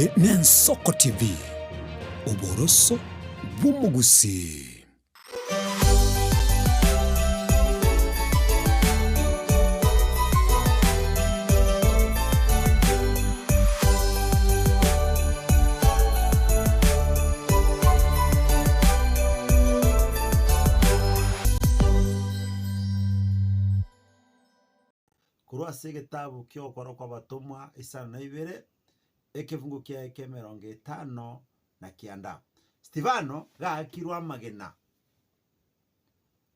Eye n'Ensoko TV, oboroso bw'omogusii. Korwa ase egetabu ki'ogokora kw'abatomwa isano na ibere, ekefungo kiaye ki'emerongo etano na kianda. Stefano gaakirwe amagena.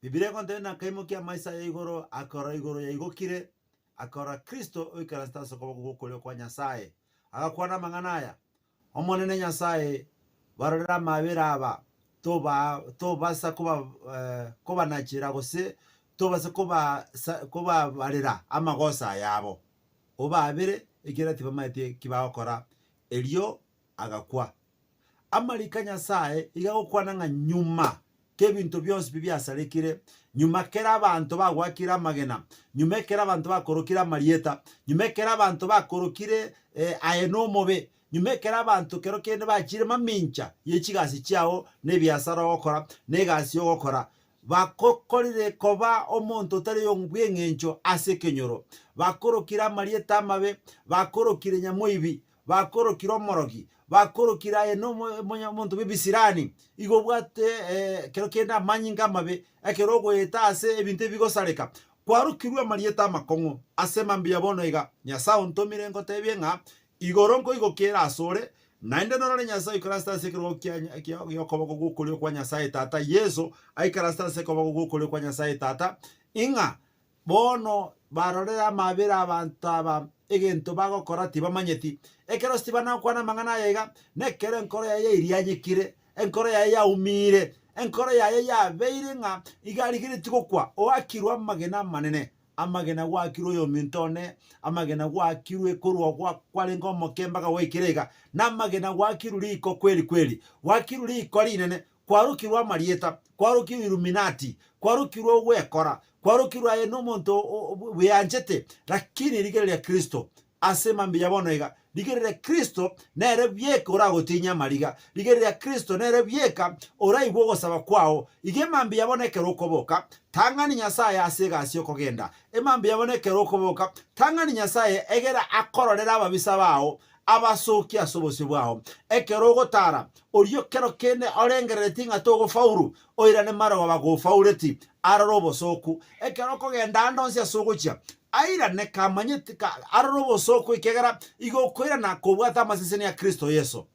Bibilia egontebia ng'a akaimokia amaiso aye igoro, akarora igoro yaigokire, akarora Kristo oikaransete ase okoboko gw'okorio kwa Nyasae, agakwana amang'ana aya, Omonene Nyasae, barorere amaabera aba, toba tobasa koba kobanachera gose tobasa kobasa kobabarera amagoso ayabo. Obaabere, ekiagera tibamaeti eki bagokora. Erio agakwa. Amariko a Nyasae iga agokwana ng'a nyuma k'ebinto bionsi pi biasarekire, nyuma kera abanto bagwakire amagena, nyuma ekero abanto bakorokire amarieta, nyuma ekero abanto bakorokire aye nomobe, nyuma ekero abanto kero kende bachire mamincha ye chigasi chiao na ebiasara ogokora, na egasi ogokora, bagokorire koba omonto otari bw'eng'encho ase ekenyoro, bakorokire amarieta amabe, bakorokire nyamoibi, Bakorokire omorogi, bakorokire aye nomonto bw'ebisirani, igo obwate ekero kende amanyinga amabe, ekero ogoeta ase ebinto ebigosareka. Kwarokirwe amarieta amakong'u ase mambia bono iga. Nyasae ontomire ngotebie ng'a igoro nkoigokere asore, naende norore Nyasae oikaransete ase ekerogo kia gi'okoboko gw'okorio kwa Nyasae Tata, Yeso aikaransete ase okoboko gw'okorio kwa Nyasae Tata, ing'a Bono barorere amaabera abanto aba, egento bagokora tibamanyeti. Ekero Stefano agokwana amang'ana aya iga, nekero enkoro yaye yairianyekire, enkoro yaye yaumire, enkoro yaye yabeire ng'a iga arigeretie gokwa, oakirwe amagena amanene, amagena gwakirwe oyominto one, amagena gwakirwe korwa gwa kwarenge omoke mpaka gwaikire iga, namagena gwakirwe riko kweri kweri, gwakirwe riko rinene, Kwarokirwe amarieta, kwarokirwe Illuminati, kwarokirwe ogwekora, kwarokirwe aye nomonto bweanchete, lakini rigereria Kristo ase mambia bono iga. Rigereria Kristo nere bieka oragotinyie amariga. Rigereria Kristo nere bieka oraigwe ogosaba kwao. Iga emambia bono ekero okoboka, tang'ani Nyasaye ase egasi okogenda. Emambia bono ekero okoboka, tang'ani Nyasaye egere akororere ababisa bao, abasokie ase obosio bwao. Ekero ogotara, orio kero kende orengerereti ng'a togofaulu, oirane marogoba gofaureti, arore obosooku. Ekero okogenda ande onsi ase ogochia, airane kamanyeti ka arore obosooku ekiagera igo okoirana kobwate amaseseni a Kristo Yeso.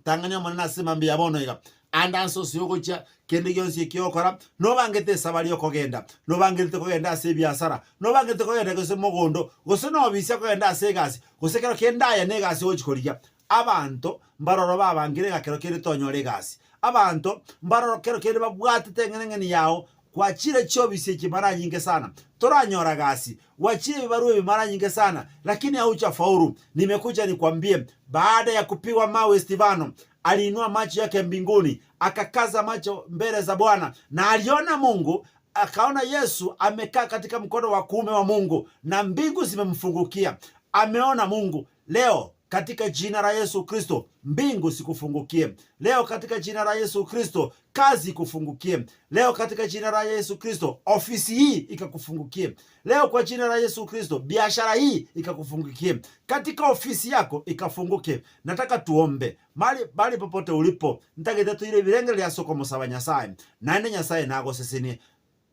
Tang'ani Omonene ase mambia bono iga, ande ase ose ogochia, kende gionsi eki ogokora, nobangete esabari y'okogenda, nobangerete kogenda ase ebiasara, nobangete kogenda gose mogondo, gose nobisia kogenda ase egasi, gose kero kende aye negasi ogochia korigia. Abanto mbaroro babangire ng'a kero kende tonyore egasi. Abanto mbaroro kero kende babwatete eng'enang'eni yao, gwachire chiobisi echi mara nyinge sana, toranyora gasi, gwachire ebibarua ebi mara nyinge sana, lakini haujafaulu. Nimekuja nikwambie, baada ya kupigwa mawe Stefano aliinua macho yake mbinguni, akakaza macho mbele za Bwana, na aliona Mungu, akaona Yesu amekaa katika mkono wa kuume wa Mungu, na mbingu zimemfungukia. Ameona Mungu. Leo katika jina la Yesu Kristo mbingu zikufungukie. Leo katika jina la Yesu Kristo kazi ikufungukie. Leo katika jina la Yesu Kristo ofisi hii ikakufungukie. Leo kwa jina la Yesu Kristo biashara hii ikakufungukie. Katika ofisi yako ikafunguke. Nataka tuombe mali bali popote ulipo ntagete toire ebirengererio ase okomosaba Nyasaye naende Nyasaye nagosesenie.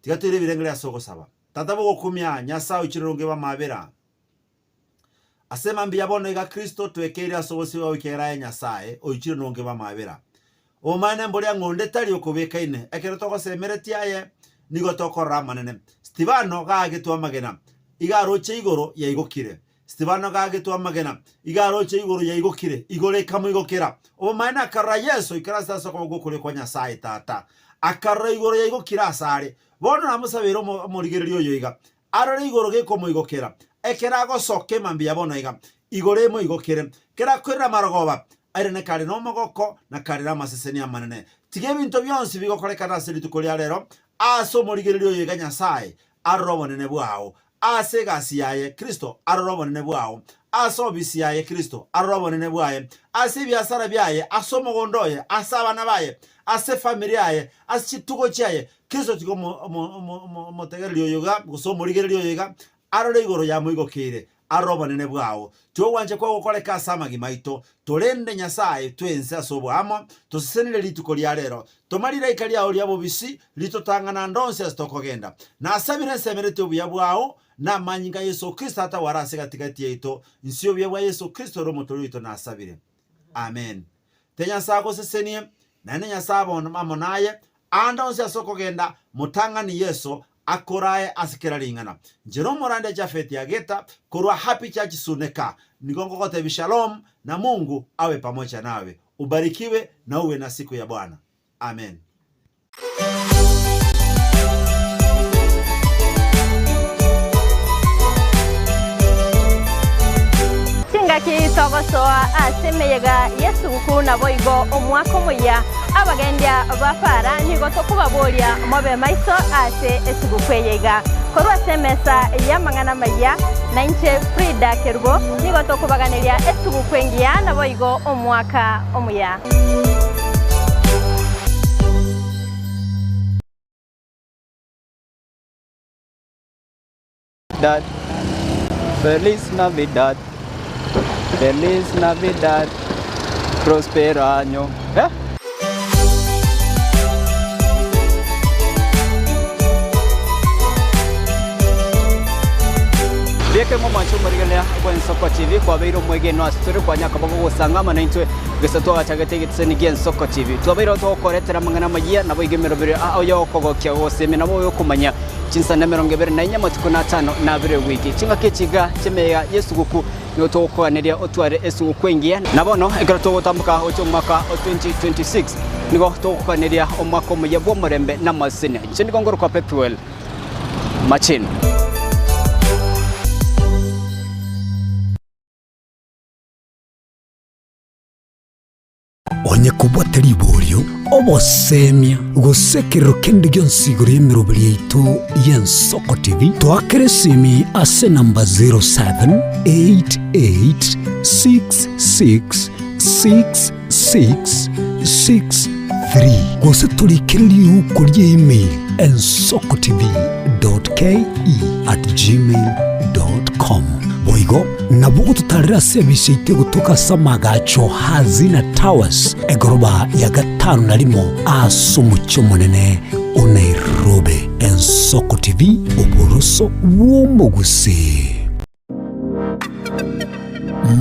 Tiga toire ebirengererio ase ogosaba. Tata bogokumia Nyasaye oichire oronge bw'amabera. Ase mambia bono iga Kristo twekeire ase obosio bwao ekiagera aye Nyasae oichire nonge bw'amabera. Obomaene mboria ng'a onde tari okobekaine, ekero togosemeretie aye nigo tokorora amanene. Stefano gaagetwe amagena, iga aroche igoro yaigokire. Stefano gaagetwe amagena, iga aroche igoro yaigokire, igoro ekamoigokera. Obomaene akarora Yeso oikaransete ase okoboko gw'okorio kwa Nyasae Tata. Akarora igoro yaigokire asare. Bono namosabeire omorigereria oyo iga, Arore igoro gekomoigokera, ekero agosoka emambia bono iga, igoro emoigokere. Ekero akoirera amarogoba, airane kare nomogoko na kare namaseseni amanene. Tiga ebinto bionsi bigokorekana ase rituko ria rero, ase omorigereria oyo iga Nyasae arore obonene bwao. Ase egasi yaye Kristo arore obonene bwao, ase obisi yaye Kristo arore obonene bwaye, ase ebiasara biaye, ase omogondo oye, ase abana baye, ase efamiri yaye, ase chitugo chiaye. Kristo tiga omotegereri oyo iga, gose omorigereria oyo iga, arore igoro yamoigokeire, arore obonene bwao. Tiga ogwancha kwao gokoreke ase amagima aito. Torende Nyasae twensi ase oboamo, tosesenire rituko ria rero. Toma rilaika riao ria bobisi, ritotang'ana ande onsi ase tokogenda. Nasabire nsemeretie obuya bwao, na amanyinga a Yeso Kristo ataware ase gati-gati yaito, inse y'obuya bwa Yeso Kristo ore Omotoori oito nasabire. Amen. Te Nyasae agosesenie, naende Nyasae abe amo naye, aande onsi ase okogenda, motang'ani Yeso akorae ase kera ring'ana. Inche nomorande Jafeti Ageta, korwa Happy Church Suneka, nigo ngogotebia Shalom na Mungu awe pamoja nawe. Ubarikiwe na uwe na siku ya Bwana. Amen. Chingaki togosoa ase emeyega y'esuguku naboigo omwaka omoyia, abagendia ba para nigo tokobaboria mobe maiso ase esuguku eye iga. Korwa ase emesa y'amang'ana amayia, nainche Frida Kerubo nigo tokobaganeria esuguku engiya naboigo omwaka omuya. Dad, Feliz Navidad, Feliz Navidad, Prospero año. Eh? Rieke ng'omwanche omorigereria bw'Ensoko TV kwabeire omwegenwa ase tore kwanya koba gogosanga amo naintwe gese twagachagete egetiseni gi'Ensoko TV. Twabeire togokoretera amang'ana amayia naboigo emeroberi oyokogokia gosemia nabo oyokomanya Chinsana 24 amatuko na atano na abere ewiki. Chingaki echi iga chi'emeyega y'esuguku nigo togokoganeria otware esuguku engiya. Na bono ekero togotamboka gochia omwaka o 2026 nigo togokoganeria omwaka omuya bw'omorembe na amasesenia. Inche nigo ngorokwa Pethuel Machino. Onye kobwate riborio, obosemia, gose ekerero kende gionsi igoro y'emeroberi yaito y'Ensoko TV, toakere esimi ase enamba 0788666663 gose torikere riuko ria email ensokotv.ke@gmail.com. Boigo nabo ogototarera ase ebise yaito egotoka ase amagacho Hazina Towers, egoroba ya gatano na rimo ase omochie omonene o Nairobi. Ensoko TV, oboroso bw'omogusii.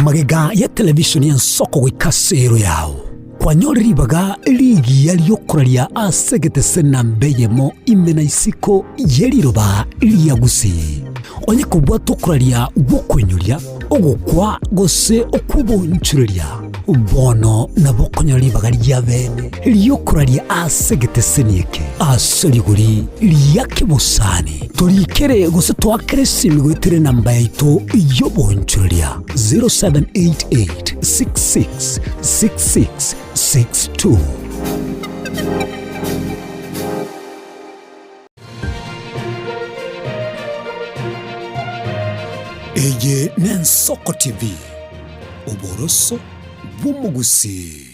Magega ya televishoni y'ensoko goika ase ero yao, kwanyore ribaga rigiya ri'okoraria ase egetese namba eyemo ime na isiko ye riroba ria Gusii. Onye kobwata okoraria gw'okoinyoria, ogokwa gose okw'obonchoreria, bono nabo okonyora ribaga ria bene ri'okoraria ase egeteseni eke ase rigori ria kebosani. Torikere gose toakere esimi goetera enamba yaito y'obonchoreria 0788 66 66 62. Eye n'Ensoko TV, oboroso bw'omogusii.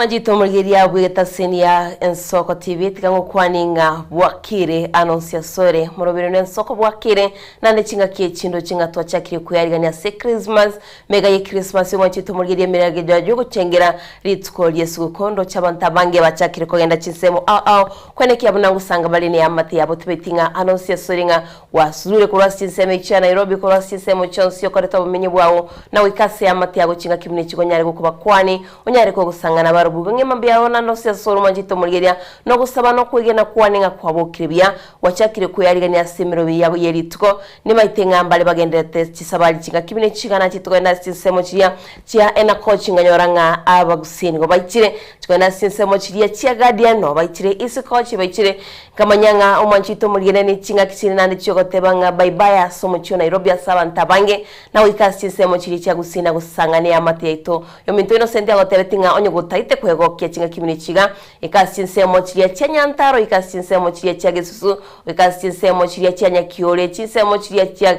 Mwanchete omorigereria bw'egetaseni ya Ensoko TV, tiga ngokwanie ng'a bwakire anonsi asore morobere n'ensoko bwakire naende chingaki echi ndoche ng'a twachakire kweyarigania ase Christmas mega ye Christmas omwanchete omorigereria emerage yogochengera rituko ri'esuguku ndoche abanto abange bachakire kogenda chinsemo ao ao kwenekia buna ngosanga bare neamate yabo tibeti ng'a anonsi asore ng'a Gwasure korwa ase chinsemo echi chia Nairobi, korwa ase chinsemo chionsi okorete obomenyo bwao, na goika ase eamate yago chingaki buna echi konyare gokobakwani, onyare kogosang'ana barobwo bwe ng'ema mbiao naende ase ase ore omwanchete omorigereria, na ogosaba na okwegena kwane ng'a kwabokire buya, gwachakire kweyarigania ase emerobio yago ye rituko. Nimaete ng'a mbare bagendererete chisabari chingaki buna echi chigana chitogenda ase chinsemo chiria chia Enakochi nganyora ng'a abagusii nigo baichire, chikogenda ase chinsemo chiria chia Guardian noo baichire, Isikochi baichire, Nkamanya ng'a omwancho oito omorigene ne ching'aki chire naende chi'ogoteba ng'a bye-bye ase omochie o Nairobi ase abanto abange, na goika ase chinsemo chiria chia Gusii na gosang'ana eamate yaito. Ominto Innocent agotebetie ng'a onye gotagete kwegokia ching'aki buna echi iga, ika ase chinsemo chiria chia Nyantaro, ika ase chinsemo chiria chia Gesusu, goika ase chinsemo chiria chia Nyakiore, chinsemo chiria chia.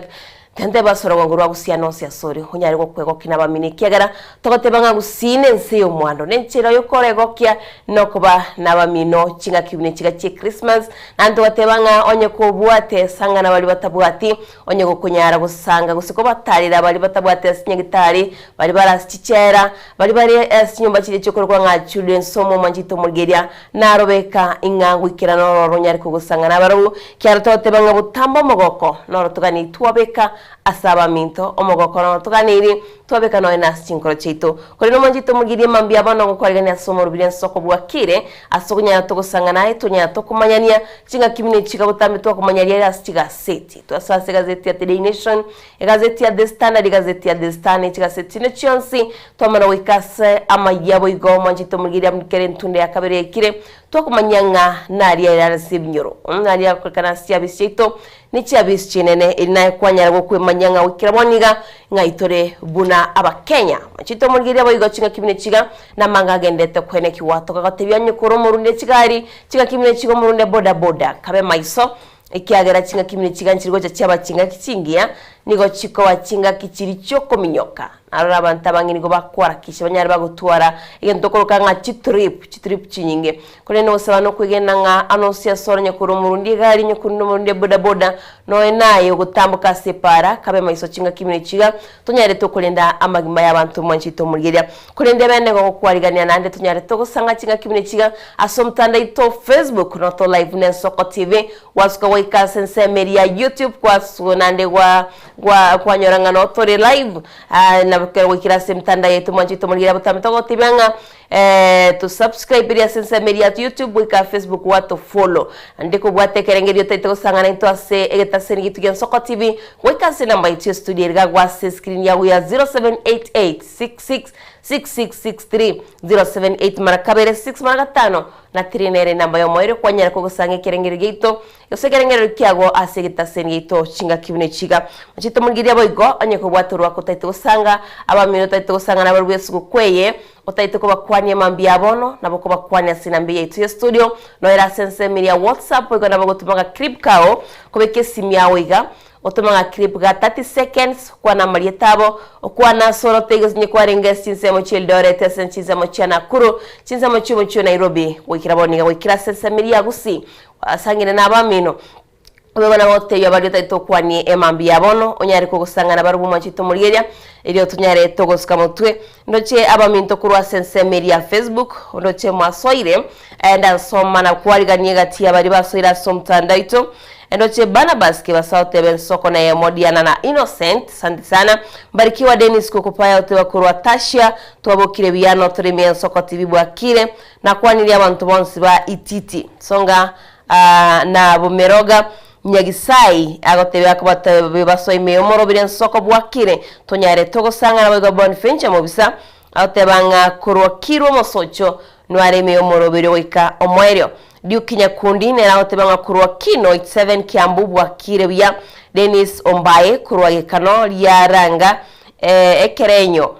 Tentebe ase orogongo rwa Gusii ane onsi asore, onyare gokwegokia nabamino, ekiagera togoteba ng'a Gusii nense y'omwando, nenchera y'okoregokia nokoba nabamino ching'aki buna echiga chie Christmas, naende togoteba ng'a onye kobwate sanga nabaria batabwati, onye gokonyara gosanga gose kobatarera baria batabwati ase chinyagitari, baria bare ase chichela, baria bare ase chinyomba chiria chiokorokwa ng'a children's home omwanchete omorigeria, Narobeka ing'a goikera nororo onyare kogosang'a nabarabwo, ekiagera togoteba ng'a botambe omogoko noro toganeiri twabeka ase abaminto, omogoko noro toganeiri twabeka nonya nase chinkoro chiaito. Korende omwanchete omogirie mambia bono gokwarigania ase omorobiri ensoko bwakire, ase okonyara togosang'a naye tonyara tokomanyania ching'aki buna echi botambe twakomanya riaria ase chigaseti. Twasoa ase egazeti ya Daily Nation, Egazeti ya The Standard, egazeti ya The Star, ne chigaseti chinde chionsi, twamana goika ase amayia boigo omwanchete omorigereria amo kera entunda ya kabere yaikire, twakomanyia ng'a naria ere ase ebinyoro, naria agokorekana ase chiabisi chiaito, ne chiabisi chinene, eri naye kwanyara gokwemanyia ng'a goikera bono iga, ng'ai tore buna Abakenya. Mwanchete omorigereria boigo ching'aki buna echiga, namanga agenderete koenekigwa, tokagotebia onye kore omorunde chigari, ching'aki buna echiga omorunde bodaboda, kabe maiso, Ekiagera chingaki buna chiganchire gocha chiaba chingaki chingiya, nigo chikoba chingaki chiria chi'okominyoka. Narora abanto abange nigo bakwarakisha banyare bagotwara egento okoroka ng'a chitrip, chitrip chinyinge. Korende ogosaba nokwegena ng'a anonsi ase ore onye kore omorundi egari, onye kore omorundi ebodaboda, noe naye ogotamboka ase epaara, kabe maiso chingaki buna echi iga, tonyare tokorenda amagima y'abanto mwanchete omorigereria. Korende bene gogokwarigania naende tonyare togosanga chingaki buna echi iga ase omotandao oito o Facebook noto live buna Ensoko TV, gwasuka goika ase ensemo eria ya YouTube kwasuka naende gwa gwa kwanyora ng'a notore live ah, nabo ekero gwaikire ase emitandao yaito mwanchete omorigereria botambe togotebia ng'a to subscribe eri ase ensemo eria ya YouTube goika Facebook gwato follow. Naende kobwate ekerengerio otaete gosang'ana intwe ase egetaseni gietu gia Ensoko TV goika ase enamba yaito ya studio ere iga ase escreen yago ya 0788 666663 078 mara kabere 6 mara gatano na 3 nere enamba y'omoerio kwanyara kogosanga ekerengerio giaito gose ekerengererio kiago ase egetaseni giaito chingaki buna echi iga. Mochie tomorigereria boigo onye kobwate orwako otaete gosanga abamino otaete gosanga nabarabwo esuguku eye otaete kobakwania mambia bono nabo okobakwania ase enamba yaito ya studio noere ase ensemo eria ya WhatsApp boigo nabo ogotoma ga clip kao kobeka esimi yao iga Otome ga clip ga 30 seconds, kwana amarieta abo, okwane ase orote gose onye kwarenge ase chinsemo chia Eldoret, ase chinsemo chia Nakuru, chinsemo chia omochie o Nairobi, goikera bono iga goikera ase ensemo eria ya Gusii, gwasangire na abamino. Boigo nabo gotebia baria otagete okwanie emambia ya bono, onyare kogosang'ana barobwo mwanchete omorigereria, erio tonyare togosuka motwe. Ndoche abaminto korwa ase ensemo eria ya Facebook, ndoche mwasoire, ndansoma na kwarigania egati ya baria basoire ase omotandao oito. Ndoche Barnabas Kebasa oteba ensoko na eyemo Diana na Innocent, asante sana. Mbarikiwa Dennis Kokopaya oteba korwa Tasia, twabokire buya notoremia ensoko TV bwakire. Nakwanirie abanto bonsi ba Ititi, Songa na Bomeroga, Nyagisai agotebia akobatebia basoe ime y'omorobiri ensoko bwakire, tonyare togosang'ana boigo Bonfinche mobisa, agoteba ng'a korwa kirwe omosocho nware ime y'omorobiri goika omoerio. Duke Nyakundi nere agoteba ng'a korwa Kino 87 Kiambu bwakire buya. Dennis Ombae korwa Gekano Riaranga Ekerenyo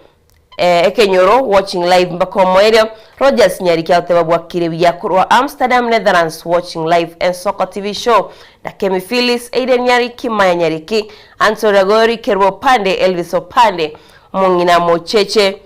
Ekenyoro watching live mpaka omoerio. Rogers Nyariki agoteba bwakire buya korwa Amsterdam Netherlands watching live Ensoko TV show na Kemi Phyllis, Aiden Nyariki, Maya Nyariki, Anthony Ragori, Kerubo Opande, Elvis Opande, Omong'ina Mocheche.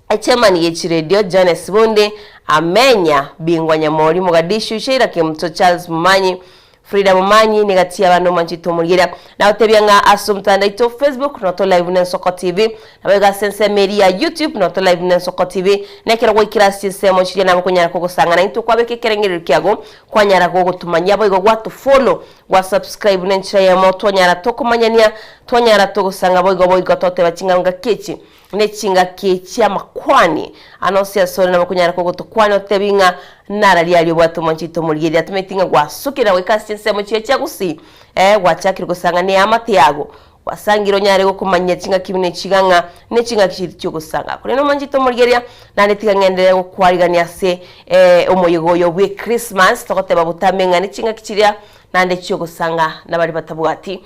Echairman ye chiredio Jones Bundi, Amenya, Bingwa Nyamori, Mogadishu, Sheila Kemuto, Charles Momanyi, Frida Momanyi, negati y'abana omwanchete omorigereria. Nagotebia ng'a ase omotandao oito Facebook noto live na Ensoko TV, naboigo ase ensemo eria ya YouTube noto live na Ensoko TV, na ekero gwaikire ase chinsemo chiria nabo okonyara kogosang'ana intwe kwabeka ekerengererio kiago kwanyara gogotomanyia boigo gwatofollow gwa subscribe nenchera eyemo twanyara tokomanyania twanyara togosanga boigo boigo toteba ching'ao ngaki echi Ne chingaki chi'amakwani ane onsi asore nabo okonyara kogotokwania otebi ng'a nararia aria obwate omwanchete omorigereria atometi ng'a gwasukire na goika ase chinsemo chiria chia gusii, ee, gwachakire gosanga neamate yago, gwasangire onyare gokomanyia chingaki buna echiga ng'a nechingaki chiria chi'ogosanga. Korende omwanchete omorigereria, naende tiga ng'enderere gokwarigania ase omoyega oyo bw'Ekrismasi, togoteba botambe ng'a nechingaki chiria naende chi'ogosanga nabaria batabwati.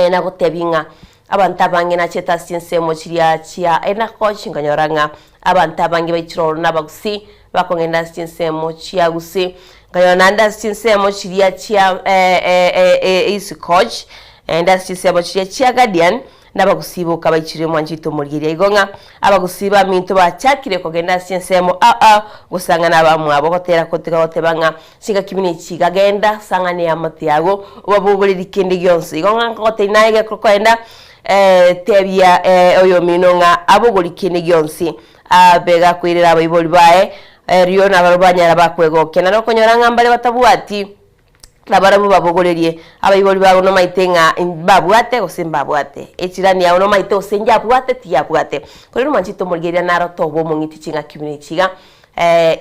Nagotebie ng'a abanto abange nachete ase chinsemo chiria chia Enakochi, nkanyora ng'a abanto abange baichire ororo nabagusii, bakong'enda ase chinsemo chia Gusii. Nkanyora naende ase chinsemo chiria chia Isikoch, naende ase chinsemo chiria chia Guardian, nabagusii boka baichire mwanchete omorigereria. Igo ng'a abagusii baminto bachakire kogenda ase chinsemo ao ao, gosang'ana abamwabo, gotera gotiga goteba ng'a Chingaki buna echi iga genda, sang'ana eamate yago, obabogorerie kende gionsi. Igo ng'a nkogotebia naye egekoro koenda, tebia oyomino ng'a abogorie kende gionsi, abe gakoirera abaibori baye, erio nabarabwo banyara bakwegokia. Naende okonyora ng'a mbare batabwati, nabarabwo babogorerie abaibori bago nomaete ng'a mbabwate gose mbabwate. Echirani yao nomaete gose njabwate tiyabwate. Korende omwanchete omorigereria naro toba omong'iti chingaki buna echi iga.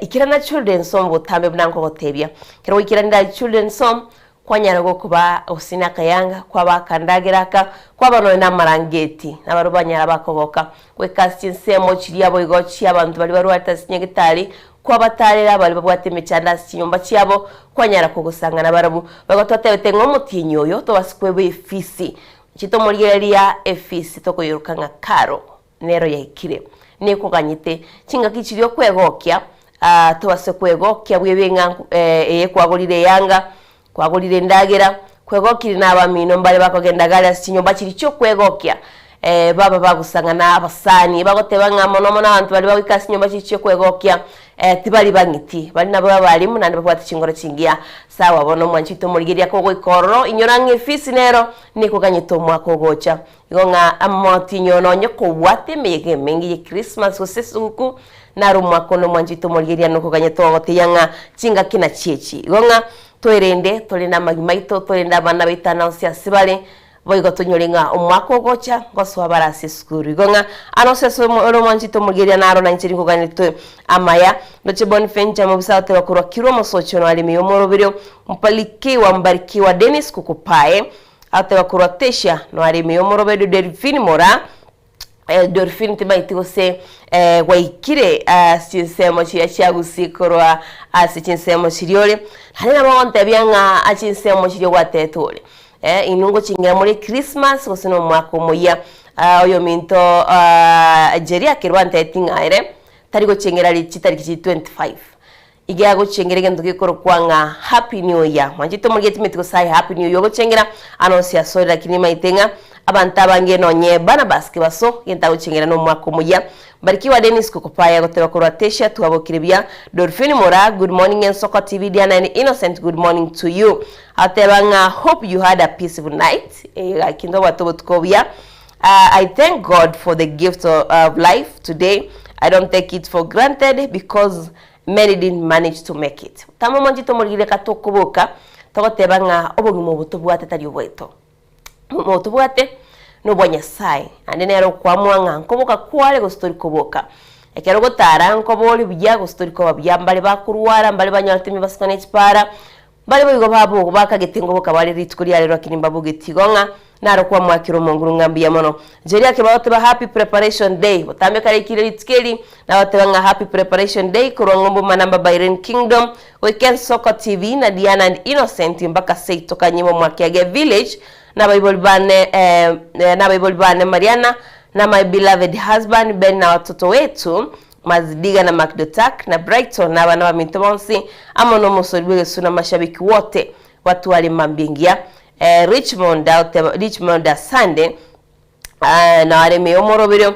Ikerana children's home botambe buna nkogotebia. Ekero gwaikeranirie children's home, kwanyara gokoba gose na akayanga, kwaba akandagera aka, kwaba nonya na amarangeti, nabarabwo banyara bakogoka. Goika ase chinsemo chiria boigo chi'abanto baria barwarete ase chinyagitari, kwabatarera baria babwate emechando ase chinyomba chiabo, kwanyara kogosanga nabarabwo. Boigo twatebete ng'a omotienyi oyo tobase kweba efisi, inche tomorigereria efisi tokoyeroka ng'a karo. Nero yaikire, nekoganyete chingaki chiria okwegokia, aa, tobase kwegokia bwebe ng'a eye kwagorire eyanga, kwagorire endagera, kwegokire na abamino mbare bakogenda gare ase chinyomba chiria chi'okwegokia, baba bagosang'ana abasani, bagoteba ng'a mono mono abanto baria bagoika ase chinyomba chiria chi'okwegokia tibari bang'iti, bari nabo abalimu naende babwate chingoro chingiya. Sawa bono mwanchete omorigereria kogoika ororo, inyora ng'a efisi nero nekoganyete omwaka ogocha. Igo ng'a amotinyo nonye kobwate emeyega emenge ye Christmas gose esuguku, naro omwaka one omwanchete omorigereria nokoganya togotebia ng'a chingaki nachio echi. Igo ng'a twerende tore namagima aito, torende abana baito ane onsi ase bare, boigo tonyore ng'a omwaka ogocha ngosoa bare ase esukuru. Igo ng'a ane onsi ase ore omwanchete omorigereria naro nainche ninkoganetwe amaya. Ndoche Bonifencha mobisa agoteba korwa Kirwa omosocho noaremiwe omoroberio, Mpalikiwa Mbarikiwa Dennis Kukupae, Agoteba korwa Tesha noaremire omoroberio Delphine Mora, Delphine timaeti gose gwaikire ase chinsemo chiria chia Gusii korwa ase chinsemo chiria ore. Naende nabo ogontebia ng'a ase chinsemo chiria gwatete ore. Inwe ngochingera more Christmas gose na omwaka omoyia. Oyominto Jerry akerwa antebeti ng'a ere tari gochengera chitariki chiri 25. Iga agochengera egento gekorokwa ng'a Happy New Year. Mwanchete omorigia timeti gose aye Happy New Year ogochengera, ano onsi asore lakini nimaete ng'a abanto abange nonye Barnabas Kebaso egento agochengera nomwaka omoyia. Mbarikiwa Dennis Kokopaya agoteba korwa Tesha twabokire buya. Dolphine Moraa good morning Ensoko TV Diana and Innocent good morning to you. Agoteba ng'a hope you had a peaceful night. Eye gaki ntobwate obotuko obuya. I thank God for the gift of life today, I don't take it for granted because many didn't manage to make it. Tama omwanchete omoriri reka tokoboka togoteba ng'a obogima obo tobwate tari obwaito. Obogima obo tobwate nobwa Nyasaye naende nere okoamua ng'a nkoboka kware gose tori koboka. Ekero ogotara nkoba ore buya gose tori koba buya, mbare bakorwara, mbare banyorete emebasiko ne chipara, Mbare boigo babo bakagete ngoboka bare rituko riarero lakini mbabogeti igo ng'a naro kwamwakera omonguru ng'a mbuya mono. Jerry akebagoteba happy preparation day botambe karaikire rituko eri nagoteba ng'a happy preparation day korwa ng'umbu manamba Bahrain kingdom goika ensoko TV na Diana and Innocent mpaka seito kanyimo mwakiage village nabaibori bane nabaibori bane Mariana na my beloved husband Ben na watoto wetu Mazidiga na Macdotak, na Brighton, na abana baminto bonsi, amo nomosori bw'egesu na amashabiki wote batware mambia engiya. Richmond agoteba Richmond asande, nao aremeye omoroberio.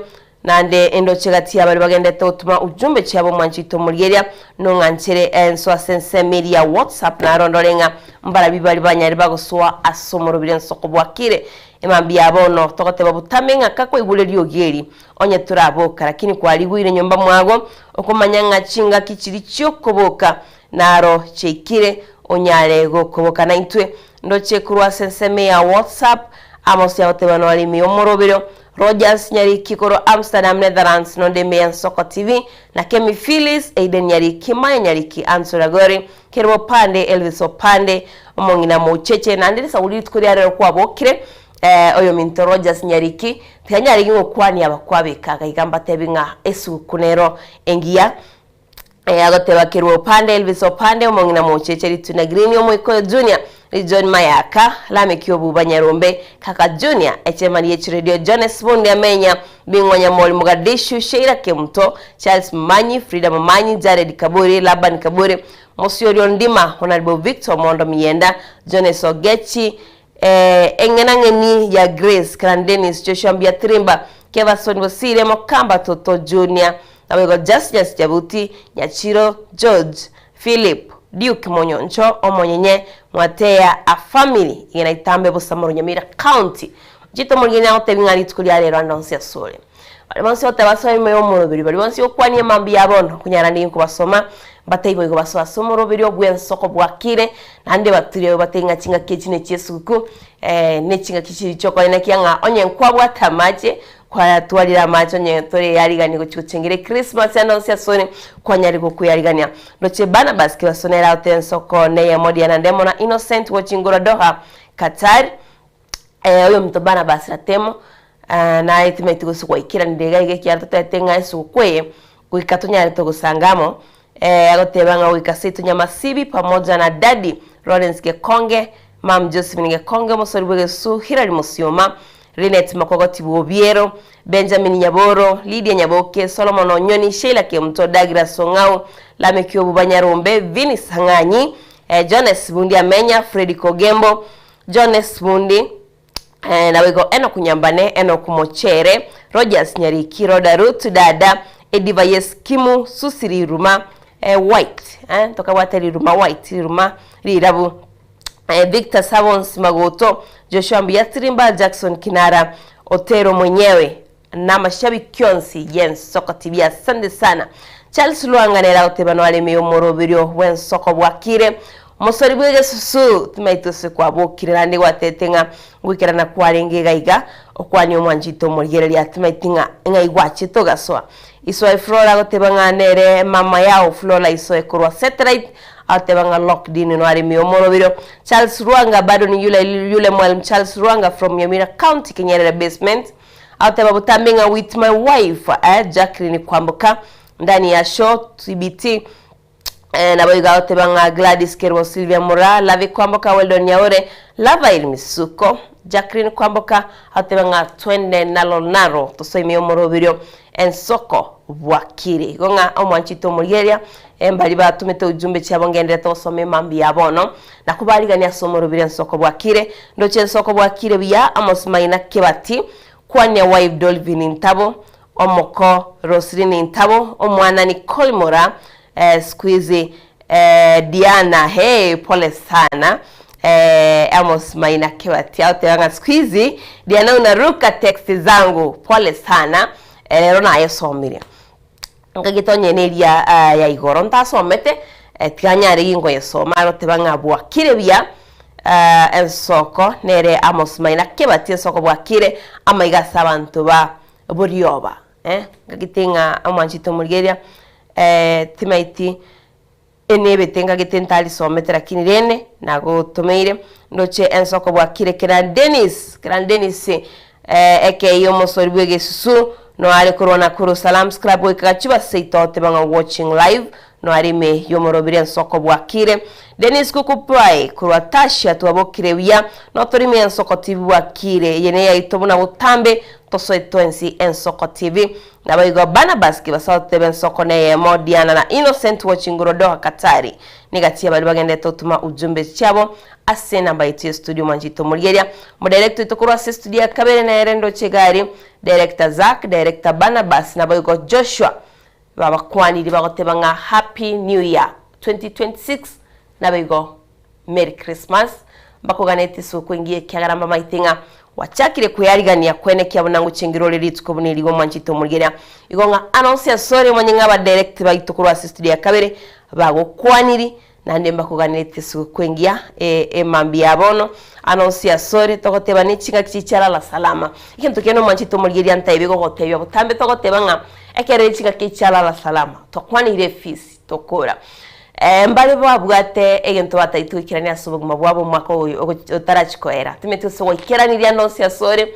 Naende endoche gati y'abaria bagenderete gotoma ujumbe chiabo omwanchete omorigereria, nong'anchere enso ase ensemo eria ya WhatsApp naro ndore ng'a mbarabi baria banyare bagosoa ase omorobiri ensoko bwakire. Emambia ya bono togoteba botame ng'a kakwaigure riogi eri onye toraboka lakini kwarigwire nyomba mwago okomanya ng'a chingaki chiria chiokoboka naro chiaikire onyare gokoboka naintwe. Ndoche korwa ase ensemo ya WhatsApp Amos agoteba nore ime y'omoroberio Rogers Nyariki korwa Amsterdam Netherlands nonde ime ya Nsoko TV na Kemi Phyllis Aiden Nyariki Maya Nyariki Anson Ragori Kerubo Opande Elvis Opande omong'ina Mocheche naende risagu rituko ria rero kwabokire eh, oyominto Rogers Nyariki tiyanyarenge gokwania abakwabeka iga iga mbatebi ng'a esuguku nero engiya Eh, agoteba Kerubo Opande Elvis Opande omong'ina Mocheche Rituna Green Omoikoyo Junior John Mayaka Lameki Obuba Nyarombe Kaka Junior Echemani ye Chiredio Jones Bundi Amenya Bing'wa Nyamori Mogadishu Sheila Kemuto Charles Momanyi Frida Momanyi Jared Kaburi Laban Kaburi Mosiori Ondima Honourable Victor Omondo Miyienda Jones Ogechi eh, Eng'enang'eni ya Grace Clan Dennis Joshua Mbiatirimba Kevason Bosire Mokamba Toto Junior Naboigo Jasias Jabuti, Nyachiro George, Philip, Duke Monyoncho, Omonyenye, Mwateya a family igena itambe bosa moro Nyamira County. Chito morigeni agotebi ng'a rituko ria rero ande onsi asore. Baria bonsi goteba ase ime y'omoroberi, baria bonsi gokwania mambia ya bono, konyara nigo nkobasoma, mbataibo igo basoe ase omoroberi obw'ensoko bwakire, naende baturie batebie ng'a chingaki echi nechi'esuguku, ne chingaki chiria chiokoenekia ng'a onye nkwabwate amache, Kwayatwarire amache onye tore yariganie gochia gochengera Ekrismasi ande onsi asore kwanyare gokweyarigania. Ndoche Barnabas Kebaso nere agote ensoko neyemo Diana Ndemo na Innocent gochingura Doha, Qatar. Eh, oyominto Barnabas Ratemo eh, naye timaeti gose gwaikeranirie iga iga ekiagera totebete ng'a esuguku eye goika tonyare togosanga amo. Eh, agoteba ng'a goika seito Nyamasibi pamoja na Daddy Lawrence Gekonge, Mum Josephine Gekonge, omosori bw'egesusu Hillary Musioma, Linet Makogoti bw'Obiero, Benjamin Nyaboro, Lydia Nyaboke, Solomon Onyoni, Sheila Kemuto, Douglas Ong'au, Lameck Obuba Nyarombe, Vinny Sang'anyi, Jones Bundi Amenya, Freddy Kogembo, Jones Bundi, naboigo Enock Nyambane, Enock Mochere, Rogers Nyariki, Rhoda Ruth, Dada, Ediva Yeskimu, Susie Riruma, White, tokabwate Riruma White, Riruma Rirabu. Victor Sabons Magoto, Joshua Mbuyatirimba, Jackson Kinara, Otero mwenyewe na amashabiki onsi y'ensoko TV. Asante sana. Charles Lwanga nere agoteba noareme omoroberio bw'ensoko bwakire omosori bw'egesusu timaeti ase kwabokire naende gwatete ng'a ngoikerana kwarenge iga iga okwania omwanchete omorigereria timaeti ng'a ng'ai gwachete ogasoa Isoe Flora agoteba ng'a nere mama yao Flora Isoe korwa Satellite Agoteba ng'a locked in noaremie omoroberio. Charles Rwanga bado ni yule yule mwalimu Charles Rwanga from Nyamira County Kenyerere basement. Agoteba botambe ng'a with my wife eh, Jacqueline Kwamboka ndani ya show TBT. Eh, naboigo agoteba ng'a Gladys Kerubo Sylvia Mura, Lavi Kwamboka Weldon Nyaore, Lavail Misuko, Jacqueline Kwamboka agoteba ng'a twende nalo naro tosoimie omoroberio ensoko bwakire. Igo ng'a omwanchete omorigereria Mbaria batomete ujumbe chiabo ngenderete gosoma emambia ya bono, na kobarigania ase omorobiri ensoko bwakire. Ndoche ensoko bwakire buya, Amos Maina Kebati, Kwania wife Dolvin Ntabo, omoko Roselyn Ntabo, omwana Nicole Mora, eh, sikuizi eh, Diana hey, pole sana eh, Amos Maina Kebati agoteba ng'a sikuizi Diana unaruka text zangu, pole sana eh, rero nayesomire. Nkagete onye neria ya igoro ntasomete, tiga nyare ginkoyesoma agoteba ng'a bwakire buya ensoko nere Amos Maina Kebati ensoko bwakire amaiga ase abanto ba borioba nkagete ng'a omwanchete omorigereria timaeti Enebete ngagete ntarisomete lakini rende nagotomeire ndoche ensoko bwakire kera Dennis kera Dennis ekei omosori bwegesusu noare korwa Nakuru Salams Club goika Gachuba seito oteba ng'a watching live. Noare ime y'omorobiri ensoko bwakire. Dennis Kukupai korwa Tasha twabokire buya notori ime y'ensoko TV bwakire. Eye neyaito buna botambe tosoe twensi Ensoko TV. Naboigo Barnabas Kibasa otebe ensoko neyemo Diana na Innocent watching korwa Doha Katari. Negati y'abaria bagenderete gotoma ujumbe chiabo ase enamba yaito ye studio mwanchete tomorigeria. Omodirector oito korwa ase estudio ya kabere nere ndoche egari Director Zack, Director Barnabas naboigo Joshua Babakwanirie bagoteba ng'a Happy New Year 2026 naboigo Merry Christmas. Mbakoganetie isuku engiya ekiagera mbamaete ng'a gwachakire kwearigania kwenekia buna ngochengire ore rituko buna eri igo mwanchete omorigereria. Igo ng'a anonsi asore omanye ng'a abadirect baito korwa ase estudio ya kabere bagokwaniri naende mbakoganetie isuku engiya emambia ya bono anonsi asore togoteba ne chingaki chicharala salama. Egento kende omwanchete omorigereria ntaibe gogotebia botambe togoteba ng'a ekero echingaki chiarara salama twakwaneire efees tokora. Mbare babwate egento batagete goikerania ase obogima bwabo omwaka oyo otarachia koera. Timanyeti gose gwaikeranirie ande onsi asore,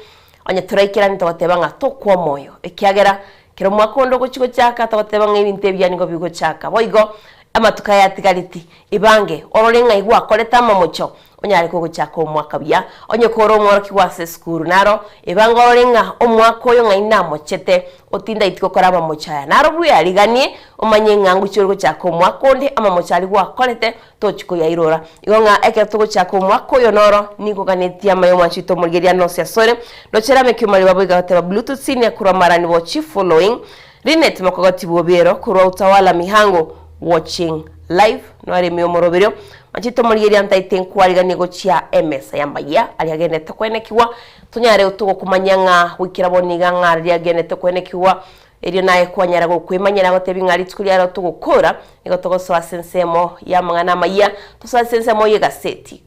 onye toraikerani togoteba ng'a tokwa omoyo ekiagera kera omwaka onde ogochia gochaka togoteba ng'a ebinto ebiya nigo bigochaka. Boigo amatuko aya atigareti, ebange orore ng'ai gwakorete amamocho Onyare kogochaka omwaka buya, onye kore omworokigwa ase esukuru naro ebango orore ng'a omwaka oyo ng'ai namochete, otindaiti gokora amamocho aya. Naro bweariganie, omanye ng'a ngochia ore gochaka omwaka onde, amamocho aria gwakorete tochi koyairora. Igo ng'a ekero togochaka omwaka oyo noro nigo oganetie amaya omwanchi oito omorigereria ande onsi asore, ndoche Lameki omoreri boigo agoteba Bluetooth Senior korwa Marani watch following, Linet Mokogoti Bwobiero korwa Utawala Mihango watching live noaremie omoroberio manchete omorigereria ntaete nkwariganie gochia emesa y'ambayia aria agenderete koenekigwa tonyare togokomanyia ng'a goikera bono iga ng'a riria agenderete koenekigwa erio naye kwanyara gokwemanyera agotebi ng'a rituko riaro togokora nigo togosoa ase ensemo y'amang'ana amayia tosoe ase ensemo y'egaseti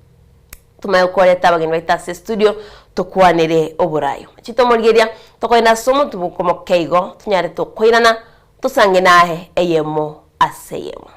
Tomanye koreta abageni baito ase estudio tokwanere oborayo. Machete omorigereria tokoenda ase omotuboko moke igo tonyare tokoirana tosange naye eyemo ase eyemo.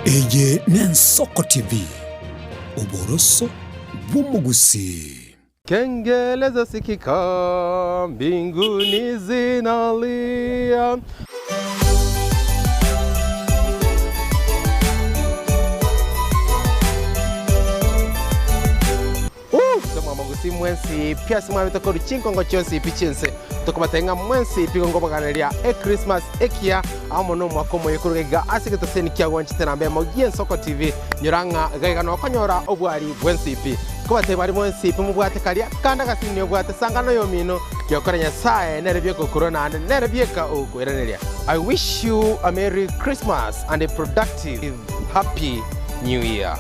Eye n'Ensoko TV, oboroso bw'omogusii. Kengele zasikika mbinguni zinalia. Tomwamagusi mwensi pi ase mwabete korwa chinkongo chionsi pi chi'ense, tokobatebia ng'a mwensi pi ngobaganiria Echristmas ekiya amo nomwaka omoyia korwa gaiga ase egetoseni kia gwanchete namba emo gi'Ensoko TV. Nyora ng'a gaiga nokonyora obwari bwensi pi. Nkobatebia baria mwensi pi mobwate karia kande agasini obwate sangano y'omino, giokora Nyasae nere bieka okorua naende nere bieka ogokoiraneria. I wish you a merry Christmas and a productive happy new year.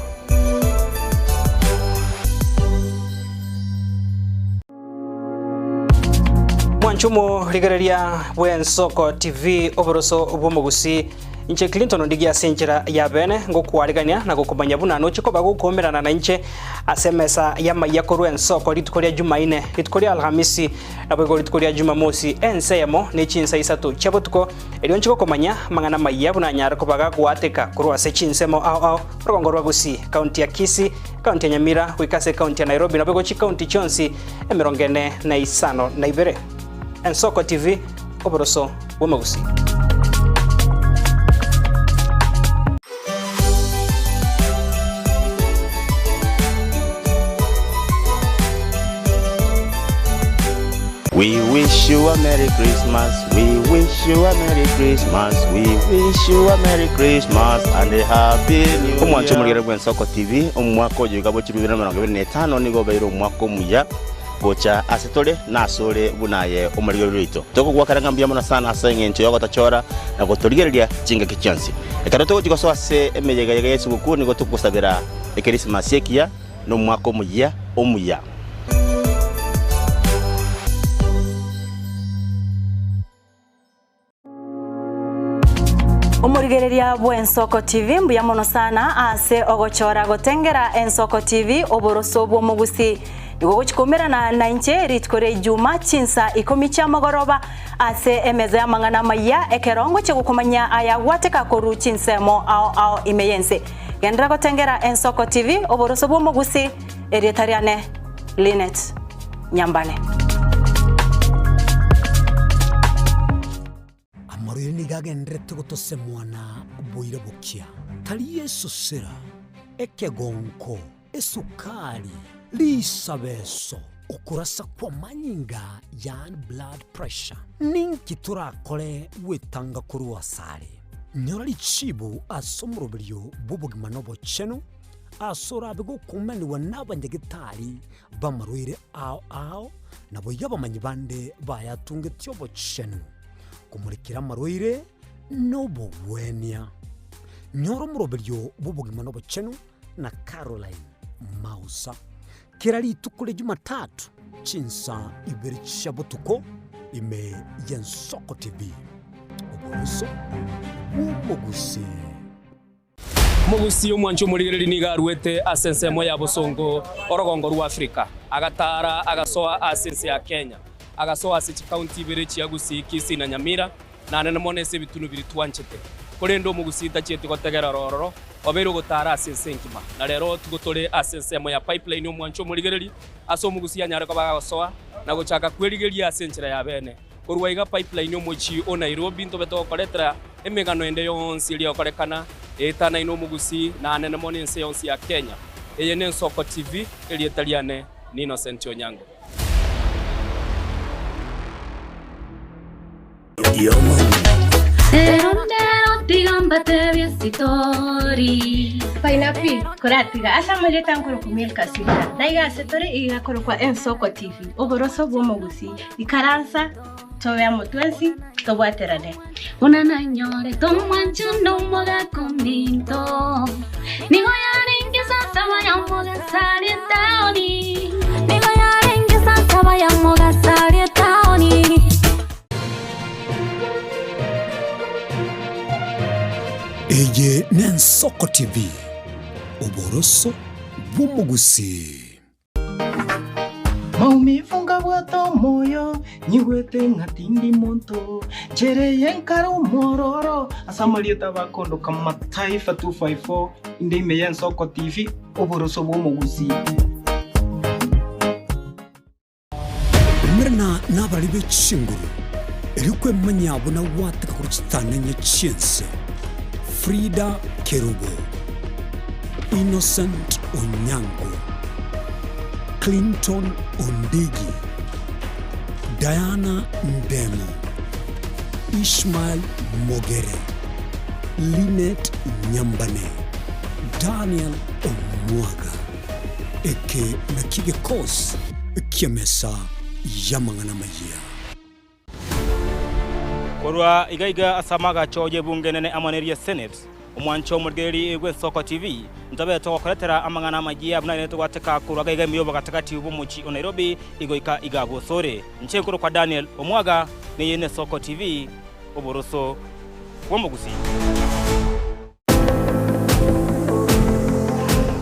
Mwanche omorigereria bw'Ensoko TV oboroso bw'omogusii, inche Clinton Ondigi ase enchera ya bene ngokwarigania na gokomanya buna noche koba gokoumerana nainche ase emesa y'amayia korwa Ensoko rituko ria Jumaine, rituko ria Alhamisi naboigo rituko ria Jumamosi ense eyemo ne chinsa isato chia botuko erio nche gokomanya amang'ana amayia buna anyare koba gagoateka korwa ase chinsemo ao ao orogongo rwa Gusii, County ya Kisii, Ekaunti ya Nyamira goika ase ekaunti ya Nairobi naboigo chikaunti chionsi 452. Ensoko TV, oboroso bw'omogusii. We wish you a merry Christmas, we wish you a merry Christmas, we wish you a merry Christmas and a happy new year. Omwancho omorigere bw'Ensoko TV, omwaka oyo iga bwa 2025 nigo obeire omwaka omuya gocha ase tore na asore buna aye omorigereria oito. Tokogwakera ng'a mbuya mono sana ase eng'encho y'ogotochora na gotorigereria chingaki chionsi. Ekero togochia gosoa ase emeyega yega y'esugukuu nigo togosabera Ekerisimasi ekiya na omwaka omoyia omuya. Omorigereria bw'Ensoko TV mbuya mono sana ase ogochora gotengera Ensoko TV oboroso bw'omogusi. Nigo ogochi koumerana nainche rituko ria Ijuma chinsa ikomi chiamogoroba ase emeza y'amang'ana amayia ekero ngochia gokomanyia aya gwateka korwa chinsemo ao ao ime y'ense. Genderera gotengera Ensoko TV oboroso bw'omogusi erieta riane Linet Nyambane. Amarwaire nigo agendererete gotosemwa na boira bokia, tari esosera, ekegonko, esukari, risabeso, okorasa kw'amanyinga yaani blood pressure. Ninki torakore gwetanga korwa asare? Nyora richibu ase omoroberio bw'obogima na obochenu, ase orabe gokumanigwa n'abanyagetari b'amarwaire ao ao, naboigo abamanyi bande bayatungetie obochenu, komorekera amarwaire nobogwenia. Nyora omoroberio bw'obogima na obochenu na Caroline Mausa, kera rituko ria Jumatatu chinsa ibere chia botuko ime y'Ensoko TV. Oboroso bw'omogusii. Omogusii omwanchi omorigereria nigo aruete ase ensemo ya bosongo orogongo rwa Afrika, agataara agasoa ase ense ya Kenya, agasoa ase chikaunti ibere chia Gusii, Kisii na Nyamira, naende mono ase ebitunu biria twanchete. Korende omogusii tachieti gotegerera ororo, obeire ogotaara ase ense engima. Na rero tigo tore ase ensemo ya Pipeline omwanchi omorigereria, ase omogusii anyare koba agosoa na gochaka kwerigeria ase enchera ya bene. Korwa iga Pipeline omochie o Nairobi ntobe togokoretera emegano ende yonsi eria egokorekana eetanaine omogusii na anene mono ense yonsi ya Kenya. Eye n'Ensoko TV, erieta riane ni Innocent Onyango. Painapi, koratiga ase amarieta nkorokwa Milka Sita, na iga ase tore iga akorokwa Ensoko TV, oboroso bw'omogusii. Ikaransa, tobe amo twensi, tobwaterane. Buna nanyorete omwancho nomogaka ominto, nigo yarenge saa saba ya mogaso aria etaoni, nigo yarenge saa saba ya mogaso aria etaoni. Eye n'Ensoko TV, oboroso bw'omogusii. Maumivu nkabwata omoyo, nyigwete ng'a tindi monto, Nchera eye nkare omwororo, ase amarieta bakondoka Mataifa 254, inde ime y'Ensoko TV, oboroso bw'omogusii. Umerana nabarari be chinguru, erio kwemanya buna gwateka korwa chitanenye chi'ense. Frida Kerubo, Innocent Onyango, Clinton Ondigi, Diana Ndemo, Ishmael Mogere, Linet Nyambane, Daniel Omwaga. Eke nakio egekosi ki'emesa y'amang'ana amayia. Korwa iga iga ase amagacho y'ebunge enene amo neria Senate, omwancho omorigereria bw'Ensoko TV, ntobe togokoretera amang'ana amayia buna ere togwateka korwa iga iga ime y'obogatagati bw'omochie o Nairobi igoika iga bosore. Inche nkorokwa Daniel Omwaga, neye n'Esoko TV, oboroso bw'omogusii.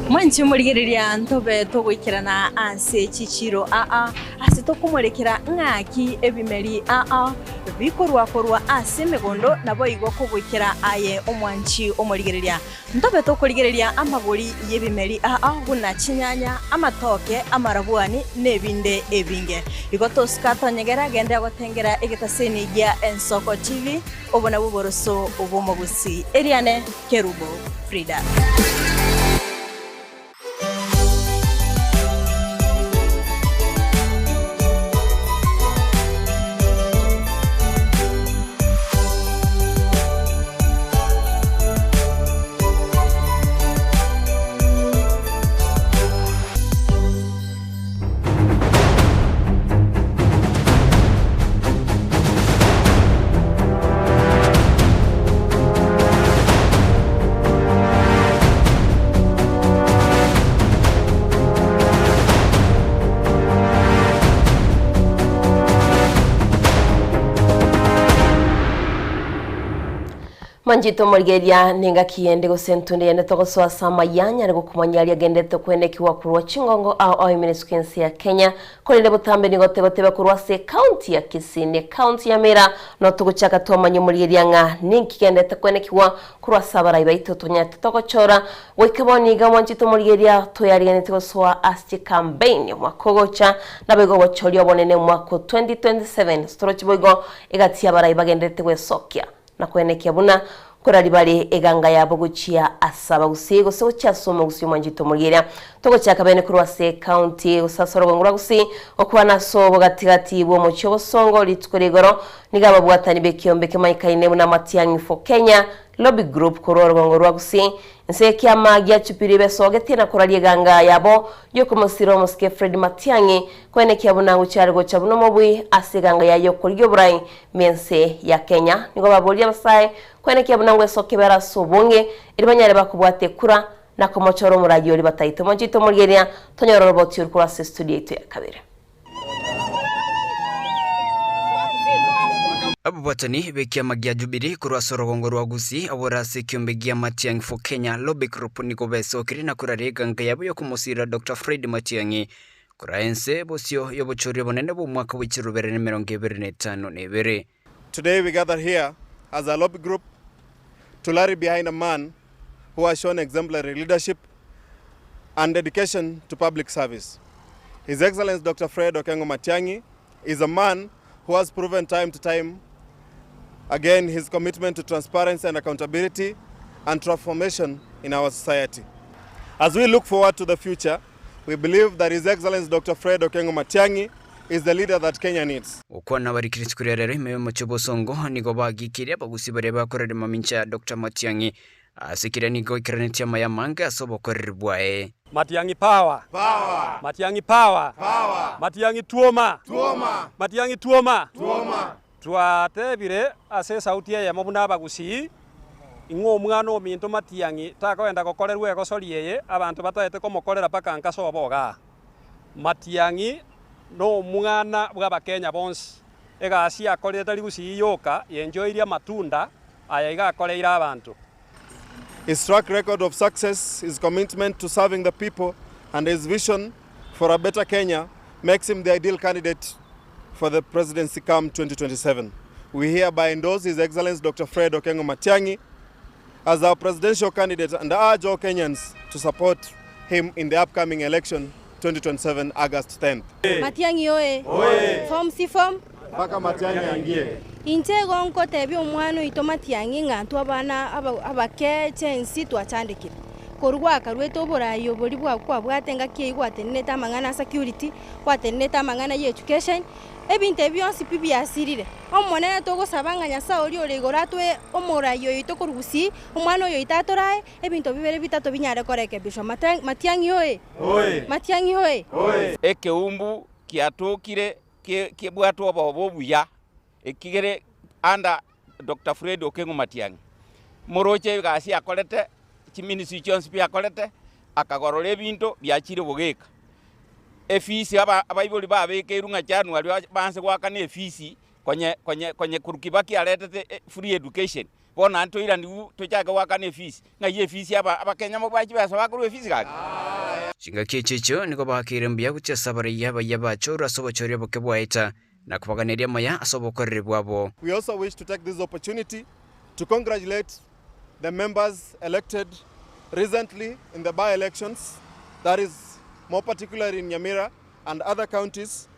Mwanche omorigereria ntobe togoikerana ase chichiiro aa, ase tokomorekera ng'aki ebimeri aa bikorwa korwa ase emegondo, naboigo kogoikera aye omwanchi omorigereria. Ntobe tokorigereria amagori y'ebimeri aa buna chinyanya, amatoke, amarabwani, na ebinde ebinge. Igo tosika tonyegera genda gotengera egetaseni gia Ensoko TV. Obo nabwo oboroso bw'omogusii. Eriane Kerubo Frida. Manchete omorigereria nengaki yende gose entunde yende togosoa ase amaya anyare gokomanya aria agenderete kwenekigwa korwa chingongo ao ao ime nesuko ense ya Kenya. Korende botambe nigo tegoteba korwa ase ecounty ya Kisii ne ecounty ya Nyamira no togochaka twamanya omorigereria ng'a ninki genderete kwenekigwa korwa ase abarai baito tonyarete togochora goika bono iga mwanchete omorigereria toyariganeti gosoa ase chicampaign omwaka ogocha naboigo obochoria obonene omwaka o 2027 torochi boigo egati y'abarai bagenderete gwesokia Na koenekia buna nkorari bare eganga yabo gochia ase abagusii gose gochia ase omogusii omwanchete omorieria. Togochaka bene korwa ase ecounty gose ase orogongo rwa Gusii gokwana ase obogatigati bw'omochie obosongo rituko ria igoro nigo ababwatani b'ekiombe kemanyekaine buna Matiang'i for Kenya Lobby Group korwa orogongo rwa Gusii Inse y'ekiama gia Jubilee besogetie na koraria eganga yabo y'okomosira omosike Fred Matiang'i koenekia buna ngochia are gocha buna omobui ase eganga yaye y'okorigia oborai mense ya Kenya. Nigo baboria abasae koenekia buna ngwesokia bare ase obonge erio banyare bakobwata ekura na komochora omoragia oria bataete. Omonche oito omorigereria tonyore oroboti oru korwa ase estudio yaito ya kabere. Ababwatani b'ekiama gia Jubilee korwa ase orogongo rwa Gusii abore ase ekiombe gia Matiang'i for Kenya Lobby Group nigo besokirie na korara eganka yabo y'okomosira Doctor Fred Matiang'i koraa ense bosio y'obochori obonene bw'omwaka bwe chirubere na emerongo ebere na etano na ebere. Today we gather here as a lobby group to rally behind a man who has shown exemplary leadership and dedication to public service. His Excellency Dr. Fred Okengo Matiang'i is a man who has proven time to time again his commitment to transparency and accountability and transformation in our society. As we look forward to the future, we believe that His Excellency Dr. Fred Okengo Matiang'i is the leader that Kenya needs. Gokwana abarikire rituko ria rero ime y'omochie bosongo nigo bagikirie abagusi baria bakorire mamincha ya Doctor Matiang'i ase keria nigo aikeranetie amaya amange ase obokoreri bwaye. Matiang'i power! Power! Matiang'i power! Power! Matiang'i tuoma! Tuoma! Matiang'i tuoma! Tuoma! Twatebire ase esauti eyemo buna abagusii, ing'o omwana ominto Matiang'i takoenda gokorerwa egosori eye abanto bataete komokorera mpaka nka sobo igaa. Matiang'i nomwana bw'Abakenya bonsi. Egasi akorire tari gusii yoka, yenchoirie amatunda aya iga akoreire abanto. His track record of success, his commitment to serving the people and his vision for a better Kenya makes him the ideal candidate for the presidency come 2027. We hereby endorse His Excellency Dr. Fred Okengo Matiang'i as our presidential candidate and urge all Kenyans to support him in the upcoming election 2027 August 10th. Matiang'i oye! Form si form? Mpaka Matiang'i aingie. Inche igo nkotebia omwana oito Matiang'i ng'a intwe abana abake chensi twachandekire. Korwa gwakaruete oborai oboria bwa kwabwate engaki eyio gwatenenete amang'ana a security, gwatenenete amang'ana ya education, ebinto ebi bionsi pi biasirire. Omonene togosaba ng'a Nyasae oria ore igoro atoe omorai oito korwa gusii, omwana oyo oito atorae, ebinto bibere bitato binyare korekebishwa. Matiang'i oye! Matiang'i oye! Ekeumbu kiatokire kebwate obobe obuya, ekigere under Doctor Fred Okengo Matiang'i, moroche egasi akorete, chiministry chionsi pi akorete, akagorora ebinto biachire bogeka. Efisi aba abaibori babekeirwe ng'a January baanse goakana efisi konye konye konye korwa Kibaki aretete free education, bono naende toiranigwe tochake goakana efisi, ng'ai efisi aba abakenya mobwae chibesa bakorwa efisi gaki? Chingaki echi echio nigo baakeire mbuya gochia ase abaraiya abayia bachorwe ase obochori oboke bwaeta, na kobaganeria amaya ase obokoreri bwabo. We also wish to take this opportunity to congratulate the members elected recently in the by-elections, that is more particularly in Nyamira and other counties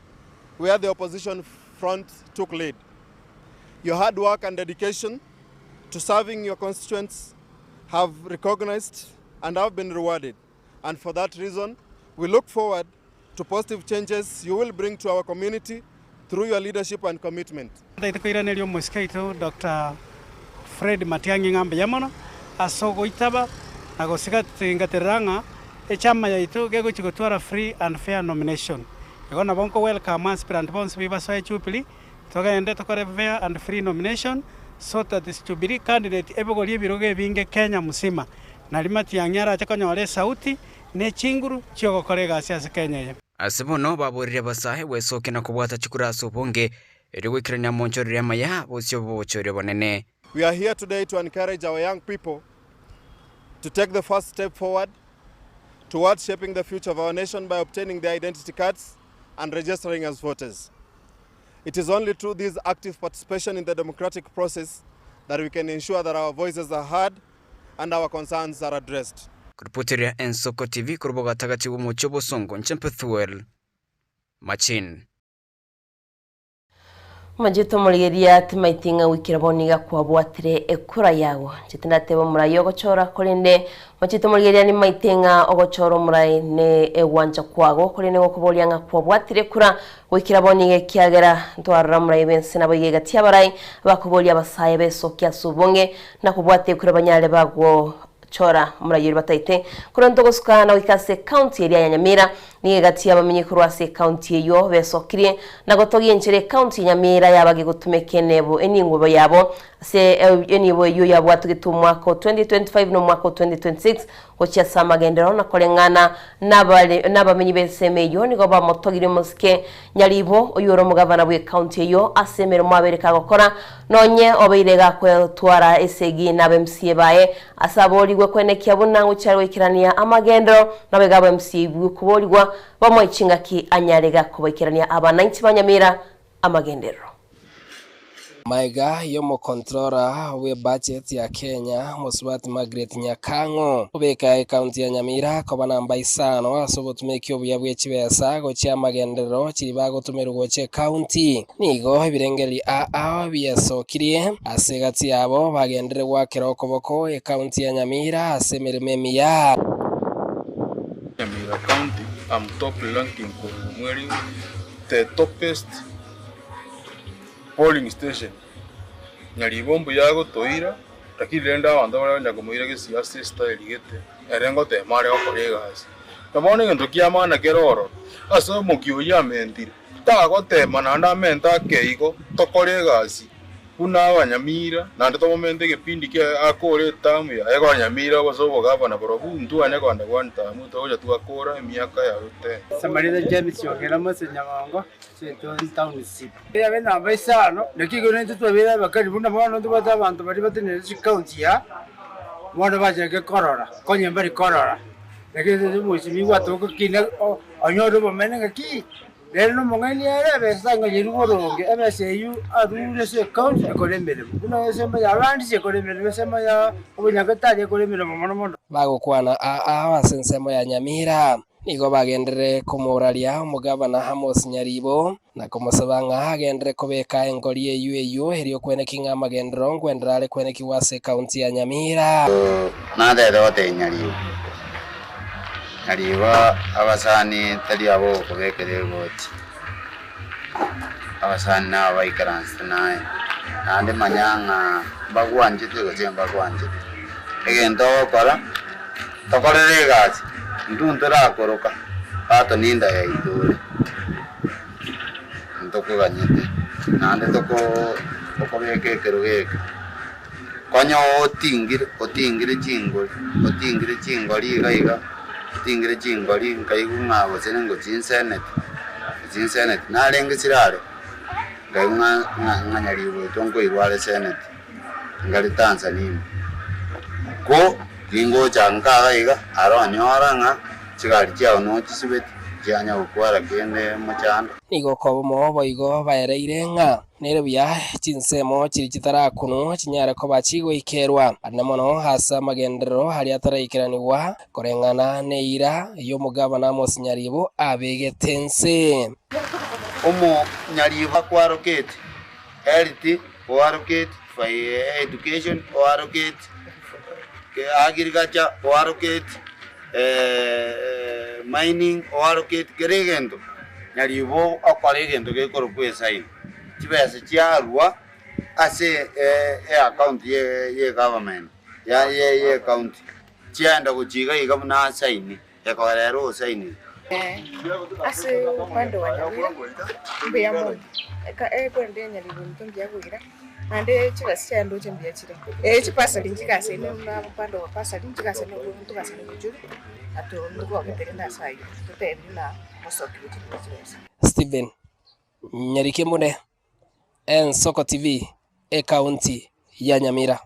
where the opposition front took lead. Your hard work and dedication to serving your constituents have recognized and have been rewarded. And for that reason, we look forward to positive changes you will bring to our community through your leadership and commitment. Ntaete koiraneria omosike oito Doctor Fred Matiang'i ng'a mbuya mono ase ogoitaba na gosigatingaterera ng'a echama yaito gegochia gotwara free and fair nomination. Igo nabo nko welcome aspirant bonsi bi basoe Jubilee togende tokore fair and free nomination so that Jubilee candidate ebogorie ebirogo ebinge Kenya mzima Nario Matiang'i arache konyora esauti ne chinguru chi'ogokora egasi ase Kenya eye. Ase bono baborire abasae gwesokia na kobwata chikura ase obonge, erio goikerania amonchoreri amaya bosio bw'obochori obonene. We are here today to encourage our young people to take the first step forward towards shaping the future of our nation by obtaining their identity cards and registering as voters. It is only through this active participation in the democratic process that we can ensure that our voices are heard and our concerns are addressed. Koripoteria Ensoko TV korwa bogatagati bw'omochie o Bosongo, inche Pethuel Machin. Omachete omorigereria timaiti ng'a goikera bono nigo kwabwatire ekura yago. Inche tindateba omorai ogochora, korende omachete omorigereria nimaite ng'a ogochora omorai ne egwancha kwago, korende ngokoboria ng'a kwabwatire ekura goikera bono nigo ekiagera ntwarora omorai bw'ense naboigo egati y'abarai abakoboria abasae besokia ase obonge na kobwata ekura banyare bagwo Chora omoraiyo oria bataete korenta ogosuka na goika ase ecounty eria ya Nyamira. Nigo egati y'abamenyi korwa ase ecounty eyio besokirie na gotogia enchera ecounty ya Nyamira yabagia gotumeka enebo eningwebo yabo ase enibo eyio yabwatogetwe omwaka o 2025 na omwaka o 2026 gochia ase amagenderero na koreng'ana nabamenyi b'ensemo eyio nigo bamotogirie omosike Nyaribo, oyio ore omogavana bw'ecounty eyio, ase emeremo abeire kagokora, nonye obeire gakwetwara esegi n'aba MCA baye, ase aborigwe kwenekia buna ngochia are goikerania amagenderero, nabo iga aba MCA koborigwa bamoe chingaki anyare gakobaikerania abanainchi ba Nyamira amagenderero. Magega y'omokontrora bw'ebudget ya Kenya, Mosubati Margaret Nyakang'o, obeka ekaunti ya Nyamira koba namba isano ase obotumeki obuya bwe chibesa gochia amagenderero chiri bagotumerwa gocha ekaunti. Nigo ebirengererio ao biesokirie ase egati yabo bagenderere goakera okoboko ekaunti ya Nyamira ase emeremo emiya. Nyamira County, am top ranking korwa mweri the topest polling station, Nyaribo mbuya agotoira, lakini rende abanto baria banya komoira gesiasa estyle gete, ere ngotema are gokora egasi. Na bono egento kia maana kere ororo, ase omokia oyio amentire, tagotema naende amente ake igo, tokore egasi buna abanyamira, naende tomomente egepindi kiaye akore eterm yaye igo Nyamira gose obogavana borobwo, intwe onye kogenda one term togocha twakora emiaka yaye ten. Samarita James Ogera Mose Nyamongo, Township. Yabe namba isano, naki igo naintwe twabeire abakari buna bono ntobwate abanto baria batenenete chicounty aa, bono bachake korora, konya mbari korora. Naki ase omosibigwa atogokina onyore obomene ng'aki, rero nomong'aini ere ebesa tang'anyerwa boronge, ebesa eywo arure ase ecounty ekore emeremo. Buna ensemo ya lands ekore emeremo, ensemo ya obonyagetari ekore emeremo mono mono. Bagokwana aa ase ensemo ya Nyamira. Nigo bagenderere komoraria omogabana Amos Nyaribo, na komosaba ng'a agenderere kobeka engori eyio eyio erio kweneki ng'a amagenderero nkwenderera are kwenekigwa ase ekaunti ya Nyamira. Natete gotebia Nyaribo, Nyaribo abasani tari abo ogokobekera egoti, abasani nabo baikaransete naye, naende manya ng'a mbagwanchete gose mbagwanchete. Egento ogokora. Tokorere egasi, intwe ntorakoroka, bato nenda yaito ore, ntokoganyete, naende toko tokobeka ekerogo eke. Konya otingire otingire chingori, otingire chingori iga iga, otingire chingori nkaigwa ng'a gose ningochia nseneti, gochia nseneti, narenge sirare, nkaigwa ng'a ng'a ng'a nyarigoitwa nkoirwa are seneti. Ngare Tanzania ime. Ko ningocha nka iga iga, aro onyora ng'a chigari chiao nochisibeti, chianya gokwara kende mochando. Nigo kobomo boigo baereire ng'a nere buya chinsemo chiria chitarakunwa chinyare koba chigoikerwa, ande mono ase amagenderero aria ataraikeranigwa, koreng'ana neira y'omogabana Amos Nyaribo abegete inse. Omonyaribo akwaroketi Health, oallocate for education, oallocate agriculture, oallocate mining, oallocate kera egento, nyaribo okore egento gekorokwa esign. Chibesa chiarwa ase eaccount ye egovernment ya ye ecounty, chiaenda gochia iga iga buna asaini. Ekogera ere osainire. Ase upande wa Nyamira mbuya mono, eka ekwende ya Nyaribunto mbuya koira, naende chigasi chiaye ndoche mbuya chire. Eh chipasari nchigasaine buna upande wa pasari nchigasaine ntogasaine gochia ato ntogogete rende ase aywo, totebirie buna mosoki gochia korwa chibesa. Stephen Nyarikemune, Ensoko TV, Ekaunti. ya Nyamira.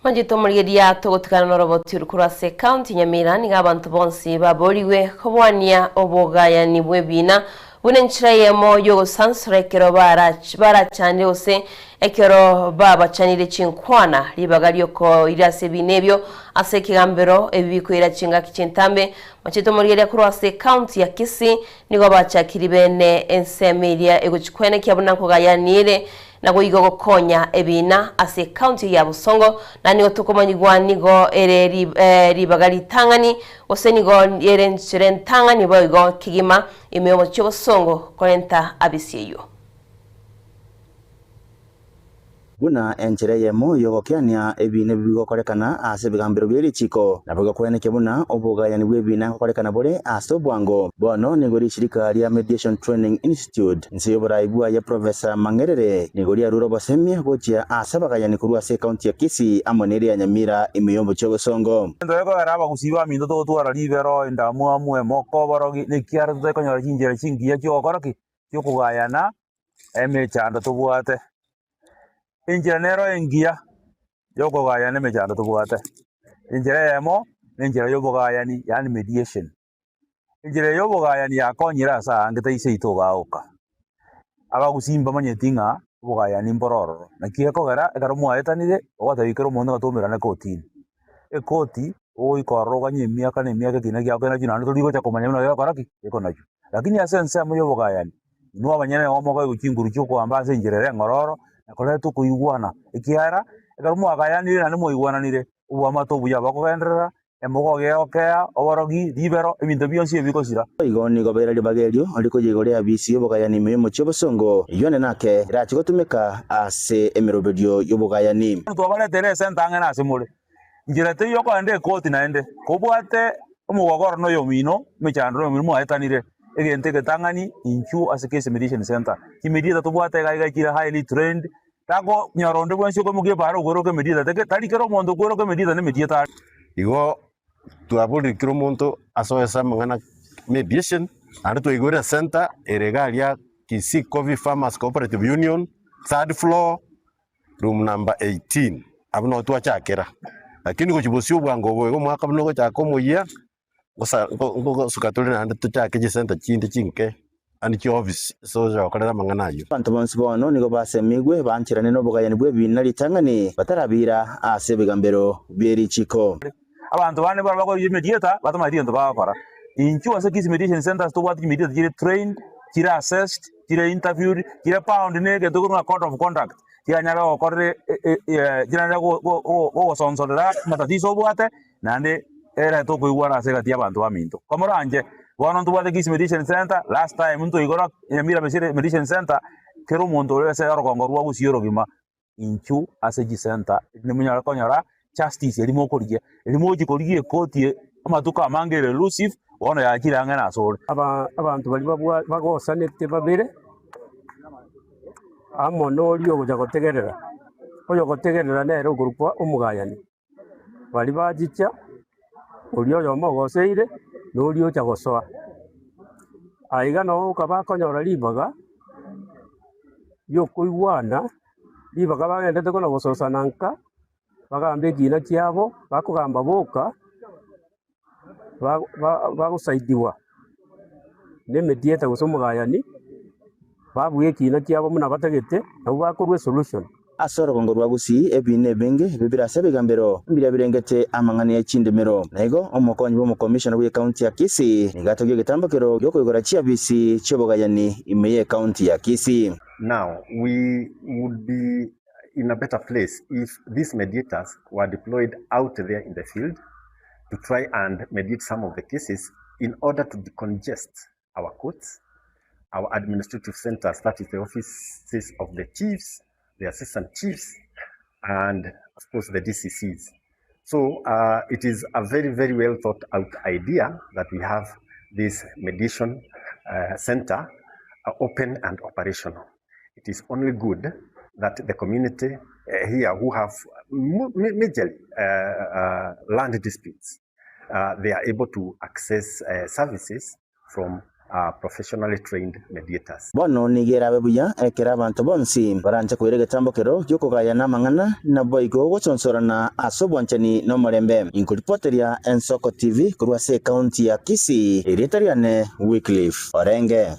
Mwanchete omorigeria togotigana noroboti oru korwa ase ekaunti Nyamira nigo abanto bonsi baborigwe kobwania obogayani bw'ebiina buna enchera eyemo y'ogosansora ekero barachanire gose ekero babachanire chinkwana ribaga riokoira ase ebiina ebio ase ekegambero ebi bikoira chingaki chintambe. Mwanchete omorigeria korwa ase ekaunti ya Kisii nigo bachakiri bene ensemo eria egochi kwenekia buna nkogayaniire Naboigo gokonya ebiina ase ecounty ya Bosongo, na nigo tokomanyigwa nigo ere ribaga ritang'ani, gose nigo ere enchera entang'ani boigo kegima ime y'omochie o Bosongo korenta abisi eyio. Buna enchera eyemo y'ogokeania ebiina ebi bigokorekana ase ebigambero bie richiiko, naboigo kwenekia buna obogayani bw'ebiina ngokorekana bore ase obwango. Bono nigo richirika ria Mediation Training Institute Inse y'oboraai bwaye Professor Mang'erere nigo riarure obosemia gochia ase abagayani korwa ase ekaunti ya Kisii amo neria ya Nyamira ime y'omochie o Bosongo. Egento gekogera abagusii baminto togotwara ribero, endamwamu, emoko, oborogi, nekiara totari konyora chinchera chingiya chi'ogokora ki? Chi'okogayana emechando tobwate. Enchera nero engiya y'okogayana emechando tobwate. Enchera eyemo, nenchera y'obogayani yaani mediation. Enchera eye y'obogayani yakonyire ase aange ta ise oito ogaoka. Abagusii mbamanyeti ng'a obogayani mboro ororo, naki gekogera ekero mwaetanire, ogotebia kera omonto ng'a twaumerane kotini. Ekoti, ogoika ororo oganye emiaka na emiaka ekina kiago kere nakio naende tori gocha komanya buna gegokora ki? Gekonachwa. Lakini ase ensemo ya obogayani, inwe abanyene nigo mokoegwa chinguru chia okoamba ase enchera ere eng'ororo, na koreta okoigwana, ekiagera ekero mwagayanire naende mwaigwananire, oboamate obuya bokogenderera, Emogogeo, oborogi, ribero, ebinto bionsi ebi bigosira. Boigo nigo baira ribaga erio rikoyia igoro y'abisi y'obogayani ime y'omochie obosongo, eyio onde nake erache gotumeka ase emeroberio y'obogayani. Twabareteire esente ang'e nase more. Inchera teiyo okogenda ekoti naende, kobwate omogogoro na oyomino, emechando na oyomino mwaetanire, egento egetang'ani inchuo ase Case Mediation Centre. Chimediator tobwate iga iga chire highly trained, takonyora onde bwensi okoimokia epaara okweroka emediator, teke tari kera omonto okweroka emediator na emediator are. Igo twaborire kera omonto asoe ase amang'ana mediation, naende twaigure ecenter ere iga aria Kisii Coffee Farmers Cooperative Union, third floor, room number 18, abwo nabo twachakera. Lakini gochia bosio obwango obo iga omwaka buna ogochaka omoyia, Ngosa ngosuka tore naende tochake chisenta chinde chinke, yaani chiofisi ase ogocha gokorera amang'ana ayio. Abanto bonsi bono nigo basemigwe bancherane nobogayani bw'ebiina ritang'ani batarabiira ase ebigambero bie richiiko. Abanto bande mbaro bakoria emediator batamanyeti egento bagokora. Inchuo ase Kisii Mediation Centres tobwate chimediator chire trained, chire assessed, chire interviewed, chire bound na egento ekorwa ng'a code of conduct, chiranyare gokorera chiranyare gogosonsorera amatatizo obwate. Naende erete okoigwana ase egati y'abanto baminto. Komoranche, bono ntobwate Kisii Mediation Centre, last time ntoigora Nyamira Mediation Centre, kera omonto ore ase orogongo rwa Gusii orogima, inchuo ase chisenta erinde monyare konyora justice eria mokorigia. Eria mogochia korigia ekoti amatuko amange ere elusive, bono yachire ang'e nase ore. Abanto baria bagosanete babere, amo noria ogocha gotegerera, oyogotegerera nere okorokwa omogayani. Baria bachicha, oria oyomo ogoseire, na oria ocha gosoa. Aiga nabo okaba akonyora ribaga riokoigwana, ribaga bagendete kona gososana nka, bagambe ekina kiabo, bakogamba boka, bagosaidiwa na emediator gose omogayani, babua ekina kiabo buna batagete, nabwo bakorwa esolution. Ase orogongo rwa Gusii ebiina ebinge ebio bire ase ebigambero mbiria birengete amang'ana ye chindemero. Na igo omokonyi bw'omokomishona bw'ecounty ya Kisii nigo atogia egetambokero gi'okoigora chiabisi chi'obogayani ime y'ecounty ya Kisii. Now we would be in a better place if these mediators were deployed out there in the field to try and mediate some of the cases in order to decongest our courts, our administrative centers, that is the offices of the chiefs, the assistant chiefs, and of course the DCCs. So uh, it is a very, very well thought out idea that we have this mediation uh, center uh, open and operational. It is only good that the community uh, here who have majorly uh, uh, land disputes, uh, they are able to access uh, services from professionally trained mediators. Bono nigo erabe buya ekero abanto bonsi baranche koira egetambokero gi'okogayana amang'ana, naboigo gosonsorana ase obwanchani na omorembe. Inkoripoteria Ensoko TV korwa ase ekaunti ya Kisii, erieta riane Wycliffe Orenge.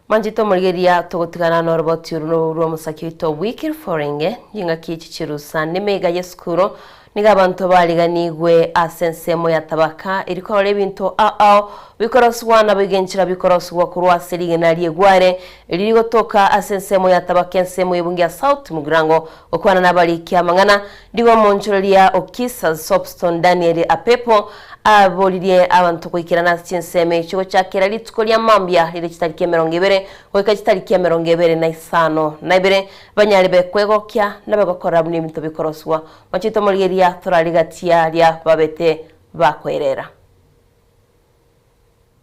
Manchete omorigereria togotigana noroboti oru norwo rw'omosaki oito Wycliffe Orenge, chingaki echi chirusa nemeiga y'esukuru Nigo abanto bariganigwe ase ensemo ya tabaka eria korora ebinto ao ao bikorosigwa naboigo enchera bikorosigwa korwa ase rigena ri'egware erio rigotoka ase ensemo ya tabaka ensemo y'ebunge ya South Mugirango gokwana nabariki amang'ana Nigo omonchoreria o Kisas Soapstone Daniel Apepo aboririe abanto goikerana ase chinsemo echio gochakera rituko ria mambia rire chitariki 20 goika chitariki 25 banyare bekwegokia na begokora buna ebinto bikoroswa. Machete omorigeria torarigatia aria babete bakoerera.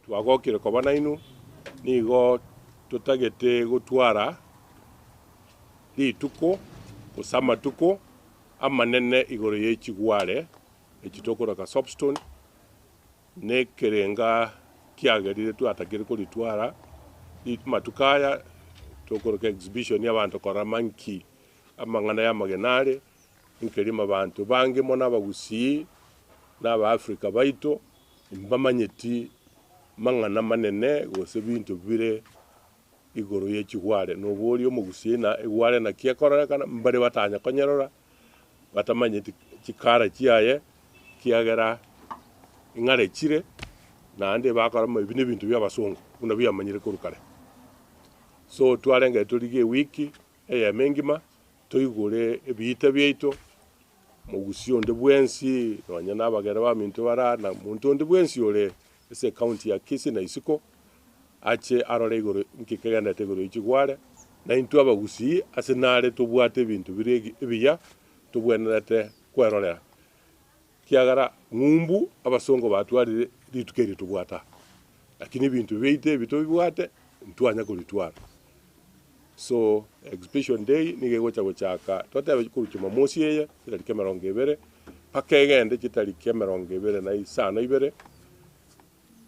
Twagokire koba nainwe, nigo totagete gotwara rituko gose amatuko amanene igoro ye chigware echi tokoroka soapstone, na ekerenga kiagerire twatakire koritwara amatuko aya tokoroka exhibition abanto korora manki amang'ana y'amagena are, Nkerima abanto bange mono abagusii na Abaafrika baito mbamanyeti mang'ana manene gose binto bire igoro ye chigware. Noboria omogusii na egware naki ekororekana, mbare batanya konyerora batamanyeti chikara chiaye kiagera ing'are chire naende bakora ebi nebinto bia abasongo buna biamanyire korwa kare. So twarenge torigie ewiki eyemo engima Toigure ebiita biaito, mogusie onde bwensi, nonya nabagere baminto bare aa, na monto onde bwensi ore ase ecounty ya Kisii na isiko, ache arore igoro nki kegenderete igoro ye chigware, na intwe abagusii ase nare tobwate ebinto bire ebiya tobwenerete kwerorera, kiagera ng'umbu abasongo batwarire rituko eri tobwate aa, lakini ebinto biaito ebi tobibwate ntwanya koritwara. So exhibition day nigo egocha gochaka totebe korwa jumamosi eye chitariki 20 mpaka egende chitariki 25,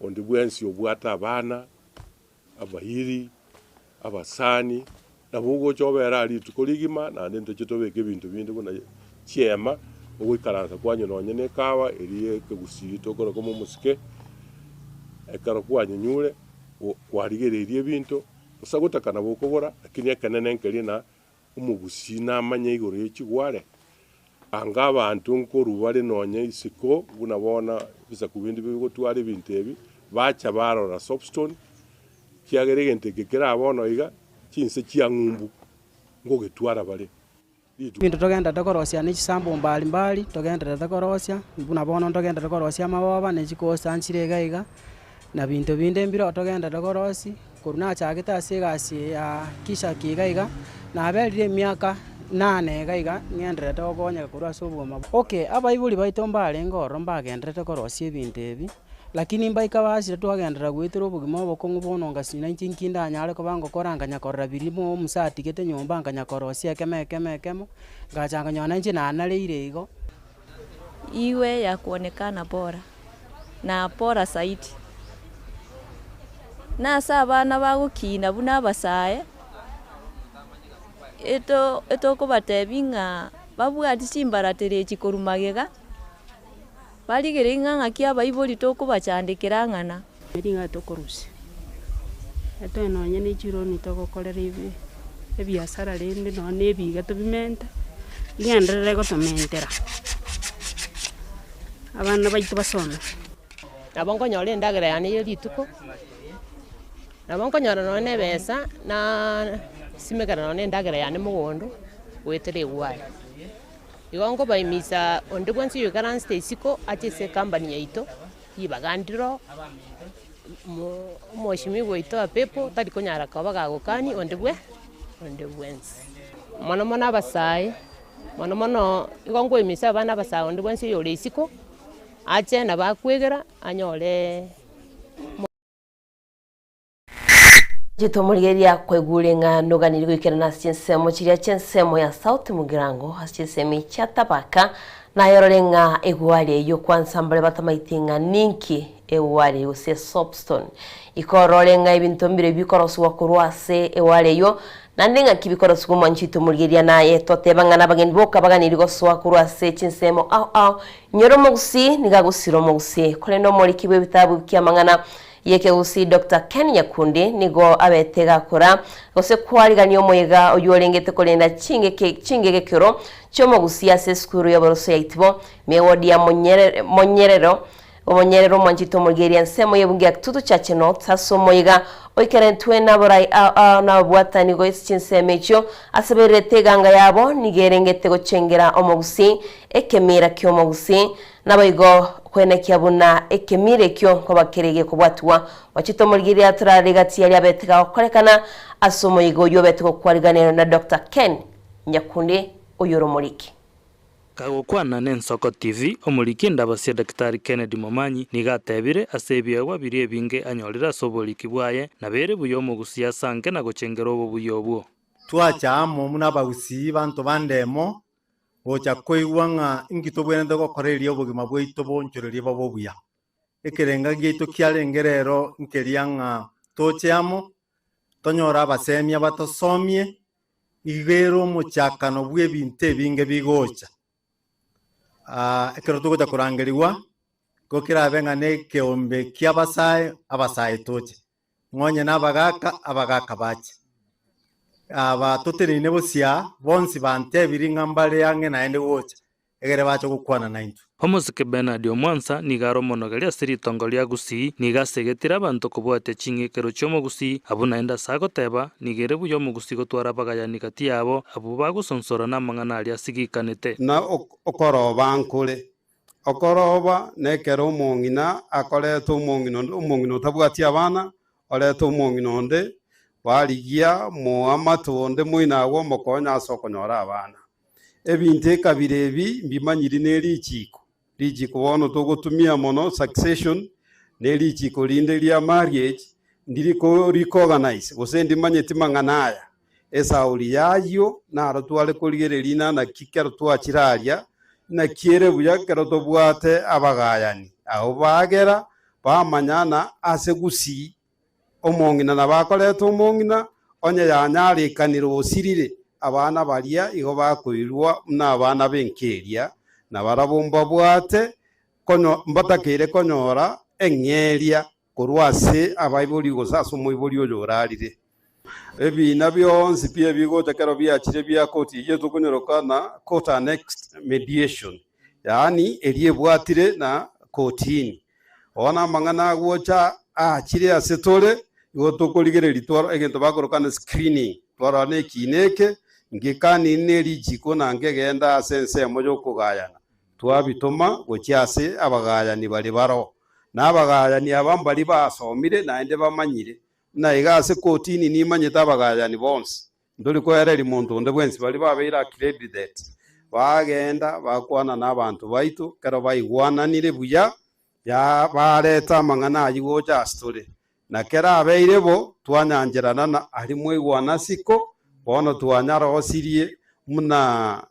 onde bwensi obwate abana, abairi, abasani, nabo ogocha obere aria rituko rigima naende ntoche tobeke ebinto binde buna chiema, ogoikaransa kwanywa nonye na ekahawa eria ekegusii tokoroka omosike, ekero kwanyenyure kwarigereirie ebinto. Gose gotaka nabo okogora, lakini ekenene nkeria na omogusii namanye igoro ye chigware. Anga abanto nkorwa bare nonya isiko buna bono ebisaku binde bigotwara ebinto ebi, bacha barora soapstone, kiagera egento eke kera bono iga, chinse chia ng'umbu ngogetwara bare. Rituko. Ebinto togenderete korosia ne chisambo mbari mbari, togendererete korosia, buna bono ntogendererete korosia amaboba ne chikosta nchire iga iga, na binto binde mbire oo togendererete korosia, korwa nachagete ase egasi eye ya kishaki iga iga, naberire emiaka nane iga iga ng'endererete gokonyeka korwa ase obogima. Okay, abaibori baito mbarenge ororo mbagendererete korosia ebinto ebi. Lakini mbaika basire twagenderera goetera obogima obokong'u bono ngasina inche inki ndanyare koba ngokora nkanya korora biria mo omusa atigete nyomba nkanya korosia ekemo ekemo ekemo, ngacha nkanyora nainche nanareire igo. Iwe ya kuonekana bora, na bora zaidi. Nase abana bagokina buna abasae, eto etokobatebia ng'a babwati chimbaratero echi korwa magega. Barigererie ng'a ng'aki abaibori tokobachandekera ng'ana. Ring'ana tokorusia, etoe nonye ne chironi togokorera ebi ebiasara rende nonye na ebiga tobimente, rigenderere gotomentera abana baito basome. Nabo nkonyora endagera yane ya rituko, nabo nkonyora nonye na ebesa naaa simekera nonye na endagera yane mogondo, goetera egware. Igo nkobaimisa onde bwensi oyoikaransete isiko ache ase ecompany yaito, ribaga ndiro, omweshimiwa oito Apepo tari konyara koba gagokania onde bwe onde bwensi. Mono mono abasae, mono mono igo nkoimisa abana abasae onde bwensi oyore isiko, ache nabo akwegera anyore. Chitomorigereria kwaigure ng'a noganiri goikerana ase chinsemo chiria chi'ensemo ya South Mugirango ase chinsemo chia Tabaka Naye orore ng'a egwari eyio kwansa mbare batamaeti ng'a ninki egwari gose soapstone. Iko orore ng'a ebinto mbire bikorosigwa korwa ase egwari eyio, naende ng'aki bikorosigwa omwanchi oito omorigereria naye toteba ng'a nabageni boka baganiri gosoa korwa ase chinsemo ao ao. Nyora omogusii nigo agosira omogusii, korende omoriki bw'ebitabu ki'amang'ana y'ekegusii Doctor Ken Nyakundi nigo abete gakora gose kwarigania omoyega oyio orengete korenda chingeke chingegekero chi'omogusii ase esukuru y'oboroso ya Itibo, mewodi ya Monyerere Monyerero Omonyerere omwanchete omorigereria ensemo y'ebunge ya Kitutu Chache North ase omoyega oikerentwe naborai ao ao nababwatani goetsa chinsemo echio ase bairerete eganga yabo nigo erengete gochengera omogusii ekemira ki'omogusii naboigo koenekia buna ekemira ekio nkoba kere gekobwatigwa. Mwachete omorigereria torare gati yaria abete gagokorekana ase omoyega oyio obete gokwariganero na Doctor Ken Nyakundi oyore omoriki. Kagokwana n'Ensoko TV, omoriki endaba sia Daktari Kennedy Momanyi nigo atebire ase ebiegwa biria ebinge anyorire ase oboriki bwaye, nabere buya omogusii asanke na gochengera obobuya obwo. Twacha amo buna abagusii banto ba ndemo, gocha koigwa ng'a inki tobwenerete gokora erio obogima bwaito boonchorerie bobe obuya. Ekerenga giaito kiarenge rero nkeria ng'a toche amo, tonyore abasemia batosomie, Igo ere omochakano bw'ebinto ebinge bigocha. Ekero togocha korangerigwa, nigo kerabe ng'a nekeombe ki'abasae, abasae toche, ng'onye nabagaaka, abagaaka bache. Aba toteneine bosio aa, bonsi bantebirie ng'a mbare ang'e naende gocha, egere bache gokwana naintwe. Omosike Bernard Omwansa nigo are omonogeri ase ritongo ria Gusii, nigo asegetire abanto kobwatia ching'ekero chi'omogusii, abwo naende ase agoteba, nigo ere buya omogusii gotwara abagayani gati yabo, abwo bagosonsora namang'ana aria asigikanete. Na okoroba nkore. Okoroba nekero omong'ina akoreta omong'ina onde, omong'ina otabwati abana, oreta omong'ina onde, barigia moamate onde moino agwo omokonye ase okonyora abana. Ebinto ekabira ebi mbimanyiri ne richiiko, richiiko bono togotumia mono succession, ne richiiko rinde ria marriage, ndiri ko recognize gose ndimanyeti mang'ana aya. Esauri y'ayio naro tware korigereria ng'a naki kero twachire aria, naki ere buya kero tobwate abagayani abwo bagera bamanyana ase gusii Omong'ina nabo akoreta omong'ina, onye yanyarekanire osirire, abana baria igo bakoirwa buna abana b'enka eria, na barabwo mbabwate konyo mbatakeire konyora eng'eria korwa ase abaibori gose ase omoibori oyo orarire. Ebiina bionsi pi ebigocha kero biachire bia koti eyio tokonyeroka na court annexed mediation, yaani eria ebwatire na kotini. Bono amang'ana agocha aachire ase tore, igo tokorigereria twaro egento bakoroka na screening, twarora na ekiina eke, ngekaniri ne richiko na nkegenda ase ensemo y'okogayana, twabitoma gochia ase abagayani baria baroo. Na abagayani aba mbaria basomire naende bamanyire, buna iga ase kotini nimanyete abagayani bonsi, ntori koereria monto onde bwensi baria babeire accredited, bagenda bakwana nabanto baito, ekero baigwananire buya, ya bareta amang'ana ayio gocha ase tore. Na kero abeire bo, twanyancherana na aria mwaigwana siko, bono twanyarosirie buna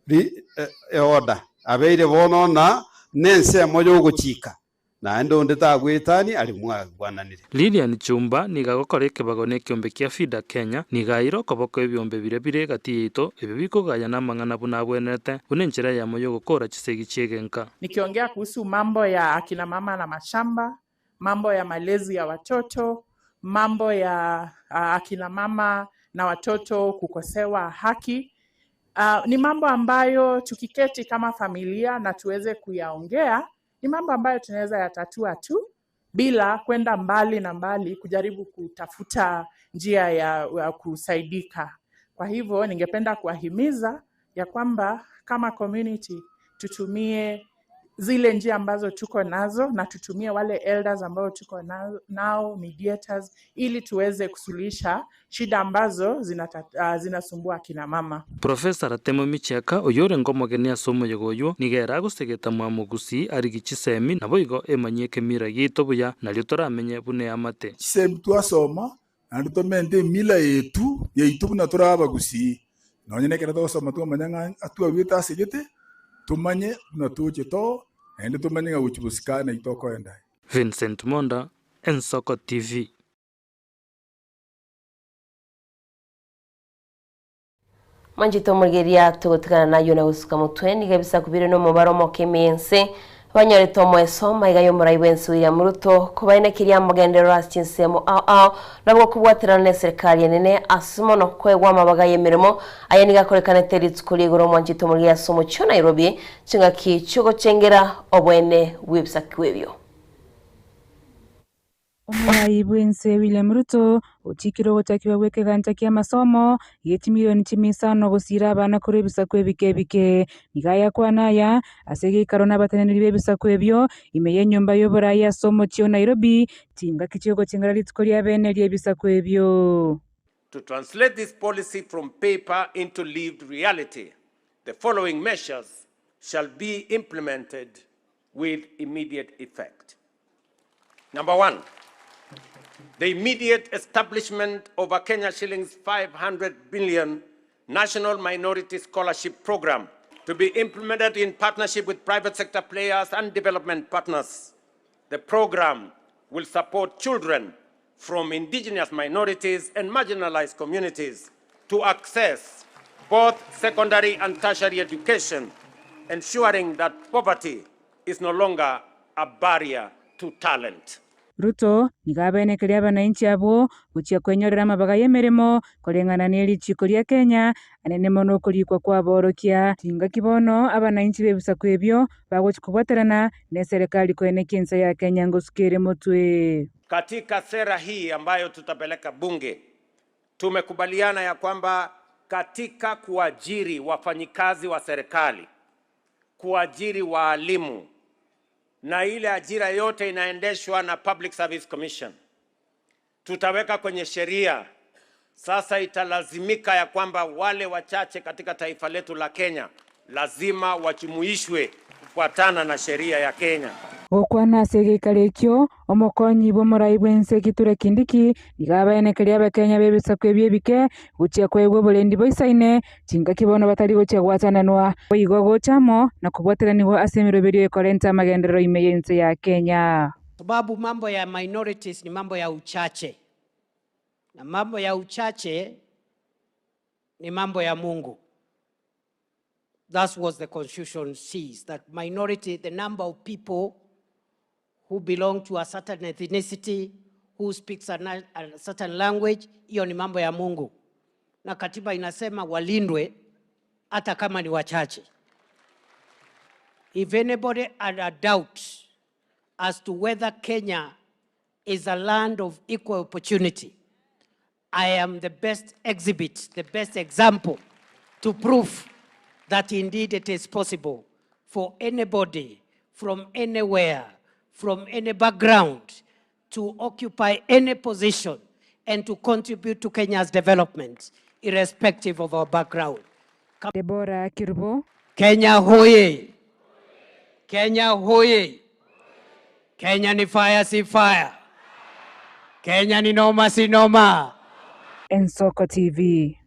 ri eorder, abeire bono na nensemo y'ogochika. Naende onde tagwetania aria mwagwananire. Lilian Chumba nigo agokora ekebago nekiombe kia FIDA Kenya, nigo aeire okoboko ebiombe biria bire egati yaito ebio bikogayana amang'ana buna abwenerete, buna enchera eyemo yogokora chisegi chi'egenka. Nikiongea kuhusu mambo ya akina mama na mashamba, mambo ya malezi ya watoto, mambo ya akina mama na watoto kukosewa haki. Ni mambo ambayo tukiketi kama familia na tuweze kuyaongea, ni mambo ambayo tunaweza yatatua tu bila kwenda mbali na mbali kujaribu kutafuta njia ya, ya kusaidika. Kwa hivyo ningependa kuwahimiza ya kwamba kama community tutumie zile njia ambazo tuko nazo na tutumie wale elders ambao tuko nao, nao mediators, ili tuweze kusuluhisha shida ambazo zinata, zinasumbua kina mama. Professor Ratemo Michieka, oyio orenge omogeni ase omoyega oyio, nigo ere agosegeta mwamogusi arigie chisemi, naboigo emanyie ekemira giaito buya, nario toramenye buna eamate. Chisemi twasoma, naende tomente emila yetu yaito buna tore abagusii. Nonye nekero togosoma twamanya ng'a atwaruete ase gete, Tomanye buna tochete oo, naende tomanye ng'a gochia bosio kare naintwe tokoenda aye. Vincent Monda, Ensoko TV. Manchete omorigereria togotigana nayio na gosuka motwe, nigo ebisaku bire nomobaro omoke ime y'ense, banyorete omoeso maiga y'omorai bw'ense William Ruto, kobaenekeria amagenderero ase chinsemo ao ao, nabo gokobwaterana neserikari enene ase mono koegwa amabaga y'emeremo, aya nigo akorekanete rituko ri'igoro omwanchete omorigereria ase omochie o Nairobi, chingaki chiogochengera oboene bw'ebisaku ebio. Omorai bw'ense William Ruto ochikire ogochakigwa gw'ekegancha ki'amasomo gie chimilioni chimisano gosiira abana korwa ebisaku ebike ebike. Nigo ayakwana aya ase egeikaro nabateneneri b'ebisaku ebio ime y'enyomba y'oborai ase omochie o Nairobi chingaki chi'ogochengera rituko ria bene ri'ebisaku ebio. To translate this policy from paper into lived reality, the following measures shall be implemented with immediate effect. Number one, the immediate establishment of a Kenya shillings 500 billion National Minority Scholarship Program to be implemented in partnership with private sector players and development partners. The program will support children from indigenous minorities and marginalized communities to access both secondary and tertiary education, ensuring that poverty is no longer a barrier to talent. Ruto nigo abenekeria abanainchi abwo gochia kwenyorera amabaga y'emeremo koreng'ana ne richiiko ria Kenya anene mono okorikwa kw'aborokia. Chingaki bono abanainchi b'ebisaku ebio bagochia kobwaterana neserekari koenekia ense ya Kenya ngosuka ere motwe. Katika sera hii ambayo tutapeleka bunge, tumekubaliana ya kwamba katika kuajiri wafanyikazi wa serikali, kuajiri waalimu na ile ajira yote inaendeshwa na Public Service Commission, tutaweka kwenye sheria sasa. Italazimika ya kwamba wale wachache katika taifa letu la Kenya lazima wajumuishwe kufuatana na sheria ya Kenya. Gokwana ase egeikaro ekio, omokonyi bw'omorai bw'ense Kithure Kindiki nigo abaenekeria Abakenya b'ebisaku ebio ebike gochia koegwa oborendi boisaine chingaki bono batari gochia gwatananwa boigo gocha amo na kobwateranigwa ase emeroberio ekorenta amagenderero ime y'ense ya Kenya. Sababu mambo ya minorities ni mambo ya uchache, na mambo ya uchache ni mambo ya Mungu. That's what the constitution sees, that minority, the number of people who belong to a certain ethnicity, who speaks a, a certain language, hiyo ni mambo ya Mungu, na katiba inasema walindwe hata kama ni wachache. If anybody had a doubt as to whether Kenya is a land of equal opportunity, I am the best exhibit, the best example to prove that indeed it is possible for anybody from anywhere, from any background, to occupy any position and to contribute to Kenya's development, irrespective of our background. Deborah Kirubo. Kenya hoye! Kenya hoye! Kenya ni fire si fire. Kenya ni noma si noma. Ensoko TV.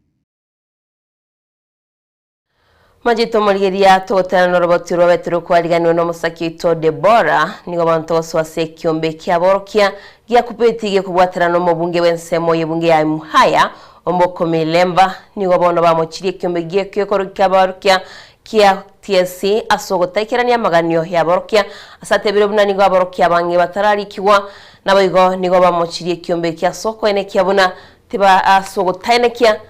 Manchete omorigeria togotera noroboti rwabete rokwariganirwe nomosaki oito Debora nigo abanto gosoa ase ekiombe kiaborokia giakupeti gekobwaterana omobunge bw'ensemo y'ebunge ya Muhaya Omboko Milemba nigo bono bamochirie ekiombe giekio kiaborokia kia TSC ase ogotaikerania amaganio yaborokia ase atebire buna nigo aborokia abange batararikigwa naboigo nigo bamochirie ekiombe kia ase okoenekia buna tiba ase ogotaenekia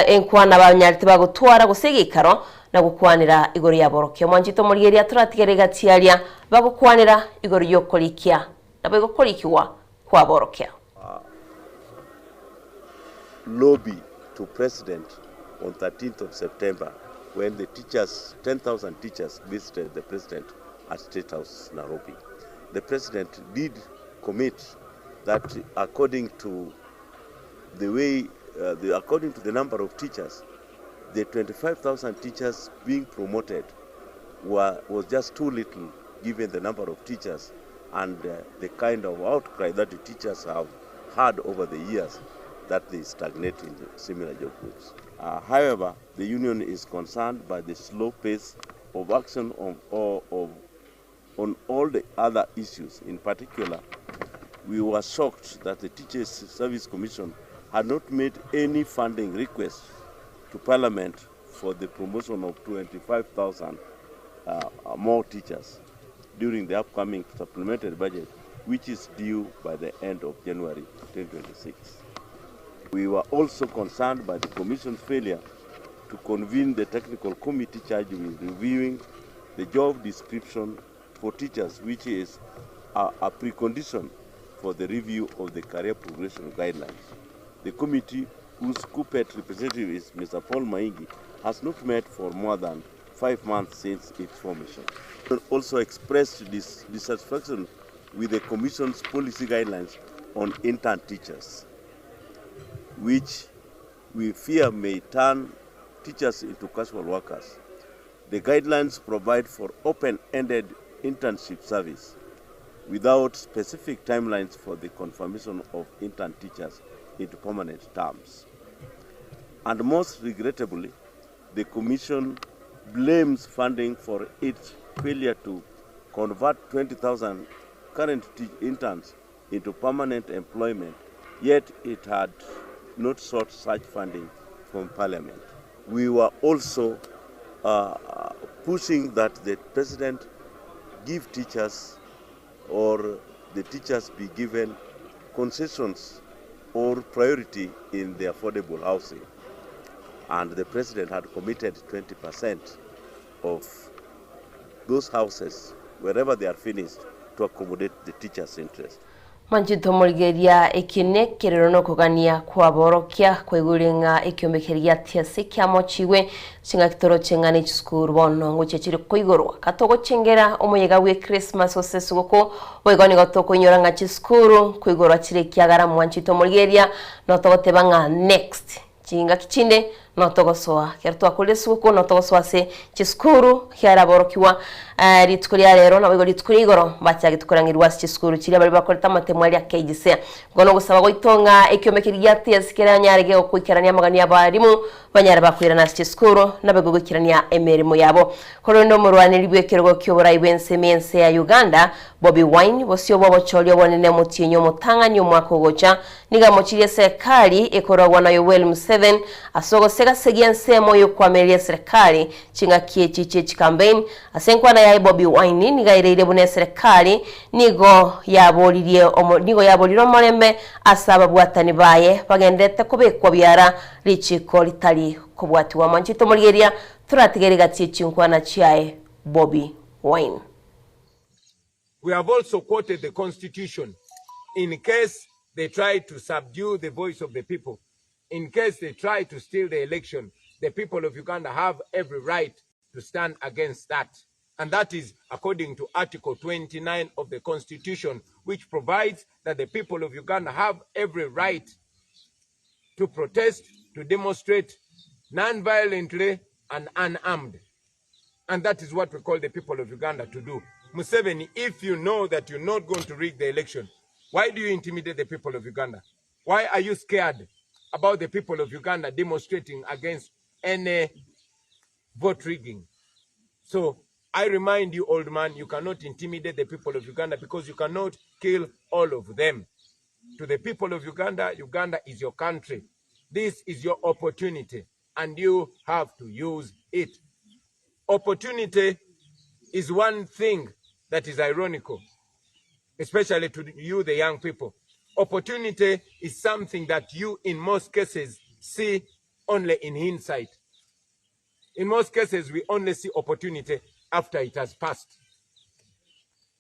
Enkwana banyarete bagotwara gose egeikaro na gokwanera igoro y'aborokia. Omwanchete omorigereria toratigere egati aria bagokwanera igoro y'okorikia naboigo korikigwa kw'aborokia. Lobby to president on 13th of September when the teachers, 10,000 teachers visited the president at State House Nairobi. The president did commit that according to the way, the, according to the number of teachers, the 25,000 teachers being promoted were, was just too little given the number of teachers and the kind of outcry that the teachers have had over the years that they stagnate in similar job groups. However, the union is concerned by the slow pace of action of, of, on all the other issues. In particular, we were shocked that the Teachers Service Commission had not made any funding request to Parliament for the promotion of 25,000 more teachers during the upcoming supplementary budget, which is due by the end of January 2026. We were also concerned by the Commission's failure to convene the technical committee charged with reviewing the job description for teachers, which is a precondition for the review of the career progression guidelines. The committee, whose Kuppet representative is Mr. Paul Maingi, has not met for more than 5 months since its formation. Also expressed dissatisfaction with the Commission's policy guidelines on intern teachers, which we fear may turn teachers into casual workers. The guidelines provide for open-ended internship service without specific timelines for the confirmation of intern teachers into permanent terms. And most regrettably, the Commission blames funding for its failure to convert 20,000 current interns into permanent employment, yet it had not sought such funding from Parliament. We were also pushing that the President give teachers, or the teachers be given concessions or priority in the affordable housing. And the President had committed 20% of those houses, wherever they are finished, to accommodate the teachers' interest. Manchito morigeria ekine kerero no kogania kwaborokia kwaigurenga ekyomekeria TSC kyamochiwe chingakitoro chengane chisukuru bono ngochechire koigorwa katogo chengera omoyega we Christmas osesugoko boigoni gotokonyora nga chisukuru koigorwa chire kiagara mwanchito morigeria no togoteba nga next chingaki chinde no togosoa kero twakore suguko no togosoa se chisukuru kiaraborokiwa rituko rya rero nabo rituko igoro bachagitukorangirwa chisukuru chiria bari bakoreta amatemo aria KGC ngono gusaba goitonga ekyomekeria TSC keranyarege okwikerania amagani abarimu banyara bakwirana chisukuru nabego gwikirania emirimo yabo korondo murwaniri bwekerogo kyoborai bwense ya Uganda Bobi Wine bosio bobochorio bonene mutinyo mutang'ani omwaka ogocha niga mochirie serikali ekoragwa na Yoweri Museveni asogosega segia nsemo yokwameria serikali chingakie chiche campaign asenkwana ya Bobi Wine nigaireire bune serikali nigo yaboririe nigo yaborire omorembe asaba bwatani baye bagendete kubekwa biara richiko ritari kubwatiwa manchito morigeria turatigerega gatie chinkwana chiae Bobi Wine. We have also quoted the Constitution in case they try to subdue the voice of the people, in case they try to steal the election, the people of Uganda have every right to stand against that. And that is according to Article 29 of the Constitution, which provides that the people of Uganda have every right to protest, to demonstrate non-violently and unarmed. And that is what we call the people of Uganda to do. Museveni, if you know that you're not going to rig the election, why do you intimidate the people of Uganda? Why are you scared about the people of Uganda demonstrating against any vote rigging? So I remind you, old man, you cannot intimidate the people of Uganda because you cannot kill all of them. To the people of Uganda, Uganda is your country. This is your opportunity, and you have to use it. Opportunity is one thing that is ironical, especially to you, the young people. Opportunity is something that you, in most cases, see only in hindsight. In most cases, we only see opportunity after it has passed.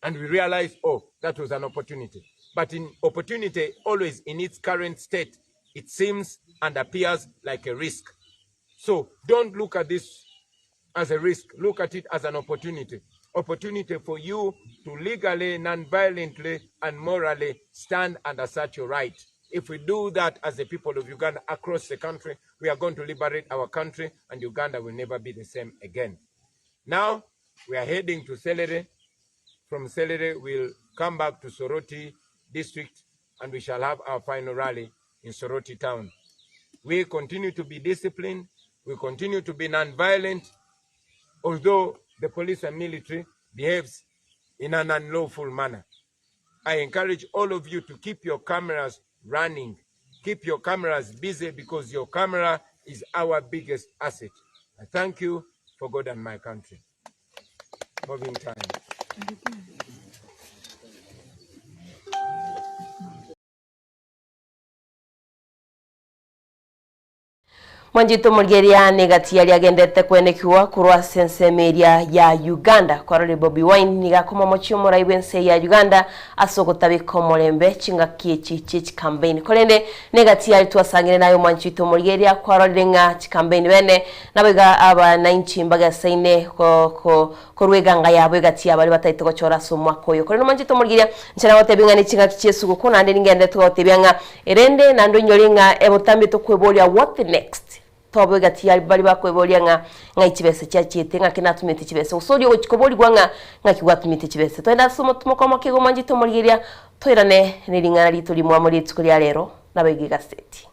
And we realize, oh, that was an opportunity. But in opportunity, always in its current state, it seems and appears like a risk. So don't look at this as a risk. Look at it as an opportunity. Opportunity for you to legally, non-violently, and morally stand and assert your right. If we do that as the people of Uganda across the country, we are going to liberate our country, and Uganda will never be the same again. Now, we are heading to Serere. From Serere, we'll come back to Soroti district, and we shall have our final rally in Soroti town. We continue to be disciplined. We continue to be non-violent, although the police and military behaves in an unlawful manner. I encourage all of you to keep your cameras running. Keep your cameras busy because your camera is our biggest asset. I thank you for God and my country. Moving time. Mwanchete omorigereria negati aria agendete kwenekigwa korwa ase ensemo eria ya Uganda. Kwarorire Bobi Wine nigo akoma omochie omorai bw'ense ya Uganda ase ogotabeka omorembe chingaki echi chie chikambeini. Korende negati aria twasangire naye omwanchete omorigereria kwarorire ng'a chikambeini bene naboigo abanainchi mbagesaine korwa eganga yabo egati ya baria bataete gochora ase omwaka oyo. Korende omwanchete omorigereria inche nagotebia ng'a nechingaki chi'esuguku naende ningenderete gotebia ng'a Erende naende oinyore ng'a ebotambe tokweboria what next? Tobe egati ya baria bakweboria ng'a ng'ai chibesa chiachiete, ng'aki natumete chibesa, gose oria ogochia koborigwa ng'a ng'aki gwatumete chibesa. Toende ase omotumo omoke iga omwanchete omorigereria, toirane ne ring'ana rito rimwamo rituko ria rero, naboigo egaseti.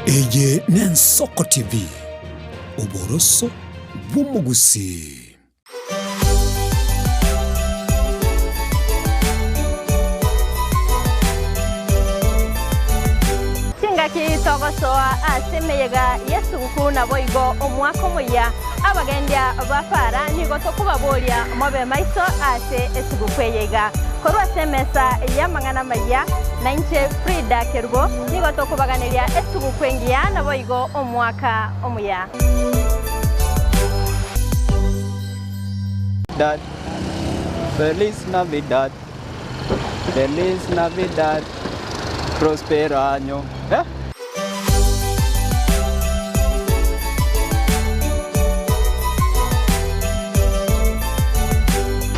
Eye n'Ensoko TV, oboroso bw'omogusii. Chingaki togosoa ase emeyega y'esuguku naboigo omwaka omoyia, abagendia ba para nigo tokobaboria mobe maiso ase esuguku eye iga. Korwa ase emesa y'amang'ana amayia, nainche Frida Kerubo, nigo tokobaganeria esuguku engiya naboigo omwaka omuya. Dad, Feliz Navidad, Feliz Navidad, Prospero año. Eh?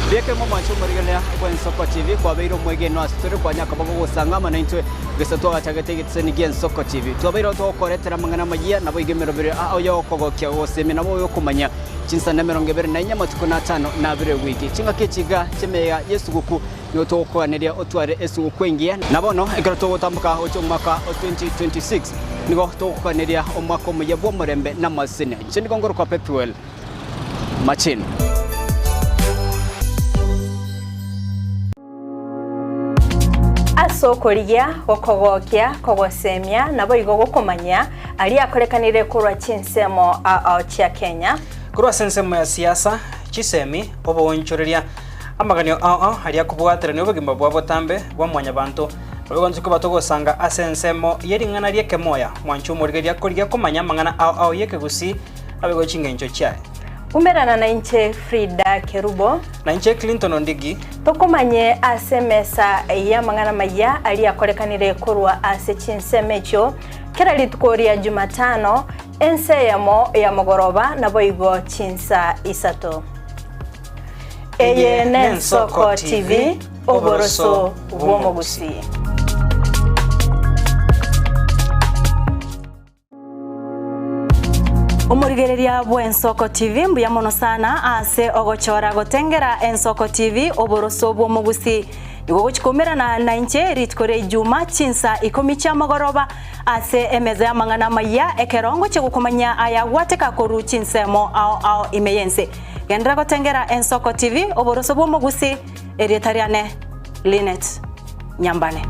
Bieke momwanche omorigereria bw'Ensoko TV kwabeire omwegenwa ase tore kwanyaka bagogosanga amo naintwe gese twagachagete egetiseni gi'Ensoko TV. Twabeire togokoretera amang'ana amayia naboigo emerobero ao y'okogokia gosemia nabo oyokomanya chinsana 24 amatuko na atano na abere ewiki. Chingaki echi iga chi'emeyega y'esuguku Nigo togokoganeria otware esuguku engiya. Na bono ekero togotamboka gochia omwaka o 2026, nigo togokoganeria omwaka omuya bw'omorembe na amasesenia. Inche nigo ngorokwa Pethuel Machini. Ase okorigia, gokogokia, kogosemia, naboigo gokomanyia aria akorekanire korwa chinsemo ao chia Kenya. Korwa ase ensemo ya siasa, chisemi, oboonchoreria, Amaganio ao ao aria akobwaterania obogima bwa botambe bwa mwanyabanto, naboigo ntokoba togosanga ase ensemo ye ring'ana ri'ekemoya, mwanche omorigereria korigia komanya amang'ana ao ao y'ekegusii naboigo chingencho chiaye. Umerana nainche Frida Kerubo. Nainche Clinton Ondigi. Tokomanye ase emesa y'amang'ana amayia aria akorekanire korwa ase chinsemo echio kera rituko ria Jumatano, ensa eyemo ya mogoroba naboigo chinsa isato. Eye n'Ensoko TV, oboroso bw'omogusii. Omorigereria bw'Ensoko TV mbuya mono sana ase ogochora gotengera Ensoko TV oboroso bw'omogusii. Nigo ogochia koumerana nainche rituko ria Ijuma chinsa ikomi chia mogoroba ase emeza y'amang'ana amayia ekero ngochia gokomanyia aya gwateka korwa chinsemo ao ao ime y'ense. Genderera gotengera Ensoko TV, oboroso bw'omogusi, erieta riane Linet Nyambane.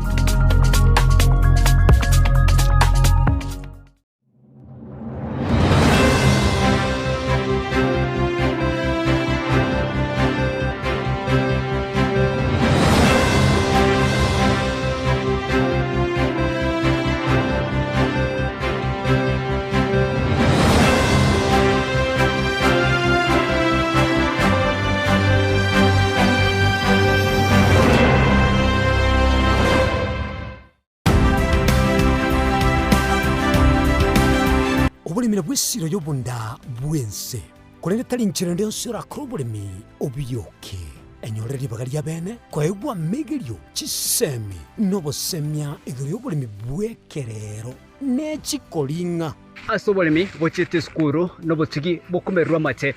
Nesiro y'obonda bw'ense, korende tari nchera ende yonsi orakore oboremi obioke. Enyore ribaga ria bene koegwa amegerio, chisemi, na obosemia igoro y'oboremi bw'ekerero ne chikoring'a. Ase oboremi bochiete esukuru nobotugi bokomererwa amate.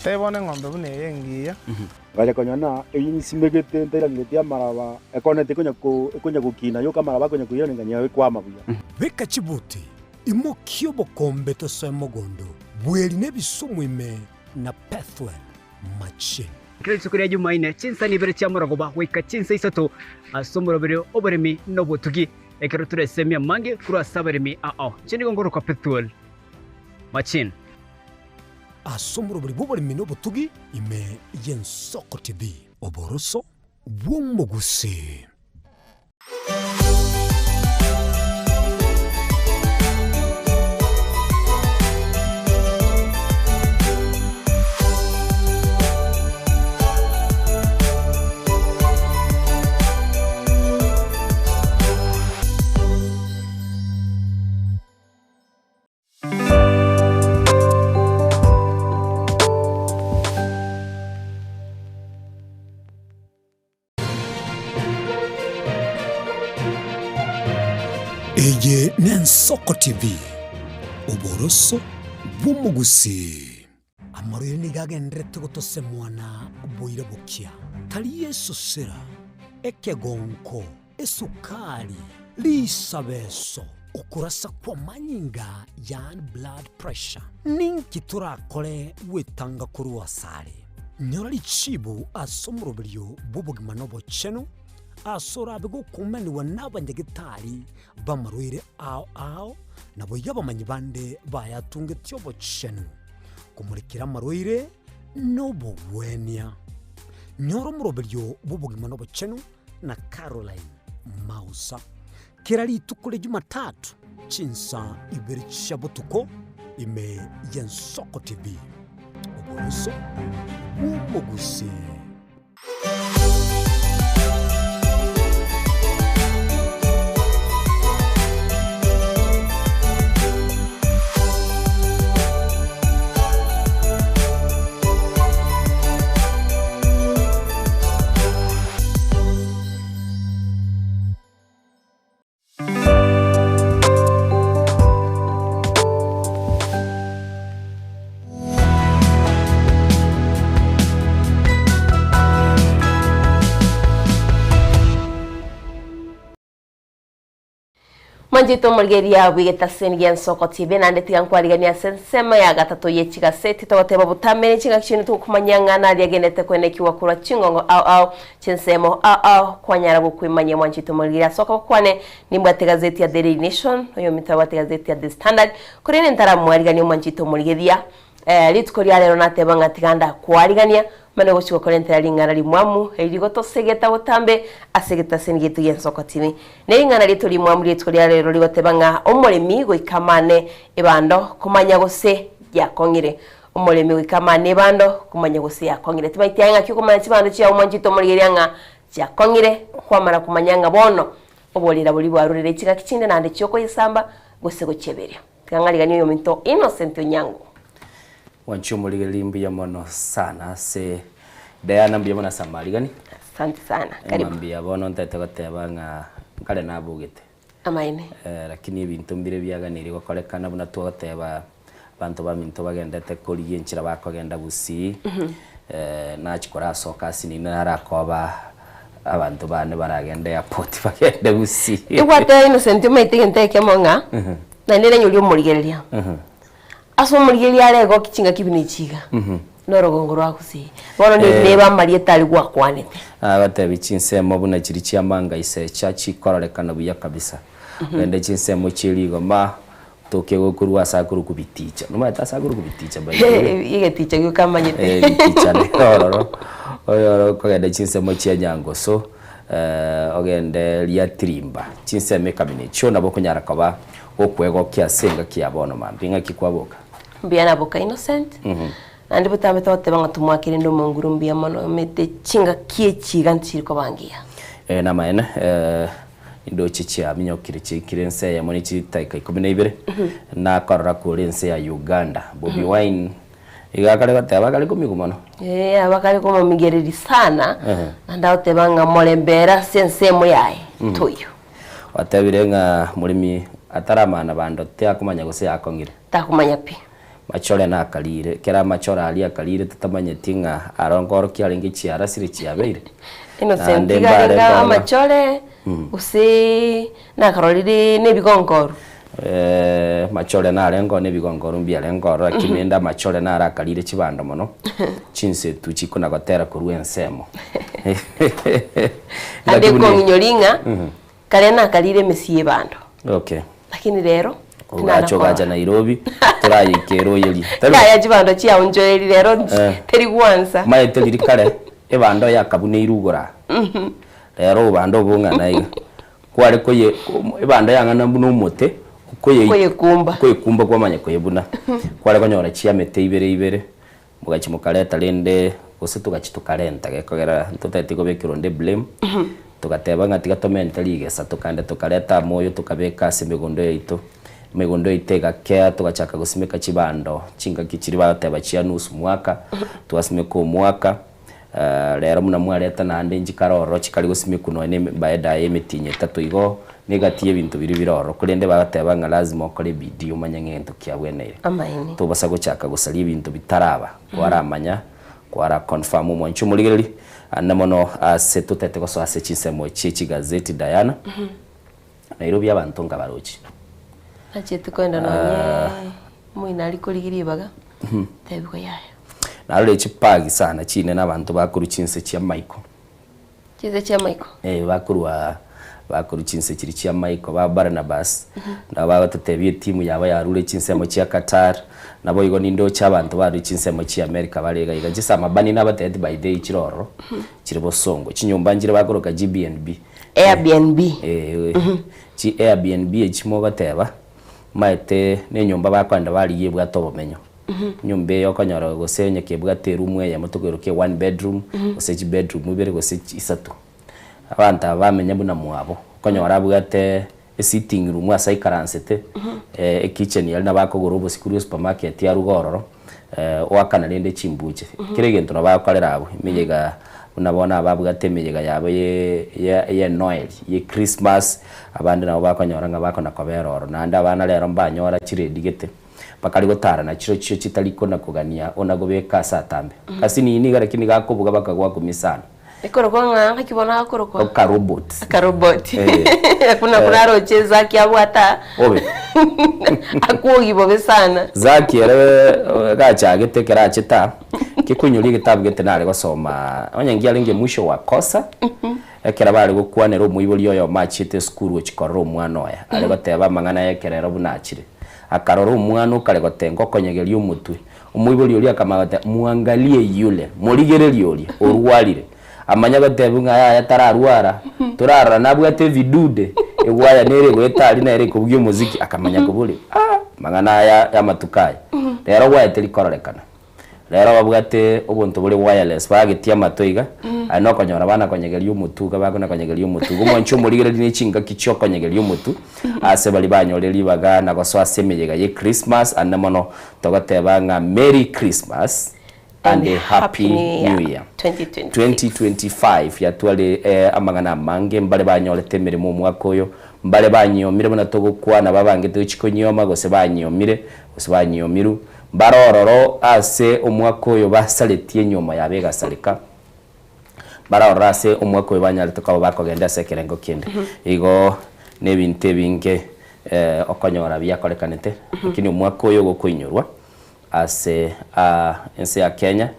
Tebia bono eng'ombe buna eye engiya. Ngacha konyora ng'a eyio nsimegete ntairangetie amaraba, ekoneti ekonya ko ekonya gokina yoka amaraba akonya koirana nganyora ekwama buya. Beka chibuti, imokia obokombe tosoe mogondo, bweri na ebisumu ime na Pethuel machine. Kera rituko ria Jumaine, chinsani ibere chia morogoba goika chinsa isato ase omoroberi oboremi na obotugi, ekero toresemie amange korwa ase abaremi ao. Inche nigo ngorokwa Pethuel Machine. Ase omoroberi bw'oboremi na obotugi ime y'Ensoko TV. Oboroso bw'omogusii. Eye n'Ensoko TV, oboroso bw'omogusii. Amarwaire nigo agendererete gotosemwa na boira bokia, tari esosera, ekegonko, esukari, risabeso, okorasa kw'amanyinga yaani blood pressure. Ninki torakore gwetanga korwa asare? Nyora richibu ase omoroberio bw'obogima na obochenu, ase orabe gokumanigwa n'abanyagetari b'amarwaire ao ao, naboigo abamanyi bande bayatungetie obochenu, komorekera amarwaire na obogwenia. Nyora omoroberio bw'obogima na obochenu na Caroline Mausa. Kera rituko ria Jumatatu chinsa ibere chia botuko ime y'Ensoko TV. Oboroso bw'omogusii. Mwanchete omorigereria bw'egetaseni gia Nsoko TV naende tiga nkwariganie ase ensemo ya gatato ye chigaseti togoteba botambe ne chingaki chiaino togokomanyia ng'a naria agenderete koenekigwa korwa chingongo ao ao chinsemo ao ao kwanyara gokwemanyia mwanchete omorigereria ase okoboko kwane nimbwate egazeti ya The Daily Nation oyominto abwate egazeti ya The Standard korende ntaramwarigania omwanchete omorigereria Rituko ria rero nateba ng'a tiga ndakwarigania, mane gochia gokorentera ring'ana rimwamu eri rigotosegeta botambe ase egetaseni giaito gi'ensoko timi. Ne ring'ana riaito rimwamu rituko ria rero rigoteba ng'a omoremi goika amane ebando komanya gose yakong'ire. Omoremi goika amane ebando komanya gose yakong'ire. Timaiti aye ng'aki okomanya chibando chiao mwanchete omorigereria ng'a chiakong'ire, kwamana komanya ng'a bono oborera boria bwarurire chingaki chinde naende chiokoyesamba gose gochieberia. Tiga ng'ariganie oyominto Innocent Onyango. Mwanchi omorigereria mbuya mono sana ase Diana mbuya mono ase amarigani. Asante sana. Karibu. Mambia bono ntaete goteba ng'a nkare nabogete. Amaene. Eh, lakini ebinto mbire biaganirie gokorekana buna twagoteba abanto baminto bagendete korigia enchera bakogenda Gusii. Eh, nachia korasoka ase nini narakoba abanto bane baragende airport bagende Gusii. Egwateba Innocent omanyete egento ekemo ng'a naende nenyoria omorigereria. Ase omorigereria are egoki chingaki buna echi iga, norogongo rwa Gusii. Bono neba amarieta aria gwakwanete. Agotebi chinsemo buna chiria chia Manga Isecha chikororekana buya kabisa. Ogende chinsemo chie rigoma Toke gokorwa ase akorokwa biticha. Nomanyete ase akorokwa biticha by the way? Egeticha gioka amanyete. Eh, biticha nere ororo. Oyoro okogenda chinsemo chia Nyangoso, eh, ogende Riatirimba, chinsemo ekamina echio nabo okonyara koba gokwegokia ase engaki ya bono mambia. Ng'aki kwaboka? Mbuya naboka Innocent. Naende botambe togoteba ng'a tomwake rende omonguru mbuya mono omanyete chingaki echi iga nchiri koba ngiya. Eh, namaene, eh. Indoche chiaminyokire chiaikire ense eyemo ne chidakika ikomi na ibere, nakorora kore ense ya Uganda. Bobi Wine iga akare goteba akare komigu mono. Ee, aba akare komomigereria sana, Ehe. naende agoteba ng'a morembe ere ase ensemo yaye toiyo. Otebire ng'a moremi ataramana bando tiakomanya gose yakong'ire. Takomanya pi. Machore nakarire, ekero amachore aria akarire totamanyeti ng'a aro nkorokia arenge chiarasire chiabeire. Innocent Naende iga mbare arenge nkorora. amachore gose nakarorire na ebigonkoru. Machore narenge oo na ebigonkoru mbiarenge ororo lakini rende amachore naro akarire chibando mono, chinsetu chikona gotera korwa ensemo. Ande Lakini buna- ekong'inyori ng'a kare nakarire emesie y'ebando. Okay. Lakini rero Ogacha ogacha Nairobi torayeikere oyerie. Tari bo? Yaya chibando chiaonchoreria rero Eh. teri gwansa. Maete riria kare ebando yakabuneirwe igoro aa. Rero obobando obo ng'ana iga. Kware koye ebando yang'ana buna omote okoye Koyekumba. koyekumba kwamanya koyebuna. Kware konyora chiamete ibere ibere mogachi mokareta rende gose togachi tokarenta gekogera ntotagete kobekerwa onde blame. Togateba ng'a tiga tomente rigesa tokande tokareta amoyo tokabeka ase emegondo yaito, emegondo yaito egakea togachaka gosimeka chibando chingaki chiria bagoteba chia nusu mwaka, twasimeka omwaka rero buna mwareta naende nchikare ororo chikari gosimekwa nonya na baada ya emetienyi etato igo, negati y'ebinto biria bire ororo korende bagoteba ng'a lazima okore bidii omanye ng'a egento kiabweneire. Amaene. Tobasa gochaka gosaria ebinto bitaraba, kwaramanya Kwara confirm omwanchi omorigereria ande mono ase totete gosoa ase chinsemo chie chigazeti Diana, Nairobi abanto nkabarochi. Nachete koenda nonye moino aria korigia ribaga, tebigwa yaya. Narorire chipagi sana chinene abanto bakorwa chinse chia maiko. Chinse chia maiko. Eh, bakorwa bakorwa chinse chiria chia maiko ba Barnabas, nabo bagototebia etimu yabo yarure chinsemo chia Qatar, naboigo nindoche abanto barure chinsemo chia America bare iga iga. Chisamabani nabatebetie by the way chire ororo, chire bosongo. Chinyomba nchire bakoroka GBNB. Airbnb. Eh, chi Airbnb echi mogoteba, maete na enyomba bakoenda barigia ebwate obomenyo. Enyomba eye okonyora gose onye kebwate eroom eyemo tokoirokia one bedroom, gose chibedroom ibere gose isato. Abanto aba bamenya buna mwabo, okonyora abwate esitting room ase aikaransete, ekitchen aria nabo akogora obosie korwa esupermarket aruge ororo, oakana rende chimbuche. Kera egento nabo agokorera abwo, emeyega buna bono aba abwate emeyega yabo ye ye noel, ye christmas, abande nabo bakonyora ng'a bakona kobera ororo. Naende abana rero mbanyora chiredi gete. Bakare gotaarana chirochio chitari kona-kogania ona gobeka ase atambe. Ase nini iga lakini gakobuga bakagoakumia sana. Ekorokwa ng'a ng'aki bono akorokwa? Akarobot. Akarobot. Eh. Buna Eh. aroche Zaki abwate aa. Obe. Akwogi bobe sana. Zaki ere gachagete ekero achete aa, gekoinyoria egetabu gete nare gosoma onye ngiarenge mwisho wa kosa, Ekero bare gokwanera omoibori oyomo achiete esukuru gochia korora omwana oye, are goteba amang'ana y'ekerero buna achire. Akarora omwana okare gotenga okonyegeria omotwe. Omoibori oria akamanya goteba, Mwangalie yule, morigererie oria, orwarire. Amanya gotebia ng'a yaya tararwara, torarora nabwate ebidude, egwaya nere egoeta aria nere ekobugia omoziki, akamanya koboria, ah, amang'ana aya y'amatuko aya, rero gwaya teri kororekana. Rero babwate obonto bore wireless bagetie amato iga, aye nokonyora bana konyegeria omotwe iga bakona konyegeria omotwe iga. Omwanchi omorigereria ne chingaki chia okonyegeria omotwe ase baria banyorire ribaga na gosoa ase emeyega ye Christmas ande mono togoteba ng'a Merry Christmas and a Happy New Year 2025 yatware amang'ana amange mbare banyorete emeremo omwaka oyo, mbare banyiomire buna togokwana babangete gochia konyioma gose banyiomire gose banyiomirwe. Mbare ororo ase omwaka oyo basaretie enyiomo yabo egasareka, mbare ororo ase omwaka oyo banyarete koba bakogenda ase ekerengo kende. Igo nebinto ebinge okonyora biakorekanete, lakini omwaka oyo ogokoinyorwa ase ense ya Kenya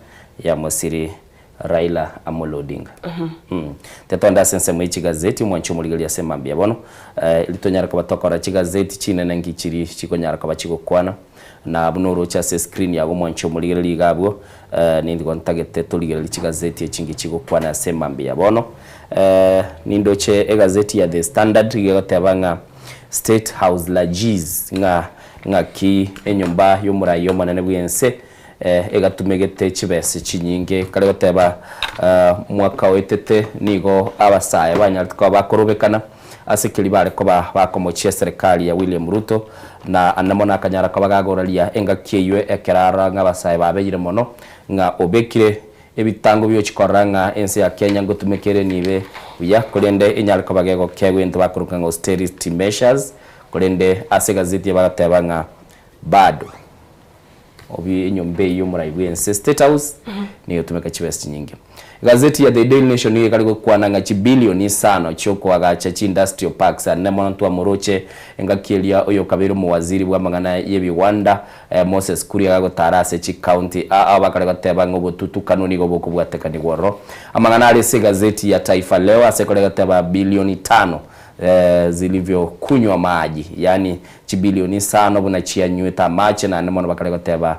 ya mosiri Raila Amolo Odinga. Tetonde ase ensemo ye chigazeti, omwanchi omorigereria ase mambia bono, erio tonyare koba tokora chigazeti chinene nki chiri chikonyara koba chigokwana, na buna oroche ase escreen yago omwanchi omorigereria iga abwo, nigo ntagete torigererie chigazeti echi nki chigokwana ase mambia bono. Nindoche egazeti ya The Standard iga egoteba ng'a State House Lagies ng'a ng'aki enyomba y'omorai omonene bw'ense Egatumegete chibese chinyinge. Kare goteba mwaka oetete nigo abasae banyarete koba bakorobekana. Ase keria bare koba bakomochia eserekari ya William Ruto, na ande mono akanyara koba gagoraria engaki eyio ekero arora ng'a abasae babeire mono, ng'a obekire ebitango biochi korora ng'a ense ya Kenya ngotumeka ere nibe buya, korende enyare koba gegokegwa egento bakoroka ng'a austerity measures, korende ase egazeti bagateba ng'a bado obi enyomba eyio omorai bwense State House nigo egotumeka chibesa chinyinge. Egazeti ya The Daily Nation nigo ekare gokwana ng'a chibilioni isano chiokoagacha chi industrial parks ande mono ntwamoroche engaki eria oyokabeire omowaziri bw'amang'ana y'ebiwanda Moses Kuria gagotara ase chicounty ao bakare goteba ng'a obotutukanu nigo bokobwatekanigwa ororo. Amang'ana are ase egazeti ya Taifa Leo ase ekore goteba bilioni tano zilivyokunywa maji yaani Chibilioni isano buna chianywete amache, naende mono bakare goteba,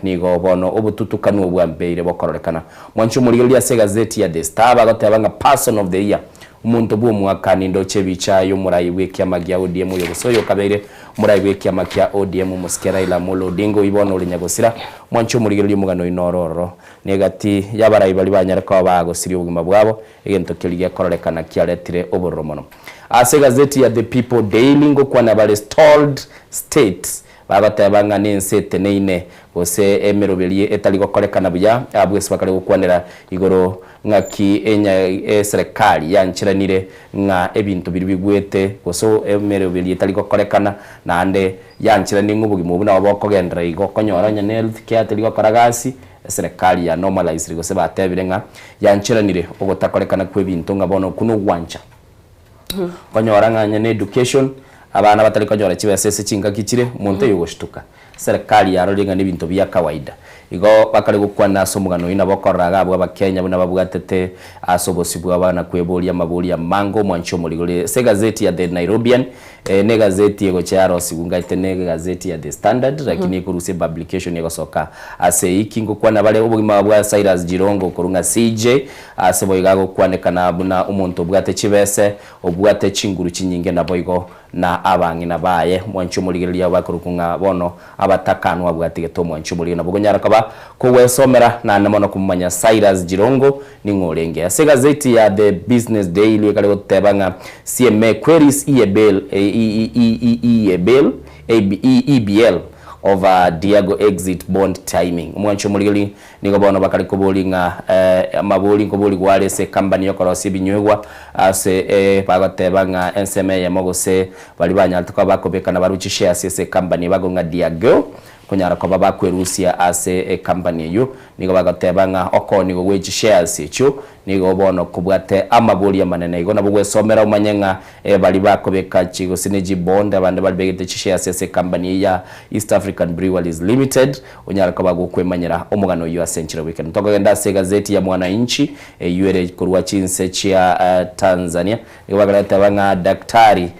Nigo bono obotutukanu obwambeire bokororekana. Mwanche omorigereria ase egazeti ya The Star bagoteba ng'a Person of the Year, omonto bw'omwaka, nindoche ebicha y'omorai bw'ekiama gia ODM oyo gose oyo okabeire omorai bw'ekiama kia ODM omosike Raila Amolo Odinga oyio bono ore nyagosira. Mwanche omorigereria omogano oino ore ororo. Negati y'abarai baria banyare koba bagosiria obogima bwabo, egento keria gekororekana kiaretire obororo mono. Ase egazeti ya The People Daily ngokwana bare stalled states bagoteba ng'a nense eteneine gose emeroberio etari gokorekana buya abwo ase bakare gokwanera igoro ng'aki enya eserekari yancheranire ng'a ebinto biria bigwete gose emeroberio etari gokorekana naende yancheranire ng'a obogima obwo nabo bokogenderera igo okonyora onye ne health care teri gokora gasi eserekari ya normalized gose batebire ng'a yancheranire ogotakorekana kwebinto ng'a bono okwo nogwancha. Okonyora ng'a onye ne education, abana batari konyora chibesa ase chingaki chire, omonto oyo ogoshtuka. Serikali yarorire ng'a nebinto bia kawaida. Igo bakare gokwana ase omogano oyio nabo okorora iga abwo abakenya buna babwatete ase obosio bwabo na kweboria amaborio amange omwanchi omorigori. Ase egazeti ya The Nairobian, eye ne egazeti egocha yarosigwa ngaete ne egazeti ya The Standard lakini ekorusia epublication egosoka ase eyiki ngokwana bare obogima bwa Cyrus Jirongo okorwa ng'a CJ Ase boigo agokwanekana buna omonto obwate chibese, obwate chinguru chinyinge naboigo na abang'ina baye. Mwanche omorigereria abo bakorokwa ng'a bono abatakanwa abwatigete omwanche omorigereria nabo okonyara koba kogwesomera naende mono komomanya Cyrus Jirongo ning'o orenge. Ase egazeti ya The Business Daily ekare goteba ng'a CMA queries EABL, EBL over Diago exit bond timing. Omwanche omorigereria Nigo bono bakare koboria ng'a amabori nkoborigwa are ase ekambani y'okorosia ebinywegwa, ase bagoteba ng'a ensemo eyemo gose baria banyarete koba bakobekana barwe chishares ase ekambani bago ng'a Diageo konyara koba bakwerusia ase ekambani eyio. Nigo bagoteba ng'a okoonigwa gwe chishares echio nigo bono kobwate amabori amanene. Igo nabo gwesomera omanye ng'a baria bakobeka chi gose ne chibond abande baria begete chishares ase ekambani eye ya East African Breweries Limited Onyare koba gokwemanyera omogano oyio ase enchera bwekene. Tokogenda ase egazeti ya Mwananchi eyio ere korwa chinse chia Tanzania, nigo bagoreteba ng'a Daktari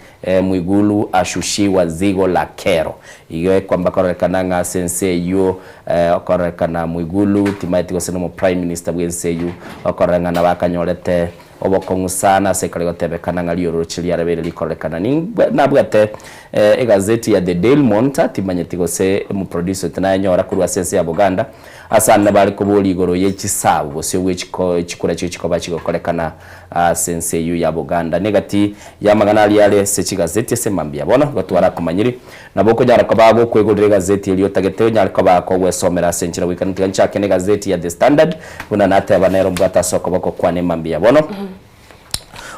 Mwigulu ashushiwa zigo la kero. Igo ekwamba kororekana ng'a ase ense eyio okororekana Mwigulu timaeti gose nomo Prime Minister bw'ense eyio okorora ng'a nabo akanyorete obokong'u sana ase ekero egotebekana ng'a riororoche riarabeire rikororekana. Nabwate egazeti ya The Daily Monitor, timanyeti gose omoproducer oito nayenyora korwa ase ense ya Buganda, ase ande bare koboria igoro ye chisabu gose obwe chikura chio chikoba chigokorekana ase ense eyio ya Buganda. Negati y'amang'ana aria are ase chigazeti ase mambia bono, igo twarakomanyiri. Nabo okonyara koba gokwegorera egazeti eria otagete onyare koba kogwesomera ase enchera goika tiga nchake negazeti ya The Standard buna nateba nero mbwate ase okoboko kwane mambia bono.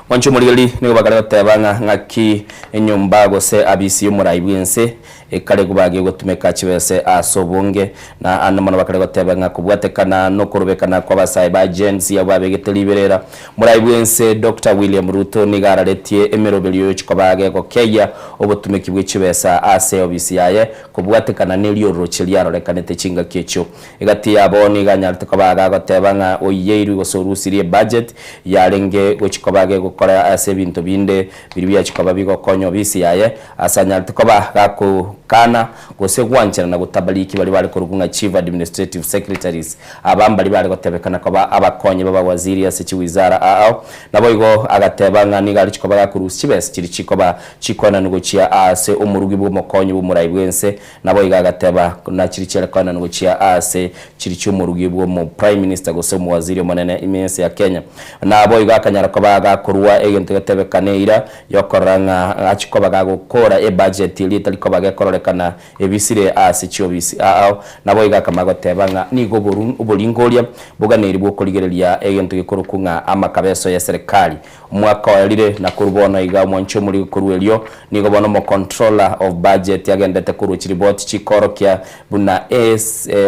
Mwanche omorigereria nigo bakare goteba ng'a ng'aki enyomba gose abisi y'omorai bw'ense ekare koba gegotumeka chibese ase obonge na ande mono bakare goteba ng'a kobwatekana nokorobekana kw'abasae ba Gen Z abwo babegete riberera Morai bw'ense Doctor William Ruto nigo araretie emeroberio yochikoba gegokeyia obotumeki bwe chibesa ase obisi yaye kobwatekana neriororoche riarorekanete chingaki echio. Egati yabo nigo anyarete koba gagoteba ng'a oiyeirwe gose orusirie ebudget yarenge gochikoba gegokora ase ebinto binde biria biachikoba bigokonya obisi yaye ase anyarete koba gako. Gokana gose gwancherana gotabariki baria bare korokwa ng'a Chief Administrative Secretaries, aba mbaria bare gotebekana koba abakonyi b'abawaziri ase chiwizara ao. Naboigo agateba ng'a nigo aria chikoba gakorusia chibesa chiria chikoba chikoenanwa gochia aase omorugi bw'omokonyi bw'omorai bw'ense. Naboigo agateba na chiria chiare koenanwa gochia aase chiria chi'omorugi bw'omo Prime Minister gose omowaziri omonene ime y'ense ya Kenya. Naboigo akanyara koba gakorua egento getebekane eira Yokorora ng'a achie koba gagokora ebudget eria etari koba gekororekana ebisire ase chiobisi ao. Naboigo akamanya goteba ng'a nigo oboringoria boganeiri bw'okorigereria egento gekorokwa ng'a amakabeso y'eserekari. Omwaka oerire na korwa bono iga omwanchi omorige korwa erio nigo bono omocontroller of budget agendete korwa chiripoti chikorokia buna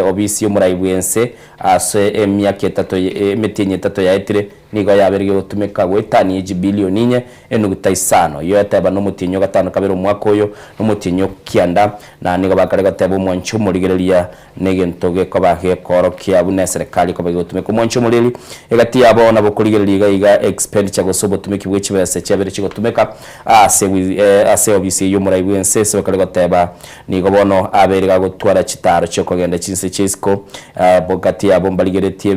obisi y'omorai bw'ense ase emiaka etato emetienyi etato yaetire Nigo yabeire gegotumeka goetania echibilioni inye enuguta isano. Eyio yateba nomotienyi o gatano kabere omwaka oyo, nomotienyi o kianda, na nigo bakare goteba omwanchi omorigereria negento gekoba gekoorokia buna eserekari ekoba egotumeka omwanchi omoreri. Egati yabo nabo okorigereria iga iga expenditure gose obotumeki bwe chibesa chiabere chigotumeka ase ase obisi eyio omorai bwense ase bakare goteba Nigo bono abeire gagotwara chitaaro chi'okogenda chinse chia isiko, gati yabo mbarigeretie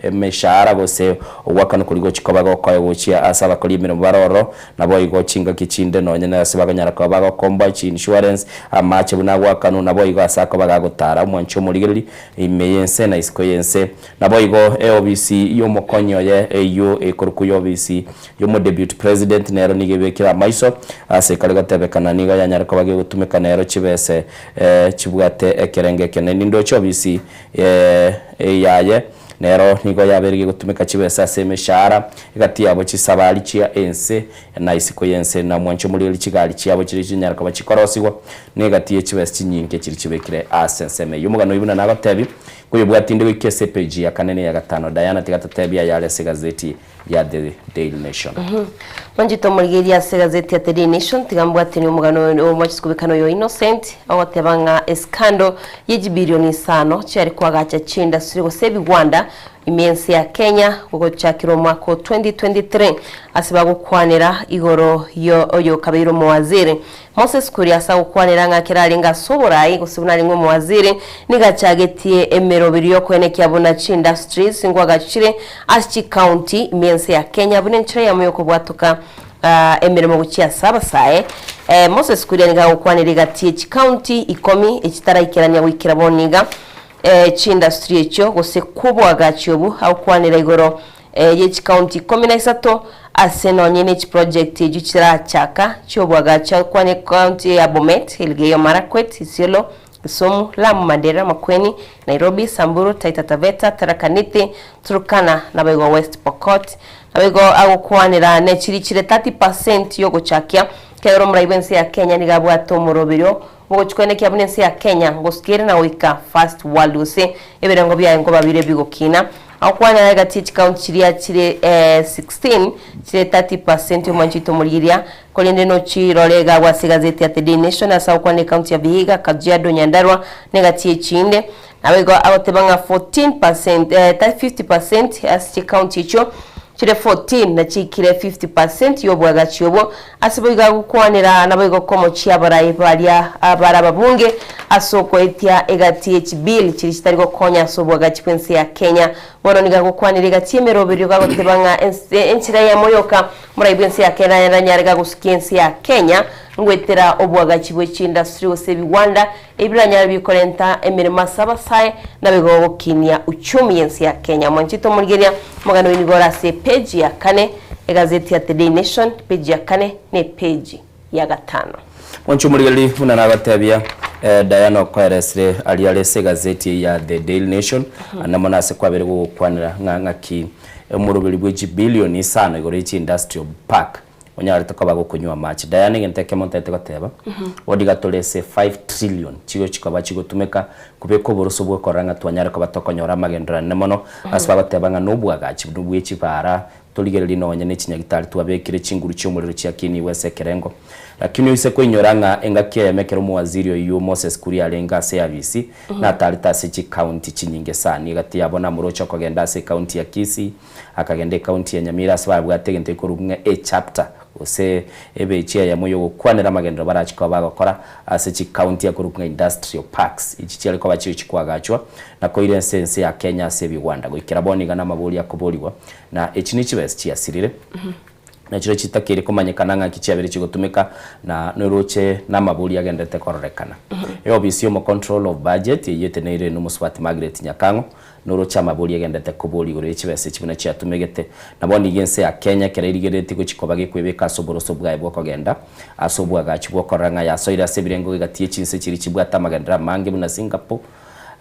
emeshahara gose ogoakanwa koria gochia koba gokoe gochia ase abakori emeremo bare ororo, naboigo chingaki chinde nonye nase bakonyara koba bagokomboa chiinsurance, amache buna agoakanwa, naboigo ase akoba gagotara omwanchi omorigereri ime y'ense na isiko y'ense. Naboigo eobisi y'omokonyi oye eyio ekorokwa y'obisi y'omodeputy president nero nigo ebekire amaiso ase ekare gotebekana nigo yanyare koba gegotumeka nero chibese chibwate ekerengo ekenene. Nindoche obisi yaye nero nigo yabeire gegotumeka chibese ase emeshahara egati yabo chisabari chia ense na isiko y'ense na mwanche omoreri chigari chiabo chiria chinyare koba chikorosigwa na egati ye chibese chinyinge chiria chibekire ase ensemo eyio. Omogano oyio buna nagotebi koyobwati inde goika ase epeji ya kane na eya gatano. Diana tiga totebie ayare ase egazeti ya The Daily Nation. Mwanchete omorigereria ase egazeti ya The Daily Nation, tiga mbwatenie omogano oyo omwachete kobekana oyo Innocent, ogoteba ng'a escandal ye chibilioni isano chiare koagacha chiindustry gose ebigwanda ime y'ense ya Kenya gochakera omwaka o 2023 ase bagokwanera igoro yo oyokabeire omowaziri Moses Kuria ase agokwanera ng'a ekero arenge ase oborai gose buna arenge omowaziri nigo achagetie emeroberi y'okoenekia buna chiindustries nkoagachire ase chicounty ime y'ense ya Kenya buna enchera eyemo y'okobwatoka emeremo gochia ase abasae. Moses Kuria nigo agokwanera egati ye chicounty ikomi echitaraikerania goikera bono iga chiindustry echio gose kw'oboagachi obo agokwanera igoro ye chikaunti ikomi na isato ase nonye ne chiproject echio chirachaka chi'oboagachi agokwana ekaunti ya Bomet, Elgeyo Marakwet, Isiolo, Kisumu, Lamu, Mandera, Makueni, Nairobi, Samburu, Taita Taveta, Tharaka Nithi, Turkana naboigo West Pokot. Naboigo agokwanera ne chiri chire 30% yogochakia ekero omorai bw'ense ya Kenya nigo abwate omoroberio Mogochia koenekia buna ense ya Kenya ngosuka ere na goika first world gose ebirengo biaye nkoba bire bigokina. Agokwanera egati ye chicounty chiria chire 16 chire 30% y'omwanchi oito omorigeria korende nochirore iga agwo ase egazeti ya The Daily Nation ase agokwanera ecounty ya Vihiga, Kajiado, Nyandarua na egati y'echinde. Naboigo agoteba ng'a 14% 50% ase chicounty echio chire 14 nachiikire 50% y'obwagachi obwo. Ase boigo agokwanera naboigo komochia abarai baria bare ababunge ase okoetia egati ye chibill chiria chitari gokonya ase obwagachi bw'ense ya Kenya. Bono nigo agokwanera egati y'emeroberio gagoteba ng'a enchera eyemo yoka omorai bw'ense ya Kenya aranyare gagosukia ense ya Kenya ngoetera obwagachi bwe chiindustry gose ebiwanda Ebi biranyare bikorenta emeremo ase abasae, naboigo gokinia uchumi y'ense ya Kenya. Mwanchete omorigeria, omogano oyo nigo ore ase epeji ya kane, egazeti ya The Daily Nation, epeji ya kane na epeji ya gatano. Mwanche omorigereria, buna nagotebia, Diana okoeresire aria are ase egazeti eye ya The Daily Nation, ande mono ase kwabeire gogokwanera ng'a ng'aki omoroberi bwe chibilioni isano igoro ye chiindustrial park Onyarete koba gokonywa amache. Diana egento ekemo ntaete goteba, odiga tore ase 5 trillion chigochi koba chigotumeka kobeka oboroso bwa okorora ng'a twanyare koba tokonyora amagenderano mono ase bagoteba ng'a nobwagachi buna bwe chibara torigererie nonye ne chinyagitari twabekire chinguru chiomorero chiakinigwe ase ekerengo. Lakini oise koinyora ng'a engaki eyemo ekero omowaziri oyio Moses Kuria arenge ase eabisi natarete ase chicounty chinyinge sana egati yabo namoroche okogenda ase ecounty ya Kisii akagenda ecounty ya Nyamira ase babwate egento gekorokwa ng'a echapter. gose ebechi eyemo y'ogokwanera amagenderero barachi koba bagokora ase chikaunti akorokwa ng'a industrial parks echi chiare koba chigochi koagachwa na koira ense ense ya Kenya ase ebigwanda goikera bono iga namabori akoborigwa na echi nechibesa chiasirire na chiria chitakeire komanyekana ng'aki chiabere chigotumeka na noroche namabori agenderete kororekana. Eofisi y'omo control of budget eyio eteneire nomosubati Margaret Nyakang'o Noroche amabori agenderete koboria igoro ye chibesa echi buna chiatumegete. Na bono iga ense ya Kenya ekero erigereretie gochia koba gekwebeka ase oboroso bwaye bw'okogenda ase oboagachi bw'okorora ng'a yasoire ase ebirengo egati ye chinse chiria chibwate amagenderero amange buna Singapore,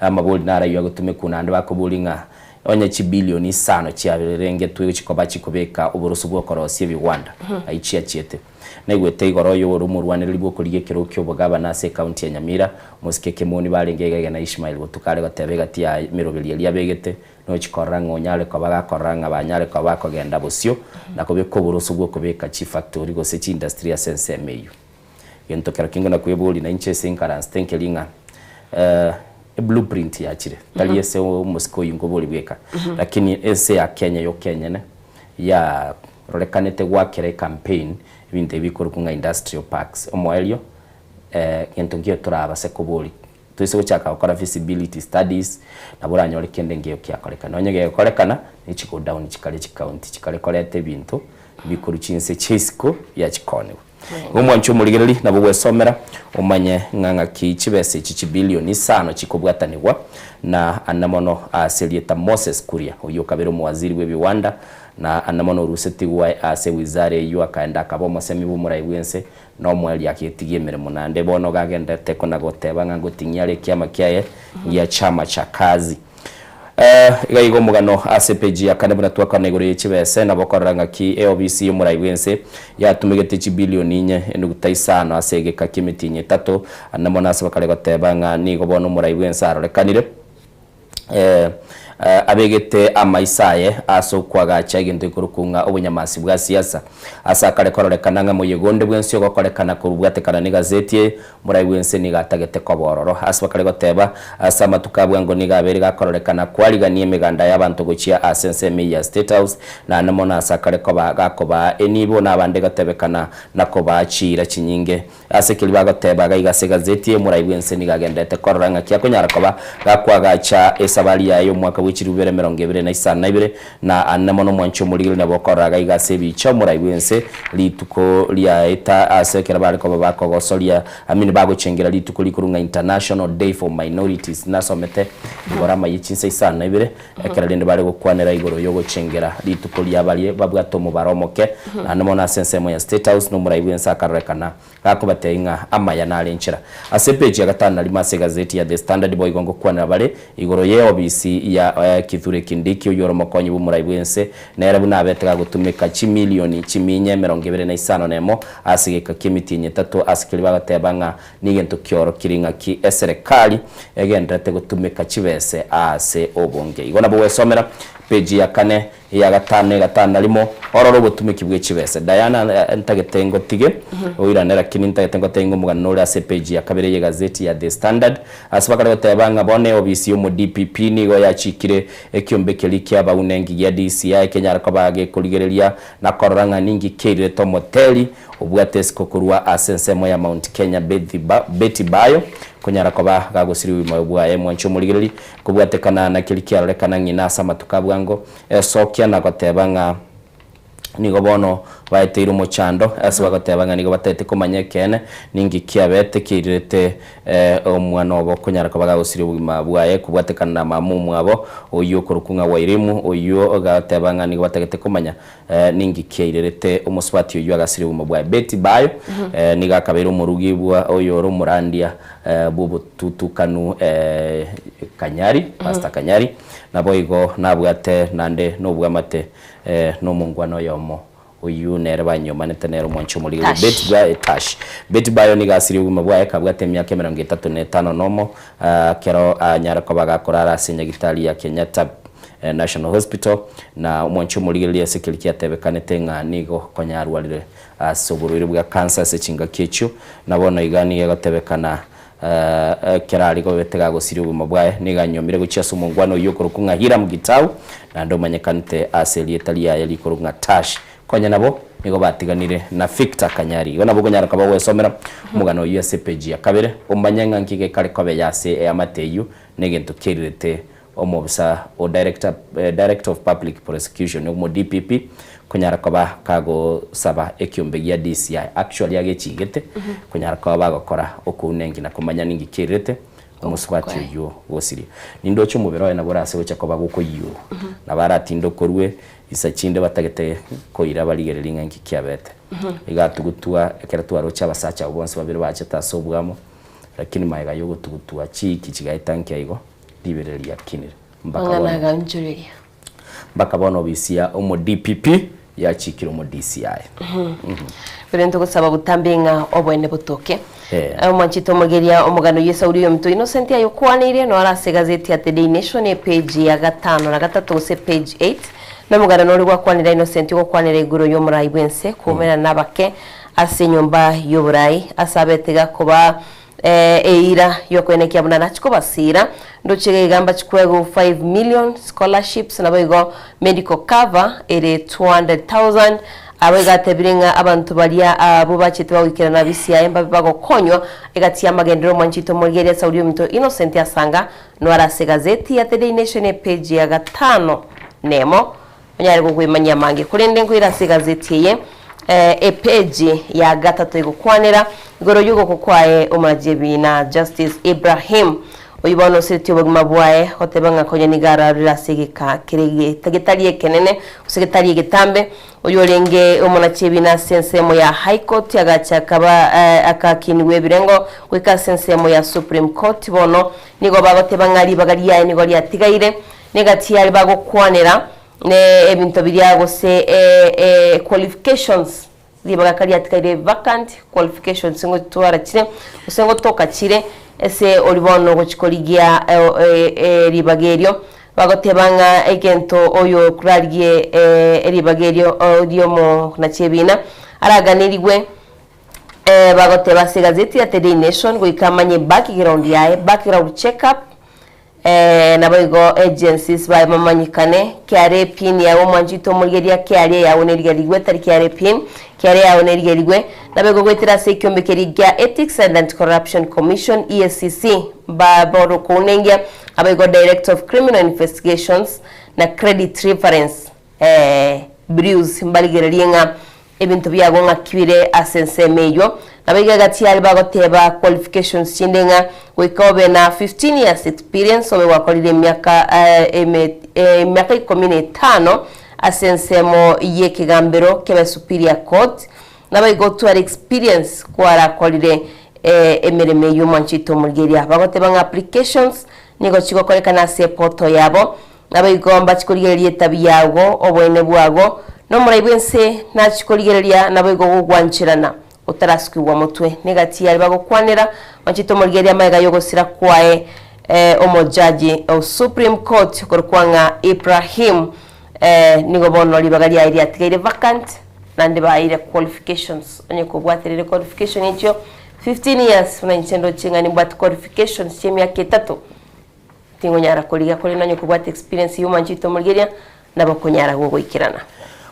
amabori naro ayio agotumekwa naende bakoboria ng'a onye chibilioni isano chiarengetwe gochia koba chikobeka oboroso bw'okorosia ebigwanda ayio chiachiete. Naigwete igoro oyo ore omorwanereri bw'okorigia ekerogo ki'obogabana ase ekaunti ya Nyamira, omosike Kemoni barenge iga iga na Ishmael botuko are goteba egati ya emeroberio eria abegete, nochi korora ng'a onyare koba gakorora ng'a banyare koba bakogenda bosio na kobeka oboroso bw'okobeka chifactori gose chiindustry ase ensemo eyio. Gento kero kingo nakweboria nainche ase inkaransete nkeri ng'a eblueprint yachire, tari ase omosike oyio nkoboria bweka, lakini ense ya Kenya yoka enyene ya Rorekanete gwakera ecampaign ebinto ebi bikorokwa ng'a industrial parks omoerio gento nkeiyo torabase kobori toise gochaka gokora feasibility studies nabo oranyore kende nkeiyo kiakorekana onye gegokorekana ne chi go down chikare chicounty chikare koreta ebinto bikorwa chinse chia isiko biachikoniwa. Igo omwanche omorigereri nabo gwesomera omanye ng'a ng'aki chibesa echi chibilioni isano chikobwatanigwa na ande mono ase erieta Moses Kuria oyio okabere omowaziri bw'ebiwanda Na ande mono orusetigwe ase ewizara eyio akaenda akaba omosemi bw'omorai bw'ense, na omoerio agetigia emeremo. Naende bono gagenderete kona-goteba ng'a ngoting'ia are ekiama kiaye gia Chama cha Kazi. Iga igo omogano ase epeji ya kane buna twakwana igoro ye chibese, nabo okorora ng'aki eobisi y'omorai bw'ense yatumegete chibilioni inye enuguta isano ase egeka ki'emetienyi etato. Ande mono ase bakare goteba ng'a nigo bono omorai bw'ense arorekanire. Abegete amaiso aye ase okoagacha egento gekorokwa ng'a obonyamasi bwa siasa. Ase akare kororekana ng'a moyega onde bwensi ogokorekana korubwatekana negazeti eye, morai bwense nigo atagete koba ororo. Ase bakare goteba, ase amatuko a bwango nigo abeire gakororekana kwarigania emeganda y'abanto gochia ase ensemo eyio ya State House, naende mono ase akare koba gakobaa enibo na abande gotebekana na kobaa chiira chinyinge. Ase keria bagoteba gaiga ase egazeti eye, omorai bw'ense nigo agenderete korora ng'aki akonyara koba gakoagacha esabari yaye y'omwaka bwe chilifu bibere 25 na na ane mono omwanchi omorigereria nabo okorora gaiga ase ebicha omorai bw'ense rituko riaeta ase ekero bare koba bakogosoria I mean bagochengera rituko rikoro ng'a International Day for Minorities nasomete igoro amaye chinsa 52 Ekero rende bare gokwanera igoro y'ogochengera rituko ria baria babwate omobaro omoke, naende mono ase ensemo ya State House, nomorai bw'ense akarorekana gakobatebia ng'a amaya nare enchera. Ase epeji ya gatano na rimo ase egazeti ya The Standard boigo ngokwanera bare igoro y'eobisi ya Kithure Kindiki oyio ore omokonyi bw'omorai bw'ense nere buna abete gagotumeka chimilioni chiminya 25 ase egeka ki'emitienyi etato ase keria bagoteba ng'a Negento kiorokire ng'aki eserekari egendererete gotumeka chibese aase obonge. Igo nabo gwesomera peji ya kane, eya gatano na egatano na rimo, orore obotumeki bwe chibese. Diana, ntagete ngotige oirane lakini ntagete ngotebie ng'a omogano nore ase epeji ya kabere y'egazeti ya The Standard ase bakare goteba ng'a bono eobisi y'omo DPP nigo yachikire ekiombe keria kiabaunenki gia DCI kenyare koba gekorigereria na korora ng'a ninki keirete omoteri Obwate isiko korwa ase ensemo ya Mount Kenya Betty Bayo konyara koba gagosiria obogima bwaye mwanche omorigereri kobwatekana na keria kiarorekana ng'ina ase amatuko a bwango esokia na goteba ng'a nigo bono baeteire omochando ase bagoteba ng'a nigo bataete komanya ekeene ninki kiabete kiairerete Omwana obo okonyara koba gagosiria obogima bwaye kobwatekana na mama omwabo oyio okorokwa ng'a Wairimu oyio gagoteba ng'a nigo batagete komanya Ninki kiairerete omosubati oyio agasiria obogima bwaye? Betty Bayo nigo akabeire omorugi bwa oyore omorandia bw'obotutukanu Kanyari, Pastor Kanyari, naboigo nabwate naende nobwamate nomongwana oyomo oyio nere banyomanete nere omwanchi omorigereria Tash. Betty Bayo, Tash. Betty Bayo nigo asirie obogima bwaye kabwate emiaka 35 ekero anyare koba gakorara ase enyagitari ya Kenyatta National Hospital, na omwanchi omorigereria ase keria kiatebekanete ng'a nigo konya arwarire ase oborwaire bwa cancer ase chingaki echio, na bono iga nigo egotebekana ekero aria gobete gagosiria obogima bwaye, nigo anyuomire gochia ase omongwana oyio okorokwa ng'a Hiram Gitau, naende omanyekanete ase erieta riaye rikorokwa ng'a Tash. Konya nabo. Nigo batiganire na Victor Kanyari. Igo nabo okonyara koba ogwesomera omogano oyio ase epeji ya kabere, omanye ng'a nki gekare kobeya ase eamate eyio na egento kerirete omobisa o Director, Director of Public Prosecution, omo DPP, konyara koba kagosaba ekiombe gia DCI, actually agechigete, konyara koba bagokora okounenki na komanya ninki kerirete omosubati oyio gosiria. Nindoche omobere oye nabo orase gocha koba gokoyiurwa, nabo aratinde okorwe Insa chinde batagete koira barigererie ng'a inki kiabete. Iga atugutwa ekero twaroche abasacha abwo bonsi babere bachete ase obwamo, lakini magega y'ogotugutwa chiiki chigaeta nkia igo, riberera riakinire. Mpaka Mang'ana bono agaonchoreria. mpaka bono obisi ya omo DPP yachikire omo DCI. Korende togosaba botambe ng'a oboene botoke. Eh. Omwanchete omogeria omogano Yeso oria oyominto Innocent ayokwaneire noro ase egazeti ya The Daily Nation epage ya gatano na gatato gose page 8 nomogano nore gwakwanera Innocent ogokwanera igoro yomorai bwense koumerana nabake ase enyomba yoborai ase abete gakoba eira yokoenekia buna nachi kobasiira ndoche iga mbachi kwegwa 5 million scholarships naboigo medical cover ere 200,000 Abo iga atebire ng'a abanto baria abwo bachete bagoikerana abisi yaye mbabe bagokonywa egati y'amagenderero omwanchete omorigereria Sauli ominto Innocent Asanga noare ase egazeti ya The Daily Nation epeji ya gatano nemo onyare gokwemanyia amange korende nkoira ase egazeti eye epeji ya gatato egokwanera igoro y'ogokwa kwaye omorajebi na Justice Ibrahim Oyio bono osiretie obogima bwaye, goteba ng'a konya nigo ararure ase egeka kere getari ekenene, gose getari egetambe. Oyio orenge omonachi ebiina ase ensemo ya High Court agacha akaba akakinigwa ebirengo goika ase ensemo ya Supreme Court. Bono nigo bagoteba ng'a ribaga riaye nigo riatigaire, negati yaria bagokwanera ne ebinto biria gose qualifications. Ribaga kariatigaire vacant qualifications ngotwara chire gose ngotoka chire ase oria bono ogochia korigia ribaga erio, bagoteba ng'a egento oyo korarigie ribaga erio riomonachi ebina araganirigwe bagoteba ase egazeti ya The Daily Nation goika amanye background yaye, background check up. Naboigo agencies baye bamanyekane, kiare epin yaye omwanchete omorigereria kiare yago nerigerigwe tari kiare epin, kiare yago nerigerigwe. Naboigo goetera ase ekiombe keria gia Ethics and Anti-Corruption Commission, EACC, mbaborwe kounengia, naboigo Director of Criminal Investigations na Credit Reference Bureaus mbarigererie ng'a Ebinto biago ng'aki bire ase ensemo eyio. Nabo iga egati aria bagoteba qualifications chinde ng'a goika obe na 15 years experience obe gwakorire emiaka emiaka ikomi na etano ase ensemo y'ekegambero kebe superior court. Nabo igo otware experience kwarakorire emeremo eyio mwanchete omorigeria. Bagoteba ng'a applications nigo chigokorekana ase eportal yabo. Naboigo mbachie korigereria etabi yago, oboene bwago, na omorai bw'ense nachie korigereria, naboigo gogwancherana otarasukigwa motwe. Negati y'aria bagokwanera, machete omorigereria amaiga y'ogosira kwaye omojaji o Supreme Court okorokwa ng'a Ibrahim nigo bono ribaga riaye riatigaire vacant naende baeire qualifications onye kobwaterire qualification echio 15 years buna inche ndoche ng'a nimbwate qualifications chi'emiaka etato. Tingonyara korigia korende onye kobwate experience y'omwanchete omorigereria nabo okonyara gogoikerana.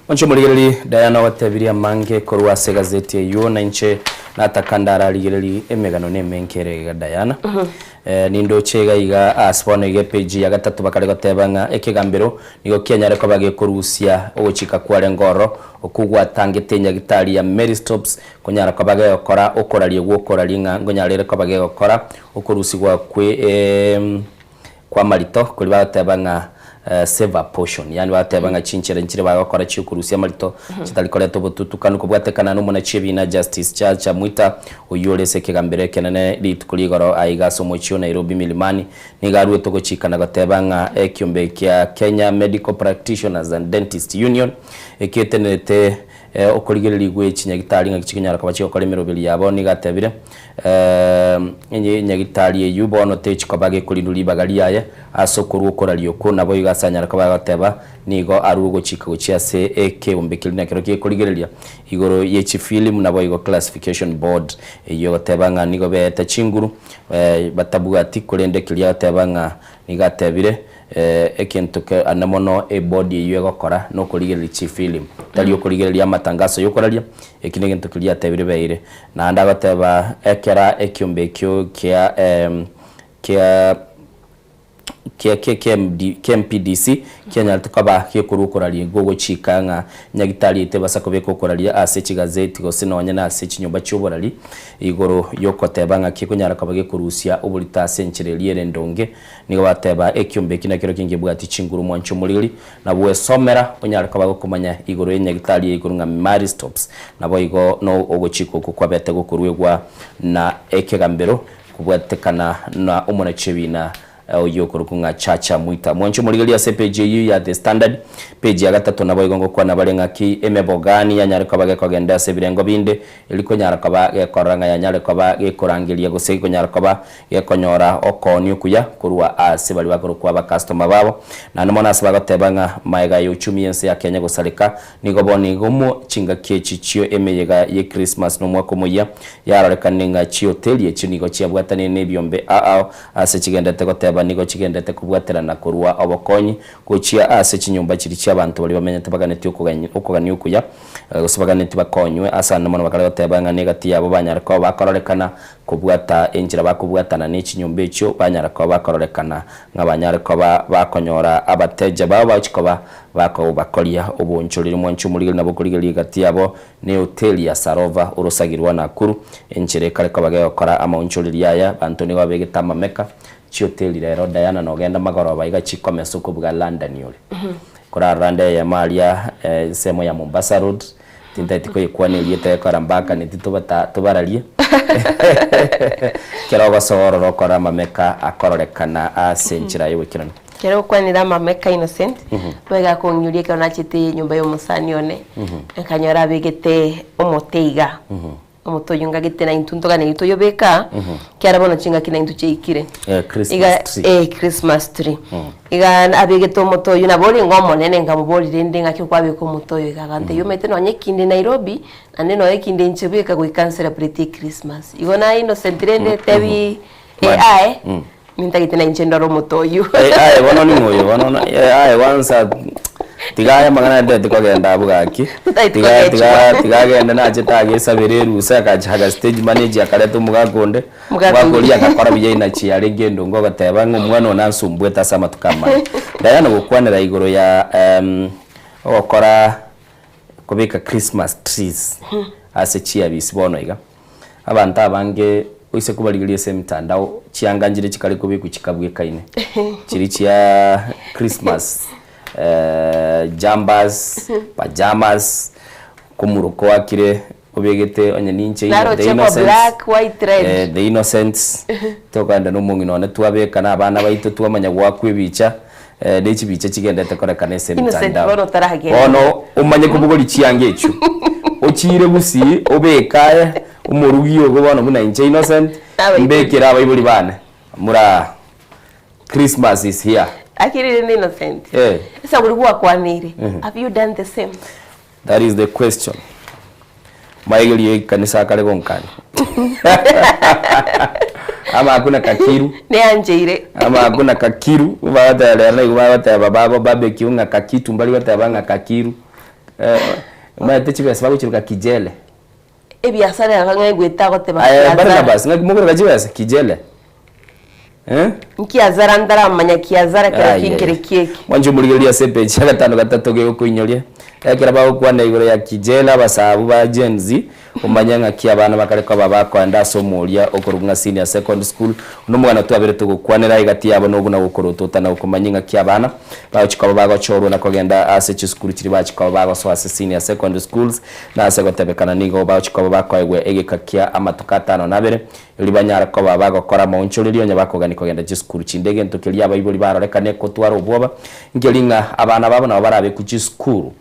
Mwanche omorigereri, Diana ogotebirie amange korwa ase egazeti eyio, na inche nataka ndararigererie emegano na emenke ere iga Diana. Nindoche iga iga ase bono iga epage ya gatato bakare goteba ng'a ekegambero nigo kianyare koba gekorusia ogochika kwarenge ororo okwo gwatangete enyagitari ya Mary Stopes konyara koba gegokora okoraria gwokoraria ng'a nkonyara ere koba gegokora Okorusigwa kwe kw'amarito koria bagoteba ng'a save a portion, yaani bagoteba ng'a chinchera nchire bagokora chi'okorusia amarito chitari koreta obotutukanu kobwatekana nomonachi ebiina Justice Chacha Mwita oyio ore ase ekegambero ekenene rituko rigoro aiga ase omochie o Nairobi Milimani nigo aruete ogochika na goteba ng'a ekiombe kia Kenya Medical Practitioners and Dentist Union eketenerete Okorigereria gwe chinyagitari ng'aki chikonyara koba chigokora emeroberi yabo, nigo atebire, Enyagitari eyio bono techi koba gekorindwa ribaga riaye ase okorua okoraria okwo, naboigo ase anyare koba agoteba, nigo arure ogochika gochia ase ekeombe keria nakero gekorigereria igoro ye chifilimu naboigo Classification Board eyio egoteba ng'a nigo beete chinguru batabwati korende keria agoteba ng'a nigo atebire. Egento ke ande mono ebodi eyio egokora nokorigereria chifilimu, tari okorigereria amatangaso yokoraria, eki negento keria atebire beire. Naende agoteba ekera ekiombe ekio kia kia kia kia KMD KMPDC kianyarete koba gekorwa okoraria igo ogochika ng'a nyagitari yaito ebasa kobeka okoraria ase chigazeti gose nonye na ase chinyomba chioborari igoro yokoteba ng'aki ekonyara koba gekorusia oborito ase enchera eria ere endonge. Nigo bateba, Ekiombe eki nakero kingebwati chinguru mwanche omoriri, na bwesomera onyare koba gokomanya igoro y'enyagitari ya igoro ng'a Marie Stopes. Naboigo no ogochika okwo kwabete gokoruegwa na ekegambero kobwatekana na omonachi ebina oyio okorokwa ng'a Chacha Mwita. Mwanche omorigereria ase epeji eyio ya The Standard, peji ya gatato naboigo ngokwana bare ng'aki emebogani yanyare koba gekogenda ase ebirengo binde Eri konyara koba gekorora ng'a yanyare koba gekorangeria gose gekonyara koba gekonyora okoonia okuya korwa ase baria bakorokwa abakastoma babo. Naende mono ase bagoteba ng'a maega ya uchumi y'ense ya Kenya gosareka, nigo bono igo mo chingaki echi chio emeyega ye Christmas na omwaka omoyia yarorekanire ng'a chihoteli echio nigo chiabwatanire nebiombe ao ase chigendete goteba nigo chigendete kobwaterana korwa obokonyi gochia ase chinyomba chiria chiabanto baria bamenyete baganetie okogania okuya. Gose baganeti bakonywe ase ande mono bakare goteba ng'a negati yabo banyare koba bakororekana kobwata enchera bakobwatana ne chinyomba echio, banyara koba bakororekana ng'a banyare koba bakonyora abateja babo bagochia koba bakobakoria obonchoreri. Mwanche omorigereria nabo okorigereria egati yabo ne hoteli ya Sarova orosagi rwa Nakuru, enchera ekare koba gegokora amaonchoreri aya, banto nigo babegete amameka chihoteli rero Diana nogenda magoroba iga chikomesa okobuga London ore. Korarora nde eyemo aria ensemo ya Mombasa Road, tintageti koyekwana erieta ekora mbakaneti tobata tobararie, ekero ogosoa ororo okore amameka akororekana ase enchera y'ogoikeranu. Ekero okwanire amameka Innocent, nigo akong'iuria ekero nachete enyomba ya omosani one, nkanyora abegete omote iga. Omote oyio ngagete na intwe ntoganeiri toyobeka, ekiagera bono chingaki na intwe chiaikire. Eh, Christmas Iga tree. eh, Christmas tree. Iga abegete omote oyio nabo orenge omonene nkamoboria rende ng'aki okwabeka omote oyo iga, agantebia omanyete nonye ekinde Nairobi, naende nonye ekinde inche bweka goika ncelebrate echristmas. Igo naye Innocent rende tebi aye, Nintagete nainche ndore omote oyio. Eh, aye bono ning'o oyo bono na- eh, aye kwanza tiga aye amang'ana ntagete kogenda abwo gaki. Otagete Tiga tiga kogechwa. tiga agende nachete agesabera erusa agacha aga stage manager akareta omogaka onde, Omogaka omogaka oria oria. agakora buya inachi arenge endongo ogoteba ng'a omwana one ansumbuete ase amatuko amange. Diana gokwanera igoro ya ogokora kobeka Christmas trees ase chiabisi bono iga. Abanto abange oise kobarigeria ase emitandao, chianga nchire chikare kobekwa chikabwekaine, chiria chia Christmas, jumpers, pajamas, komuroko oakire obegete onye ninche ino the Naroche kwa innocents, black, white, red. the innocents, tokogenda na omong'ina one twabeka na abana baito twamanya goakwa ebicha, ne chibicha chigendete korekana ase Innocent emitandao. bono otaragenda. Bono omanye kobogoria chianga echio, ochiire gusii obeke aye omorugi ogo bono buna inche Innocent, Abaibori. mbekere abaibori bane, muraa Christmas is here. Lakini rende Innocent, Eh. ase abwo gwakwaneire, Mhm. have you done the same? That is the question. Maigerio ekanisa akare gonkani. Ama hakuna kakiru. Neancheire. Ama hakuna kakiru. Bagoteba rero nigo bagoteba babo barbecue ng'a kakitu mbari goteba ng'a kakiru. Eh, omanyete chibesa bagochiruka kijele. Ebiasara ero ng'a egwete agoteba Aye kiazara. Barnabas ng'aki mokoroka chibesa kijele. Eh? Nkiazara ntaramanya kiazara kero Aye. kinkere kieki. Mwanche omorigereria ase epeji ya gatano gatato gegokoinyoria, ekero bagokwana igoro ya kijela abasabu ba Gen Z, omanye ng'aki abana bakare koba bakoenda ase omoria okorokwa ng'a senior second school. Buna omogano twabere togokwanera egati yabo nobuna gokorotota na gokomanyia ng'aki abana bagochia koba bagochorwa na kogenda ase chisukuru chiria bachia koba bagosoa ase senior secondary schools na ase gotebekana nigo bagochia koba bakoegwa egeka kia amatuko atano na abere Erio banyare koba bagokora amaonchorerio onye bakogania kogenda chisukuru chinde. Egento keria abaibori barorekane gotwara obwoba nkeri ng'a abana babo nabo barabekwe chisukuru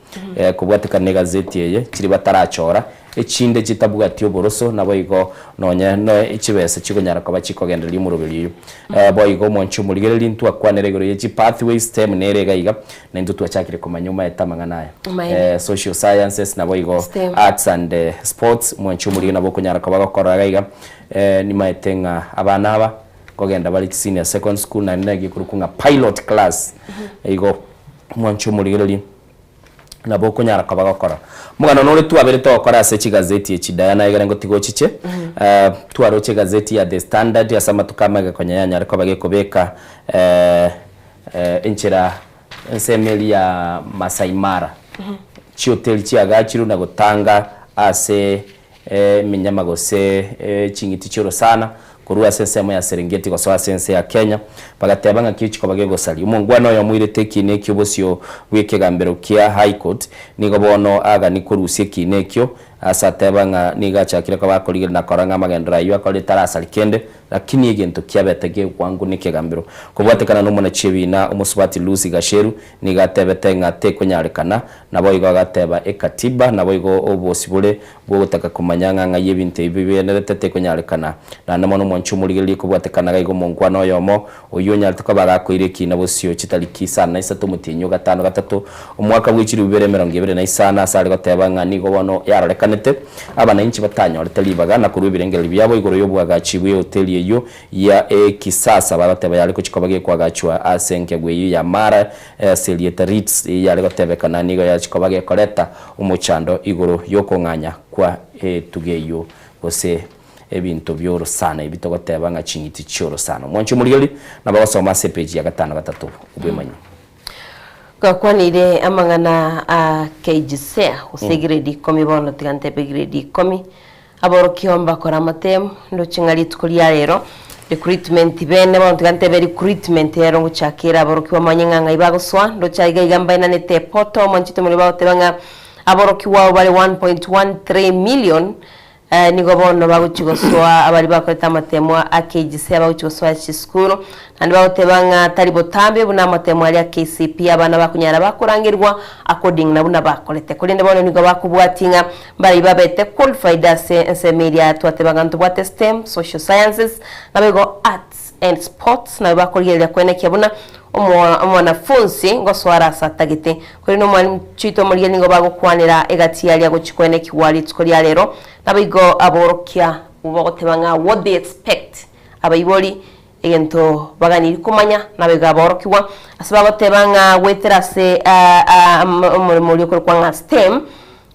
kobwatekana negazeti eye chiria batarachora, echinde chitabwati oboroso naboigo nonye ne chibesa chikonyara koba chikogendereria omoroberio oyo. Boigo omonche omorigereria ntwakwanera igoro ye chipathways stem nere iga iga naintwe twachakire komanya omaete amang'ana aya. Omaene. Social sciences naboigo Stem. arts and sports mwanche omorigereria nabo okonyara koba gokorora iga iga nimaete ng'a abana aba. Nkogenda bare chisenior second school naende naki ekorokwa ng'a pilot class. Igo mwanche omorigereria nabo okonyara koba gokora. Omogano nore twabere togokora ase chigazeti echi Diana egere ngotiga ochiche, twaroche egazeti ya The Standard ase amatuko amage konya yanyare koba gekobeka enchera ensemo eria ya Masai Mara, chihoteli chiagachirwe na gotanga ase Eminyama gose ching'iti chi'orosana korwa ase ensemo ya Serengeti gosoa ase ense ya Kenya, bagateba ng'aki chikoba gegosaria. Omongwana oyomo oirete ekiina ekio bosio bw'ekegambero kia High Court nigo bono agani korusia ekiina ekio ase ateba ng'a nigo achakire koba akorigereria na korora ng'a amagenderero ayio akorire tarasari kende Lakini egento kiabete gebwango nekegambero. Kobwatekana nomonachiebiina omosubati Lucy Gacheru nigo atebete ng'a tekonyarekana, naboigo agateba ekatiba naboigo obosibore bwogotaka komanya ng'a ng'ai ebinto ebi bibenerete tekonyarekana. Naende mono omwanchi omorigererie kobwatekana gaiga omonkwana oyomo oyio onyarete koba agakoira ekiina bosio chitariki isano na isato omotienyi o gatano gatato omwaka bwe chilifu ibere emerongo ebere na isano ase are goteba ng'a nigo bono yarorekanete Abanainchi batanyorete ribaga na korua ebirengererio biabo igoro y'oboagachi bw'ehoteli eyio ya ekisasa bagoteba yare gochia koba gekoagachwa ase enkegwa eyio ya Mara ase erieta Ritz eyio yare gotebekana nigo yachia koba gekoreta omochando igoro y'okong'anya kwa etugo eyio gose ebinto bi'orosana ebi togoteba ng'a ching'iti chi'orosana. Omwanchi omorigereria nabo agosoma ase epeji ya gatano gatato obwemanyi. Twakwanire amang'ana a KJSEA gose grade ikomi bono tiga ntebe grade ikomi, aborokigwa mbakore amatemu ndoche ng'a rituko ria rero recruitment bene bono tiga ntebe recruitment ero ngochaka ere aborokigwa bamanye ng'a ng'ai bagosoa ndoche aiga iga mbaenanete epoto mwanchete omorero bagoteba ng'a aborokigwa abwo bare 1.13 million Nigo bono bagochia gosoa abaria bakorete amateemwa a KGC abagochia gosoa chisukuru, naende bagoteba ng'a tari botambe buna amateemwa aria a KCPE abana bakonyara bakorangerigwa according na buna bakorete. Korende bono nigo bakobwatia ng'a mbaria babete qualified ase ensemo eria twateba ng'a ntobwate STEM, Social Sciences, naboigo Arts and Sports nabio bakorigereria koenekia buna omwanafunsi ngosoa are ase atagete. Korende omwalimu chiito omorigia nigo bagokwanera egati yaria gochia koenekigwa rituko ria rero, naboigo aborokia bagoteba ng'a what they expect, abaibori egento baganirie komanya, naboigo aborokigwa ase bagoteba ng'a goetera ase omoremo oria okorokwa ng'a STEM,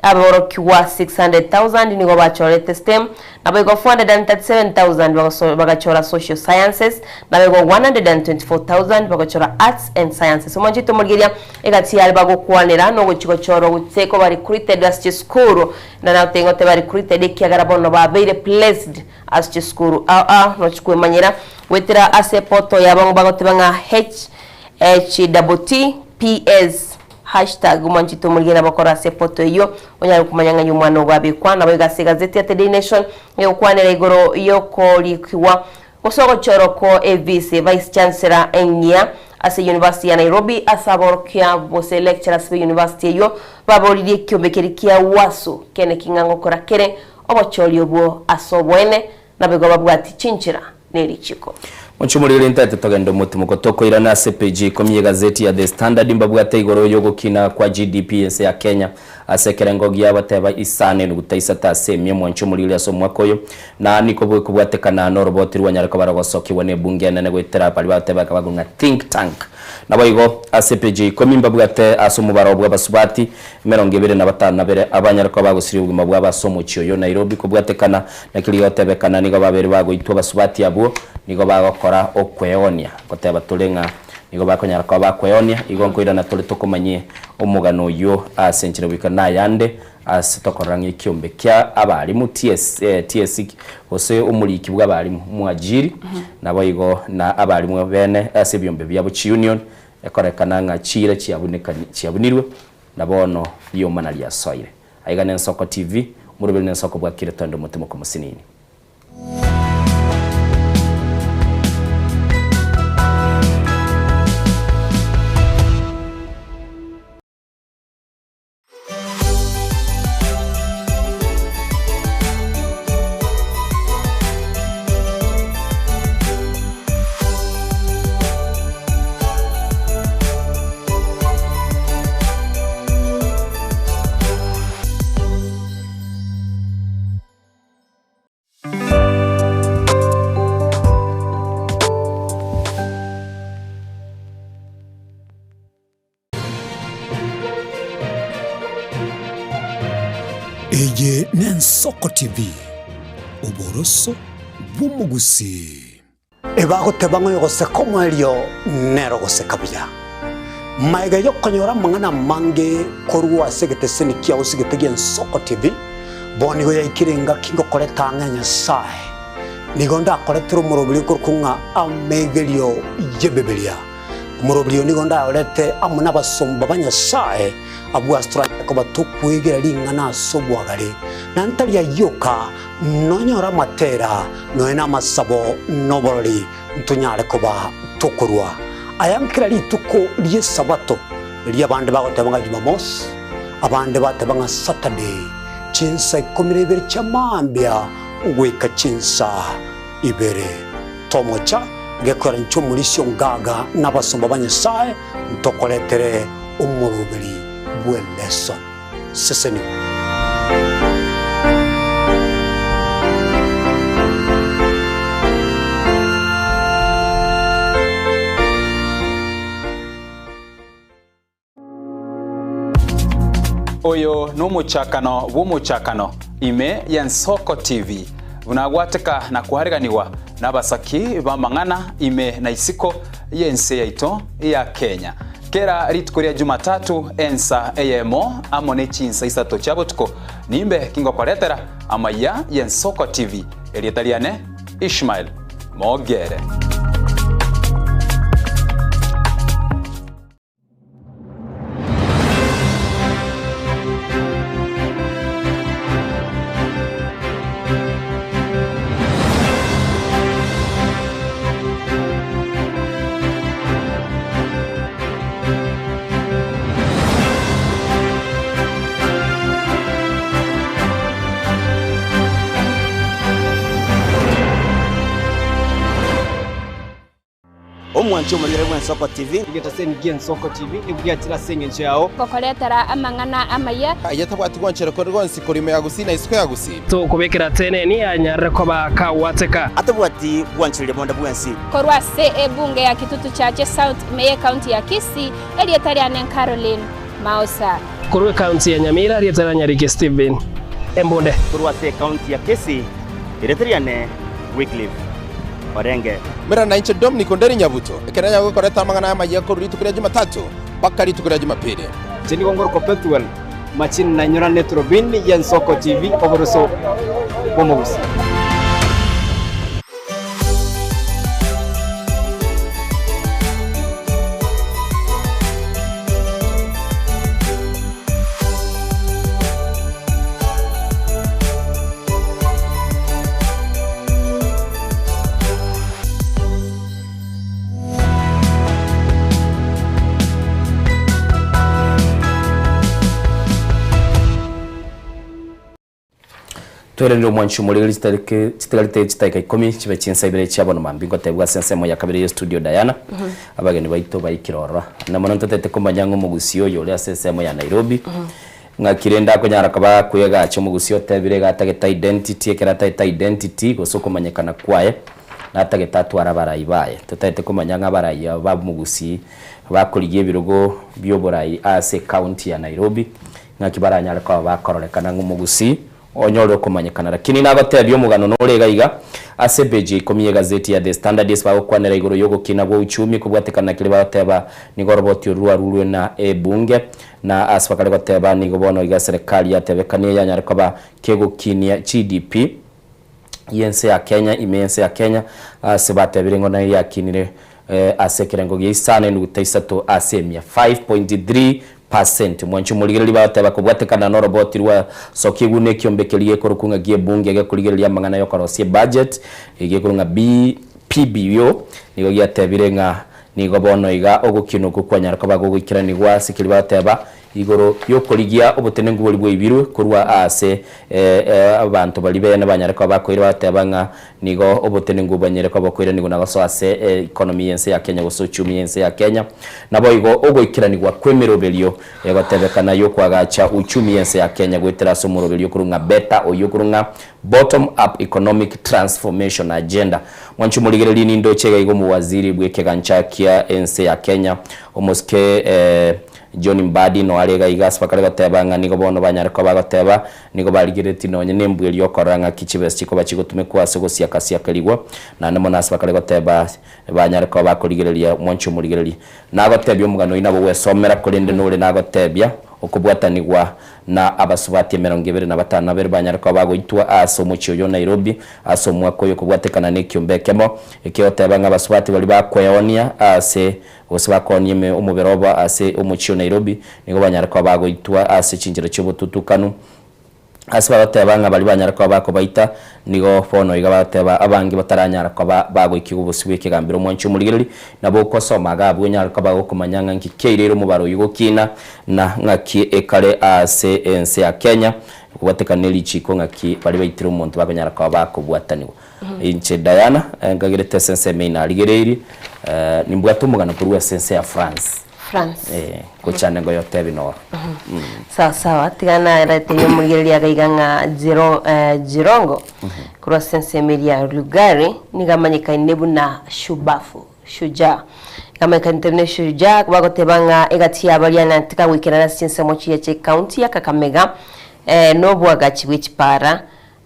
Aborokigwa 600,000 nigo bachorete STEM, naboigo 437,000 bagachora Social Sciences, naboigo 124,000 bagachora Arts and Sciences. Omwanchete omorigeria egati yare bagokwanera nogochia gochorwa gose koba recruited ase chisukuru, na nagotebia ng'a teba recruited ekiagera bono babeire placed ase chisukuru ao ao nochia kwemanyera goetera ase eportal yabo bagoteba ng'a HHTTPS. Hashtag mwanchete omorigeri abakora ase epoto eyio onyare komanya ng'ai omwana ogo abekwa. Naboigo ase egazeti ya The Daily Nation egokwanera igoro y'okorikigwa gose ogochorwa kwa AVC, Vice Chancellor eng'ia ase University ya Nairobi ase aborokia gose lecturers be university eyio baboririe ekiombe keria kia UASU kene king'a ngokora kere obochori obwo ase oboene Naboigo babwati chinchera ne richiko. Mochie omorero ntaete togende omotimoko tokoirana ase epeji ya ikomi y'egazeti ya The Standard mbabwate igoro y'ogokina kwa GDP ense ya Kenya ase ekerengo gia bateba isano enuguta isato ase emia mwanche omoriri ase omwaka oyo na niko bwekobwatekana noroboti rwanyare koba rogosokigwa nebunge enene goetera baria bateba ekabagwa ng'a think tank Naboigo ase epeji ya ikomi mbabwate ase omobaro bw'abasubati emerongo ebere na batano na bere abanyare koba bagosiria obogima bwabo ase omochie oyo Nairobi kobwatekana na keria gotebekana nigo babere bagoitwa abasubati abwo nigo bagokora okweonia goteba tore ng'a nigo bakonyara koba bakweonia igo nkoirana tore tokomanyie omogano oyio ase enchera goika nayande Ase tokorora ng'a ekiombe kia abalimu, TS, TSC, gose omoriki bwa abalimu, omwajiri, naboigo na abalimu bene ase ebiombe biabo chiunion, ekorekana ng'a chiira chiabunekani chiabunirwe, na bono riomana riasoire. Aiga n'Ensoko TV, omoroberi n'Ensoko bwakire twende omotimoko mosinini. Eye n'Ensoko TV, oboroso bw'omogusii. Ebagoteba ng'a oyogoseka omoerio nere ogoseka buya. Magega y'okonyora amang'ana amange korwa ase egeteseni kiao ase egete gi'Ensoko TV, bono nigo yaikire engaki ngokoreta ang'e a Nyasae. Nigo ndakoretere omoroberi okorokwa ng'a Amegerio y'Ebibilia. Omoroberi oyo nigo ndayorete amo nabasomba ba Nyasae, abwo ase toranyare koba tokwegera ring'ana ase obwagare, na ntari ayio oka, nonyore amatera, nonya namasabo, na oborori, ntonyare koba tokorua aya nkera rituko ri'Esabato, erio abande bagoteba ng'a Jumamosi, abande bateba ng'a Saturday, chinsa ikomi na ibere chia mambia goika chinsa ibere. Tomocha gekwera inche omorisia ongaga na abasomba ba Nyasae ntokoretere omoroberi bw'eleso. Sesenigwa. Oyo nomochakano bw'omochakano ime y'Ensoko TV, buna agwateka na koareganigwa nabasaki b'amang'ana ime na isiko y'ense yaito ya Kenya. Kera rituko ria Jumatatu ensa eyemo amo ne chinsa isato chia botuko nimbe kingokoretera amaiya y'Ensoko TV. Erieta riane Ishmael Mogere. Omwanchi omorigere bw'Ensoko TV. Egetaseni gi'Ensoko TV nigo giachire ase engencho yao. Gokoretera amang'ana amaya. Aye tabwati gwanchera kore gwonsi korwa ime ya Gusii na isiko ya Gusii. Tokobekera teneni anyarire koba kagwateka. Atabwati gwanchereria bonde bwensi. Korwa ase ebunge ya Kitutu Chache South ime y'Ecounty ya Kisii, erieta riane Caroline Maosa. Korwa ecounty ya Nyamira, erieta ria Nyariki Stephen Embunde. Korwa ase ecounty ya Kisii, erieta riane Wycliffe Orenge. Mera nainche Dominic Onderi Nyabuto, ekero nanyare gokoreta amang'ana aya amayia korwa rituko ria Jumatatu mpaka rituko ria Jumapili. Inche nigo ngorokwa Pethuel Machini na inyorane eturubini y'Ensoko TV oboroso bw'omogusii. Twerenire omwanchi omoriri chitariki chitigarete chidakika ikomi chibe chinsa ibere chia bono mambia ngotebwa ase ensemo ya kabere ye studio Diana abageni baito baikire ororo na mono ntotete komanya ng'a omogusii oyo ore ase ensemo ya Nairobi Ng'aki rende akonyara koba akoegacha omogusii otebire iga atagete identity, ekero atagete identity gose okomanyekana kwaye, natagete atware abarai baye. Totagete komanya ng'a abarai aba ba omogusii bakorigia ebirogo bia oborai ase ecounty ya Nairobi, ng'aki baranyare koba bakororekana ng'a omogusii onyore okomanyekana. Lakini nagotebia omogano nore iga iga, ase epeji ya ikomi y'egazeti ya The Standard ase bagokwanera igoro y'ogokina gwa uchumi kobwatekana na keria bagoteba nigo oroboti oru rwarurwe na ebunge, Na ase bakare goteba, Nigo bono iga serikali yatebekanie yanyare koba kegokinia GDP y'ense ya Kenya ime y'ense ya Kenya, ase batebire ng'o naye yakinire ase ekerengo gia isano enuguta isato ase emia, 5.3%. Mwanche omorigereria bagoteba kobwatekana noroboti rwa sokigwe na ekiombe keria gekorokwa ng'a gi'ebunge gekorigereria amang'ana yokorosia ebudget egekorwa ng'a PBO nigo giatebire ng'a Nigo bono iga ogokina okwo kwanyara koba gogoikeranigwa ase keria bagoteba igoro y'okorigia obotenenku boria bwaibirwe korwa aase abanto baria bene banyare koba bakoira bagoteba ng'a nigo obotenenku bwanyare koba bokoiranigwa na gosoa ase economy y'ense ya Kenya gose uchumi y'ense ya Kenya. Naboigo ogoikeranigwa kw'emeroberio egotebekana y'okoagacha uchumi y'ense ya Kenya goetera ase omoroberio okorwa ng'a beta oyio okorwa ng'a Bottom Up Economic Transformation Agenda. Mwanche omorigererie nindoche iga iga omowaziri bw'ekegancha kia ense ya Kenya omosike John Mbadi noare iga iga ase bakare goteba ng'a nigo bono banyare koba bagoteba nigo barigereretie nonye nembwa eria okorora ng'aki chibesa chikoba chigotumekwa ase ogosiaka-siakerigwa naende mono ase bakare goteba banyare koba bakorigereria mwanche omorigereria. Nagotebia omogano oyio nabo gwesomera korende nore nagotebia okobwatanigwa na abasubati emerongo ebere na batano na babere banyare koba bagoitwa aase omochie oyo o Nairobi ase omwaka oyo kobwatekana nekiombe ekemo ekegoteba ng'a abasubati baria bakweonia aase gose bakoonia ime omobere obo ase omochie o Nairobi nigo banyare koba bagoitwa ase chinchera chi'obotutukanu. Ase bagoteba ng'a baria banyare koba bakobaita, nigo bono iga bagoteba abange bataranyara koba bagoikigwa obosio bw'ekegambero omwanchi omorigereria, nabo okosoma iga abwo onyare koba gokomanya ng'a nki kiaireire omobaro oyio gokina, na ng'aki ekare aase ense ya Kenya, kobwatekana ne richiko ng'aki baria baitire omonto bakonyara koba bakobwatanigwa. Inche Diana, nkagerete ase ensemo eye narigereirie, nimbwate omogano korwa ase ense ya France. France. Eh, gochande ngoyotebi noro. Sawa sawa, tiga nareterie omorigereria iga iga ng'a Jero, eh, Jirongo korwa ase ensemo eria ya Lugari nigo amanyekaine buna Shubafu, Shujaa. Iga amanyekaine buna Shujaa bagoteba ng'a egati ya baria na tikagoikerana ase chinsemo chiria chia ecounty ya Kakamega eh, nobwagachi bwe chipara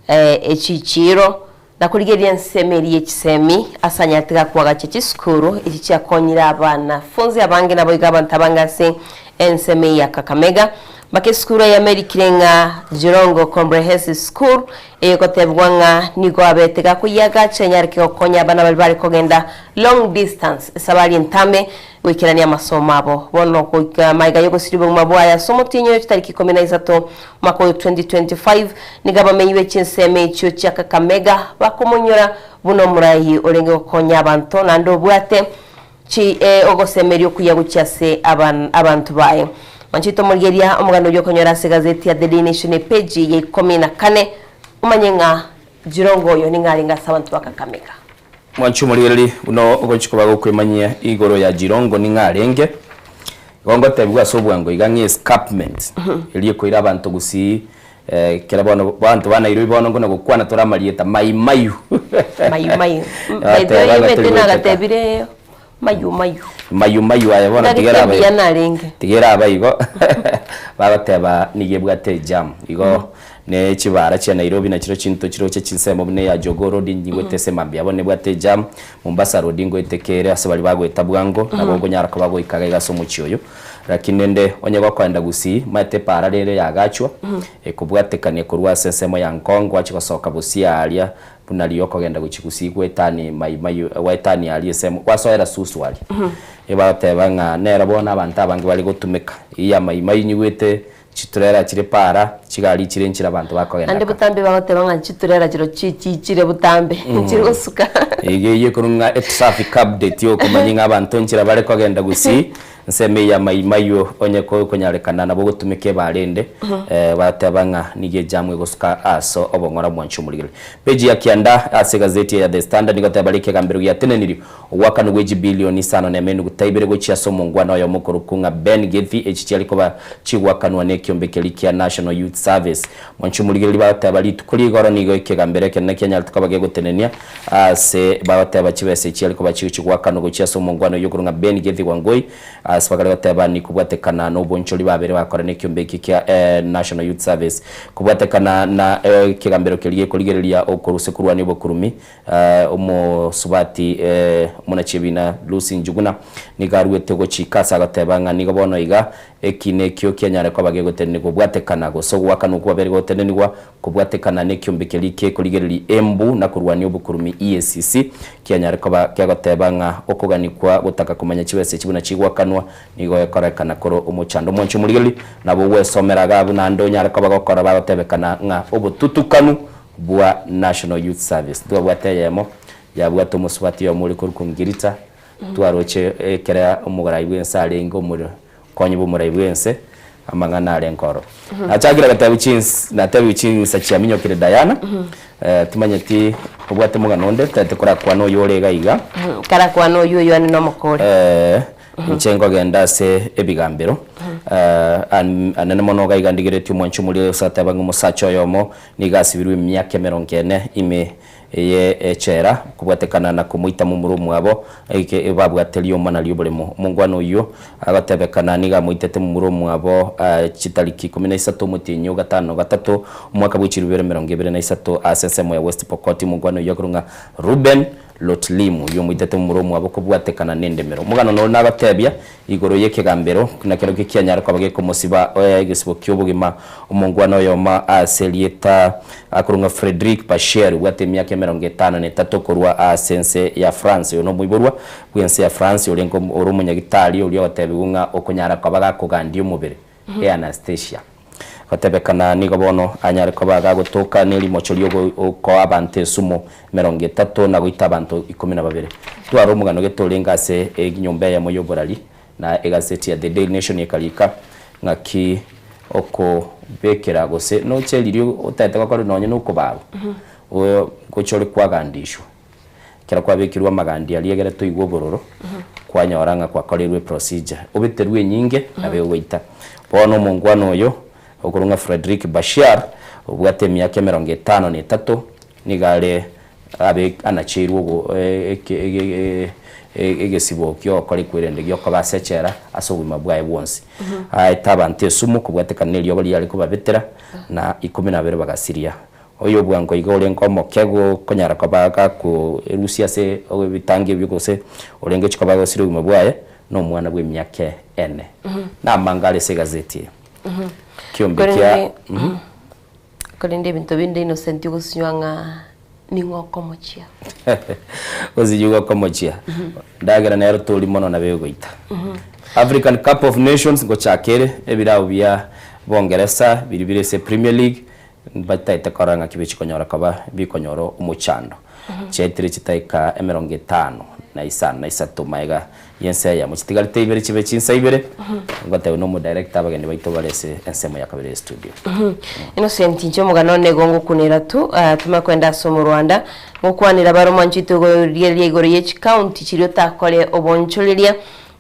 eh, echichiiro Na korigereria ensemo eria ye chisemi, ase anyarete gakoagacha chisukuru echi chiakonyire abanafunzi abange naboigo abanto abange ase ensemo eye ya Kakamega. Mpaka esukuru eyemo erikire ng'a Jirongo Comprehensive School eyegotebigwa ng'a nigo abete gakoyiagacha enyareke gokonya abana baria bare kogenda long distance esabari entambe goikerania amasomo abo. Bono goika magega yogosiria obogima bwaye ase omotienyi oyo chitariki ikomi na isato Omwaka oyo 2025, nigo abamenyi be chinsemo echio chia Kakamega bakomonyora buna omorai orenge gokonya abanto naende obwate chi ogosemeria okuya gochia ase abanto baye. Mwanchete omorigeria omogano oyio okonyora ase egazeti ya The Daily Nation epeji ya ikomi na kane omanye ng'a Jirongo oyo ning'o arenge ase abanto ba Kakamega. Mwanche omorigereria buna ogochia koba gokwemanyia igoro ya Jirongo ning'o arenge. Igo ngotebigwa ase obwango iga ng'a escarpment eria ekoira abanto gusii ekero bono abanto ba Nairobi bono nkona gokwana tore amarieta Mai Mahiu. Mahiu Mahiu. By the Bateba way ng'a omanyete tori goeteka. nagatebire Mahiu Mahiu. Mahiu Mahiu aye bono Ndagete tigera abe mbuya narenge. tigera abe igo bagoteba nigo ebwate ejam igo Ne chibara chia Nairobi nachiro chinto chiroche chinsemo buna eya Jogoo Road nyigwete ase mambia bono nebwate ejam, Mombasa Road ngoete kere ase baria bagoeta bwango nabo okonyara koba goika iga ase omochie oyo. Lakini rende onye gokoenda Gusii maete epaara rere yagachwa ekobwatekania korwa ase ensemo ya Ngong gwachia gosoka Busia aaria buna riria okogenda gochia Gusii gwetani Mai Mahiu gwetani aaria ensemo gwasoera Suswa aria. Ebagoteba ng'a nero bono abanto abange bare gotumeka eyio ya Mai Mahiu nyigwete Chiturera chire paara, chigari chire nchire abanto bakogenda Naende ka. botambe bagoteba ng'a chiturera chiro chichire botambe, nchiri gosuka. Iga eyio ekorwa ng'a etraffic update yokomanyia ng'a abanto nchera bare kogenda gusii, ensemo eye ya Mai Mahiu onye konyarekana nabo ogotumeka ebaara ende, bateba ng'a nigo ejamu egosuka ase obong'ora bwanche omorigereria. Page ya kianda ase egazeti eye ya The Standard nigo eteba rika egambero giatenenirio Ogoakanwa gwe chibilioni isano nemo enuguta ibere gochia ase omongwana oyomo okorokwa ng'a Ben Gethi echi chiare koba chigoakanwa nekiombe keria kia National Youth Service. Mwanche omorigereria bagoteba rituko rigoro nigo ekegambero ekenene kianyarete koba gegotenenia ase bagoteba chibesa echi chiare koba chigoakanwa gochia ase omongwana oyio okorokwa ng'a Ben Gethi Wangui ase bakare goteba nikobwatekana nobonchori babere bakora nekiombe eke kia National Youth Service kobwatekana na ekegambero keria gekorigereria okoruse korwania obokurumi Omosubati omonachie-ebina Lucy Njuguna nigo aruete gochika ase agoteba ng'a nigo bono iga ekina ekio kianyare koba gegotenenigwa kobwatekana gose ogoakanwa kwabere gotenenigwa kobwatekana nekiombe keria gekorigereria Embu na korwania obokurumi EACC kianyare koba kegoteba ng'a okoganikwa gotaka komanya chibesa echi buna chigoakanwa nigo gekorekana korwa omochando omwanchi omorigereria nabo ogwesomera iga abwo naende onyare koba gokora bagotebekana ng'a obotutukanu bwa National Youth Service. Ntwabwate eyemo yabwate omosubati oyomo ore korokwa Ngirita, twaroche ekere omorai bw'ense arenge omore konye bw'omorai bw'ense, amang'ana arenge ororo. Nachakire gotebi chins natebiwe chinsa chiaminyokire Diana, timanyeti obwate omogano onde tete korakwane oyo ore iga iga. Karakwane oywo oywo ane nomokore. Inche nkogenda ase ebigambero, anene mono iga iga ndigeretie omwancho omoria gose ateba ng'a omosacha oyomo nigo asibirwe emiaka emerongo ene ime. Eye echela kobwatekana na komoita momura omwabo, eke babwate riomana ri'oboremo. Omongwana oyio agotebekana nigo amoitete momura omwabo chitariki ikomi na isato omotienyi o gatano na gatato omwaka bwe chilifu ibere emerongo ebere na isato ase ensemo ya West Pokot. Omongwana oyio akorwa ng'a Reuben Lotlimu oyio omoitete momura omwabo kobwatekana nendemero. Omogano nore nagotebia Igoro y'ekegambero, na kerokio kianyare koba gekomosiba egesibo ki'obogima omongwana oyomo ase erieta akorwa ng'a Frederic Paschier, obwate emiaka emerongo etano na etato korwa ase ense ya France. Oyo nomoiborwa bw'ense ya France orenge ore omonyagitari oria ogotebigwa ng'a okonyara koba gakogandia omobere, anaesthesia. Gotebekana nigo bono anyare koba gagotoka nerimocho ri'okoa abanto esumo emerongo etato na goita abanto ikomi na babere. Tware omogano gete orenge ase enyomba eyemo y'oborari, na egaseti ya The Daily Nation ekarika ng'aki okobekera gose noche riria otagete gokora nonye nokobarwa, ngocha ore kwagandishwa. Ekero kwabekirwe amagandi aria egere toigwe obororo, kwanyora ng'a kwakoreirwe eprocedure, obeterwe enyinge nabo egogoita. Bono omongwana oyo okorwa ng'a Frederic Bashir, obwate emiaka emerongo etano na etato, nigo are abe anacheirwe ogo eke ege egesibo ki'ogokora ekwerende giokoba ase echela ase obogima bwaye bwonsi. Aete abanto esumu kobwatekana neriogo riare kobabetera, na ikomi na babere bagasiria. Oyo bwango iga orenge omoke gokonyara koba gakoerusia ase ebitangi ebio gose orenge gochia koba agosiria obogima bwaye, nomwana bw'emiaka ene. Namanga are ase egazeti eye. Kiombe kia Korende korende ebinto binde Innocent ogosinywa ng'a ning'o okomochia. Gosinywa okomochia. Ndagera nero tori mono nabo egoita. African Cup of Nations ngochaka ere, ebirao bia Bongeresa biria bire ase Premier League, Mbataete korora ng'aki bichikonyora koba bikonyora omochando. Chiaetire chitaika emerongo etano na isano na isato magega y'ensa eyemo, chitigarete ibere chibe chinsa ibere, ngotebiwa na omodirector abageni baito bare ase ensemo ya kabere y'estudio. Innocent inche omogano one igo ngokunera tu, tumanye koenda ase omorwanda, ngokwanera bare omwanchete ogorigereria igoro ye chicounty chiria otakore obonchoreria,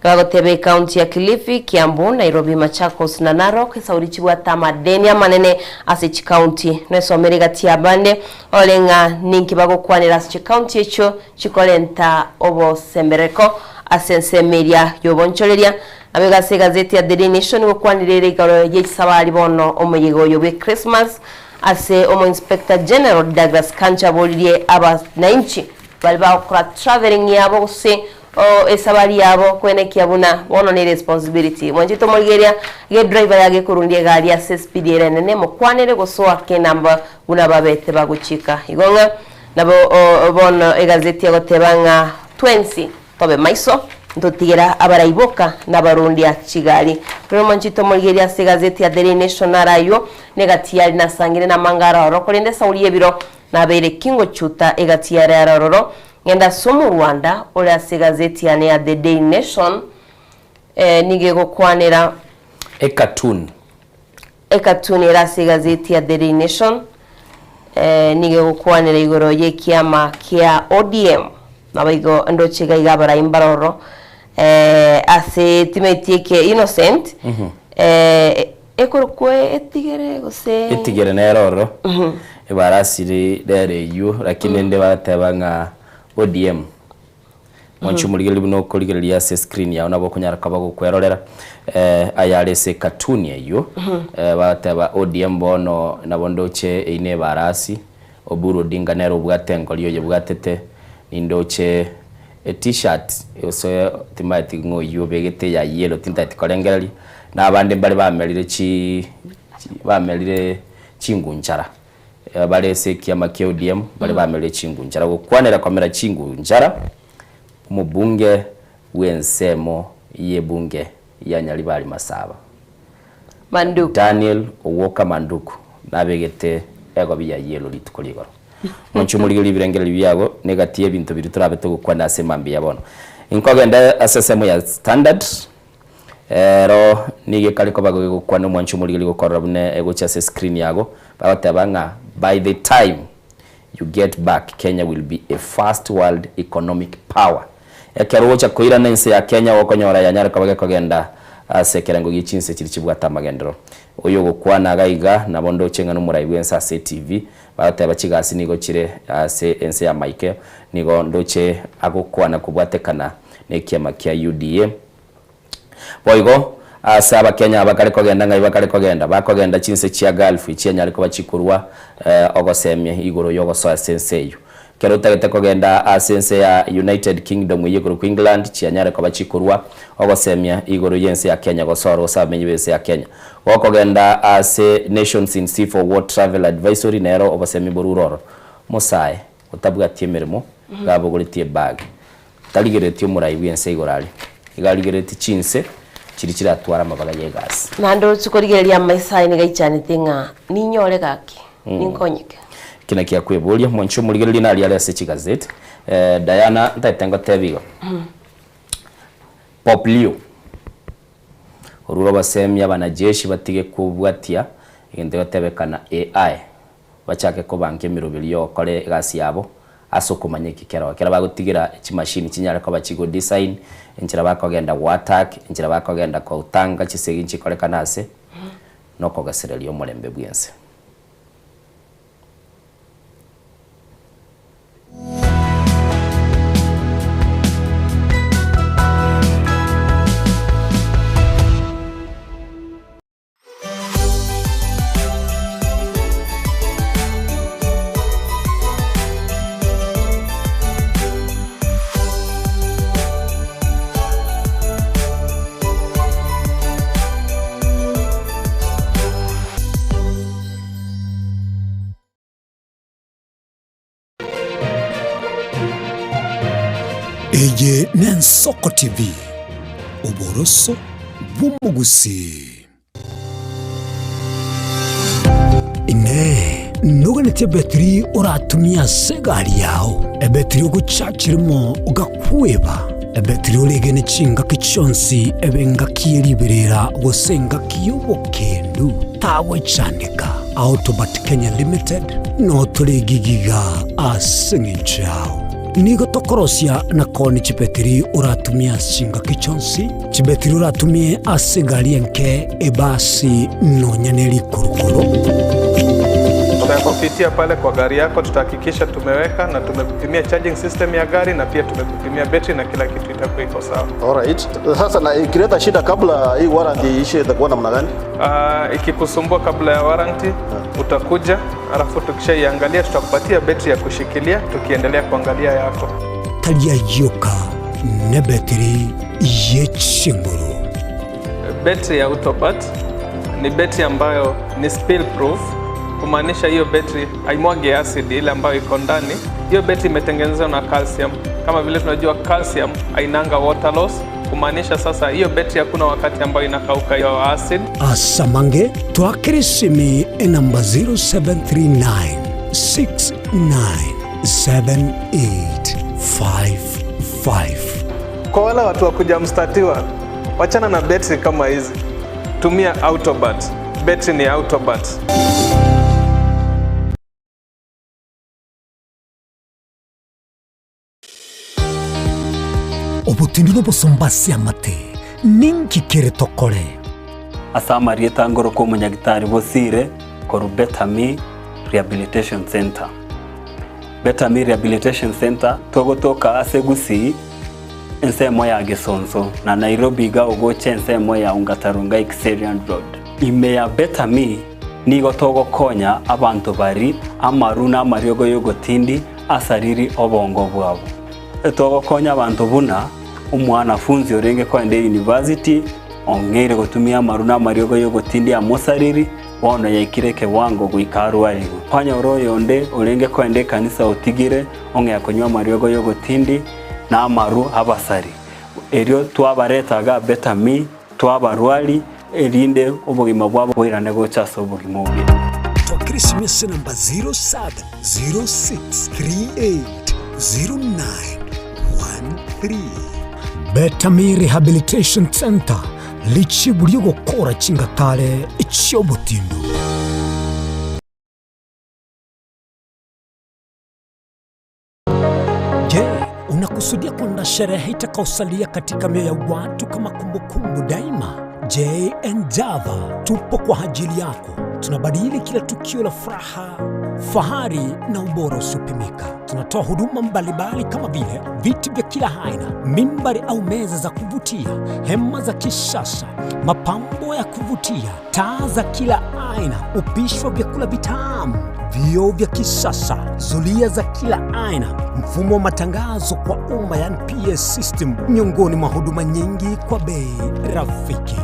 Bagoteba ecounty ya Kilifi, Kiambu, Nairobi, Machakos na Narok esauri chibwate amadeni amanene ase chicounty. Nwesomere egati y'abande orore ng'a ninki bagokwanera ase chicounty echio chikorenta obosemberereko ase ensemo eria y'obonchoreria. Nabo ase egazeti ya The Daily Nation gokwanera ere igoro y'echisabari bono omoyega oyo bwe Christmas ase omo Inspector General Douglas Kanja aboririe abanainchi baria bagokora travelling yabo gose Oo esabari yabo kwenekia buna bono ne responsibility. Mwanchete omorigereria ge driver yage korundia egari ase speed ere enene mokwanere gose oake enamba buna babete bagochika. Igo ng'a nabo bono egazeti egoteba ng'a twensi tobe maiso ntotigera abarai boka na abarundia chigari. Rero mwanchete omorigereria ase egazeti ya Daily Nation naro aywo negati yari nasangire namanga aro oro korende esauri yebiro nabeire ki ngochuta egati yare aro ororo Ng'ende ase omorwanda ore ase egazeti yane ya The Daily Nation, nigo egokwanera. Ecartoon. Ecartoon ere ase egazeti ya The Daily Nation, nigo egokwanera igoro y'ekiama kia ODM. Naboigo ndoche iga iga abarai mbare ororo, ase timeti eke Innocent, ekorokwa etigere gose. Etigere nere ororo, ebarasi rere eywo, lakini rende bagateba ng'a ODM, mwanche omorigereria buna okorigereria ase escreen yao nabo okonyara koba gokwerorera, ayare ase ecartoon eywo, bagateba ODM bono nabo ndoche eywo na ebarasi, Oburu Odinga nere obwate engori oyebwatete, nindoche E-t-shirt gose timanyeti ng'a oyio obegete eya yellow tintageti korengereria, na abande mbare bamerire chi bamerire chingunchara, bare ase ekiama kia ODM bare bamerire chingunchara. Gokwanera komera chingunchara, omobunge bwa ensemo ye ebunge ya Nyaribari Masaba, Manduku. Daniel Owoka Manduku nabegete egobi ya yellow rituko rigoro. Monche omorigererie ebirengererio biago negati y'ebinto biria torabe togokwana ase mambia bono. Inkogenda ase ensemo ya Standard, ero nigo ekare koba gegokwana omwanche omorigererie gokorora buna egocha ase escreen yago, bagoteba ng'a by the time you get back Kenya will be a first world economic power. Ekero ogocha koirana ense ya Kenya gokonyora yanyare koba gekogenda Ase ekerengo gie chinse chiria chibwate amagenderero. Oyo ogokwana iga iga nabo ndoche ng'a nomorai bw'ense ase etivi, bagoteba chigasi nigo chire ase ense ya Michael, nigo ndoche agokwana kobwatekana nekiama kia UDA. Boigo ase abakenya aba bakare kogenda ng'ai bakare kogenda? Bakogenda chinse chia Gulf echianyare koba chikorwa ogosemia igoro yogosoa ase ense eyio. Ekero otagete kogenda ase ense ya United Kingdom eyio ekorokwa England, chianyare koba chikorwa ogosemia igoro y'ense ya Kenya gose oro gose abamenyi b'ense ya Kenya. Gokogenda ase Nations in Sea for War Travel Advisory nero obosemi borure ororo. Mosae otabwati emeremo iga abogoretie ebag, tarigereretie omorai bw'ense igoro aria, iga arigereretie chinse chiria chiratware amabaga y'egasi. Naende ochie korigereria amaiso aye nigo aichanete ng'a ninyore gaki, ninkonyeke. Eki nakio akweboria, mwanche omorigererie naria are ase chigazeti. Diana, ntagete ngotebie igo. Pope Leo, orure obosemia abanajeshi batige kobwatia egento egotebekana AI, bachake kobanka emeroberi yogokora egasi yabo ase okomanya eki keroo. Ekero bagotigera chimashini chinyare koba chigo design, enchera bakogenda go attack, enchera bakogenda kotanga chisegi nchikorekana ase, nokogesereria omorembe bwense. Eye n'Ensoko TV, oboroso bw'omogusii. Inee! Noganetie ebetiri oratumie ase egari yao? Ebetiri ogochachirimo ogakweba? Ebetiri oregene chingaki chionsi ebe engaki ye riberera gose engaki y'obokendu? Tagwechandeka. Autobat Kenya Limited notore egigiga ase eng'encho yao. Nigo tokorosia na koonia chibetiri oratumie ase chingaki chionsi, chibetiri oratumie ase egari enke, ebasi, nonya ne rikurukuru. Tutakupitia pale kwa gari yako, tutahakikisha tumeweka na tumekupimia charging system ya gari na pia tumekupimia betri na kila kitu itakuwa iko sawa. Alright. Sasa na ikileta shida kabla hii warranty iishe itakuwa namna gani? Ikikusumbua kabla ya warranty utakuja, alafu tukishaiangalia tutakupatia betri ya kushikilia tukiendelea kuangalia yako. Tari ayio oka, nebetiri ye chinguru. Betri ya Autobat ni betri ambayo ni spill proof, kumaanisha hiyo betri haimwagi acid ile ambayo iko ndani. Hiyo betri imetengenezwa na calcium. Kama vile tunajua calcium hainanga water loss, kumaanisha sasa hiyo betri hakuna wakati ambayo inakauka hiyo acid. Asamange twakere esimi enamba 0739 697855. Kwa wale watu wa kuja mstatiwa, wachana na betri kama hizi, tumia Autobat. Betri ni Autobat. Obotindi nobosomba ase amate, ninki kere tokore? Ase amarieta ngoroka omonyagitari Bosire korwa Better Me Rehabilitation Centre. Better Me Rehabilitation Centre togotoka ase Gusii ensemo ya Gesonso na Nairobi iga ogocha ensemo ya Ongata Rongai Kiserian Road. Ime ya Better Me nigo togokonya abanto bari amaru na amariogo yogotindi asariri obongo bwabo. Togokonya abanto buna omwanafunzi orenge koenda eyunivasiti ong'eire gotumia amaru na amariogo y'ogotindia amosariri, bono yaikire ekewango goika arwarigwe. Kwanyora oyonde orenge koenda ekanisa otigire ong'ea konywa amariogo y'ogotindi na amaru abasari. Erio twabareta iga Betami, twabarwari, erinde obogima bwabo boirane gocha ase obogima obuya. Twakera esimi ase enamba 0706380913. Betami Rehabilitation Centre, richibu ri'ogokora chingatare chi'obotindu. Je, unakusudia kwenda sherehe itakaosalia katika mioyo ya watu kama kumbukumbu daima? JN Java tupo kwa ajili yako. Tunabadili kila tukio la furaha, fahari na ubora usiopimika. Tunatoa huduma mbalimbali kama vile viti vya kila aina, mimbari au meza za kuvutia, hema za kisasa, mapambo ya kuvutia, taa za kila aina, upishi wa vyakula vitamu, vioo vya kisasa, zulia za kila aina, mfumo wa matangazo kwa umma yani PS system, miongoni mwa huduma nyingi kwa bei rafiki.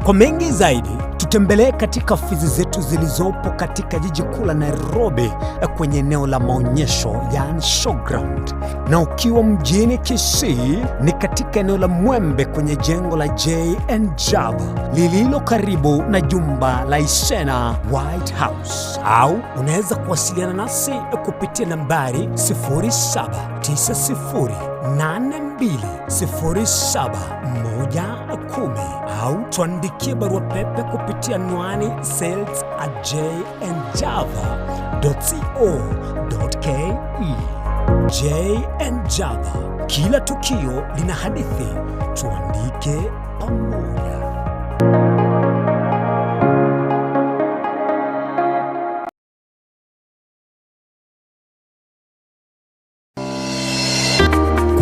Kwa mengi zaidi, tutembelee katika ofisi zetu zilizopo katika jiji kuu la Nairobi kwenye eneo la maonyesho yani showground, na ukiwa mjini Kisii ni katika eneo la Mwembe kwenye jengo la JN Java lililo karibu na jumba la Isena White House, au unaweza kuwasiliana nasi kupitia nambari 0790820710 au tuandikie barua pepe kupitia anwani sales at jnjava.co.ke. JN Java, kila tukio lina hadithi, tuandike pamoja.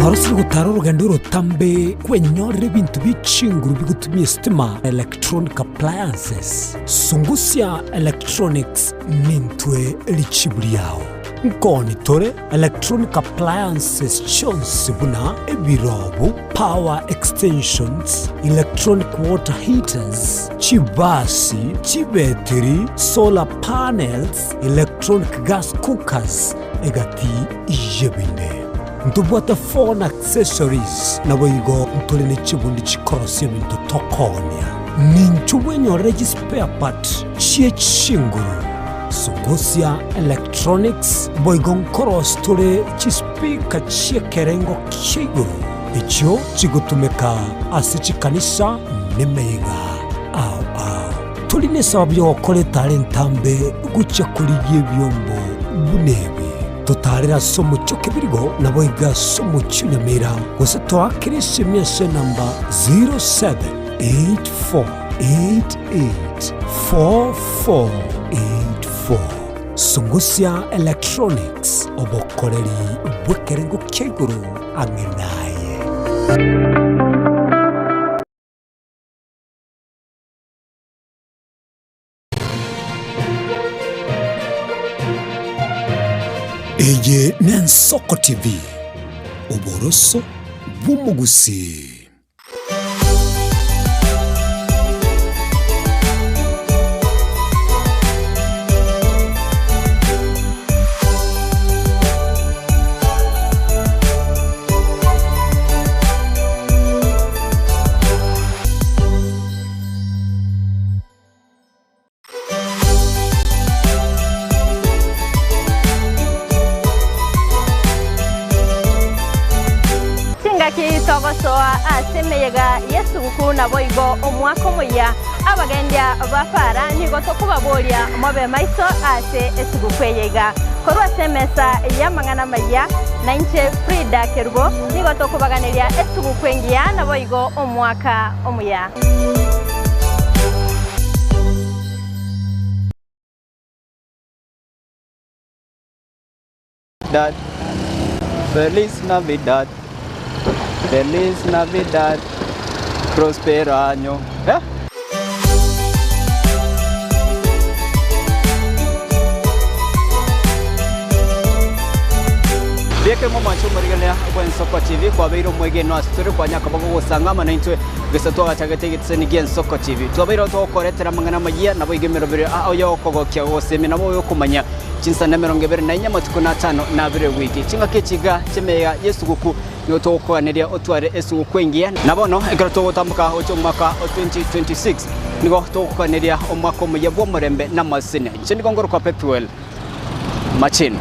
Kwarosire gotara orogendo orotambe kwenyorera ebinto bie chinguru bigotumia esitima, electronic appliances. Sungusia Electronics nintwe richibu riao. Nkoni tore electronic appliances chionsi buna ebirobu, power extensions, electronic water heaters, chibasi, chibetiri, solar panels, electronic gas cookers, egati y'ebinde. Ntobwate phone accessories, naboigo ntore ne chibundi chikorosia ebinto tokoonia. Ninchu bwenyorere chispare part chie chinguru, Sungusia Electronics, boigo nkorosia tore chispeaker chi'ekerengo kia igoro, echio chigotumeka ase chikanisa nemeyega ao ao. Tori nesababu y'ogokora etara entambe gochia korigia ebiombo buna ebi. Totaarere ase omochie o Kebirigo, naboigo ase omochie o Nyamira, gose toakere esimi ase enamba 0784884484. Sungusia Electronics, obokoreri bw'ekerengo kia igoro ang'e naye. Eye n'Ensoko TV, oboroso bw'omogusii. Chingaki togosoa ase emeyega y'esuguku naboigo omwaka omoyia, abagendia ba para nigo tokobaboria mobe maiso ase esuguku eye iga. Korwa ase emesa y'amang'ana amayia, nainche Frida Kerubo nigo tokobaganeria esuguku engiya naboigo omwaka omuya. Dad, Feliz Navidad, Feliz Navidad, Prospero año. Eh? Bieke momwancha omorigereria bw'Ensoko TV kwabeire omwegenwa ase tore kwanyaka bagogosanga amo naintwe gese twagachagete egetiseni gi'Ensoko TV. Twabeire togokoretera amang'ana amayia naboigo emeroberi ao y'okogokia gosemia nabo oyokomanya chinsa 24 amatuko na atano na abere ewiki. Chingaki echi iga chi'emeyega y'esuguku nigo togokoganeria otware esuguku engiya. Na bono ekero togotamboka gochia omwaka o 2026 nigo togokoganeria omwaka omuya bw'omorembe na amasesenia. Inche nigo ngorokwa Pethuel Machini.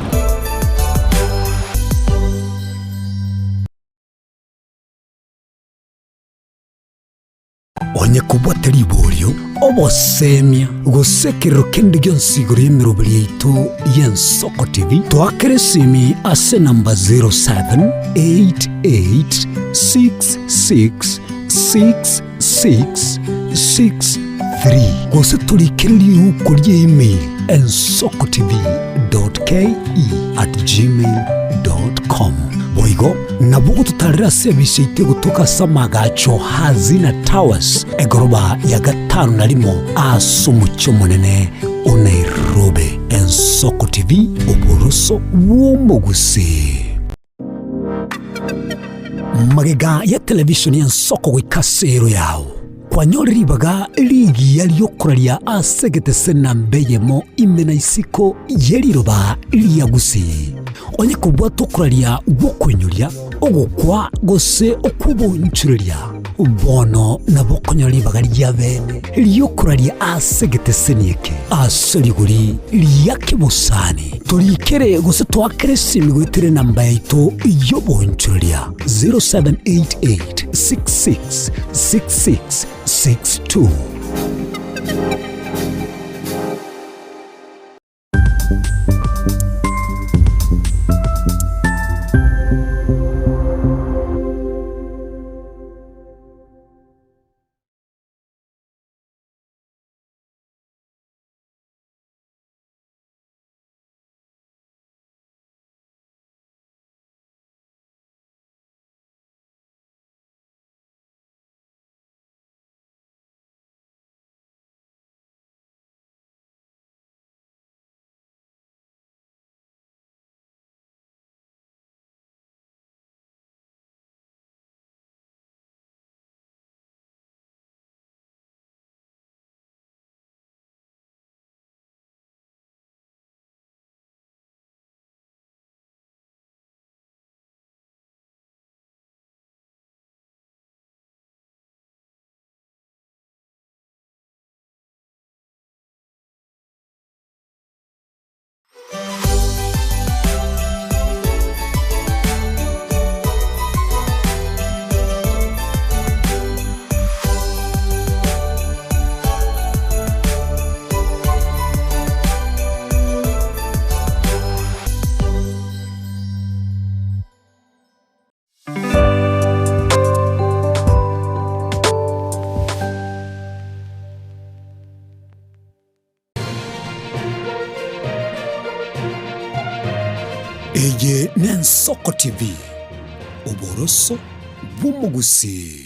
Onye kobwate riborio, obosemia, gose ekerero kende gionsi igoro y'emeroberi yaito y'Ensoko TV, toakere esimi ase enamba 07886666 63 gose torikere riuko rie email ensokotv.ke@gmail.com. Boigo nabo ogototarera ase ebise yaito egotoka ase amagacho Hazina Towers egoroba ya gatano na rimo ase omochie omonene o Nairobi. Ensoko TV, oboroso bw'omogusii. Magega ya televisheni y'ensoko goika ase ero yao, kwanyore ribaga rigiya ri'okoraria ase egetese namba eyemo ime na isiko ye riroba ria Gusii. Onye kobwata okoraria gw'okoinyoria, ogokwa gose okw'obonchureria, bono nabo okonyora ribaga ri'abeene ri'okoraria ase egeteseni eke ase rigori ria kebosani. Torikere gose toakere esimi goetera enamba yaito y'obonchoreria 0788 66 66 62. Eye n'Ensoko TV, oboroso bw'omogusii.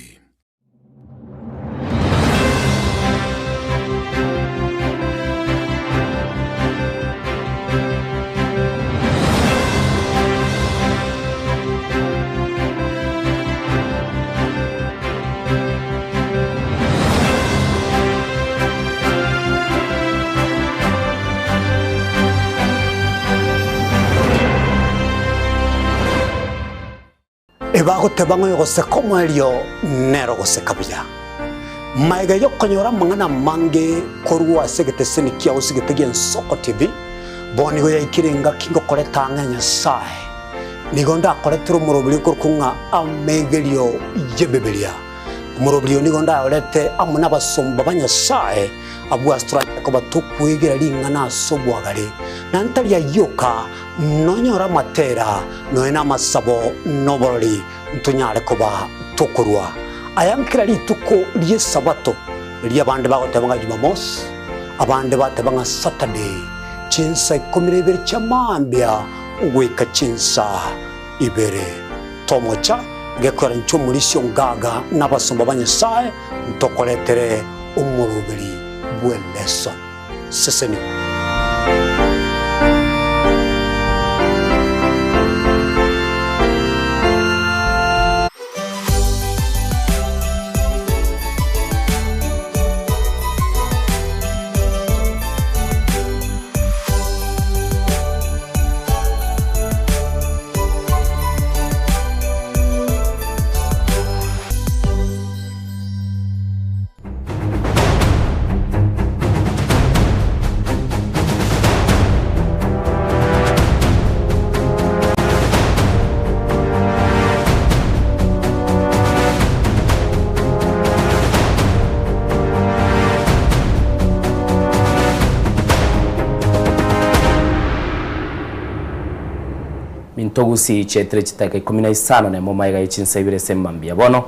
Ebagoteba ng'a oyogoseka omoerio nere ogoseka buya. Magega y'okonyora amang'ana amange korwa ase egeteseni kiao ase egete gi'Ensoko TV, bono nigo yaikire engaki ngokoreta ang'e Nyasae. Nigo ndakoretere omoroberi okorokwa ng'a Amegerio y'Ebibilia. Omoroberi oyo nigo ndayorete amo nabasomba ba Nyasae, abwo ase toranyare koba tokwegera ring'ana ase obwagare, na ntari ayio oka, nonyore amatera, nonya namasabo, na oborori, ntonyare koba tokorua aya nkera rituko ri'Esabato, erio abande bagoteba ng'a Jumamosi, abande bateba ng'a Saturday, chinsa ikomi na ibere chia mambia goika chinsa ibere. Tomocha gekwera inche omorisia o ngaga na abasomba ba Nyasae ntokoretere omoroberi bw'eleso. Sesenigwa. Minto gusii chietire chitaka ikomi na isano nemo magega ye chinsa ibere ase mambia. Bono.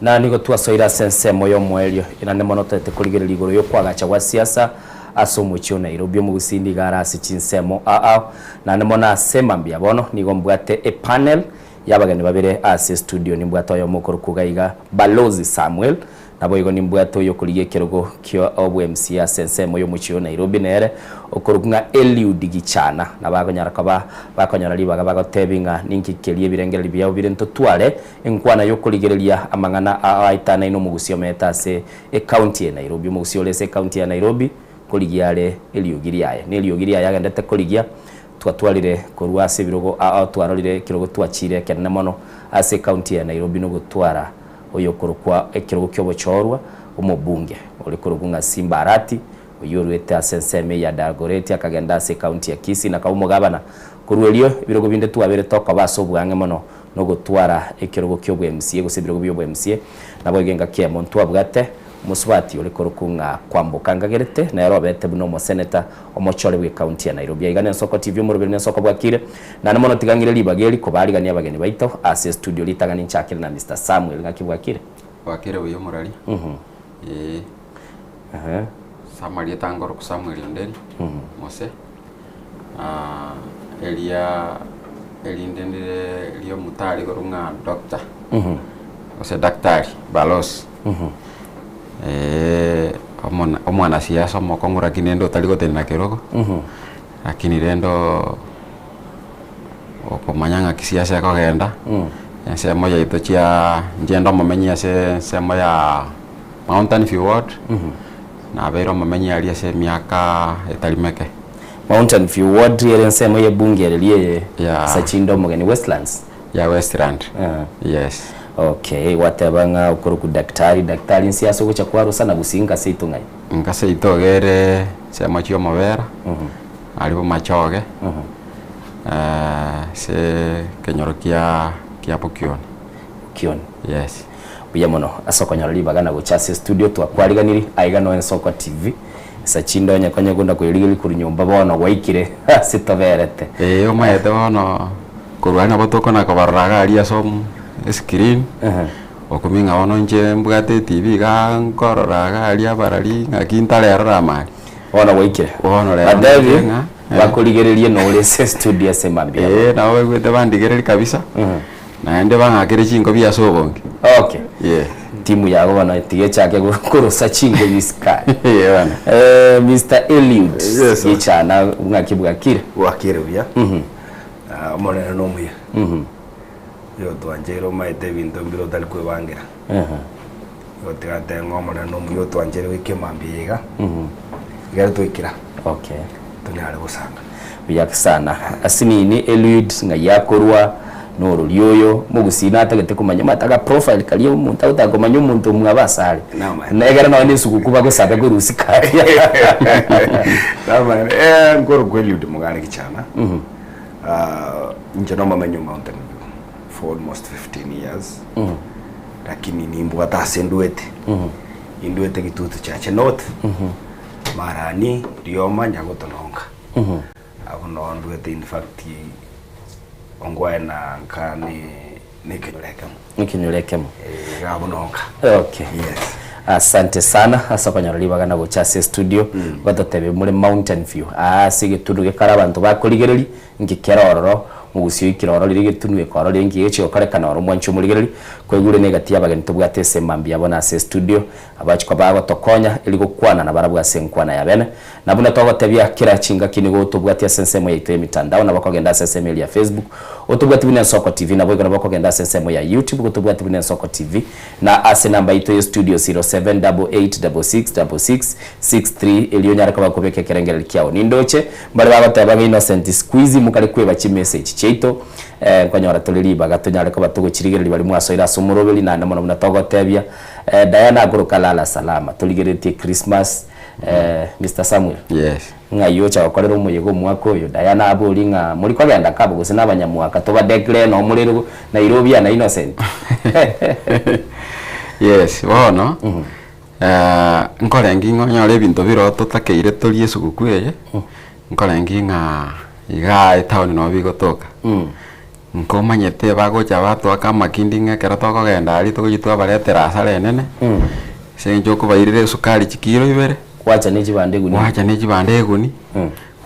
Na nigo twasoire ase ensemo y'omoerio, erande mono toete korigereria igoro y'okoagacha gwa siasa ase omochie o Nairobi. Omogusii nigo are ase chinsemo ao ao, naende mono ase mambia bono nigo mbwate epanel y'abageni babere ase estudio. Nimbwate oyomo okorokwa iga iga Balozi Samuel, Naboigo nimbwate oyokorigia ekerogo kia obw'MCA ase ensemo y'omochie o Nairobi nere okorokwa ng'a Eliud Gichana, na bakonyara koba bakonyora ribaga bagotebi ng'a ninki keria ebirengererio biabo bire ntotware enkwana y'okorigereria amang'ana ao aetanaine omogusia omete ase ecounty ya Nairobi. Omogusia ore ase ecounty ya Nairobi korigia are eriogi riaye. Neriogi riaye agendete korigia twatwarire korwa ase ebirogo ao twarorire ekerogo twachire ekenene mono ase ecounty ya Nairobi nogotwara oyokorokwa ekerogo ki'obochorwa, omobunge ore korokwa ng'a Simba Arati, oyio oruete ase ensemo eye ya Dagoretti akagenda ase ekaunti ya Kisii na akaba omogabana. Korwa erio, ebirogo binde twabeire tokoba ase oboang'e mono nogotwara ekerogo ki'obwa-MCA gose ebirogo bi'obwa-MCA. Naboigo engaki eyemo ntwabwate omosubati ore korokwa ng'a Kwamboka Ngagerete, nere obete buna omoseneta omochore bw'ekaunti ya Nairobi. Aiga n'Ensoko TV omoroberi n'Ensoko bwakire. Naende mono tiga ng'ire ribaga eri kobaarigania abageni baito ase estudio ritang'ani nchakire na Mister Samuel ng'aki bwakire? Bwakire buya omorari. Ee. Ase amarieta ngoroku Samuel Onderi, Mose, eria erinde ndire riomotari igoro ng'a doctor, gose daktari, balozi. Omwanasiasa omokong'u lakini rende otari gotenena kerogo. Lakini rende oo okomanya ng'aki siasa ekogenda, ensemo yaito chia inche inde omomenyi ase ensemo ya Mountain View Ward, nabeire omomenyi aria ase emiaka etari meke. Mountain View Ward ere ensemo ye bunge ereria eye ase chinde omogeni Westlands? Ya Westland, yes. Okay, gwateba ng'a okorokwa daktari, daktari nsiasa ogocha kwarosa na gusii nka seito ng'ai? Nka seito iga ere ensemo chia omobera, aria bomachoge, ase ekenyoro kia kia Bokioni. Bokioni. Yes. Mbuya mono ase okonyora ribaga na gocha ase estudio twakwariganirie aiga noe Ensoko TV. Ase chinde onye konya kunda koyerigereria korwa nyomba bono gwaikire ase toberete. Ee omanyete bono korwa aria nabo tokona kobarora iga aria ase escreen. Okumia ng'a bono inche mbwate etibi igaa nkorora iga aria abarari ng'aki ntarerora amari. Bono gwaikire. Bono rero Batebi ninche ng'a eh. bakorigererie nore ase estudio ase mambia aba. Ee nabo baigwete bandigereria kabisa, naende bang'akere chingobi ase obonge. Okay. Yeah. Timu yago bono tiga echake korosa chingobi isiko Ee bono. Eh, Mister Eliud Yes, sir. Gichana ng'aki bwakire? Bwakire buya. Ah, Omonene nomuya. Oyotwancheire omaete ebinto mbire otari kwebangera. Igo tiga ntebe ng'a Omonene nomuya otwancheire goika emambia eye iga, igere twaikera, Okay. tonyare gosanga. Buya sana. Asinini Eliud ng'ai akorwa norori oyo mogusii natagete komanya omanyete aga profile karia omonto agotaka komanya omonto omwabo ase are. Namaene. Ekero nonye na esuguku bagosabe korusia karia. Namaene. Eh, nkorokwa Eliud Mugare Gichana. Inche nomomenyi o Mountain View for almost 15 years lakini nimbwate ase ndwete indwete Gitutu Chache North Marani Rioma Nyagotononga abwo noo ndwete in fact ongwae na nka ne nekenyoro ekemo Ekenyoro ekemo. Eh, iga abwo noo nka. Okay. Yes. Asante sana ase okonyora ribaga na gocha ase estudio gototebia more Mountain View aa ase egetunwa gekare abanto bakorigereria nki kere ororo mogusii oikire ororo riria egetunwa eke ororo nki gegochia gokorekana oro mwanche omorigereria kwaigure na egati y'abageni tobwate ase mambia bono ase estudio abachia koba bagotokonya eri gokwana nabarabwo ase enkwana ya bene na buna togotebia kera chingaki nigo tobwati ase ensemo yaito y'emitandao nabo okogenda ase ensemo eria ya Facebook otobwati buna Ensoko TV naboigo nabo okogenda ase ensemo ya YouTube gotobwati buna Ensoko TV Na ase enamba yaito ye studio 0788666663 erio onyare koba kobeka ekerengererio kiao. Nindoche mbare bagoteba ng'a Innocent sikuizi mokare kweba chimessage chiaito eh, nkonyora tore ribaga tonyare koba togochirigereria baria mwasoire ase omoroberi naende mono buna togotebia eh, Diana akoroka lala salama torigereretie Christmas eh, Mister Samuel Yes. ng'ai ocha gokorera omoyega omwaka oyo Diana abori ng'a mori kogenda kabo gose nabanyamwaka tobadeclare noo more Nairobi ana Innocent. Yes, bono nkorengi ng'a onyore ebinto bire totakeire torie esuguku eye, nkorengi ng'a igaa etown nabo bigotoka. Nkomanyete bagocha batoaka amakindi ng'a ekero tokogenda aria togochia twabaretera hasara enene, ase eng'encho okobairera esukari chikiro ibere, Gwacha ne chibando eguni. gwacha ne chibando eguni,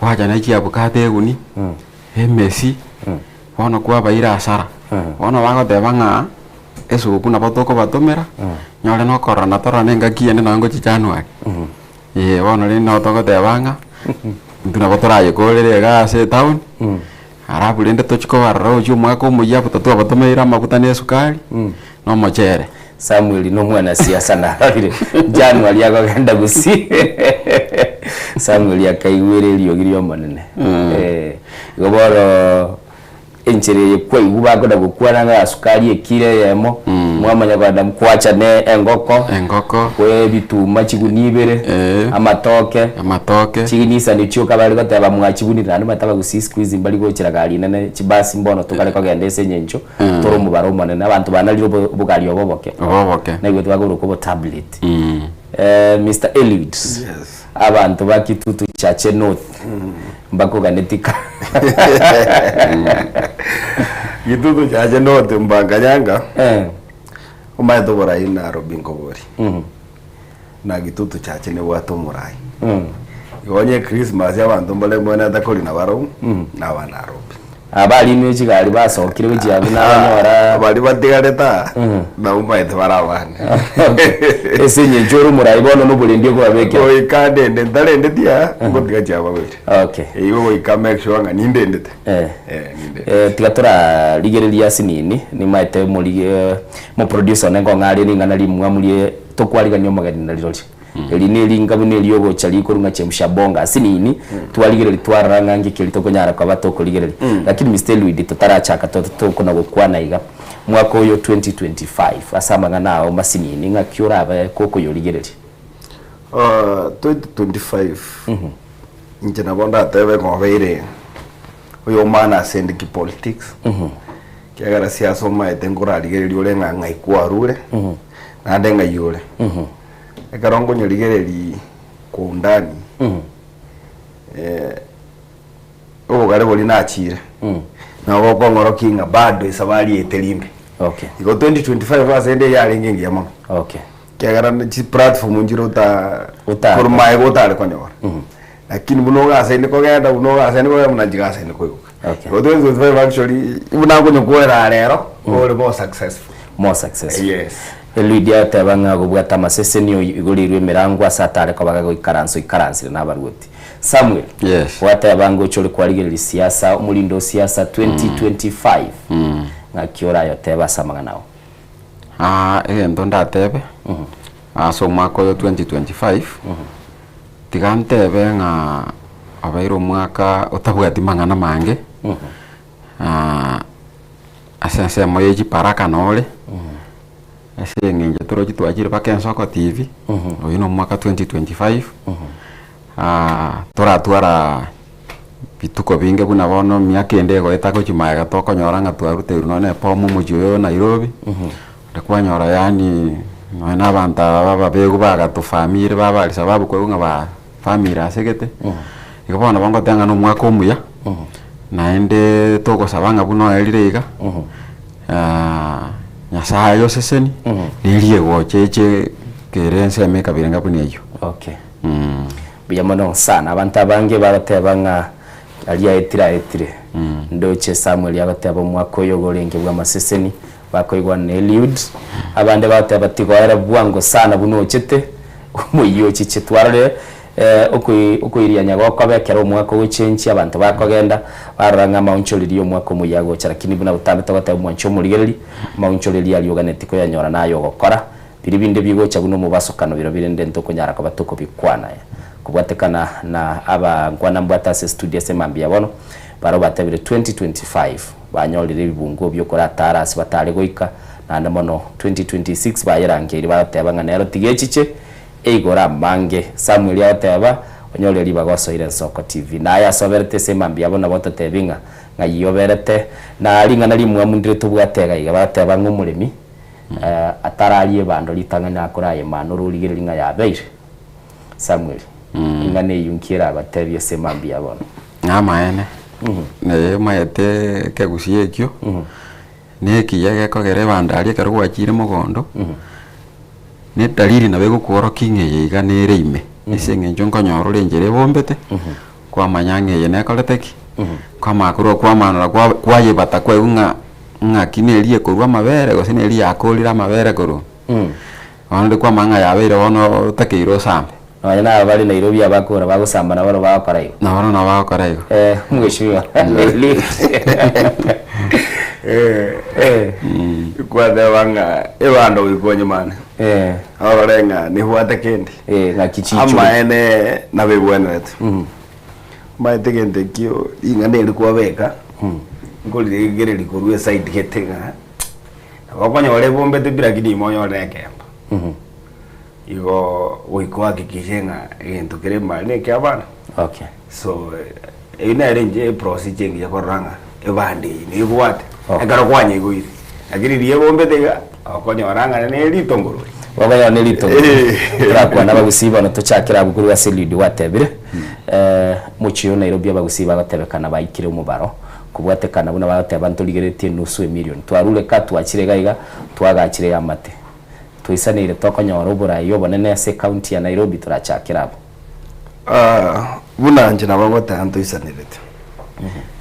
gwacha ne chiabukato eguni, emesi, bono kwabaira hasara. Bono bagoteba ng'a esuguku nabo tokobatomera, nyore nokororana tororane engaki ende nonye ngochia January. Eeh bono rende nabo togoteba ng'a, intwe nabo torayekorere iga ase etown, alafu rende tochie kobarora gochia omwaka omoyia abwo totwabatomeire amaguta na esukari, na omochere. Samuel na omwanasiasa narorire January akogenda gusii Samuel akaigwera eriogi riomonene eh, igo bono enchera eye kwaigwa bakoda gokwana ng'a sukari ekiro eyemo mwamanya kogenda kwacha ne engoko Engoko. kwe ebituma chigunia ibere amatoke Amatoke. chinisani chioka bare goteba mwachibunire naende omanyete abagusii siku hizi mbari gochera gari nene chibasi mbono tokare kogenda ase eng'encho Tore omobaro omonene, abanto banarire obogari obo oboke. Obo oboke. Naigwete bakorokwa obotablet. Mister Eliud, abanto ba Kitutu Chache North mbakoganeti ka. Kitutu Chache North mbanganyanga, omanyete oborai Nairobi nkobori. Na Kitutu Chache nebwate omorai. Igo onye Christmas abanto mbare mbwenerete korina barobwo, naba Nairobi. Abarimi be chigari basokire gochia abwo nabanyora. Baria batigarete aa, nabwo mbaete bare abande. Ase eng'encho ore omorai bono noborendi okobabekera. Goika ndende ntarendeti aa, ngotiga chiabagoire. Okay. Igo goika make sure ng'a nindendete. Eh. Eh, nindendete. Eh, tiga torarigereria ase nini, nimaete omorigi omoproducer one nkong'aria ring'ana rimwamu rie tokwarigania omogeni narirorio. Eri neringa buna eriogocha rikorwa ng'a chemsha bongo ase nini, twarigereria twarora ng'a ngeki eri tokonyara koba tokorigereria. Lakini Mister Eliud totarachaka to tokona gokwana iga, mwaka oyo 2025 ase amang'ana ao masinini ng'aki orabe kokoyorigereria? 2025 inche nabo ndatebe ng'a obeire oyomana ase ende kipolitics, ekiagera siasa omaete nkorarigereria ore ng'a ng'ai kwarure, naende ng'ai ore. Ekero nkonyorigereria kwa undani, obogare boria nachire, nabo bokong'orokia ng'a bado esabari eye teri mbe. Okay. Igo 2025 ase ende yarenge engiya mono. Okay. Ekiagera ne chiplatform nchire ota Otare. korwa maega otare konyora. Lakini buna ogasaine kogenda, buna ogasaine kogenda, buna nchigasaine koigoka. Okay. Igo 2025 actually, buna nkonyokwera rero, ore more successful. More successful. Yes. Eliudi agateba ng'a gobwate amaseseni oyo igoreirwe emerango ase atare koba gagoikaransa oikaransire nabaruoti. Samuel, Yes. gwateba ngocha ore kwarigereria siasa, omorinde o siasa 2025, ng'aki orayotebe ase amang'ana ao? Ah, egento ndatebe, ase omwaka oyo 2025, tiga ntebe ng'a obeire omwaka otabwati mang'ana mange, Ase ensemo ye chiparaka nore, ase eng'encho torochi twachire mpaka Ensoko TV, oyio na omwaka 2025, toratwara bituko binge buna bono emiaka ende egoeta gochia magega tokonyora ng'a twaruteirwe nonye na ebomu omochie oyo o Nairobi, ore kwanyora yaani nonye na abanto aba ababegu bagatofamire baba Alshababu koigwa ng'a ba famire ase gete, igo bono nabo ngoteba ng'a na omwaka omuya. Naende togosaba ng'a buna oerire iga, Nyasaye ayoseseni, na erie egocha eche kere ensemo ekabere ng'a buna eyio. Okay. Mbuya mono sana. Abanto abange bagoteba ng'a aria aetire aetire. Ndoche Samuel agoteba omwaka oyo orenge bw'amaseseni, bakoigwana na Eliud. Abande bagoteba tigoera bwango sana buna ochete, omoyio ochiche. Twarorire Okoirianya gokoba ekero omwaka ogochenchia, abanto bakogenda, barora ng'a amaonchoreria y'omwaka omoyia agocha. Lakini buna botambe togoteba omwanche omorigereria, amaonchoreria aria oganetie koyanyora naye ogokora. Biria binde bigocha buna omobasokano biro birende ntokonyara koba tokobikwana. Kobwatekana na abankwana mbwate ase estudio ase mambia bono, barabwo batebire 2025 banyorire ebibunguo biokoratara ase batare goika, naende mono 2026 bayerangeiri bagoteba ng'a nero tiga echiche, Eigoro amange. Samueli agoteba, Onyore ribaga osoire ensoko TV. Naye asoberete ase emambia yabo nabo ototebi ng'a ng'ai oberete. Na ring'ana rimwamu ndire tobwate iga iga, bagoteba ng'a omoremi atararie ebando ritang'ani akore aye mano ororigererie ng'a yabeire. Samueli, ing'ana eyio nki erabatebie ase emambia ya bono? Namaene. Naye omanyete ekegusii ekio, na ekiya gekogera ebandari ekero gwachire mogondo, na edalili nabo egokworokia ng'a eye iga nere ime, ase eng'encho nkonyora ore enchera ebombete, kwamanya ng'a eye nekorete ki? Kwamanya korwa kwamanora kwa kwayebata kwaigwa ng'a ng'aki neri ekorwa amabere gose neri yakorire amabere korwa. Bono rende kwamanya ng'a yabeire bono otakeire osambe. Nonya naba bare Nairobi abakora bagosamba naboro bagokora igo. Naboro nabo bagokora igo. Eh, mheshimiwa. Kwateba ng'a ebando goikonye mane. Orore ng'a nibwate kende. Ng'aki chicho. Amaene nabo ebwenerete. Omanyete egento ekio ring'ana eri kwabeka, nkoriregereria korwa eside gete ng'a nabo okonyora ebombete pi lakini ime onyore na ekemba. Igo goika ohakikishe ng'a egento kere mari na ekiabana. Okay. So eyio nere inche eprocedure engiya korora ng'a eband eye nebwate ekero kwanyegoire. Lakini riria ebombete iga okonyora ng'a ne ritongoro. Okonyora ne ritongoro. Torakwana abagusii bono tochakere abwo korwa ase Eliud gwatebire. Mochie o Nairobi abagusii bagotebekana baikire omobaro kobwatekana buna bagoteba ntorigereretie enusu emilion. Twarure ka twachire iga iga twagachire eamate. Toisaneire tokonyora oborai obonene ase ecounty ya Nairobi torachakere abwo. Buna inche nabo ngoteba ntoisanerete,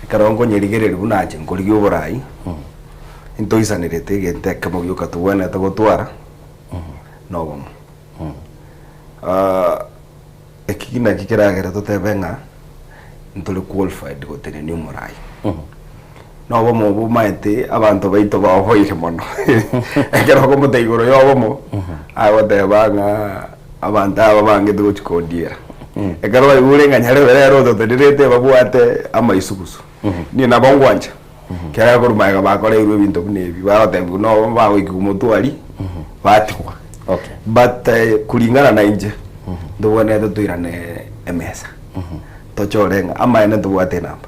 ekero nkonyerigereria buna inche nkorigia oborai, ntoisanerete egento ekemo gioka tobwenerete gotwara, na obomo. Eki naki keragere totebe ng'a ntore qualified gotenenia omorai. Na obomo obo omanyete abanto baito baoboire mono. Ekero okomotebia igoro ya obomo, agoteba ng'a abanto aba bangete gochia kondiera. Ekero baigure ng'a nyarebe ere ototenerete babwate amaisugusu. Nigo nabo ngwancha, ekiagera korwa magega bakoreirwe ebinto buna ebi, bagotebiwa na obomo bagoikigwa motwe aria, batigwa. But kulingana na inche, ntobwenerete toirane emesa, tochore ng'a amaene ntobwate enamba,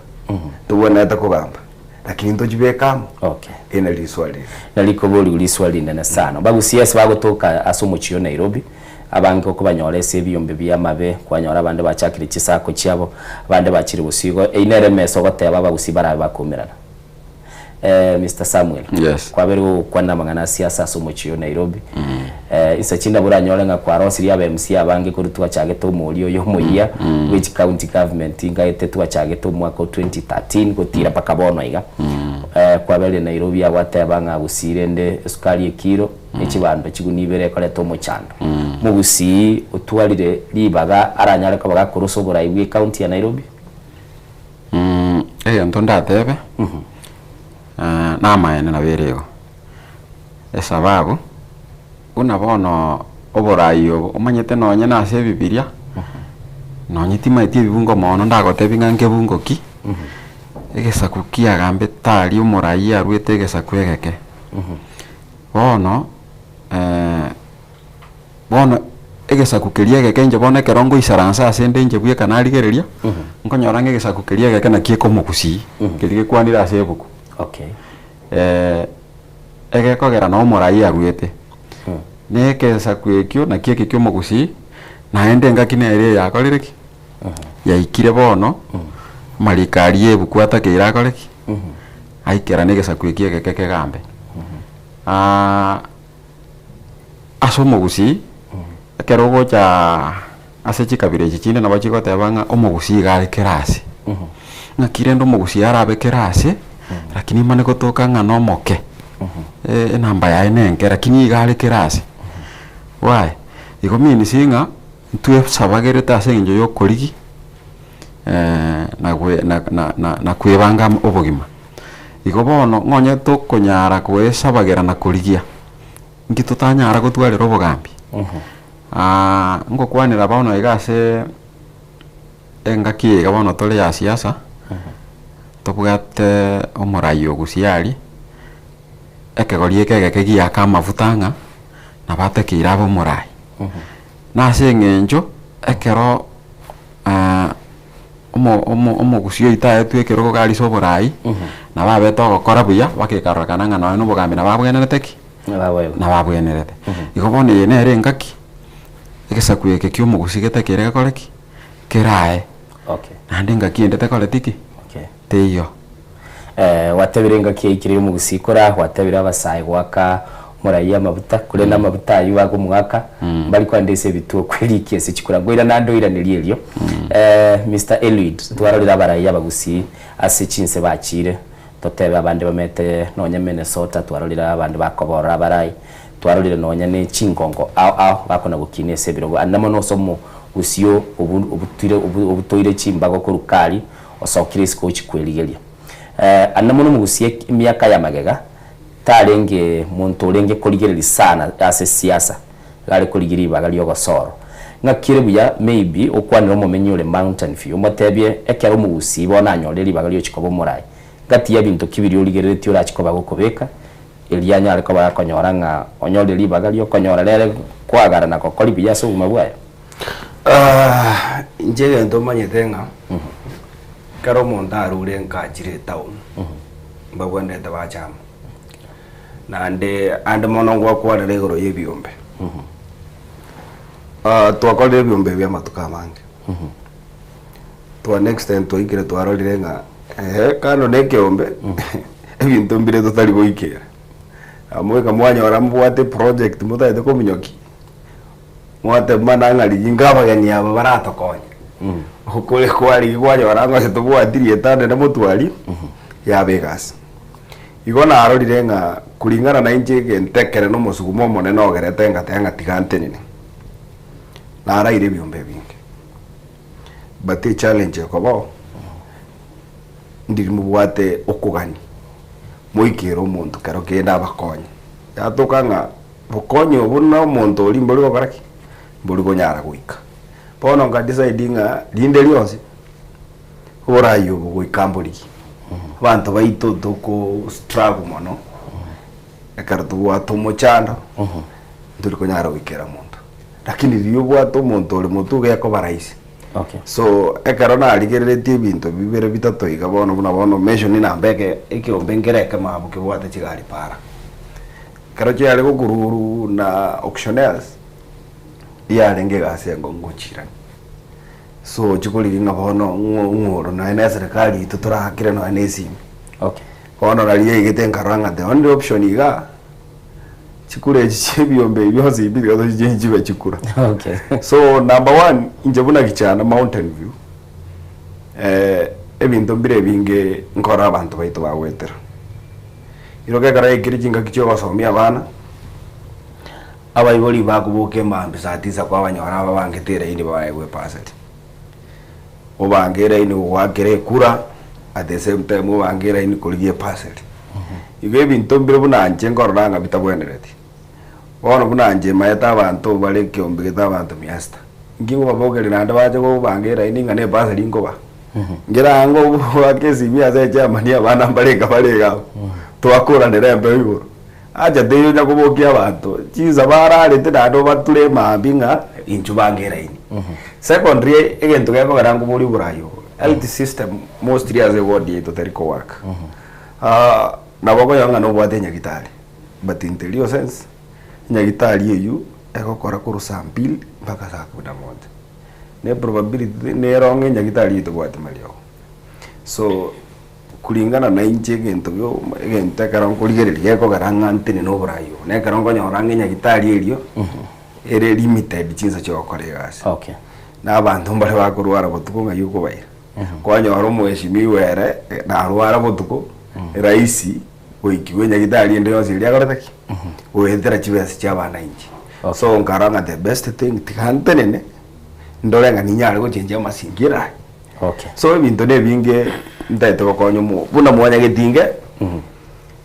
ntobwenerete kogamba, lakini ntochibeke amo, eri nari riswali rire. Nari rikoboriwa riswali rinene sana. Bagusie ase bagotoka ase omochie o Nairobi, abange okobanyora ase ebiombe bi'amabe, kwanyora abande bachakire chisako chiabo, abande bachire bosio igo. Eyio nere emesa ogoteba abagusii barabe bakoumerana. Mister Samuel, Yes. kwabeire gogokwana amang'ana a siasa ase omochie o Nairobi. Inse chinde nabo oranyore ng'a kwarosirie aba MC abange korwa twachagete omoria oyo omoyia bwe chicounty government ngaete twachagete omwaka o 2013 gotira mpaka bono iga. Kwabeire Nairobi agwateba ng'a gusii rende esukari ekiro ne chibando chigunia ibere ekoreta omochando. Mogusii otwarire ribaga aranyare koba gakorosa oborai bwe ecounty ya Nairobi? Egento ndatebe, namaene nabo ere igo, esababu, buna bono oborai obo omanyete nonye na ase ebibiria, nonye timaeti ebibungo mono ndagotebi ng'a nkebungo ki, egesaku kiagambete aria omorai arwete egesaku egeke. Bono Bono egesaku keria egeke inche bono ekero ngoisaransa ase 'nde inche bweka narigereria, nkonyora ng'a egesaku keria egeke nakio ekomogusii, keria gekwanire ase ebuku. Okay. Egekogera na omorai aruete, na egesaku ekio nakio eke kia omogusii, naende engaki nere eyakorire ki? Yaikire bono, amariko aria ya ebuku atakeire akore ki? Aikerane egesaku ekio egeke kegambe. Ase omogusii, ekero ogocha ase chikabira echi chinde nabo chigoteba ng'a omogusii iga are kera ase. Ng'aki rende omogusii arabe kera ase, lakini mani gotoka ng'a na omoke, enamba yaye nenke lakini iga are kera ase. Why? Igo means ng'a ntwesabagerete ase eng'encho ya okorigi na gwe na na na na kwebanga obogima. Igo bono ng'onye tokonyara goesabagera na korigia, inki totanyara gotwarera obogambi? Ngokwanera bono iga ase engaki eye iga bono tore ya siasa, tobwate omorai o Gusii aria, ekegori eke egeke giaka amafuta ng'a nabo atakeire abe omorai. Na ase eng'encho ekero omo omo omogusii oito aetwe ekerogo iga arise oborai, nabo abete ogokora buya, bakekarorekana ng'a nonye na obogambi nabo abwenerete ki? Nabo abwenerete. Igo bono eye nere engaki, egesaku eke kia omogusii getakere gekore ki? Kerae. Okay. Naende engaki ende tekoreti ki? Okay. Teiyo. Eh, gwatebire engaki yaikire y'omogusii kora, gwatebire abasae goaka omoraia amabuta, korende amabuta ayio bagomoaka, mbari korende ase ebituo kweriki ase chikura. Nkoira naende oiranerie erio. Eh, Mister Eliud, twarorire abaraia abagusii ase chinse bachiire, totebe abande bamete nonya Minnesota, twarorire abande bakoborora abarai, twarorire nonya ne chingongo ao ao bakona gokina ase ebirogo. Ande mono ase omogusii obu obutire obutoire chimbago korwa kari, Osokire isiko ochie kwerigeria. Ande mono omogusie emiaka ya magega tarenge monto orenge korigereria sana ase siasa, iga are korigia ribaga ri'ogosoro. Ng'aki ere buya maybe okwanere omomenyi ore Mountain View omotebie ekero omogusii bono anyorire ribaga riochia koba omorai, gati y'ebinto ki biria origereretie orachie koba gokobeka erio anyare koba gakonyora ng'a onyorire ribaga riokonyora rere koagara na gokori buya ase obogima bwaye? Inche egento omanyete ng'a, ekero omonto arure nka achire etown, mbabwenerete bache amo. Naende ande mono ngwakwanera igoro ya ebiombe. Twakorire ebiombe ebi amatuko amange, to an extent twaikire twarorire ng'a ehe kando na ekeombe, ebinto mbire totari goikera. Moika mwanyora mobwate eproject motagete kominyokia. Mwatebana ng'a rigia inga abageni aba baratokonye. Okore kwarigia kwanyora ng'a onye tobwati rieta nere motwari, yaba egasi. Igo narorire ng'a kulingana na inche egento ekere na omosugumo omonene ogerete ngateba ng'a tiga ntenene. Naraire ebiombe ebinge, but echallenge ekobao, ndiri mobwate okogania, moikere omonto kero kende abakonye. Yatoka ng'a. Bokonyi obwo na omonto oria mbori gokora ki? Mbori konyara goika. Bono nka decide ng'a rinde rionsi, oborai obo goika mborigie. Abanto baito toko struggle mono, ekero tobwate omochando, ntori konyara goikera monto. Lakini riria obwate omonto ore motwe iga ekoba rahisi. Okay. So, ekero narigereretie ebinto bibere bitato iga bono buna bono mention namba eke ekeombe nkere ekemo abwo kebwate chigari para. Ekero chiare gokururwa na auctioneers, yarenge egasi enkong'u gochiirania. So chikorigia ng'a bono ng'o ng'o oro nonya na eserekari yaito torakire nonya na esimi. Okay. Bono nari yaigete nkarora ng'a the only option igaa, chikura echi chia ebiombe ebi bionsi ebi tiga tochichange chibe chikura. Okay. So number one, inche buna kichana Mountain View, ebinto mbire ebinge nkorora abanto baito bagoetera. Iroka ekero yaikire chingaki chi'ogosomia abana, abaibori bakoboka emambia saa tisa kwabanyora ababangete eraini baegwe epasari. Obange eraini gogoakera ekura, at the same time obange eraini korigia epasari. Igo ebinto mbire buna inche nkorora ng'a bitabwenereti. Bono buna inche maete abanto bare ekeombe gete abanto mia sita, inki nkobabokeria naende bache kobanga eraini ng'a na epasari nkoba? Nkera ango goaka esimi ase echairman abana mbare iga bare iga abwo, twakoranera embeo igoro. Acha teiyo onya kobokia abanto, chinsa bararete naende obature mambia ng'a inchuo bange eraini. Secondly, egento gekogera nkoboria oborai obo, health system mostly ase eward yaito teri kowork. Nabo okonyora ng'a nobwate enyagitari, but in the real sense, enyagitari eywo egokora korwa saa mbili mpaka saa kumi na moja. Ne probability nero ng'a enyagitari eye tobwati mariogo. So, kulingana na inche egento gio egento ekero nkorigereria gekogera ng'a ntenene oborai obo, na ekero nkonyora ng'a enyagitari erio, ere limited chinsa chia gokora egasi. Okay. Na abanto mbare bakorwara botuko ng'ai okobaira. Kwanyora omweshimiwa ere, narwara botuko, rahisi goikigwa enyagitari ende yonsi eria akorete ki? Goetera chibesa chia abananchi. So nkarora ng'a the best thing tiga ntenene, ndore ng'a ninyare gochenjia amazingira aya. Okay. So ebinto na ebinge ntagete gokonya omo buna mwanyagetinge,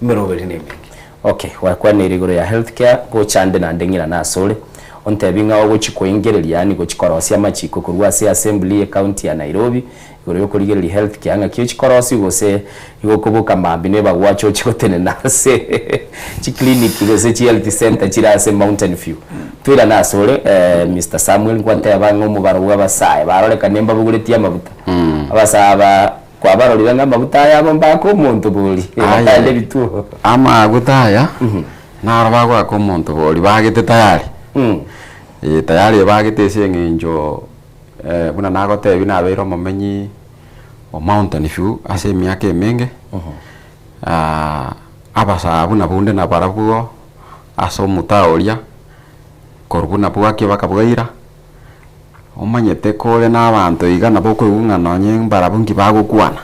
emeroberi na emenge. Okay, gwakwanire igoro ya health care, gocha ande naende ng'irane asore, ontebi ng'a ogochi koingereria yaani gochi korosia amachiko korwa ase assembly ye county ya Nairobi, Igoro y'okorigereria health care ng'aki ochikorosia gose igo okoboka mambia nebagwacha oche gotenena ase chiclinic gose chi health center chire ase Mountain View. Toirane ase ore Mister Samuel ngwateba ng'a omobaro bwa abasae barorekane mbabogoretie amabuta. Abasae aba kwabarorire ng'a amabuta aya abo mbake omonto bori batande ebituo. Amaguta aya naro bagoaka omonto bori bagete tayari, tayari ebagete ase eng'encho Buna nagotebia nabeire omomenyi O Mountain View ase emiaka emenge, abasaa buna bunde nabarabwo ase omotaa oria, korwa buna bwakia baka bwaira, omanyete kore na abanto iga nabo okoigwa ng'a nonye mbarabwo nki bagokwana.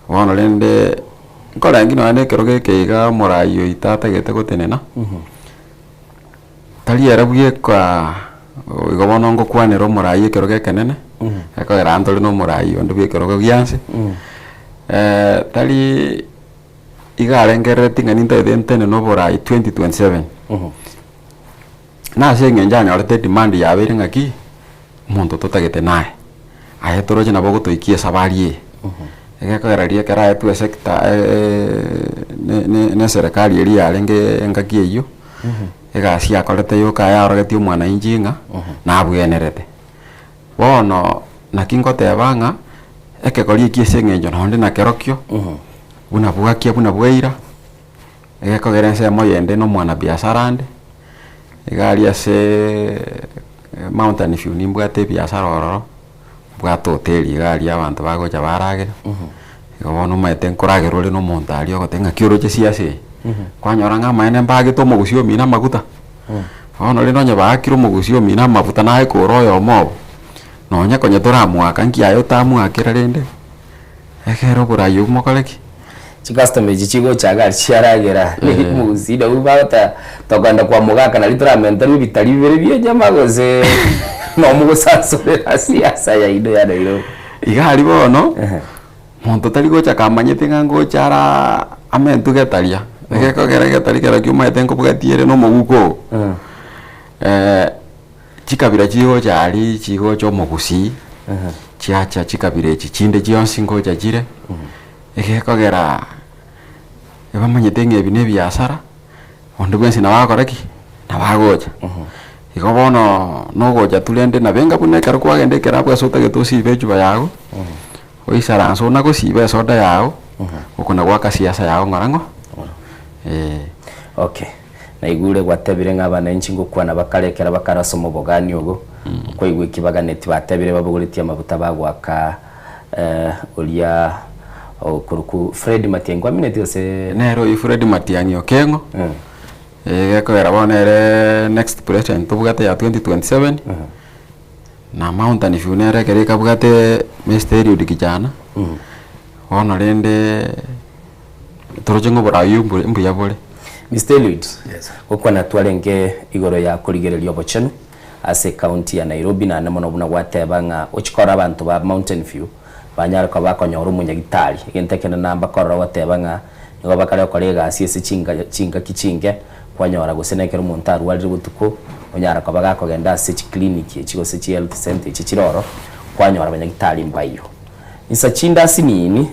Bono rende, nkorengi nonye na ekero geke iga omorai oito atagete gotenena, tari ere bweka igo bono ngokwanera omorai ekero gekenene, ekogera ntore na omorai onde bwa ekerogo gia nse, tari iga arengerereti ng'a nintagete ntenene oborai 2027, na ase eng'encho anyorete edemand yabeire ng'aki, omonto totagete naye, aye toroche nabo ogotoikia esabari eye, egekogera riria ekero aetwe esector ne- ne- ne eserekari eria yarenge engaki eywo, egasi yakorete yoka yaorogetie omwananchi ng'a nabwenerete. Bono naki ngoteba ng'a, ekegori eki ase eng'encho nonde nakerokio, buna bwakia buna bwaira, egekogera ensemo eyende na omwanabiasara ande, iga aria aseeee Mountain View nimbwate ebiasara ororo, mbwate hoteli iga aria abanto bagocha baragera, igo bono omanyete nkoragera ore na omonto aria ogoteba ng'aki oroche siasa eye, kwanyora ng'a amaene mbagete omogusi omino amaguta, bono rende onye baakire omogusi omino amafuta naye kore oyomo obo, nonye konya toramoaka nki aye otamoakera rende. Ekero oboraai obwo mokore ki? Chicustom echi chigocha iga aria chiaragera omogusii nabwo bagoteba tokogenda kwa mogaka nario toramenterwe ebitari bibere bia enyama gose nomogosasorera siasa yaino ya Nairobi. Iga aria bono, monto tari gocha kamanyete ng'a ngocha araa amentwe getaria, egekogera egetari kerokio omanyete nkobwatia ere na omoguko oo. Chikabira chigocha aria chigocha omogusii, chiacha chikabira echi chinde chionsi ngocha chire, egekogera ebamanyete ng'a ebi na ebiasara, onde bwensi nabo agokora ki? Nabo agocha. Igo bono nogocha tu rende nabo enga buna ekero kwagenda ekerabu ase otagete osibe echuba yago, oisaranse ona gosiba esoda yago, okona goaka siasa yago ng'ora ng'o eh. Okay. Naigure gwatebire ng'a abananchi ngokwana bakare ekero bakare ase omobogani ogo, okwaigwa eki baganeti batebire babogoretie amabuta bagoaka oria okorokwa Fred Matiang'i kwamineti gose? Nere oyio Fred Matiang'i Okeng'o, gekogera bono nere next president tobwate ya 2027, na Mountain View nere ekero ekabwate Mister Eliud Kijana, bono rende. Toroche ng'a oboraai mbuya bore. Mister Eliud, gokwana twarenge igoro ya korigereria obochenu ase ecounty ya Nairobi naende mono buna gwateba ng'a ochie korora abanto ba Mountain View banyare koba bakonyora omonyagitari. Egento ekende namba korora ogoteba ng'a nigo bakare gokora egasi ase chinga chingaki chinke kwanyora gose nekero omonto arwarire botuko onyara koba gakogenda ase chiclinic echi gose chihealth center echi chire oro kwanyora abanyagitari mbaiyo. Insa chinde asinini.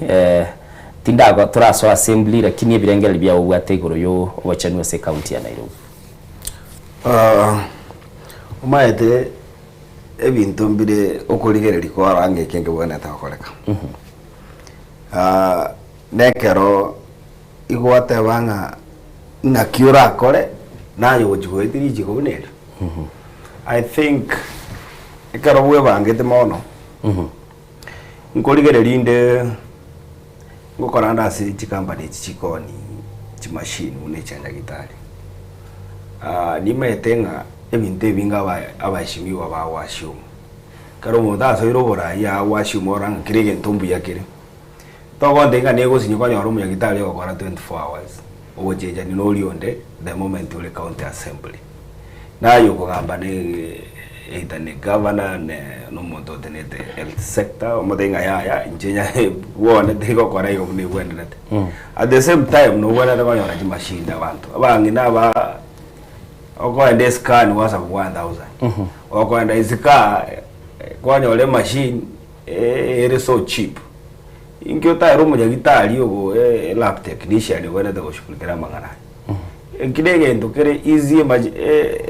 Tindago torasoe assembly lakini ebirengererio biao obwate igoro yo obochenu ase ecounty ya Nairobi. Omaete ebinto mbire okorigereria kwarora ng'a eke nkebwenerete gokoreka. Nekero igwateba ng'a ng'aki orakore naye ogochia goetia richiko buna erio. I think ekero bwebangete mono. Nkorigereria inde ngokora ande ase chikampani echi chikoni chimashini buna echia nyagitari, nimaete ng'a ebinto ebinge aba abaheshimiwa bagoassume. Ekero omonto asoire oborai agoassume orore ng'a kera egento mbuya kere. Togontebia ng'a negosinywa konyora omonyagitari ogokora 24 hours, ogochenchania na oria onde the moment ore county assembly. Naye okogamba ne either ne governor ne nomonto otenete health sector omotebie ng'a yaya inche nyaye bwone tigokora igo buna ebwenerete. At the same time nobwenerete konyora chimashini abanto, abang'ina aba okoenda escan gwasabwa 1000, okoenda isiko aa kwanyora emachine ere so cheap. Inki otaere omonyagitari obo elab technician obwenerete goshughulikera amang'ana aya. Eki na egento kere easy emache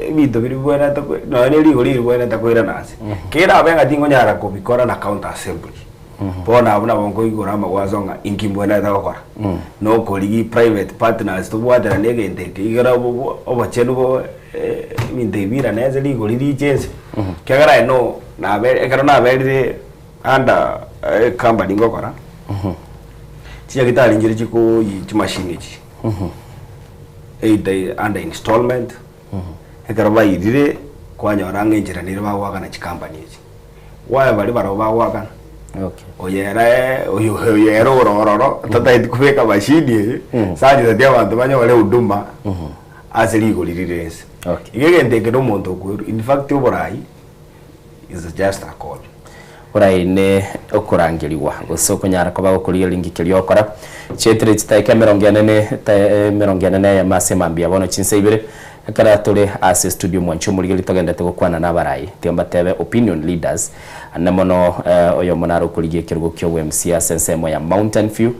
ebinto biria bibwenerete ko nonya na rigori ribwenerete koirana ase. Kerabe ng'a tingonyara kobikora na county assembly, bono abwo nabo nkoigora amagwaso ng'a inki mbwenerete gokora. Na okorigia private partners tobwaterane egento eke igere obo obochenu bo ebinto ebi birane ase rigori riche ense. Ekiagera I know nabe ekero naberire. Under ecompany ngokora, chinyagitari nchire chikoyia chimashini echi, either under installment, ekero bairire kwanyora ng'a enchera nere bagoakana chicompany echi. Why baria barabwo bagoakana? Oyo ere oyo oyo ere ore ororo tataeti kobeka mashini eye such that abanto banyore huduma ase rigori rire inse. Igo egento eke na omonto okwerwa in fact oborai is just a call. Oborai ne okorangerigwa gose okonyara koba gokorigia ringi keria okora. Chietire chitaika emerongo ene ne emerongo ene na eyemo ase mambia bono chinsa ibere Ekero tore ase studio mwanche omorigereria togendete gokwana nabarai, tiga mbatebe opinion leaders, ande mono oyomo nare okorigia ekerogo kia obo MCA ase ensemo ya Mountain View,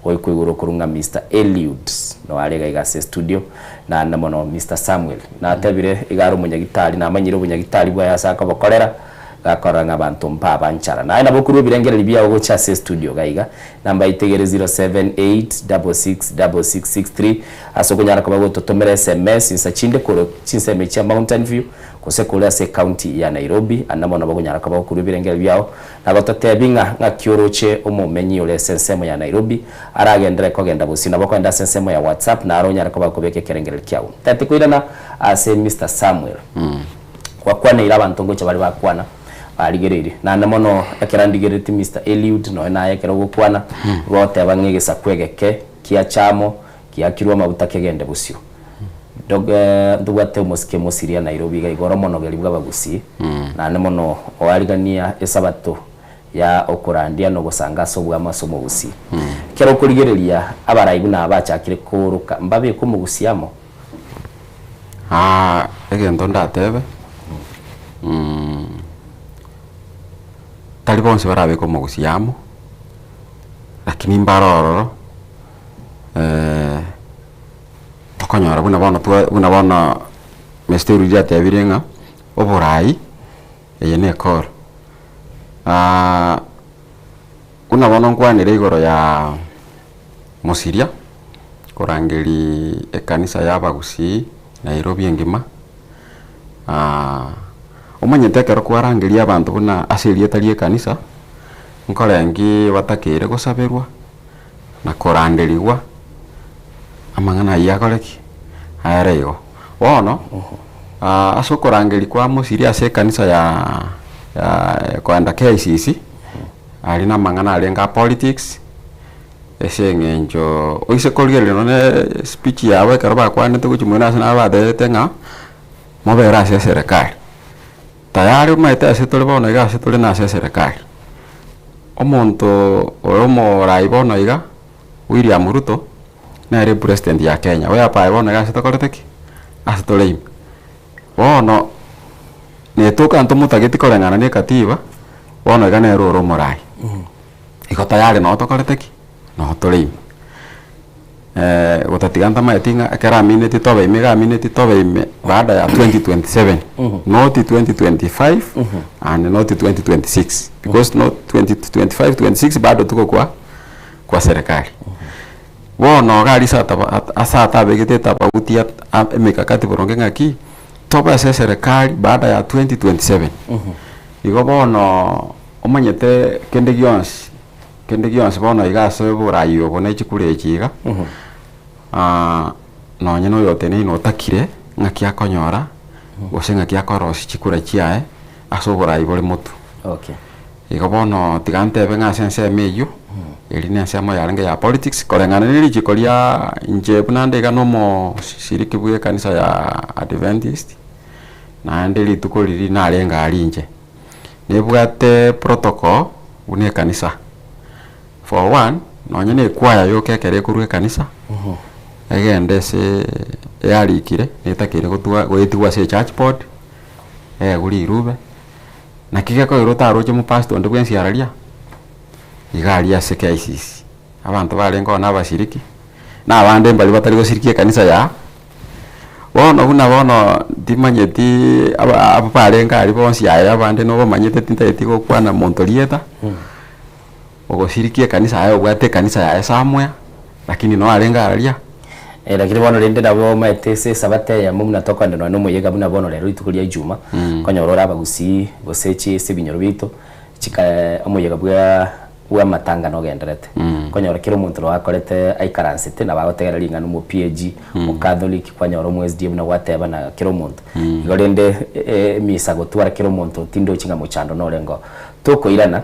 oikwa igoro okorwa ng'a Mister Eliud no are iga iga ase studio, naende mono Mister Samuel. Natebire iga are omonyagitari, namanyire obonyagitari bwaye ase akobokorera, gakorora ng'a abanto mbabanchara. Naye nabo okorwa ebirengererio biao gocha ase studio iga iga, Namba yaito igere 078666663 ase okonyara koba gototomera sms insa chinde korwa chinsemo echi chia Mountain View gose korwa ase ecounty ya Nairobi. Ande mono nabo okonyara koba gokorwa ebirengererio biao na gototebia ng'a ng'aki oroche omomenyi ore ase ensemo ya Nairobi aragenderere kogenda bosio. Nabo okogenda ase ensemo ya WhatsApp naro onyare koba gokobeka ekerengererio kiago. Tati koirana ase Mister Samuel. Gwakwaneire abanto ngocha bare bakwana. Barigereirie. Naende mono ekero andigereretie Mister Eliud, nonya naye ekero ogokwana, igo ogoteba ng'a egesaku egeke kiacha amo, giakirwe amaguta kegende bosio. Dog ntobwate omosike mosiria Nairobi iga igoro omonogeri bw'abagusii, naende mono oarigania esabato ya okorandia na ogosanga ase obwamo ase omogusii. Ekero okorigereria abarai buna aba bachakire kooroka, mbabeke omogusii amo? Egento ndatebe, tari bonsi barabeke omogusii amo, lakini mbare ororo tokonyora buna bono twa buna bono Mr. Orudia atebire ng'a oborai eye ne ekoro. Buna bono nkwanire igoro ya Mosiria. Korangeria ekanisa y'abagusii Nairobi engima, omanyete ekero kwarangeria abanto buna ase erieta ri'ekanisa, nkorengi batakeire gosaberwa na koranderigwa amang'ana ayio akore ki? Aere igo. Bono ase okorangeria kwa mosiria ase ekanisa ya ya koenda KICC, aria namang'ana arenge a politics. Ase eng'encho oise korigereria nonye speech yabo ekero bakwanete gochia moino ase nabo batebete ng'a mobere ase eserekari. Tayari omanyete ase tore bono iga ase tore nase eserekari. Omonto ore omorai bono iga, William Ruto, nere epresident ya Kenya, whereby bono iga ase tokorete ki? Ase tore ime. Bono, netoka ntomotageti koreng'ana na ekatiba, bono iga nere ore omorai. Igo tayari noo tokorete ki? Noo tore ime. Gotatiga ntamaeti ng'a ekero aminetie tobe ime iga aminetie tobe ime baada ya 2027 not 2025 and not 2026 because not 2025 26 bado tuko kwa kwa serikali. Bono iga aria ase ataba ase atabegete etabauti ya emikakati boronge ng'aki, tobe ase eserekari baada ya 2027. Igo bono Omanyete kende gionsi, kende gionsi bono iga ase oborai obo ne chikura echi iga, nonye na oyoteneine otakire ng'aki akonyora, gose ng'aki akorosia chikura chiaye ase oborai bore motwe. Okay. Igo bono tiga ntebe ng'a ase ensemo eyio, eri na ensemo yarenge ya politics, koreng'ana na richiko ria inche buna nde iga na omoshiriki bwa ekanisa ya Adventist, naende rituko riria narenge aria inche. Nebwate protocol buna ekanisa. For one, nonye na ekwaya yoka ekero ekorwa ekanisa, egende ase yarikire, netakeire gotwa goetigwa ase echurch board, eegwe rirube, naki gekoira otaroche omopastor onde bwensi araria, iga aria ase KICC. Abanto barenge oo na abashiriki, na abande mbaria batari goshiriki ekanisa ya. Bono buna bono timanyeti aba abwo barenge aria bonsi aye abande nobamanyete tintageti gokwana monto rieta, ogosirikia ekanisa yaye obwate ekanisa yaye somewhere, lakini noo arenge araria. Eh, lakini bono rende nabo omanyete ase esabato eyemo buna tokoenda nonya na omoyega buna bono rero rituko ria ijuma, okonyora ore abagusii gose chi ase ebinyoro biaito. Chika omoyega bwa bw'amatanga nogenderete. Okonyora kera omonto nabo akorete aikaransete nabo agotegera ring'ana omo PAG, omo Catholic, kwanyora omo SDA buna gwateba na kera omonto. Igo rende emisa gotwara kera omonto tindochi ng'a mochando norenge oo. Tokoirana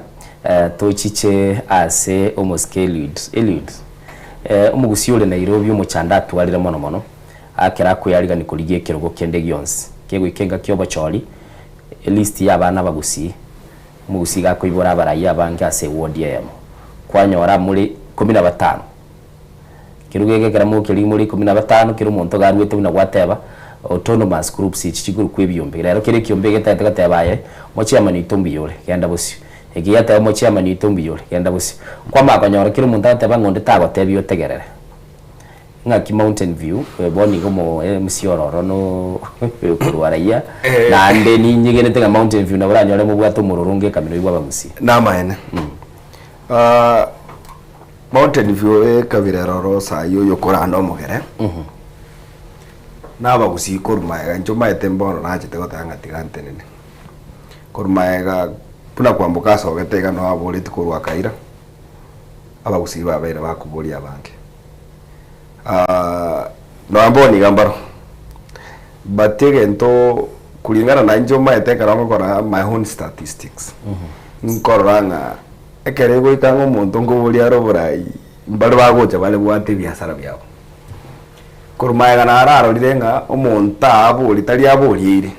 tochiche ase omosike Eliud, Eliud, omogusii ore Nairobi omochando atwarire mono mono, akero akoyarigani korigia ekerogo kende gionsi, kegoika engaki obochori, Elist y'abana abagusii, Omogusii iga akoibora abarai abange ase ewodi eyemo, kwanyora more ikomi na batano. Keruga eke ekero mokeria more ikomi na batano, kera omonto iga aruete buna gwateba, autonomous groups echi chikorokwa ebiombe. Rero kera ekiombe egetagete goteba aye, omochairman oito mbuya ore, genda bosio. Eke giateba omochairman oito mbuya ore, genda bosio. Kwamanya konyora kera omonto agoteba ng'a onde tagotebia otegerere. Ng'aki Mountain View, bono iga omo MC ororo no korwa raia, naende ninyegenete ng'a Mountain View nabo oranyore mobwate omororo onge ekamino oyio bw'abagusii. Namaene. Mountain View ekabira eroro sayi oyo okoranda omogere, na abagusii korwa magega inche omanyete mbono nachete goteba ng'a tiga ntenene. Korwa magega buna kwamboka asogete iga noo aboreti korwa akaira. Abagusii babeire bakoboria abange. Nonya mbono iga mbaro, but egento kulingana na inche omanyete ekero ngokora my own statistics, nkorora ng'a ekero egoika ng'a omonto nkoboria are oborai, mbare bagocha bare bwate ebiasara biabo. Korwa magega nararorire ng'a omonto abori tari aborieire,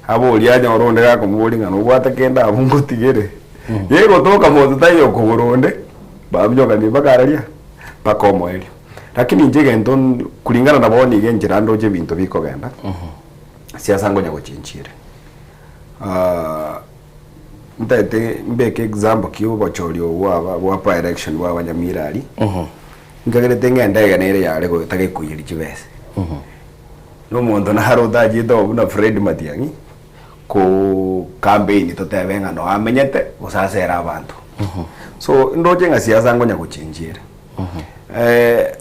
aborie anyore onde gakomoboria ng'a nobwate kende abwo ngotigere, gegotoka monto taiyo okogora onde, baminyokanie mpaka araria, mpaka omoerio. Lakini inche egento kulingana na bono iga enchera ndoche ebinto bikogenda, siasa ngonya gochenchia ere. Ntagete mbeke example ki obochori obo bwaba bwa by election bwa abanyamira aria. Nkagerete ng'a endege nere yare goeta gekoiyeria chibesa. Na omonto nare otachiete oo buna Fred Matiang'i, ko campaign totebe ng'a noo amenyete gose asere abanto. So ndoche ng'a siasa ngonya gochenchia ere.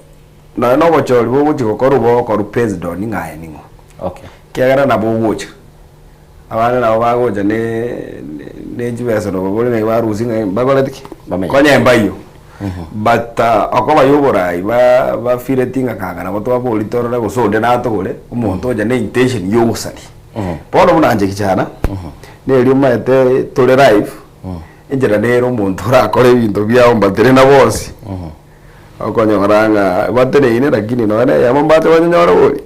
Nonya na obochori bogochia gokorwa bogokorwa based on ng'a aye ning'o. Ekiagera nabo ogocha, abande nabo bagocha ne ne chibesa nabo bore barusia ng'a mbakoreti ki? Konya mbaiyo. But okoba ya oborai ba bafireti ng'a kanga nabo twaboria torore gose onde natogore, omonto ocha ne intention ya ogosaria. Bono buna inche kichana, neri omanyete tore live, enchera nere omonto orakore ebinto biago mbatere na bonsi, okonyora ng'a bateneine lakini nonya na eyemo mbache banyonyore bori.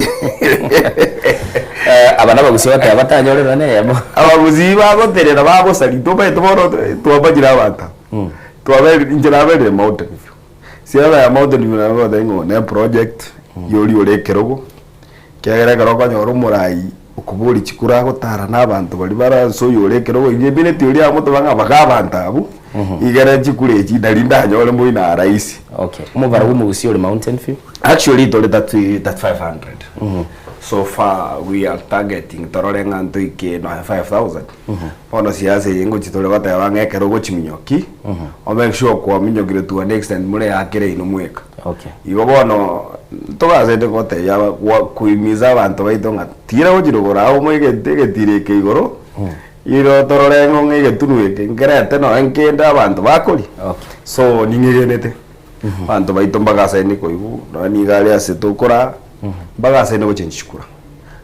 Aba nabagusii bateba batanyore nonya na eyemo. Abagusii bagoterera bagosaria tomaete bono twabanyire abanto aba. Twaberire, inche naberire Mountain View. Siasa ya Mountain View nabo egoteba ng'a one eproject ya oria ore ekerogo, ekiagera ekero okonyora omorai okoboria chikura agotara na abanto baria bare ase oyo ore ekerogo inche emineti oria agotoba ng'a baka abanto abwo, igere chikura echi nari ndanyore moino aa rahisi. Okay, omobaro bwa omogusii ore Mountain View? Actually tore 3500 so far we are targeting torore ng'a ntoike nonya 5000. Bono siasa eye ngochia tore goteba ng'a ekero ogochiminyoki, o make sure kwaminyokire to an extent moreakere inwe mweka. Okay. Igo bono togasete gotebia aba gwa koimiza abanto baito ng'a tira gochia rogoro agwo moige egetiro eke igoro, iro torore ng'o ng'a egetunu eke nkerete nonye nkende abanto bakoria. Okay. So ning'egenete, abanto baito mbagasaine koigwa nonye nigo are ase tokoraa, mbagasaine gochengi chikura.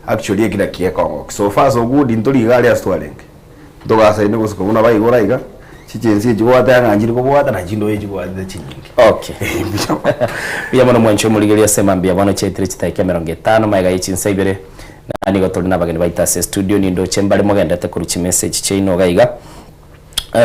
Actually eki naki ekongo so far so good ntori iga aria ase twarenge ntogasaine gosuka buna baigora iga chichensi echi gwateba ng'a nchiri kobwata na chindoe chibwatete chinyinge. Okay. Mbuya mono mwanche omorigereria ase mambia bono chiaetire chidakika emerongo etano magega ye chinsa ibere na nigo tore nabageni baito ase estudio nindoche mbare mogendete korwa chimessage chiaino iga iga.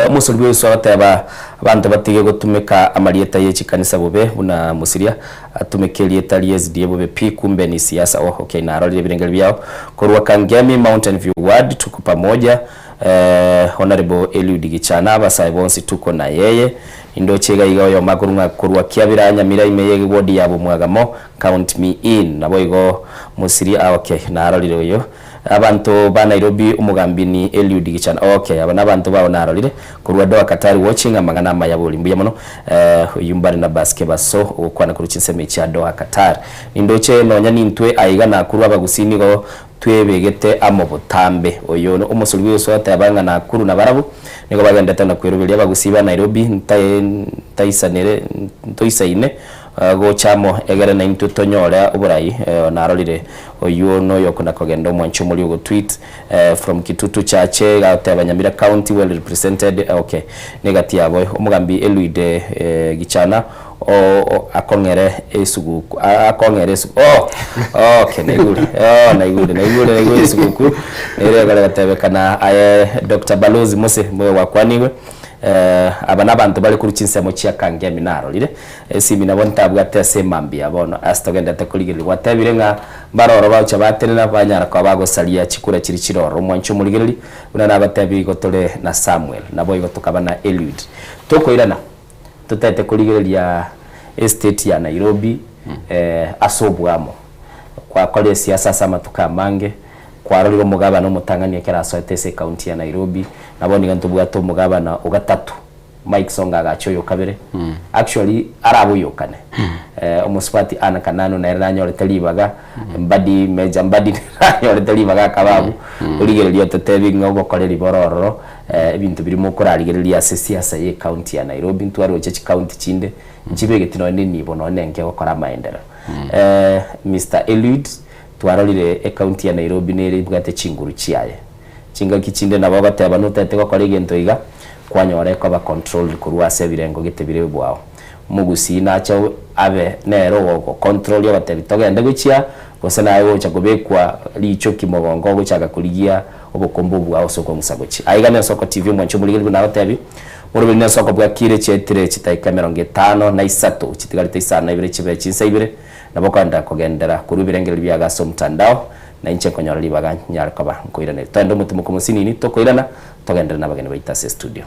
Omosori bw'Yeso agateba abanto batige gotumeka amarieta ye chikanisa bobe buna Mosiria atumeke erieta rie SDA bobe pi kumbe ni siasa oh okay narorire ebirengeri biao korwa Kangemi Mountain View Ward tuko pamoja eh, Honourable Eliud Gichana abasae bonsi tuko na yeye Nindoche iga iga oyomo akorwa ng'a korwa Kiabira Nyamira ime ye ward ya Bomwagamo count me in naboigo Mosiria ah okay narorire oyo. Abanto ba Nairobi omogambi ni Eliud Gichana okay aba nabanto bao narorire korwa Doha Qatar watching amang'ana amaya bori mbuya mono eh oyio Barnabas Kebaso ogokwana korwa chinsemo echi chia Doha Qatar nindoche nonya nintwe aiga Nakuru abagusii nigo twebegete amo botambe oyo omosori bwe oteba ng'a Nakuru nabarabwo nigo bagendete na kweroberia abagusii ba Nairobi ntai ntaisanere ntoisaine Gocha amo, egere naintwe tonyore oborai. Narorire oyio noyokona kogenda omwanchi omori ogo tweet from Kitutu Chache iga agoteba Nyamira county well represented okay negati yabo omogambi Eluide Gichana o akong'ere esuguku akong'ere esugu oh okay naigure oh naigure naigure naigure esuguku ere egare gotebekana aye Doctor Balozi Mose moyo gwakwanigwe aba nabanto bare korwa chinsemo chia Kangemi narorire Esimi nabo ntabwate ase emambia bono ase togenderete korigereria. Gwatebire ng'a mbaroro bagochia batenena banyara koba bagosaria chikura chiria chire ororo. Omwanche omorigereria, buna nagotebirie igo tore na Samuel, naboigo tokaba na Eliud. Tokoirana, totaete korigereria estate ya Nairobi ase oboamo. Gwakora esiasa ase amatuko amange, kwarorire omogabana omotang'ani ekero asoete ase ecounty ya Nairobi, na bono iga ntobwate omogabana o gatato. Mike Songa agacha oyo kabere actually arabe oyo kane omosubati Anna Kananu nere nanyorete ribaga Mbadi Major Mbadi nere nanyorete ribaga akaba abwo origereria ototebi ng'a obokoreri bore ororo ebinto biria mokorarigereria ase siasa ye county ya Nairobi ntwaroche chicounty chinde nchibegeti nonye ne enibo nonye ne enke gokora amaenderero Mister Eliud twarorire ecounty ya Nairobi nere ebwate chinguru chiaye. Chingaki chinde nabo ogoteba notete gokora egento iga, kwanyora ekoba controlled korwa ase ebirengo gete bire bwao. Omogusii nache abe nere ogogocontrol ogotebi togende gochia gose naye ogocha kobekwa richoki mogongo ogochaka korigia obokombe obwao ase okong'usa gochia. Aiga nensoko TV omwanchi omorigereria buna agotebi, moroberi nensoko bwakire chiaetire chidaika emerongo etano na isato chitigarete isano na ibere chibe chinsa ibere, nabo okoenderera kogendera korwa ebirengererio biago ase omotandao. Na inche nkonyora ribaga nyare koba nkoiraneria. Toende omotimoko mosinini, tokoirana, togenderere nabageni baito ase estudio.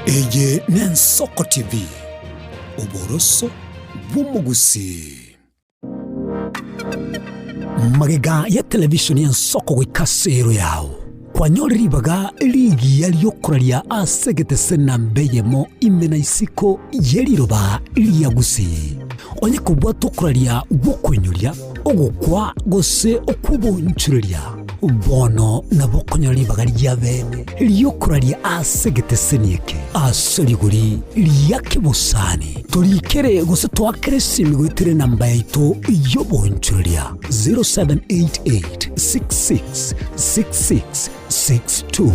Eye n'Ensoko TV, oboroso bw'omogusii. Magega ya television y'Ensoko goika ase ero yao, kwanyore ribaga rigiya riokoraria ase egetese namba eyemo ime na isiko ye riroba ria Gusii. Onye kobwata okoraria gw'okoinyoria, ogokwa gose okw'obonchoreria, bono nabo okonyora ribaga ria bene ri'okoraria ase egeteseni eke ase rigori ria kebosani. Torikere gose toakere esimi goetera enamba yaito y'obonchoreria 0788 66 66 62.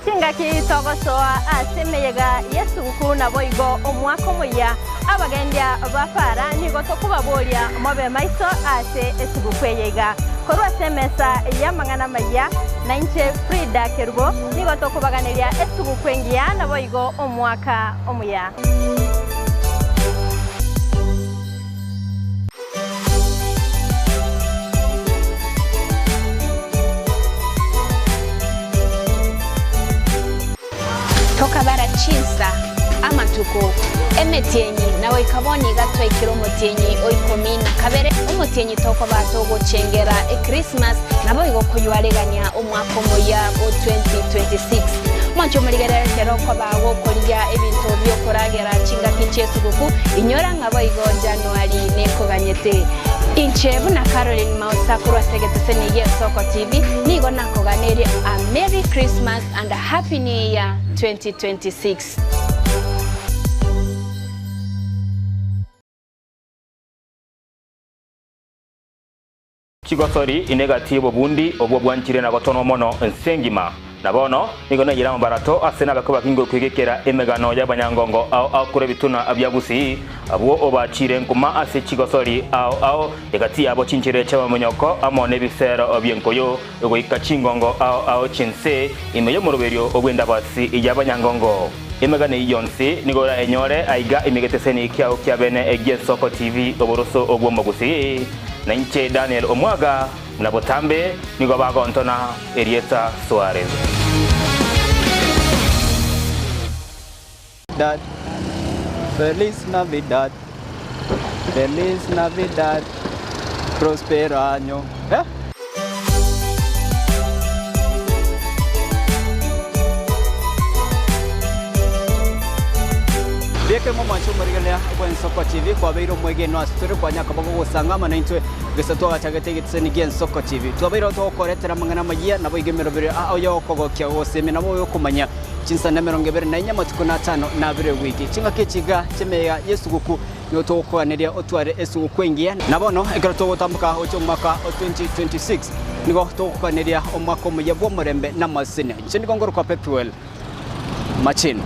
Chingaki togosoa ase emeyega y'esuguku naboigo omwaka omoyia, abagendia ba para nigo tokobaboria mobe maiso ase esuguku eye iga. Korwa ase emesa y'amang'ana amayia, nainche Frida Kerubo nigo tokobaganeria esuguku engiya naboigo omwaka omuya. Tokabara chinsa, amatuko, emetienyi, na goika bono iga twaikire omotienyi o ikomi na kabere, omotienyi tokoba togochengera Ekrismasi, naboigo koywaregania omwaka omoyia o 2026. Mwanche omorigerere ekero okoba gokorigia ebinto bi'okoragera chingaki chi'esuguku, inyora ng'a boigo Januari nekoganyete. Inche buna Caroline Mausa korwa ase egeteseni gi'Esoko TV, nigo nakoganerie a Merry Christmas and a Happy New Year 2026. Chigosori ine egati y'obobundi obwo bwanchire na gotonwa mono ense engima. Na bono nigo naiyire amabarato ase nabakwe bakinge kwegekera emegano y'abanyangongo ao ao korwa ebituna bia Gusii, abwo obachiire nkuma ase chigosori ao ao, egati yabo chinchera chi'amamonyoko amo nebisero bi'enkoyo, goika chingongo ao ao chi'ense ime y'omoroberio bw'endabasi y'abanyangongo. Emegano eyio yonsi nigo orayenyore aiga ime egeteseni kiao kia bene gi'Ensoko TV oboroso bw'Omogusii. Na inche Daniel Omwaga, buna botambe nigo bagontona erieta Suarez. Dad, Feliz Navidad, Feliz Navidad, Prospero año. Eh? Beka omwancho omorigereria bw'Ensoko TV kwabeire omwegenwa ase tore kwanya koba gogosanga amo naintwe gose twagachagete egetiseni gi'Ensoko TV. Twabeire togokoretera amang'ana amayia naboigo emeroberi ao y'okogokia gosemia nabo oyokomanya chinsana 24 amatuko na atano na abere ewiki. Chingaki echi iga chi'emeyega y'esuguku nigo togokoganeria otware esuguku engiya. Na bono ekero togotamboka gochia omwaka o 2026 nigo togokoganeria omwaka omuya bw'omorembe na amasesenia. Inche nigo ngorokwa Pethuel Machino.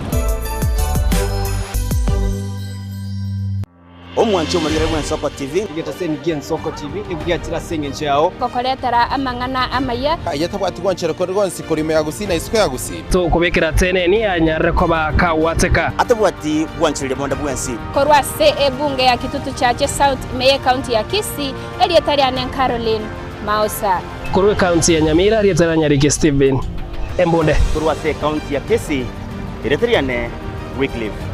Omwanchi omorigere bw'Ensoko TV. Egetaseni gi'Ensoko TV nigo giachire ase engencho yao. Gokoretera amang'ana amaya. Aye tabwati gwanchera konde gwonsi korwa ime ya Gusii na isiko ya Gusii. Tokobekera teneni anyarire koba kagwateka. Atabwati gwanchereria bonde bwensi. Korwa ase ebunge ya Kitutu Chache South ime y'ecounty ya Kisii, erieta riane Caroline Mausa. Korwa ecounty ya Nyamira, erieta ria Nyariki Stephen Embunde. Korwa ase ecounty ya Kisii, erieta riane Wycliffe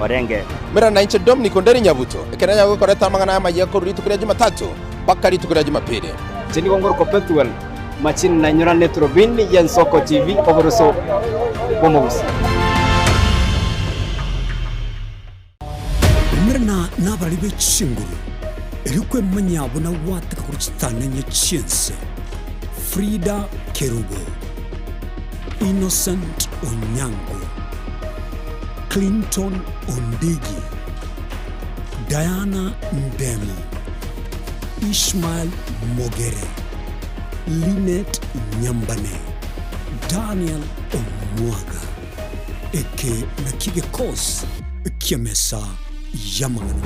Orenge. Mera nainche Dominic Onderi Nyabuto, ekero nanyare gokoreta amang'ana amayia korwa rituko ria Jumatatu mpaka rituko ria Jumapili. Inche nigo ngorokwa Pethuel Machini nainyorane eturubini y'Ensoko TV oboroso bw'omogusii. Umerana nabarari be chinguru, erio kwemanyia buna gwateka korwa chitananya chi'ense. Frida Kerubo, Innocent Onyango, Clinton Ondigi, Diana Ndemo, Ishmael Mogere, Linet Nyambane, Daniel Omwaga. Eke nakio gekosi ki'emesa y'amang'ana.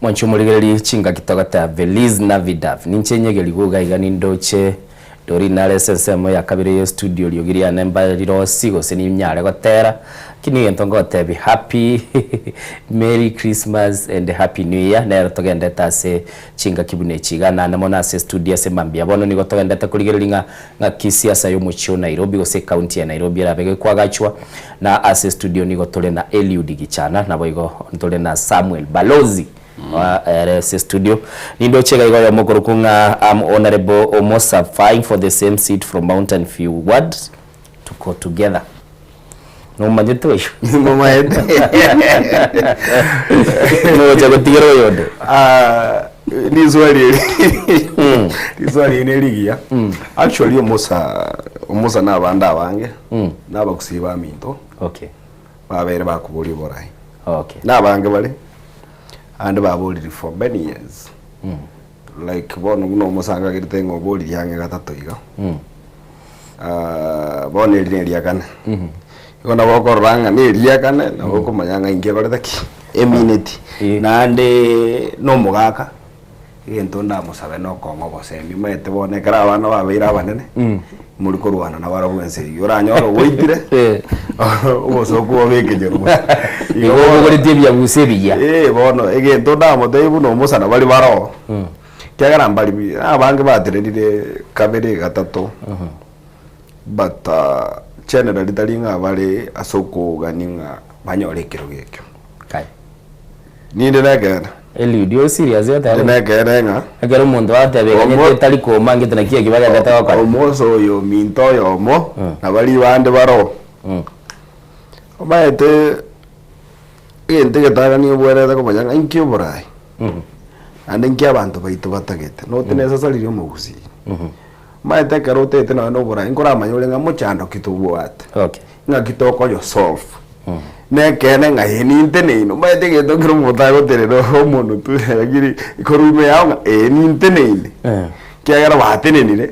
Mwanche omorigererie chingaki togoteba Feliz Navidad. Ninche nyegerigwe iga iga nindoche Doreen nare ase ensemo ya kabere ye studio riogi riane mbare rirosi gose ninyare gotera lakini egento ngotebia happy Merry Christmas and Happy New Year nero togendete ase chingaki buna echi iga naende mono ase estudio ase mambia bono nigo togendete korigereria ng'a ng'aki siasa yomochie o Nairobi gose ecounty ya Nairobi erabe gekwagachwa na ase estudio nigo tore na Eliud Gichana naboigo ntore na Samuel Balozi Ere ase studio. Nindoche iga iga oyomo okorokwa ng'a am Honourable Omosa vying for the same seat from Mountain View ward tuko together. Nomanyete oyo? Nimomanyete. Nogocha gotigera oyonde? Ah, niswali eri riswali eri nerigiya actually omosa omosa na abande abange na abagusii baminto okay babere bakoboria oborai okay na abange bare Ande baboriri for many years like bono buna omosangagerete ng'a oboriri ang'e gatato iga Ah, bono eri neria kane igo nabo okorora ng'a neria kane nabo okomanya ng'a inki ekorete ki emineti naende na omogaka egento ndamosabe nokong'a obosemi omanyete bono ekero abana babeire abanene mori korwana nabarabwo ense eyio oranyore ogoitire obosoku bobe ekenyoro Igo obogoretie ebiabuso ebiya. Eh bono egento ndamotebie buna omosana bari baroo. Ekiagera mbari bi abange batererire kabere gatato but generally tari ng'a bare ase okogania ng'a banyore ekerogo ekio. Kai. Ninde na ekeene. Eliud, ore serious Ninde na ekeene ng'a Ekero omonto agoteba eganyete etari kooma ngete naki eki bagendete gokora. Omosa oyo ominto oyomo na baria bande baroo, omanyete egento egetang'ani obwenerete komanya ng'a inki oboraai, naende inki abanto baito batagete, not necessarily omogusii. Omanyete ekero otagete nonye na oboraai nkoramanye ore ng'a mochando ki tobwate, ng'aki tokoyosolve, na ekeene ng'a ee ninteneine, omanyete egento nkere omonto agotenena omonwe tu lakini korwa ime yao ng'a ee ninteneine, ekiagera batenenire,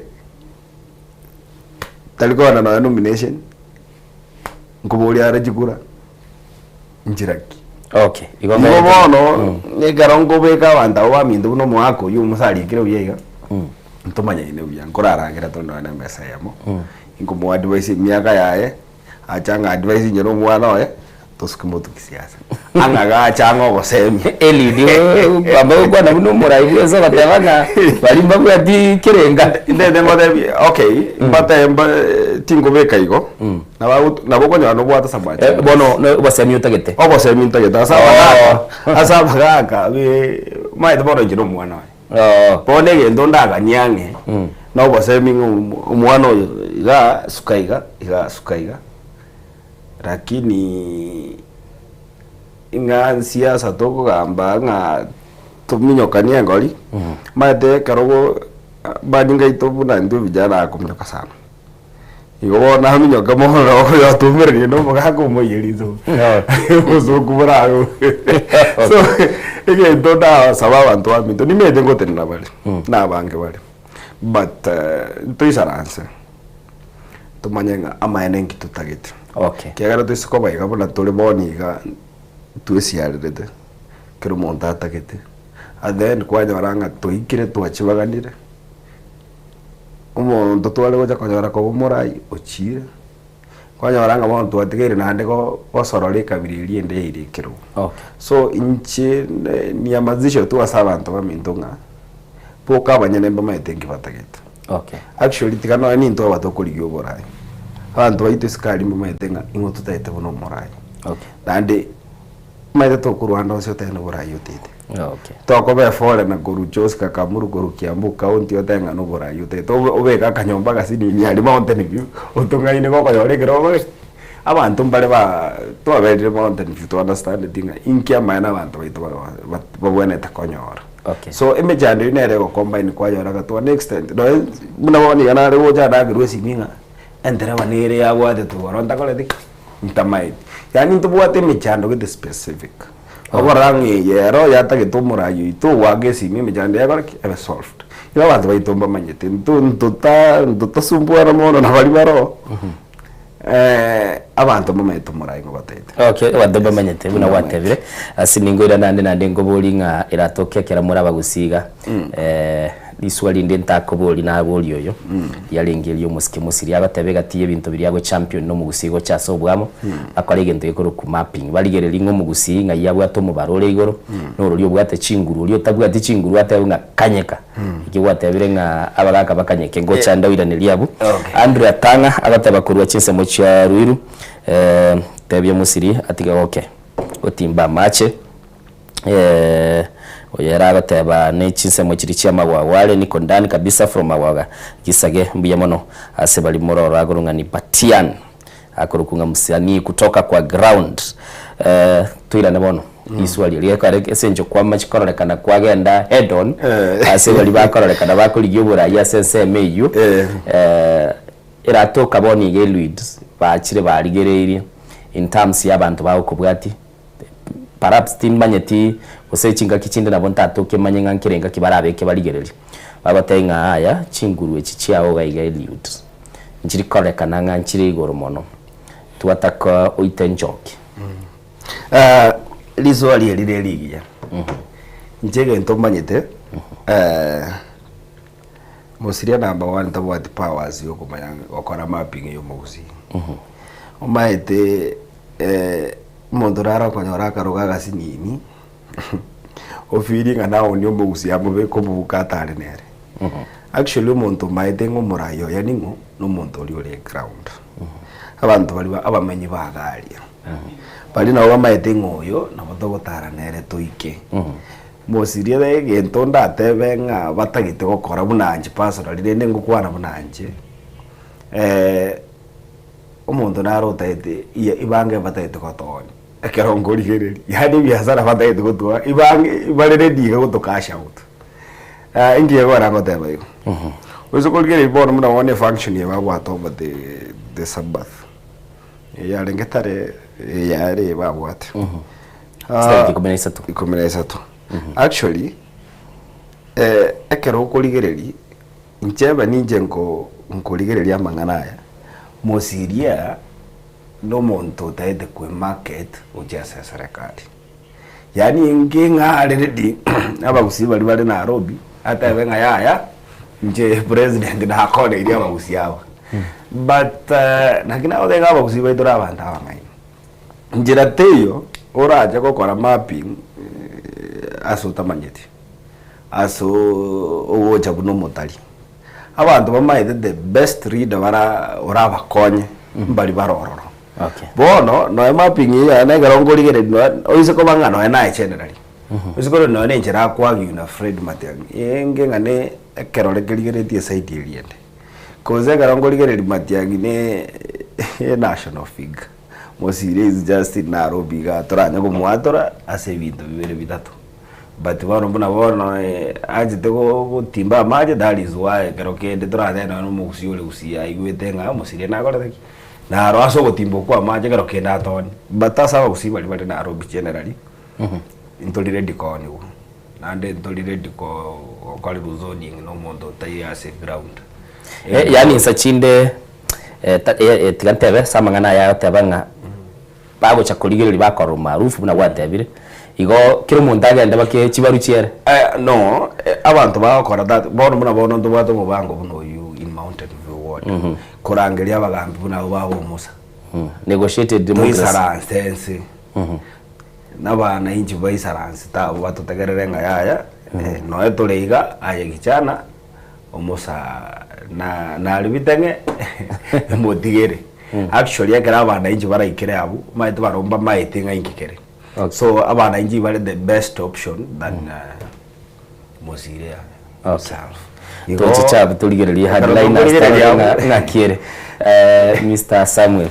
tari kogenda nonye nomination, nkoboria are chikura, nchera ki. Okay, igo Igo bono, ekero nkobeka abanto abwo baminto buna omogaka oywo omosarikire buya iga, ntomanyaine buya, nkoraragera tore nonye na emesa eyemo, nkomoa advice emiaka yaye, acha ang'a advice inche na omwana oye, tosuke motwe kisiasa. Ang'a gacha ang'a ogosemia. Eliud kwamba gokwana buna omorai bwensi ogoteba ng'a baria mbabwati kerenga. Ndete ngotebie okay, mbate mba tinkobeka igo, nabo nabo okonyora nobwate some Eh, bono no obosemi otagete. Obosemi ntagete ase abagaka, ase abagaka be omanyete bono inche na omwana oye. Bono egento ndaganie ang'e, na obosemi ng'a omwana oyo igaa suka iga, igaa suka iga, lakini ng'a siasa tokogamba ng'a tominyokanie engori, omanyete ekero go banyinga aito buna intwe vijana akominyoka sana. Igo bono aminyoke mono oyotumererie na omogaka omoiye risogo obosoku borabe so egento ndasaba abanto baminto nimanyete ngotenena bare na abange bare but ntoisaranse tomanye ng'a amaene nki totagete Okay. ekiagera toise koba iga buna tore bono iga twesiarerete kera omonto atagete at the end kwanyora ng'a twaikire twachibaganire. Omonto tware gocha konyora koba omorai ochiire, kwanyora ng'a bono twatigaire naende go gosorora ekabira eria ende yaire ekerogo. Okay. So inche ne nihamasishe tu ase abanto baminto ng'a, boka abanyene mbamaete nki batagete. Okay. Actually tiga nonye nintwe aba tokorigia oborai, abanto baito isiko aria mbamaete ng'a ing'o totagete buna omorai. Okay. Naende omanyete tokorwa ande onsi otebe noborai otete. Okay. Tokoba eforeigner korwa Jos Kakamuru korwa Kiambu county otebe ng'a noborai otete obe obeke akanyomba agasinini aria Mountain View otong'aine gokonyora ekero obe abanto mbare ba twaberire Mountain View to understandeti ng'a inki amaene abanto baito ba babwenerete konyora. Okay. So emechando eywo nere egocombine kwanyora ng'a to an extent nonye buna bono iga nare gocha nakerwa esimi ng'a entereba nere yabwatetwe igoro ntakoreti ki? Ntamaeti. Yaani ntobwate emechando gete specific. Okorora ng'a eye ero yatagete omorai oito ogoaka esimi emechando yakore ki? Ebe solved. Igo abanto baito mbamanyete nto ntota ntotasumbuana mono na baria baroo, abanto mbamanyete omorai ng'a obatagete. Okay, abanto mbamanyete buna gwatebire, ase ningoira naende naende nkoborie ng'a eratoke ekero more abagusii iga, Riswa rinde ntakobori nabori oyo, riarenge eri'omosike mosiri agoteba egati y'ebinto biria ago champion nomogusii gocha ase obwamo, bakore egento gekorokwa mapping, barigererie ng'a omogusii ng'ai abwate omobaro ore igoro, norori obwate chinguru, oria otabwati chinguru atebe ng'a kanyeka. Ekio gwatebire ng'a abagaka bakanyeke ngocha ndoiranerie abwo. Andrew Atang'a agoteba korwa chinsemo chia Ruiru, tebia omosiri atige goke gotimba amache. Oyo ere agoteba ne chinsemo chiria chi'amagwagwa are niko ndani kabisa from magwaga gisage mbuya mono ase baria mororo agoro ng'a ni Batian akorokwa ng'a msanii kutoka kwa ground toirane bono riswali erio ekare ase engencho kwamachi kororekana kwagenda head on ase baria bakororekana bakorigia oborai ase ensemo eywo eratoka bono iga Eliud bachire barigereirie in terms ya abanto bagokobwatia. Perhaps timbanyeti gose chingaki chinde nabo ntatoke manye ng'a nkere engaki barabeke barigererie. Bagotebia ng'a yaya chinguru echi chiao iga iga Eliud, nchiri kororekana ng'a nchire igoro mono, twataka oite nchoki. Riswali eri ne rigiya. Inche egento mbanyete, Mosiria number one tabwati powers yokomanya gokora mapping ya omogusii. Omanyete. Omonto nare okonyora akarogo agasinini, Ofeeli ng'a naonie omogusi amobeke omobuko atare nere. Actually omonto omaete ng'a omorai oye ning'o, na omonto oria ore ground. Abanto baria ba abamenyi ba iga aria, baria nabo bamaete ng'a oyo nabo togotara nere toike. Mosirie egento ndatebe ng'a batagete gokora buna inche personally rende ngokwana buna inche, omonto nare otagete iya ibange batagete gotonya ekero nkorigereria, yaani ebiasara batagete gotwara ibange bare ready iga goto cash out. Inki gekogera ngoteba igo? Oise korigereria bono buna bono efunction eye babwate over the the sabbath, eyarenge tare eyare eye babwate. Chitariki ikomi na isato. Ikomi na isato. Actually, ekero okorigereria, inche ebe ninche nko nkorigereria amang'ana aya, mosiria na omonto otaete kwe market gochia ase eserekari. Yaani inki ng'a already abagusii baria bare Nairobi, atebe ng'a yaya, inche president nakoreirie abagusii aba. But naki nagoteba ng'a abagusii baito na abanto abang'aini. Nchera teiyo orache gokora mapping ase otamanyeti, ase ogocha buna omotari. Abanto bamaete the best leader bara orabakonye mbari bare ororo. Bono nonya mapping eyio yaye nekero nkorigereria nonya oise koba ng'a nonya naye generally, oise korora nonya na enchera akoargue na Fred Matiang'i, enge ng'a ne ekerore kerigeretie eside eria ende. Cause ekero nkorigereria Matiang'i ne enational figure. Mosire is just in Nairobi igaa toranye komoatora ase ebinto bibere bitato. But bono buna bono anchete gotimba amache that is why ekero kende toratebe nonye na omogusii ore gusii aigwete ng'a Mosiria nakorete ki? Naro ase ogotimba okwo amache ekero kende atonie. But ase abagusii baria bare Nairobi generally, ntori ready kooniwa, naende ntori ready gokorerwa zoning na omonto otaiyo ase eground. Yaani insa chinde tiga ntebe ase amang'ana aya agoteba ng'a bagocha korigereria bakorora umaarufu buna gwatebire, igo kera omonto agende bake chibaru chiere. No, abanto bagokora that, bono buna bono ntobwate omobango buna oyio in Mountain View Ward, korangeria abagambi buna abwo bagomusa. Negotiated democracy. Toisaranse ense, na abanainchi baisaransete abwo batotegerere ng'a yaya, noe tore iga, aye kichana. Omusa na nari biteng'e motigere. Actually ekero abanainchi baraikere abwo, omanyete barobwo mbamaete ng'a inki kere. So abanainchi bare the best option than Mosiria himself. Igo Tochiche abwo torigererie ekero headliners tokorigereria torore abwo ng'a ng'aki ere. Mister Samuel,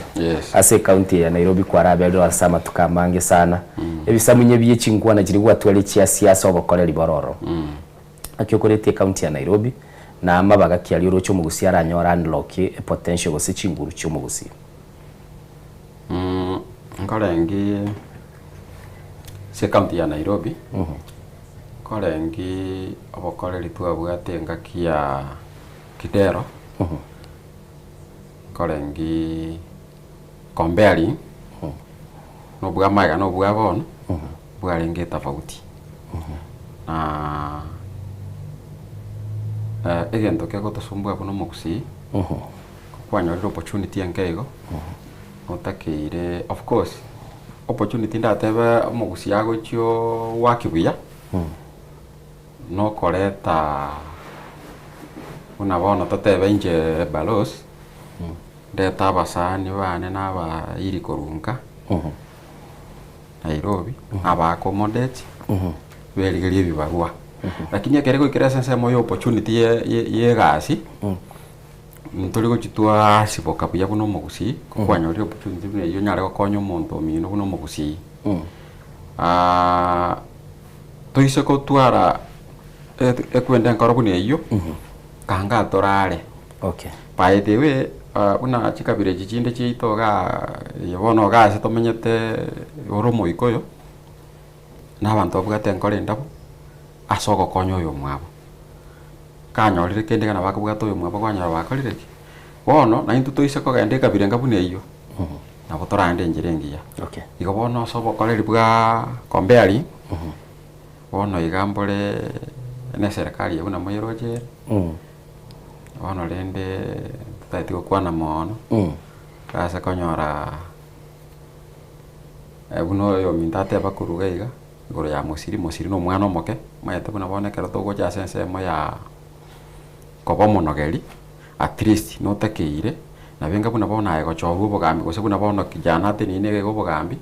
ase ecounty eye ya Nairobi kwaraberire ase amatuko amange sana, ebisamunye bie chinkwana chiria gwatwarire chia siasa obokoreri bore ororo. Naki okoretie ecounty ya Nairobi na amabaga ki aria oroche omogusii aranyore unlock epotential gose chinguru chia omogusii? Nkorengi ase ecounty ya Nairobi, nkorengi obokoreri twabwate engaki ya Kidero, nkorengi comparing na obwa magega na obwa bono, bwarenge etofauti. Na egento kegotosumbua buna omogusii, kwanyorire opportunity enke igo, otakeire of course opportunity ndatebe omogusii agochia work buya, nokoreta buna bono totebe inche balozi. Ndete abasani bane na abairi korwa nka Nairobi, aba accommodate, berigerie ebibarua. Lakini ekero goikera ase ensemo ya opportunity ye- ye- ye egasi, ntori gochia twasiboka buya buna omogusii, kwanyorire opportunity buna eywo onyare gokonya omonto omino buna omogusii. Toise gotwara ekwenda enkoro buna eywo, kanga torare. Okay. By the way, buna chikabira echi chinde chiaito igaa eye bono igaa ase tomenyete ore omoikoyo, na abanto babwate enkoro endabu, ase ogokonya oyomwabo. Kanyorire kende iga nabo akobwata oyomwabo kwanyora bakorire ki? Bono, naintwe toise kogenda ekabira enga buna eywo, nabo toraende enchera engiya. Okay. Igo bono ase obokoreri bwa comparing, bono iga mbore na eserekari eye buna moyeroche ere. Bono rende totagete gokwana moono, ase konyora buna oyominto ateba korwa iga iga. Igoro ya Mosiri, Mosiri na omwana omoke, omanyete buna bono ekero togocha ase ensemo ya koba omonogeri, at least notakeire, nabo enga buna bono aye gochorwa obogambi gose buna bono kijana ateneine iga iga obogambi,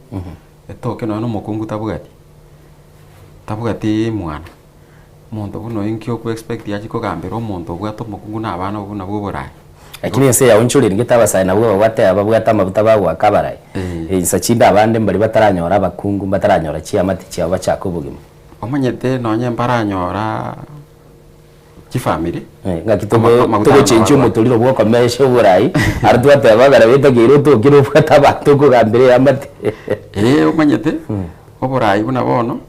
etoke nonye na omokungu tabwati, tabwati mwana, omonto buna oyo nki okwe expect achie kogambera omonto obwate omokungu na abana obwo nabwo oborayi. Lakini ense yaonchoreire gete abasae nabwo babwate babwate amabuta bagoaka abarai. Insa chinde abande mbaria bataranyora abakungu mbataranyora chiamate chiabo bachake obogima. Omanyete nonye mbaranyora chifamiri. Ng'aki togochenchia omotoriro bwa okomesha oborai, aro twateba ekero betakeire otokire obwate abanto okogambera eamate. Ee omanyete, oborai buna bono,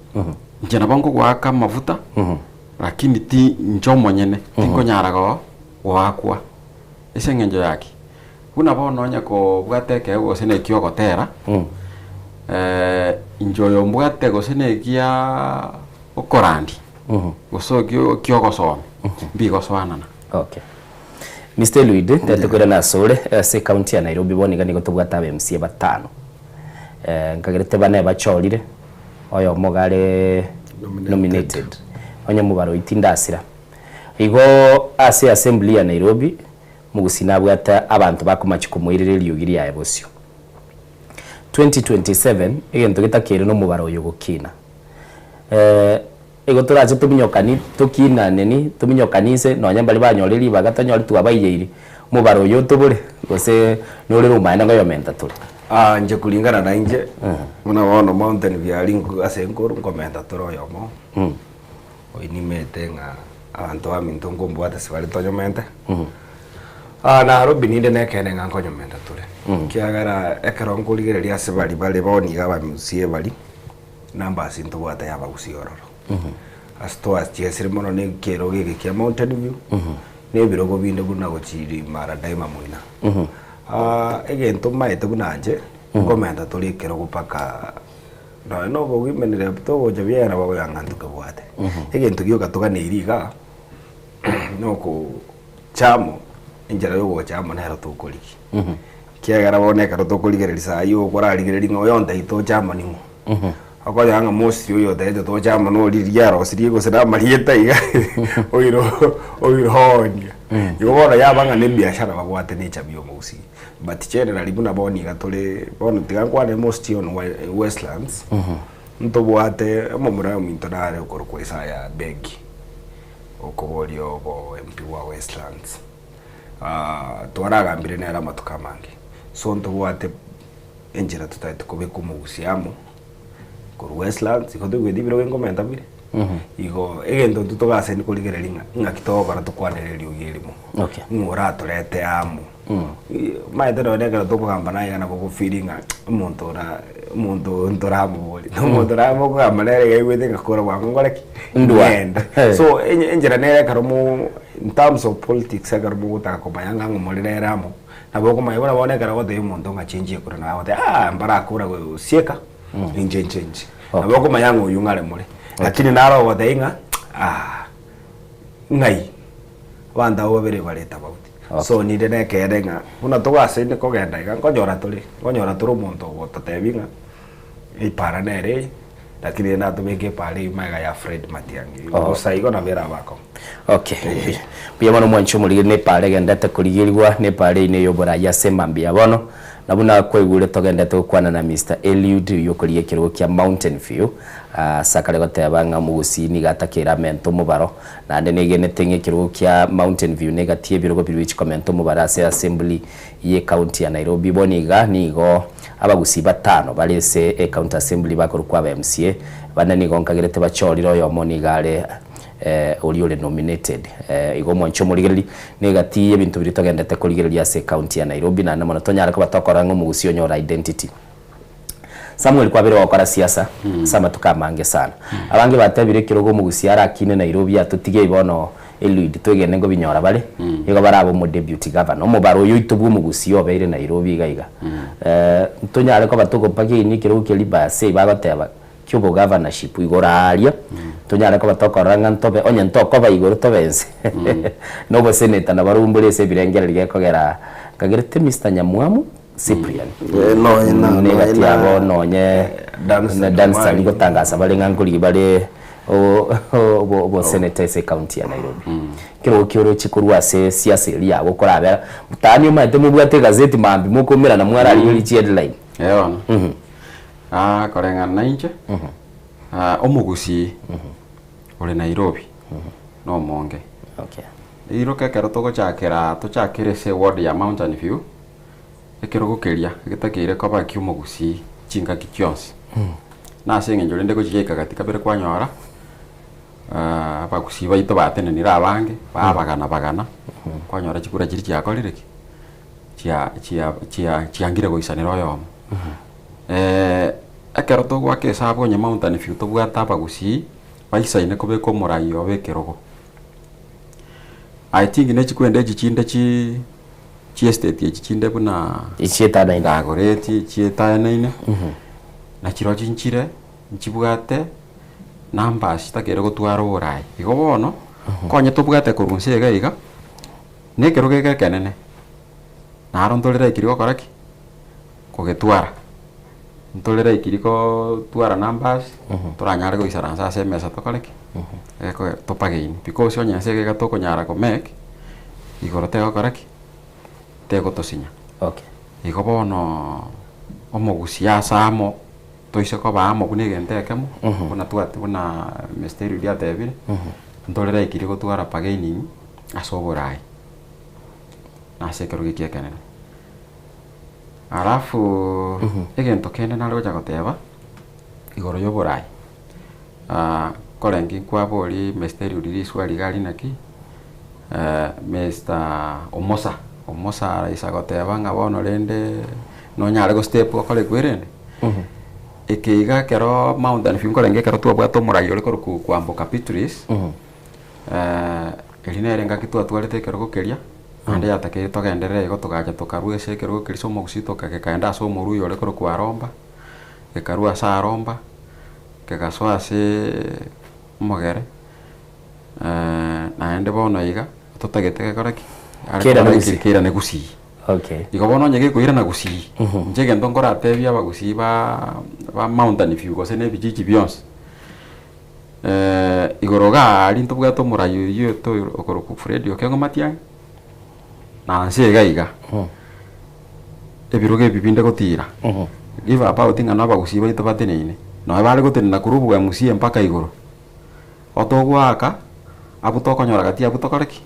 inche nabo nkogoaka amafuta, lakini ti inche omonyene, tinkonyara go goakwa. Ase eng'encho ya ki? Buna bono onye kobwate ekeegwa gose na ekio ogotera, inche oyo mbwate gose na ekiaa okorandia, gose okio okio ogosomia, mbigosoanana. Okay. Mister Eliud, ntete koirana asore, ase ecounty ya Nairobi bono iga nigo tobwate aba MCA batano. Nkagerete bane bachorire, oyomo iga are nominated. Onye mobaroi tindasira. Igo ase assembly ya Nairobi, Mugusi nabwate abanto bakomachi komoirera eriogi riaye bosio. 2027 egento getakeire nomobaro oyo gokina. Igo torache tominyokani tokinaneni tominyokani inse nonya mbaria banyore ribaga tonyore twabaiyeiri omobaro oyo otobore gose norere omaene ngoyomenta tore. Ah, inche kulingana na inche, buna bono Mountain View aria ase nkoru nkomenta tore oyomo. Oyio nimanyete ng'a abanto baminto nkombwate sibare tonyomente. Ah, Nairobi ninde nekeene ng'a nkonyomenta tore. Ekiagera ekero nkorigereria ase baria bare bono iga abamusie baria, numbers ntobwate ya abagusii ororo. Ase twachiesire mono na ekerogo eke kia Mountain View, na ebirogo binde buna gochia Mara Daima moina. Ah, egento maete buna inche, nkomenta tore ekerogo mpaka Nonya na obogimenere togocha biaye nabo okonya ng'a ntokebwate. Egento gioka toganeiri igaa, nokocha amo, enchera ya ogocha amo nero tokorigia. Ekiagera bono ekero tokorigereria saa eywo okorarigereria ng'a oyo ontebi toche amo ning'o. Okonyora ng'a mostly oyo otebete toche amo nori riria arosirie gose na amarieta iga, oiro oiroonia. Igo bono yaba ng'a na ebiashara babwate na echabia omogusii. But generally buna bono iga tore bono tiga nkwane most on Westlands ntobwate omomura ominto nare okorokwa Isaya Begi okoboria obo MP bwa Westlands twaragambire nere amatuko amange so ntobwate enchera totagete kobeka omogusia amo korwa Westlands igo toigweti ebirogo nkomenta bire igo egento intwe togaseni korigereria ng'a ng'aki togokora tokwanere eriogi erimo ng'o oratorete amo. Omanyete nonye ekero tokogamba naye iga nabo ogofeel ng'a omonto ora omonto oyo ntoramoborie, na omonto ora mokogamba nere iga aigwete ng'a kora bwango nkore ki? Ndwa. Ngende. So enye enchera nere ekero mo in terms of politics ekero mogotaka komanya ng'a ng'o more rero amo, nabo okomanya buna bono ekero ogotebia omonto ng'a chenchia ekura naye agoteba aah mbarakora gosieka, ninche nchenchie. Nabo okomanya ng'a oywo ng'are more, lakini naro ogotebia ng'a aah ng'ai abanto abwo babere bare tofauti. So ninde nekeene ng'a buna togasaine kogenda iga nkonyora tore, nkonyora tore omonto ogototebia ng'a epaara nere eye, lakini rende natobeke epaara eywo magega ya Fred Matiang'i. Oh. Bosa igo nabo erabe akong'u. Okay. Mbuya mono mwanche omorigeri na epaara egendete korigerigwa, na epaara eyio neye oborayi ase emambia ya bono. Na buna kwaigure togendete gokwana na Mister Eliud oyio okorigia ekerogo kia Mountain View, ase akare goteba ng'a omogusii nigo atakeire amente omobaro, Naende negenete ng'a ekerogo kia Mountain View negati y'ebirogo biria chikomenta omobaro ase Assembly y'Ecounty ya Nairobi. Bono iga nigo abagusii batano bare ase Ecounty Assembly bakorokwa aba MCA, bande nigo nkagerete bachorire oyomo nigo are oria ore nominated. Igo omwanche omorigereri negati y'ebinto biria togendete korigereria ase Ecounty ya Nairobi naende mono tonyare koba tokorora ng'a omogusii onyore identity. Samuel kwabeire ogokora siasa ase amatuko amange sana. Abange batebire ekerogo omogusia arakine Nairobi atotige bono Eliud twegene nkobinyora bare igo barabe omo deputy governor omobaro oyo oito bwa omogusia obeire Nairobi iga iga. Ntonyare koba togopageini ekerogo keria basi bagoteba kia obogovernorship igoro aaria tonyare koba tokorora ng'a ntobe onye ntokoba igoro tobe inse na obosenator nabarobwo mbore ase ebirengererio gekogera nkagerete Mister Nyamwamu. Cyprian. Eh, nonye na- Mm, negati nonye na- yabo nonye Danstan na Danstan Omari. gotangasa bare ng'a nkorigi bare oboseneta ase ekaunti ya Nairobi. Ekerogo kioroche korwa ase siasa eria yago okorabera, mtaani omanyete mobwate egazeti mambia mokomerana mwararigereria chiheadline. Eh bono. Ah, koreng'ana na inche, ah, omogusii ore Nairobi nomonge. Okay. Riroka ekero togochakera tochakere ase eward ya Mountain View, ekerogo keria getakeire koba ki'omogusii chingaki chionsi. Na ase eng'encho rende gochia yaika gati kabere kwanyora, abagusii baito batenenire abange, babagana bagana, kwanyora chikura chiria chiakorire ki? Chia chia chia chiangire goisanera oyomo. Ekero togoaka esabu onye Mountain View tobwate abagusii, baisaine kobeka omorai obo ekerogo. I think ne chikwenda echi chinde chi chiestate echi chinde buna Echietanaine. Dagoretti echietanaine, na chirochio nchire nchibwate numbers chitakeire gotwara oborai. Igo bono, konye tobwate korwa inse iga iga, na ekerogo eke ekenene, naro ntore likely gokora ki? Kogetwara. Ntore likely kotwara numbers, toranyare goisaransa ase emesa tokore ki? Topagaini. Because onye ense iga iga tokonyara komake, igoro tegokora ki? Tegotosinya. Okay. Igo bono omogusia ase amo, toise koba amo buna egento ekemo, buna twat buna Mister Eliud atebire, ntore likely gotwara bargaining ase oborai, na ase ekerogo eki ekenene. Alafu egento kende nare gocha goteba, igoro ya oborai, korenge nkwaboria Mister Eliud riswali iga aria naki, Mister Omosa, Omosa araisa goteba ng'a bono rende nonyare gostep okore kwerende, eke iga ekero Mountain View nkorenge ekero twabwate omorai ore korokwa Kwamboka Beatrice, eria nere engaki twatwarete ekerogo keria, naende yatakeire togenderere igo togacha tokarwa ase ekerogo keria ase omogusii toka gekaenda ase omorwia ore korokwa Aromba, gekarwa ase Aromba, kegasoa aseeee omogere, naende bono iga, totagete gekore ki? Are Keirane kore Gusii. keirane Gusii. Okay. Igo bono onye gekoirana Gusii, inche egento nkoratebie abagusii ba ba Mountain View gose na ebijiji bionsi, igoro iga aria ntobwate omorai oyio oito okorokwa Fred Okengo Matiang'i, na nse iga iga, ebirogo ebi binde gotira, give about ng'a na abagusii baito bateneine, nonye bare gotenena korwa obwa MCA mpaka igoro, otogoaka, abwo tokonyora gati abwo tokore ki?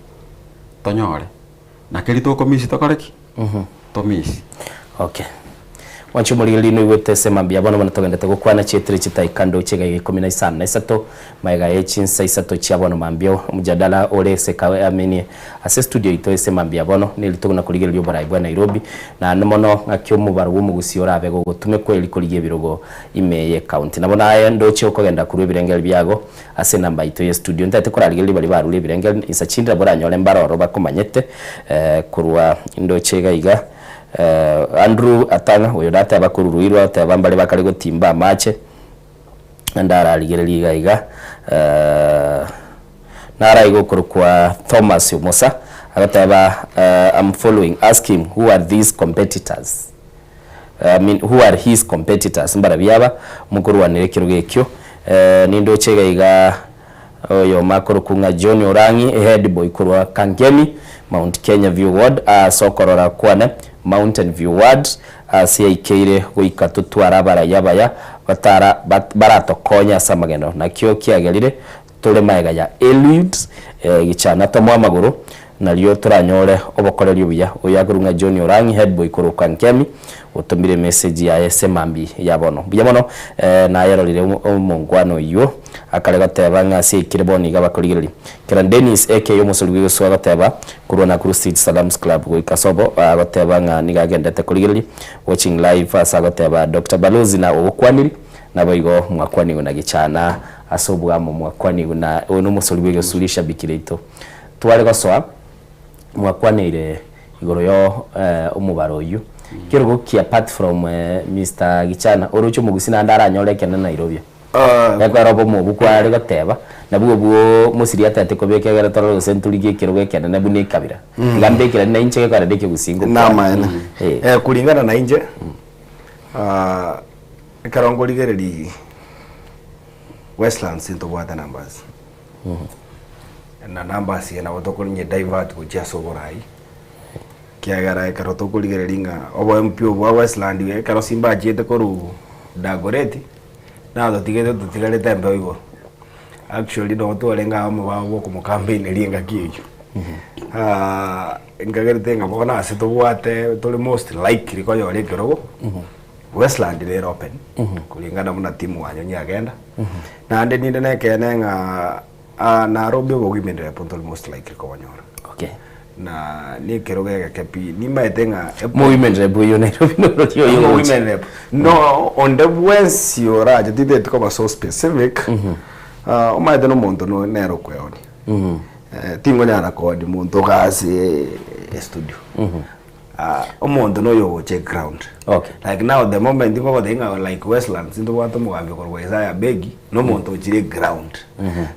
Tonyore, na keria tokomisi tokore ki? Tomisi. Okay. Mwanche omorigereria noigwete ase mambia bono bono togendete gokwana chietire chitaika ndoche egaiga ikomi na isano na isato magega ye chinsa isato chia bono mambia omojadala ore ase ekawa I mean ase estudio yaito ase mambia bono neri togona korigereria oborai bwa Nairobi naende mono ng'aki omobaro bwa omogusii orabe gogotumekwa eri korigia ebirogo ime ye county. Nabo naye ndoche okogenda korwa ebirengeri biago ase enamba yaito ye studio ntaete korarigereria baria barure ebirengeri insa chinde nabo oranyore mbare ororo bakomanyete korwa ndoche iga iga Andrew Atang'a oyo nateba korwa Ruiru agoteba mbare bakare gotimba amache naende ararigereria iga iga naro iga okorokwa Thomas Omosa agoteba I'm following ask him who are these competitors I mean who are his competitors mbarabio aba mokorwanera ekerogo ekio nindoche iga iga Oyomo akorokwa ng'a John Orang'i, head boy korwa Kangemi, Mount Kenya View Ward, Ase okorora kwane, Mountain View Ward, ase yaikeire goika totware abarai abaya batara baratokonye ase amageno. Nakio kiagerire tore magega ya Eliud Gichana tomoe amagoro Nario toranyore obokoreri obuya. Oyo akorokwa ng'a John Orang'i, head boy korwa Kangemi, otomire emessage yaye ase mambia ya bono. Mbuya mono nayerorire omongwana oyio akare goteba ng'a ase ekire bono iga bakorigereria. Kera Dennis aka omosori bw'egesusu agoteba korwa Nakuru City Salams Club goika sobo agoteba ng'a nigo agendete korigereria watching live ase agoteba Doctor Balozi na ogokwaniri naboigo mwakwanigwe na Gichana ase obwamo mwakwanigwe na oyo nomosori bw'egesusu rishabiki riaito. Tware gosoa, mwakwaneire igoro yo omobaro oyio. Kerogo ki apart from Mister Gichana, oroche omogusii naende aranyore ekenene Nairobi? Ekero obomo kware goteba, nabwo obwo mosiri atete kobeka egere torore gose ntorigie ekerogo ekenene buna ekabira. Tiga mbekeranie na inche gekogera na ekegusii ngokwana. Namaene. Eh, kulingana na inche, ah, ekero nkorigereria Westlands ntobwate numbers. Na numbers eye nabo tokonye divert gochia ase oborai, ekiagera ekero tokorigereria ng'a obo MP obwa Westland ekero Simba achiete korwa Dagoretti, natotigete totigarete embeo igoro. Actually nabo twarenge abamo babo bokomocampaineria engaki eyio. Nkagerete ng'a bono ase tobwate tore most likely konyora ekerogo, Westland nere open, kulingana buna timu wanyonyi agenda. Naende ninde na ekeene ng'a Nairobi obogima rep ntori most likely kobonyora. Okay. Na nekerogo egeke pi, nimaete ng'a Mo women rep oyio Nairobi norori oyo Mo ogocha. women rep. No, onde bwensi orache titeti koba so specific, omaete na omonto no nere okweonia. Tingonyara koonia monto iga ase estudio. Omonto noyo ogocha eground. Okay. Like now the moment ngogotebia ng'a like Westlands ntobwate omogambi okorokwa Isaiah Begi, na omonto ochire eground.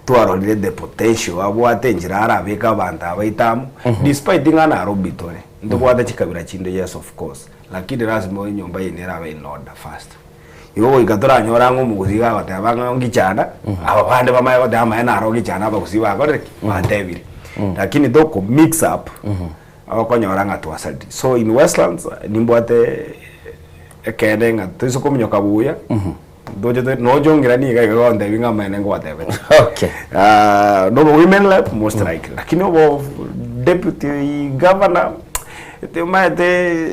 Twarorire the potential abwate enchera arabeke abanto abaito amo, despite ng'a Nairobi tore, ntobwate chikabira chinde yes of course, lakini lasima enyomba eye nerabe in order first. Igo goika toranyore ang'e omogusii gagoteba ng'a ngichana, aba bande bamanye goteba amaene naro ngichana abagusii bakorire ki? Batebire. Lakini toko mix up, okonyora ng'a twasarire. So in Westlands, nimbwate ekeene ng'a toise kominyoka buya, ntoche to nochongera niga iga gontebia ng'a amaene ngwatebete. Okay. Nobo women rep most likely, lakini obo deputy governor, omanyete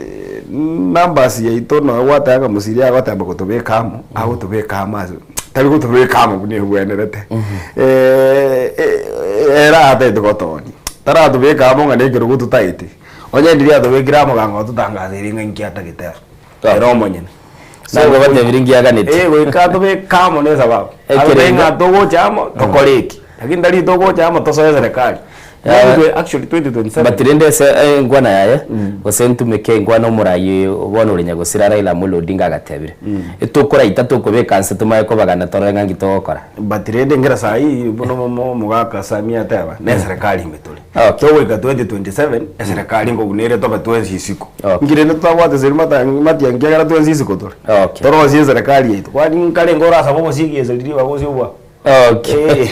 numbers yaito nonya gwateba ng'a Mosiria agoteba gotobeka amo, agotobeka amo ase tari gotobeka amo buna ebwenerete. Ere atagete gotonia, taratobeka amo ng'a na ekerogo totagete, onye ndiria atobekire amo ganga ototangaseire ng'a inki atagete aro, ere omonyene. Nabo batebirie nki aganeti. Eh, goika atobeke amo na esababu. Ekerengo. Abe ng'a togocha amo, tokore eki. Lakini tari togocha amo tosoe eserekari. Eh, Actually 2027. But rende ase enkwana yaye, gose ntumeke enkwana omorai bono ore nyagosira Raila Amolo Odinga agatebire, Etokoraita tokobeka nse tomanye kobagana torore ng'a nki togokora. But rende nkera saa hii buna omo omogaka Samia ateba, na eserekari ime tore. Togoika 2027, eserekari nkobuna ere tobe twensi isiko. Nki rende totabwate seri mata matiang'i ekiagera twensi isiko tore. Torosie eserekari yaito. Kwani nkarenge orasabe obosigi ase riria bagosia obwabo. Okay.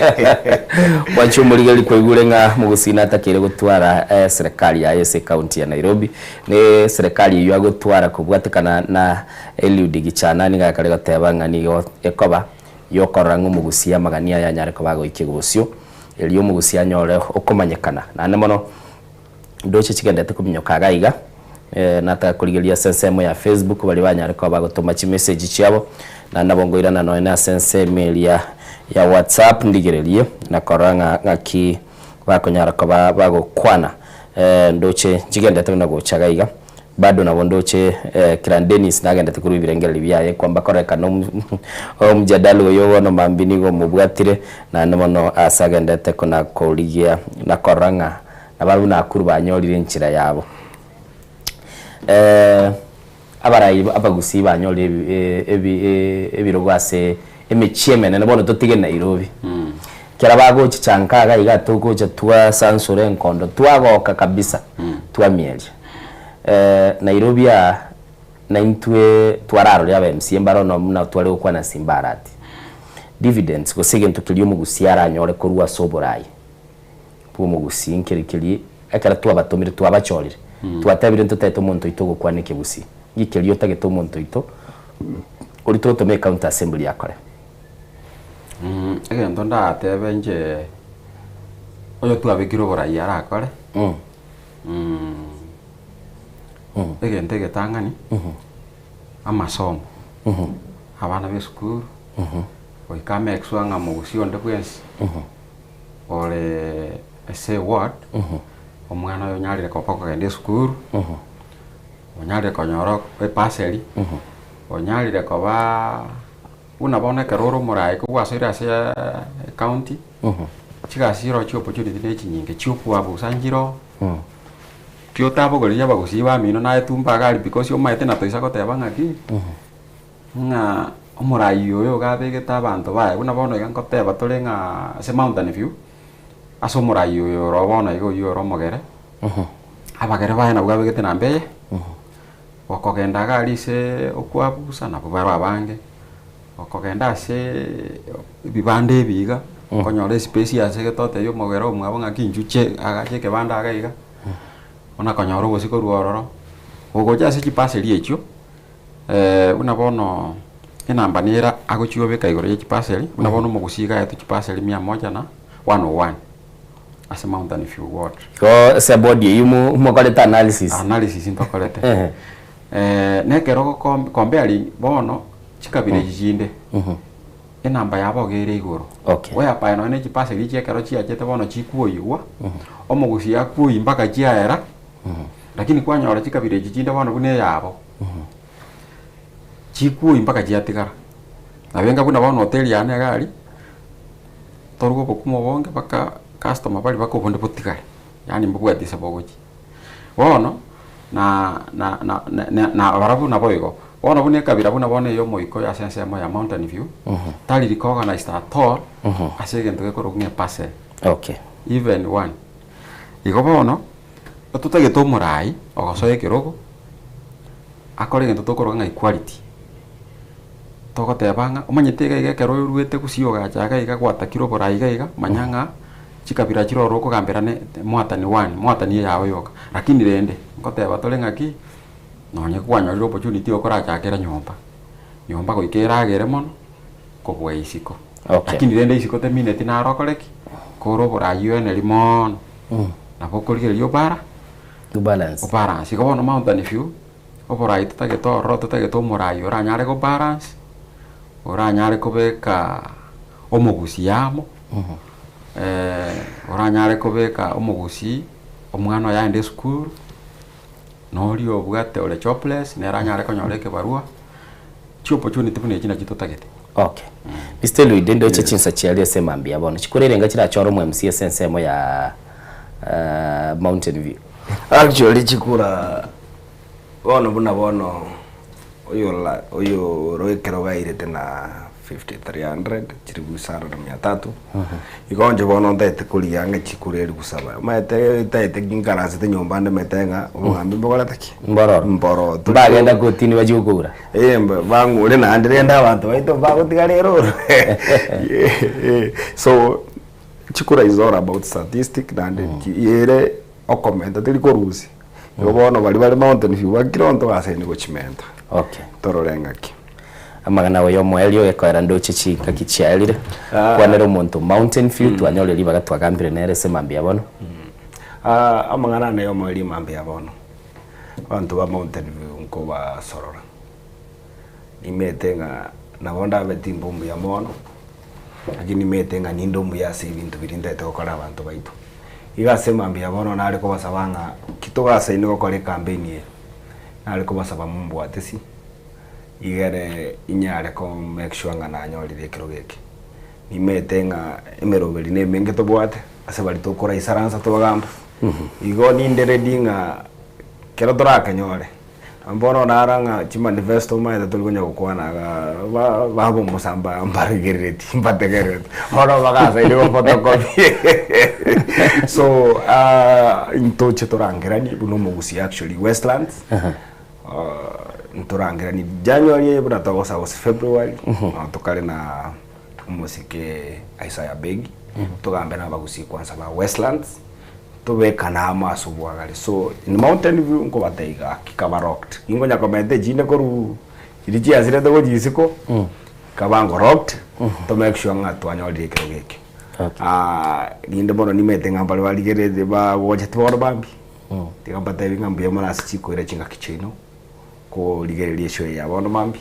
Mwanche omorigeri kwaigure ng'a Mogusii natakeire gotwara eserekari yaye ase ecounty ya Nairobi. Ne eserekari eyio agotwara kobwatekana na Eliud Gichana nigo akare goteba ng'a nigo ekoba yokorora ng'a Omogusii amagani aye anyare koba agoikia bosio erio Omogusii anyore okomanyekana. Naende mono ndoche chigendete kominyoka iga iga, nataka korigereria ase ensemo ya Facebook baria banyare koba bagotoma chimessage chiabo, naende nabo nkoirana nonya na ase ensemo eria ya WhatsApp ndigererie na korora ng'a ng'aki bakonyara koba bagokwana. Ndoche nchigendete buna gocha iga iga, bado nabo ndoche Kiran Dennis nagendete korwa ebirengererio biaye kwamba korekana omjadala oyo bono mambia nigo omobwatire, naende mono ase agendete kona korigia na korora ng'a Nabarabwo Nakuru banyorire enchera yabo. Abarai abagusii banyorire ebirogo ase emechie emenene bono totige Nairobi. Ekero bagochicha nka iga iga togocha twasansora enkondo twagoka kabisa twamieria. Nairobi aa naintwe twararore aba MCA mbare ono buna tware gokwana Simba Arati. Dividends gose egento keria omogusii aranyore korwa ase oborai. Bw'omogusii nkeri keria ekero twabatomire twabachorire, twatebire ntotagete omonto oito ogokwana ekegusii, nki keria otagete omonto oito oria togotoma ecounty assembly akore. Egento ndatebe inche oyo twabekire oborai arakore, egento egetang'ani, amasomo, abana ba esukuru, goika amake sure ng'a mogusii onde bwensi. Ore ase eward, omwana oyo onyarire koba okogenda esukuru, onyarire konyora ebasari, onyarire kobaa buna bono ekero ore omoraia kogwasoire ase ecounty, chigasi chire chia opportunity ne chinyinge chia okwabusa nchire oo, ki otabogoreria abagusii bamino naye tumba iga aria because omanyete natoisa goteba ng'aki, ng'a. Omorai oyo iga abegete abanto baye, buna bono iga ngoteba tore ng'a ase Mountain View, ase omorai oyo oro bono iga oywo ore omogere, abagere baye nabwo abegete namba eye, gokogenda iga aria ase okwabusa nabwo bare abange, gokogenda aseeee ebibanda ebi iga, okonyora espace ase egete otebie omogere omwabo ng'aki inchuche agache ekebanda iga iga, buna konyora obosie korwa ororo, gogocha ase chipaseri echio. Buna bono enamba nere agochia obeka igoro ye chipaseri, buna bono omogusii iga aetwe chipaseri mia moja na one o one ase Mountain View Ward. Igo ase ebodi eyio mo mokorete analysis? Analysis ntokorete. Na ekero ogo comparing bono chikabira echi chinde, enamba yabo iga ere igoro. Whereby nonye na echipaseri echi ekero chiachete bono chikwoyigwa, omogusii akwoyia mpaka chiaera, Lakini kwanyora chikabira echi chinde bono buna eyabo, chikuoyi mpaka chiatigara. Nabo enga buna bono hoteli yane iga aria, toruge obokima obonge mpaka customer baria mpaka obonde botigare, yaani mbobwati ase bogochia. Bono, na na na na na barabwo nabo igo, bono buna ekabira buna bono eye omoika oyo ase ensemo ya Mountain View, tari recognized at all ase egento gekorokwa ng'a eparcel. Okay. Even one. Igo bono, Totagete omorai ogosoa ekerogo, akore egento tokoroka ng'a equality. Togoteba ng'a omanyete iga iga ekero oruete gusii ogacha iga iga gwatakire oborai iga iga, manya ng'a chikabira chire ororo okogambera ne mwatani one, mwatani eyao yoka. Lakini rende, ngoteba tore ng'aki, nonye kwanyorire opportunity okorachakera nyomba, nyomba goika eragere mono, kobua isiko. Okay. Lakini rende isiko temineti naro okore ki? Kore oborai oeneri moono. Nabo okorigereria obara Obalance. obalance. Igo bono Mountain View, oborai totagete ororo totagete omorai oranyare gobalance, oranyare kobeka omogusii amo, oranyare kobeka omogusii, omwana oye aende esukuru, na oria obwate ore jobless, nere anyare konyora ekebarua, chiopportunity buna echi nachi totagete. Okay. Mister Eliud, ndoche chinsa chiaria ase mambia bono. Chikura erenga chirachore omo MC ase ensemo ya Mountain View. Actually chikura bono buna bono oyo oyo oro ekero gairete na 5300 chiribu isano na mia tatu igo inche bono ntaete korigia ng'a chikura elifu saba omanyete ntaete ginkaransete nyomba ndemete ng'a obogambi mbokorete ki? Mbororo. Mbororo. Mbagenda kotini bachie gokoura. Eh, bang'ure naende rende abanto baito mbagotiga rero oro. So chikura is all about statistic naende ere okomenta teri korusia. Igo bono baria bare Mountain View bakire onto basaini gochimenta. Okay. Torore ng'aki. Amang'ana ago y'omoerio gekoera ndoche chingaki chiaerire. Kwanera omonto Mountain View twanyorire ribaga twagambire nere ase mambia bono. Amang'ana ane y'omoerio mambia bono. Abanto ba Mountain View nkobasorora. Nimete ng'a nabo ndabe timba omuya mono, lakini nimete ng'a ninde omuya ase ebinto biria ntaete gokora abanto baito. Iga ase mambia bono nare kobasaba ng'a ki togasaine gokora ecampaign eye, nare kobasaba mombwatesi, igere inyare ko make sure ng'a nanyorire ekerogo eke. Nimete ng'a emeroberi na emenge tobwate, ase baria tokoraisaransa tobagamba, igo ninde ready ng'a kero torakenyore, bono naro ng'a chimanifesto omanyete tori konya gokwana igaa ba baba omosamba mbarigerereti mbategerereti, bono bagasaire gophotocopy so ntoche torangeranie buna omogusii actually Westlands, ntorangeranie January eye buna togosa gose February, nabo tokare na omosike Isaiah Begi, togambe na abagusii kwanza ba Westlands, tobekane amo ase obwagare. So in Mountain View nkobatebia iga gaki kaba rocked. Ninkonya komenta echinde korwa chiria chiasirete gochia isiko, kaba ngo rocked, to make sure ng'a twanyorire ekerogo ekio. Rinde bono nimanyete ng'a mbare barigereretie bagochete bono bambi, tiga mbatebie ng'a mbuya mono ase chikoira chingaki chiaino, korigereria eshow eye ya bono mambia.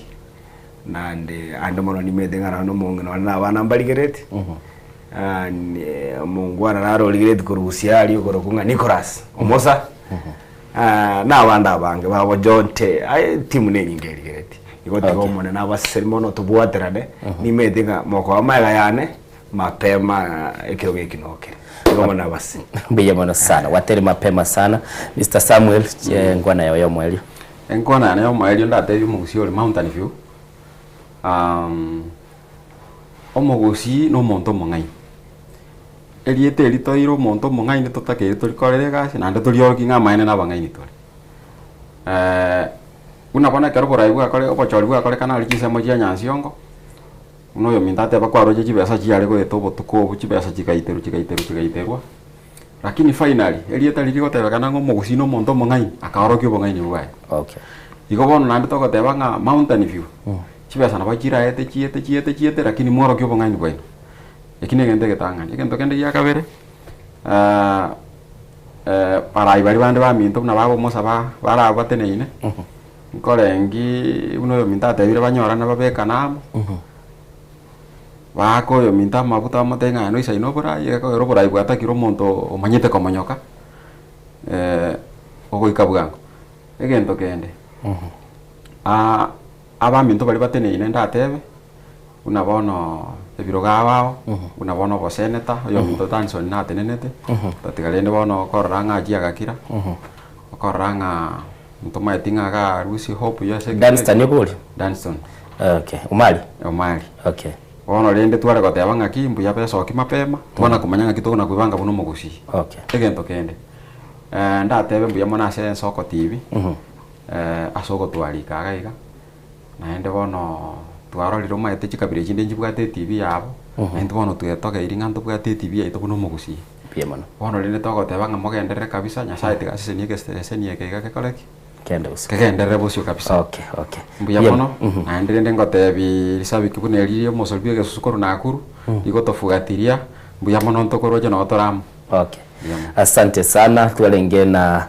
Naende ande mono nimanyete ng'a nonye omong'ina one na abana mbarigereti, omongwana naro origereti korwa gusii aria okorokwa ng'a Nicholas Omosa, na abande abange babo Jonte, aye etimu ne enyinge erigereti. Igo tiga Omonene abaseseni mono tobwaterane, nimanyete ng'a mokoba magega yane, mapema ekerogo eki nokere. Igo Omonene abaseseni. Mbuya mono sana, gwatere mapema sana. Mister Samuel, enkwana yao ya omoerio. Enkwana yane y'omoerio ndatebie omogusii ore Mountain View. Omogusii na omonto omong'aini. Erieta eri toire omonto omong'aini totakeire torikorere egasi naende toriorokie ng'a amaene na abang'aini tore. Buna bono ekero oborai bwakore obochori bwakorekana aria chinsemo chia Nyansiongo, buna oyominto ateba kwaroche chibesa chiare goeta obotuko obwo chibesa chigaiterwa chigaiterwa chigaiterwa, lakini finally erieta riria rigotebekana ng'a omogusii na omonto omong'aini, akaorokia obong'aini bwaye. Okay. Igo bono naende togoteba ng'a Mountain View, chibesa nabo chiraete chiete chiete chiete lakini mworokie obong'aini bwaino. Eki na egento egetang'ani. Egento kende gia kabere, abarai baria bande baminto buna babomosa ba bare abwo bateneine, nkorengiii buna oyominto atebire banyorane babekane amo, baake oyominto amabuta bamotebie ng'a aye noisaine oborai, ekero oborai bwatakire omonto omanyete komonyoka, ogoika bwango. Egento kende, abaminto baria bateneine ndatebe, buna bono ebirogo ao ao, buna bono oboseneta, oyominto Danson natenenete, tatiga rende bono okorora ng'a achie agakira, okorora ng'a ntomaeti ng'a iga arusie hope ya ase Dunstan okoboria? Dunstan. Okay, Omari? Omari. Okay. Bono rende tware goteba ng'aki mbuya besoki mapema, twana komanya ng'aki tokona koibanga buna omogusii. Okay. Egento kende, ndatebe mbuya mono ase Ensoko TV, ase ogotwarika iga iga, Naende bono twarorire omanyete chikabira echinde nchibwate etibi yabo, na intwe bono twetogeiri ng'a ntobwate etibi yaito buna omogusii. Mbuya mono. Bono rende togoteba ng'a mogenderere kabisa, Nyasaye tiga asesenie egeseseni eke iga gekore ki? Kende bosio. Kegenderere bosio kabisa. Okay, okay. Mbuya mono, naende rende ngotebi risabiki buna eri ria omosori bwa egesusu korwa Nakuru, rigotofuatiria, mbuya mono ntokorwa noo tore amo. Okay. Asante sana twarenge na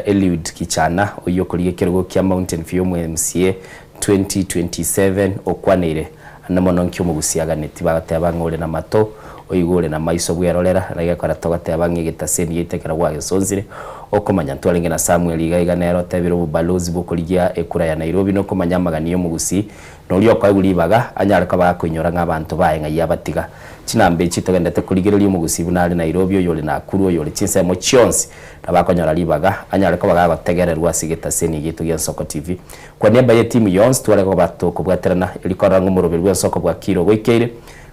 Eliud Kichana oyio okorigia ekerogo kia Mountain View omo MCA 2027 okwaneire ande mono nki omogusia aganeti bagoteba ng'a ore namato oigwe ore namaiso bwerorera na gekora togoteba ng'a egetaseni giaito ekero gwagesonsire okomanya ntwarenge na Samuel iga iga nere otebire obobalozi bwokorigia ekura ya Nairobi nokomanya amagani yomogusii Na oria okoegwa ribaga anyare koba gakoinyora ng'a abanto baye ng'ai abatiga. Chinamba echi togendete korigereria omogusii buna are Nairobi, oyore Nakuru, oyore chinsemo chionsi, nabo akonyora ribaga anyare koba gagotegererwa ase egetaseni giaito gia Ensoko TV. Kwa niaba y'etimu yonsi tware koba tokobwaterana erio korora ng'a omoroberi bw'ensoko bwakire ogoikeire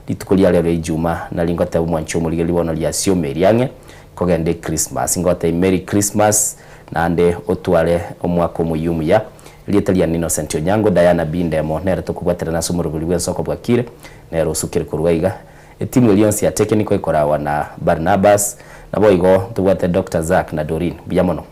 rituko ria rero Ijuma nari ngoteba omwanchi omorigereria bono riasioma eria ang'e kogenda Echristmas. Ngotebie Merry Christmas naende otware omwaka omoyia omuya. Erieta riane Innocent Onyango, Diana B. Ndemo nere tokobwaterana ase omorobori bw'ensoko bwakire, nere osukire korwa aiga. Etimu eria yonsi ya Tekeniko ekorawa na Barnabas, naboigo ntobwate Doctor Zack na Doreen. Mbuya mono.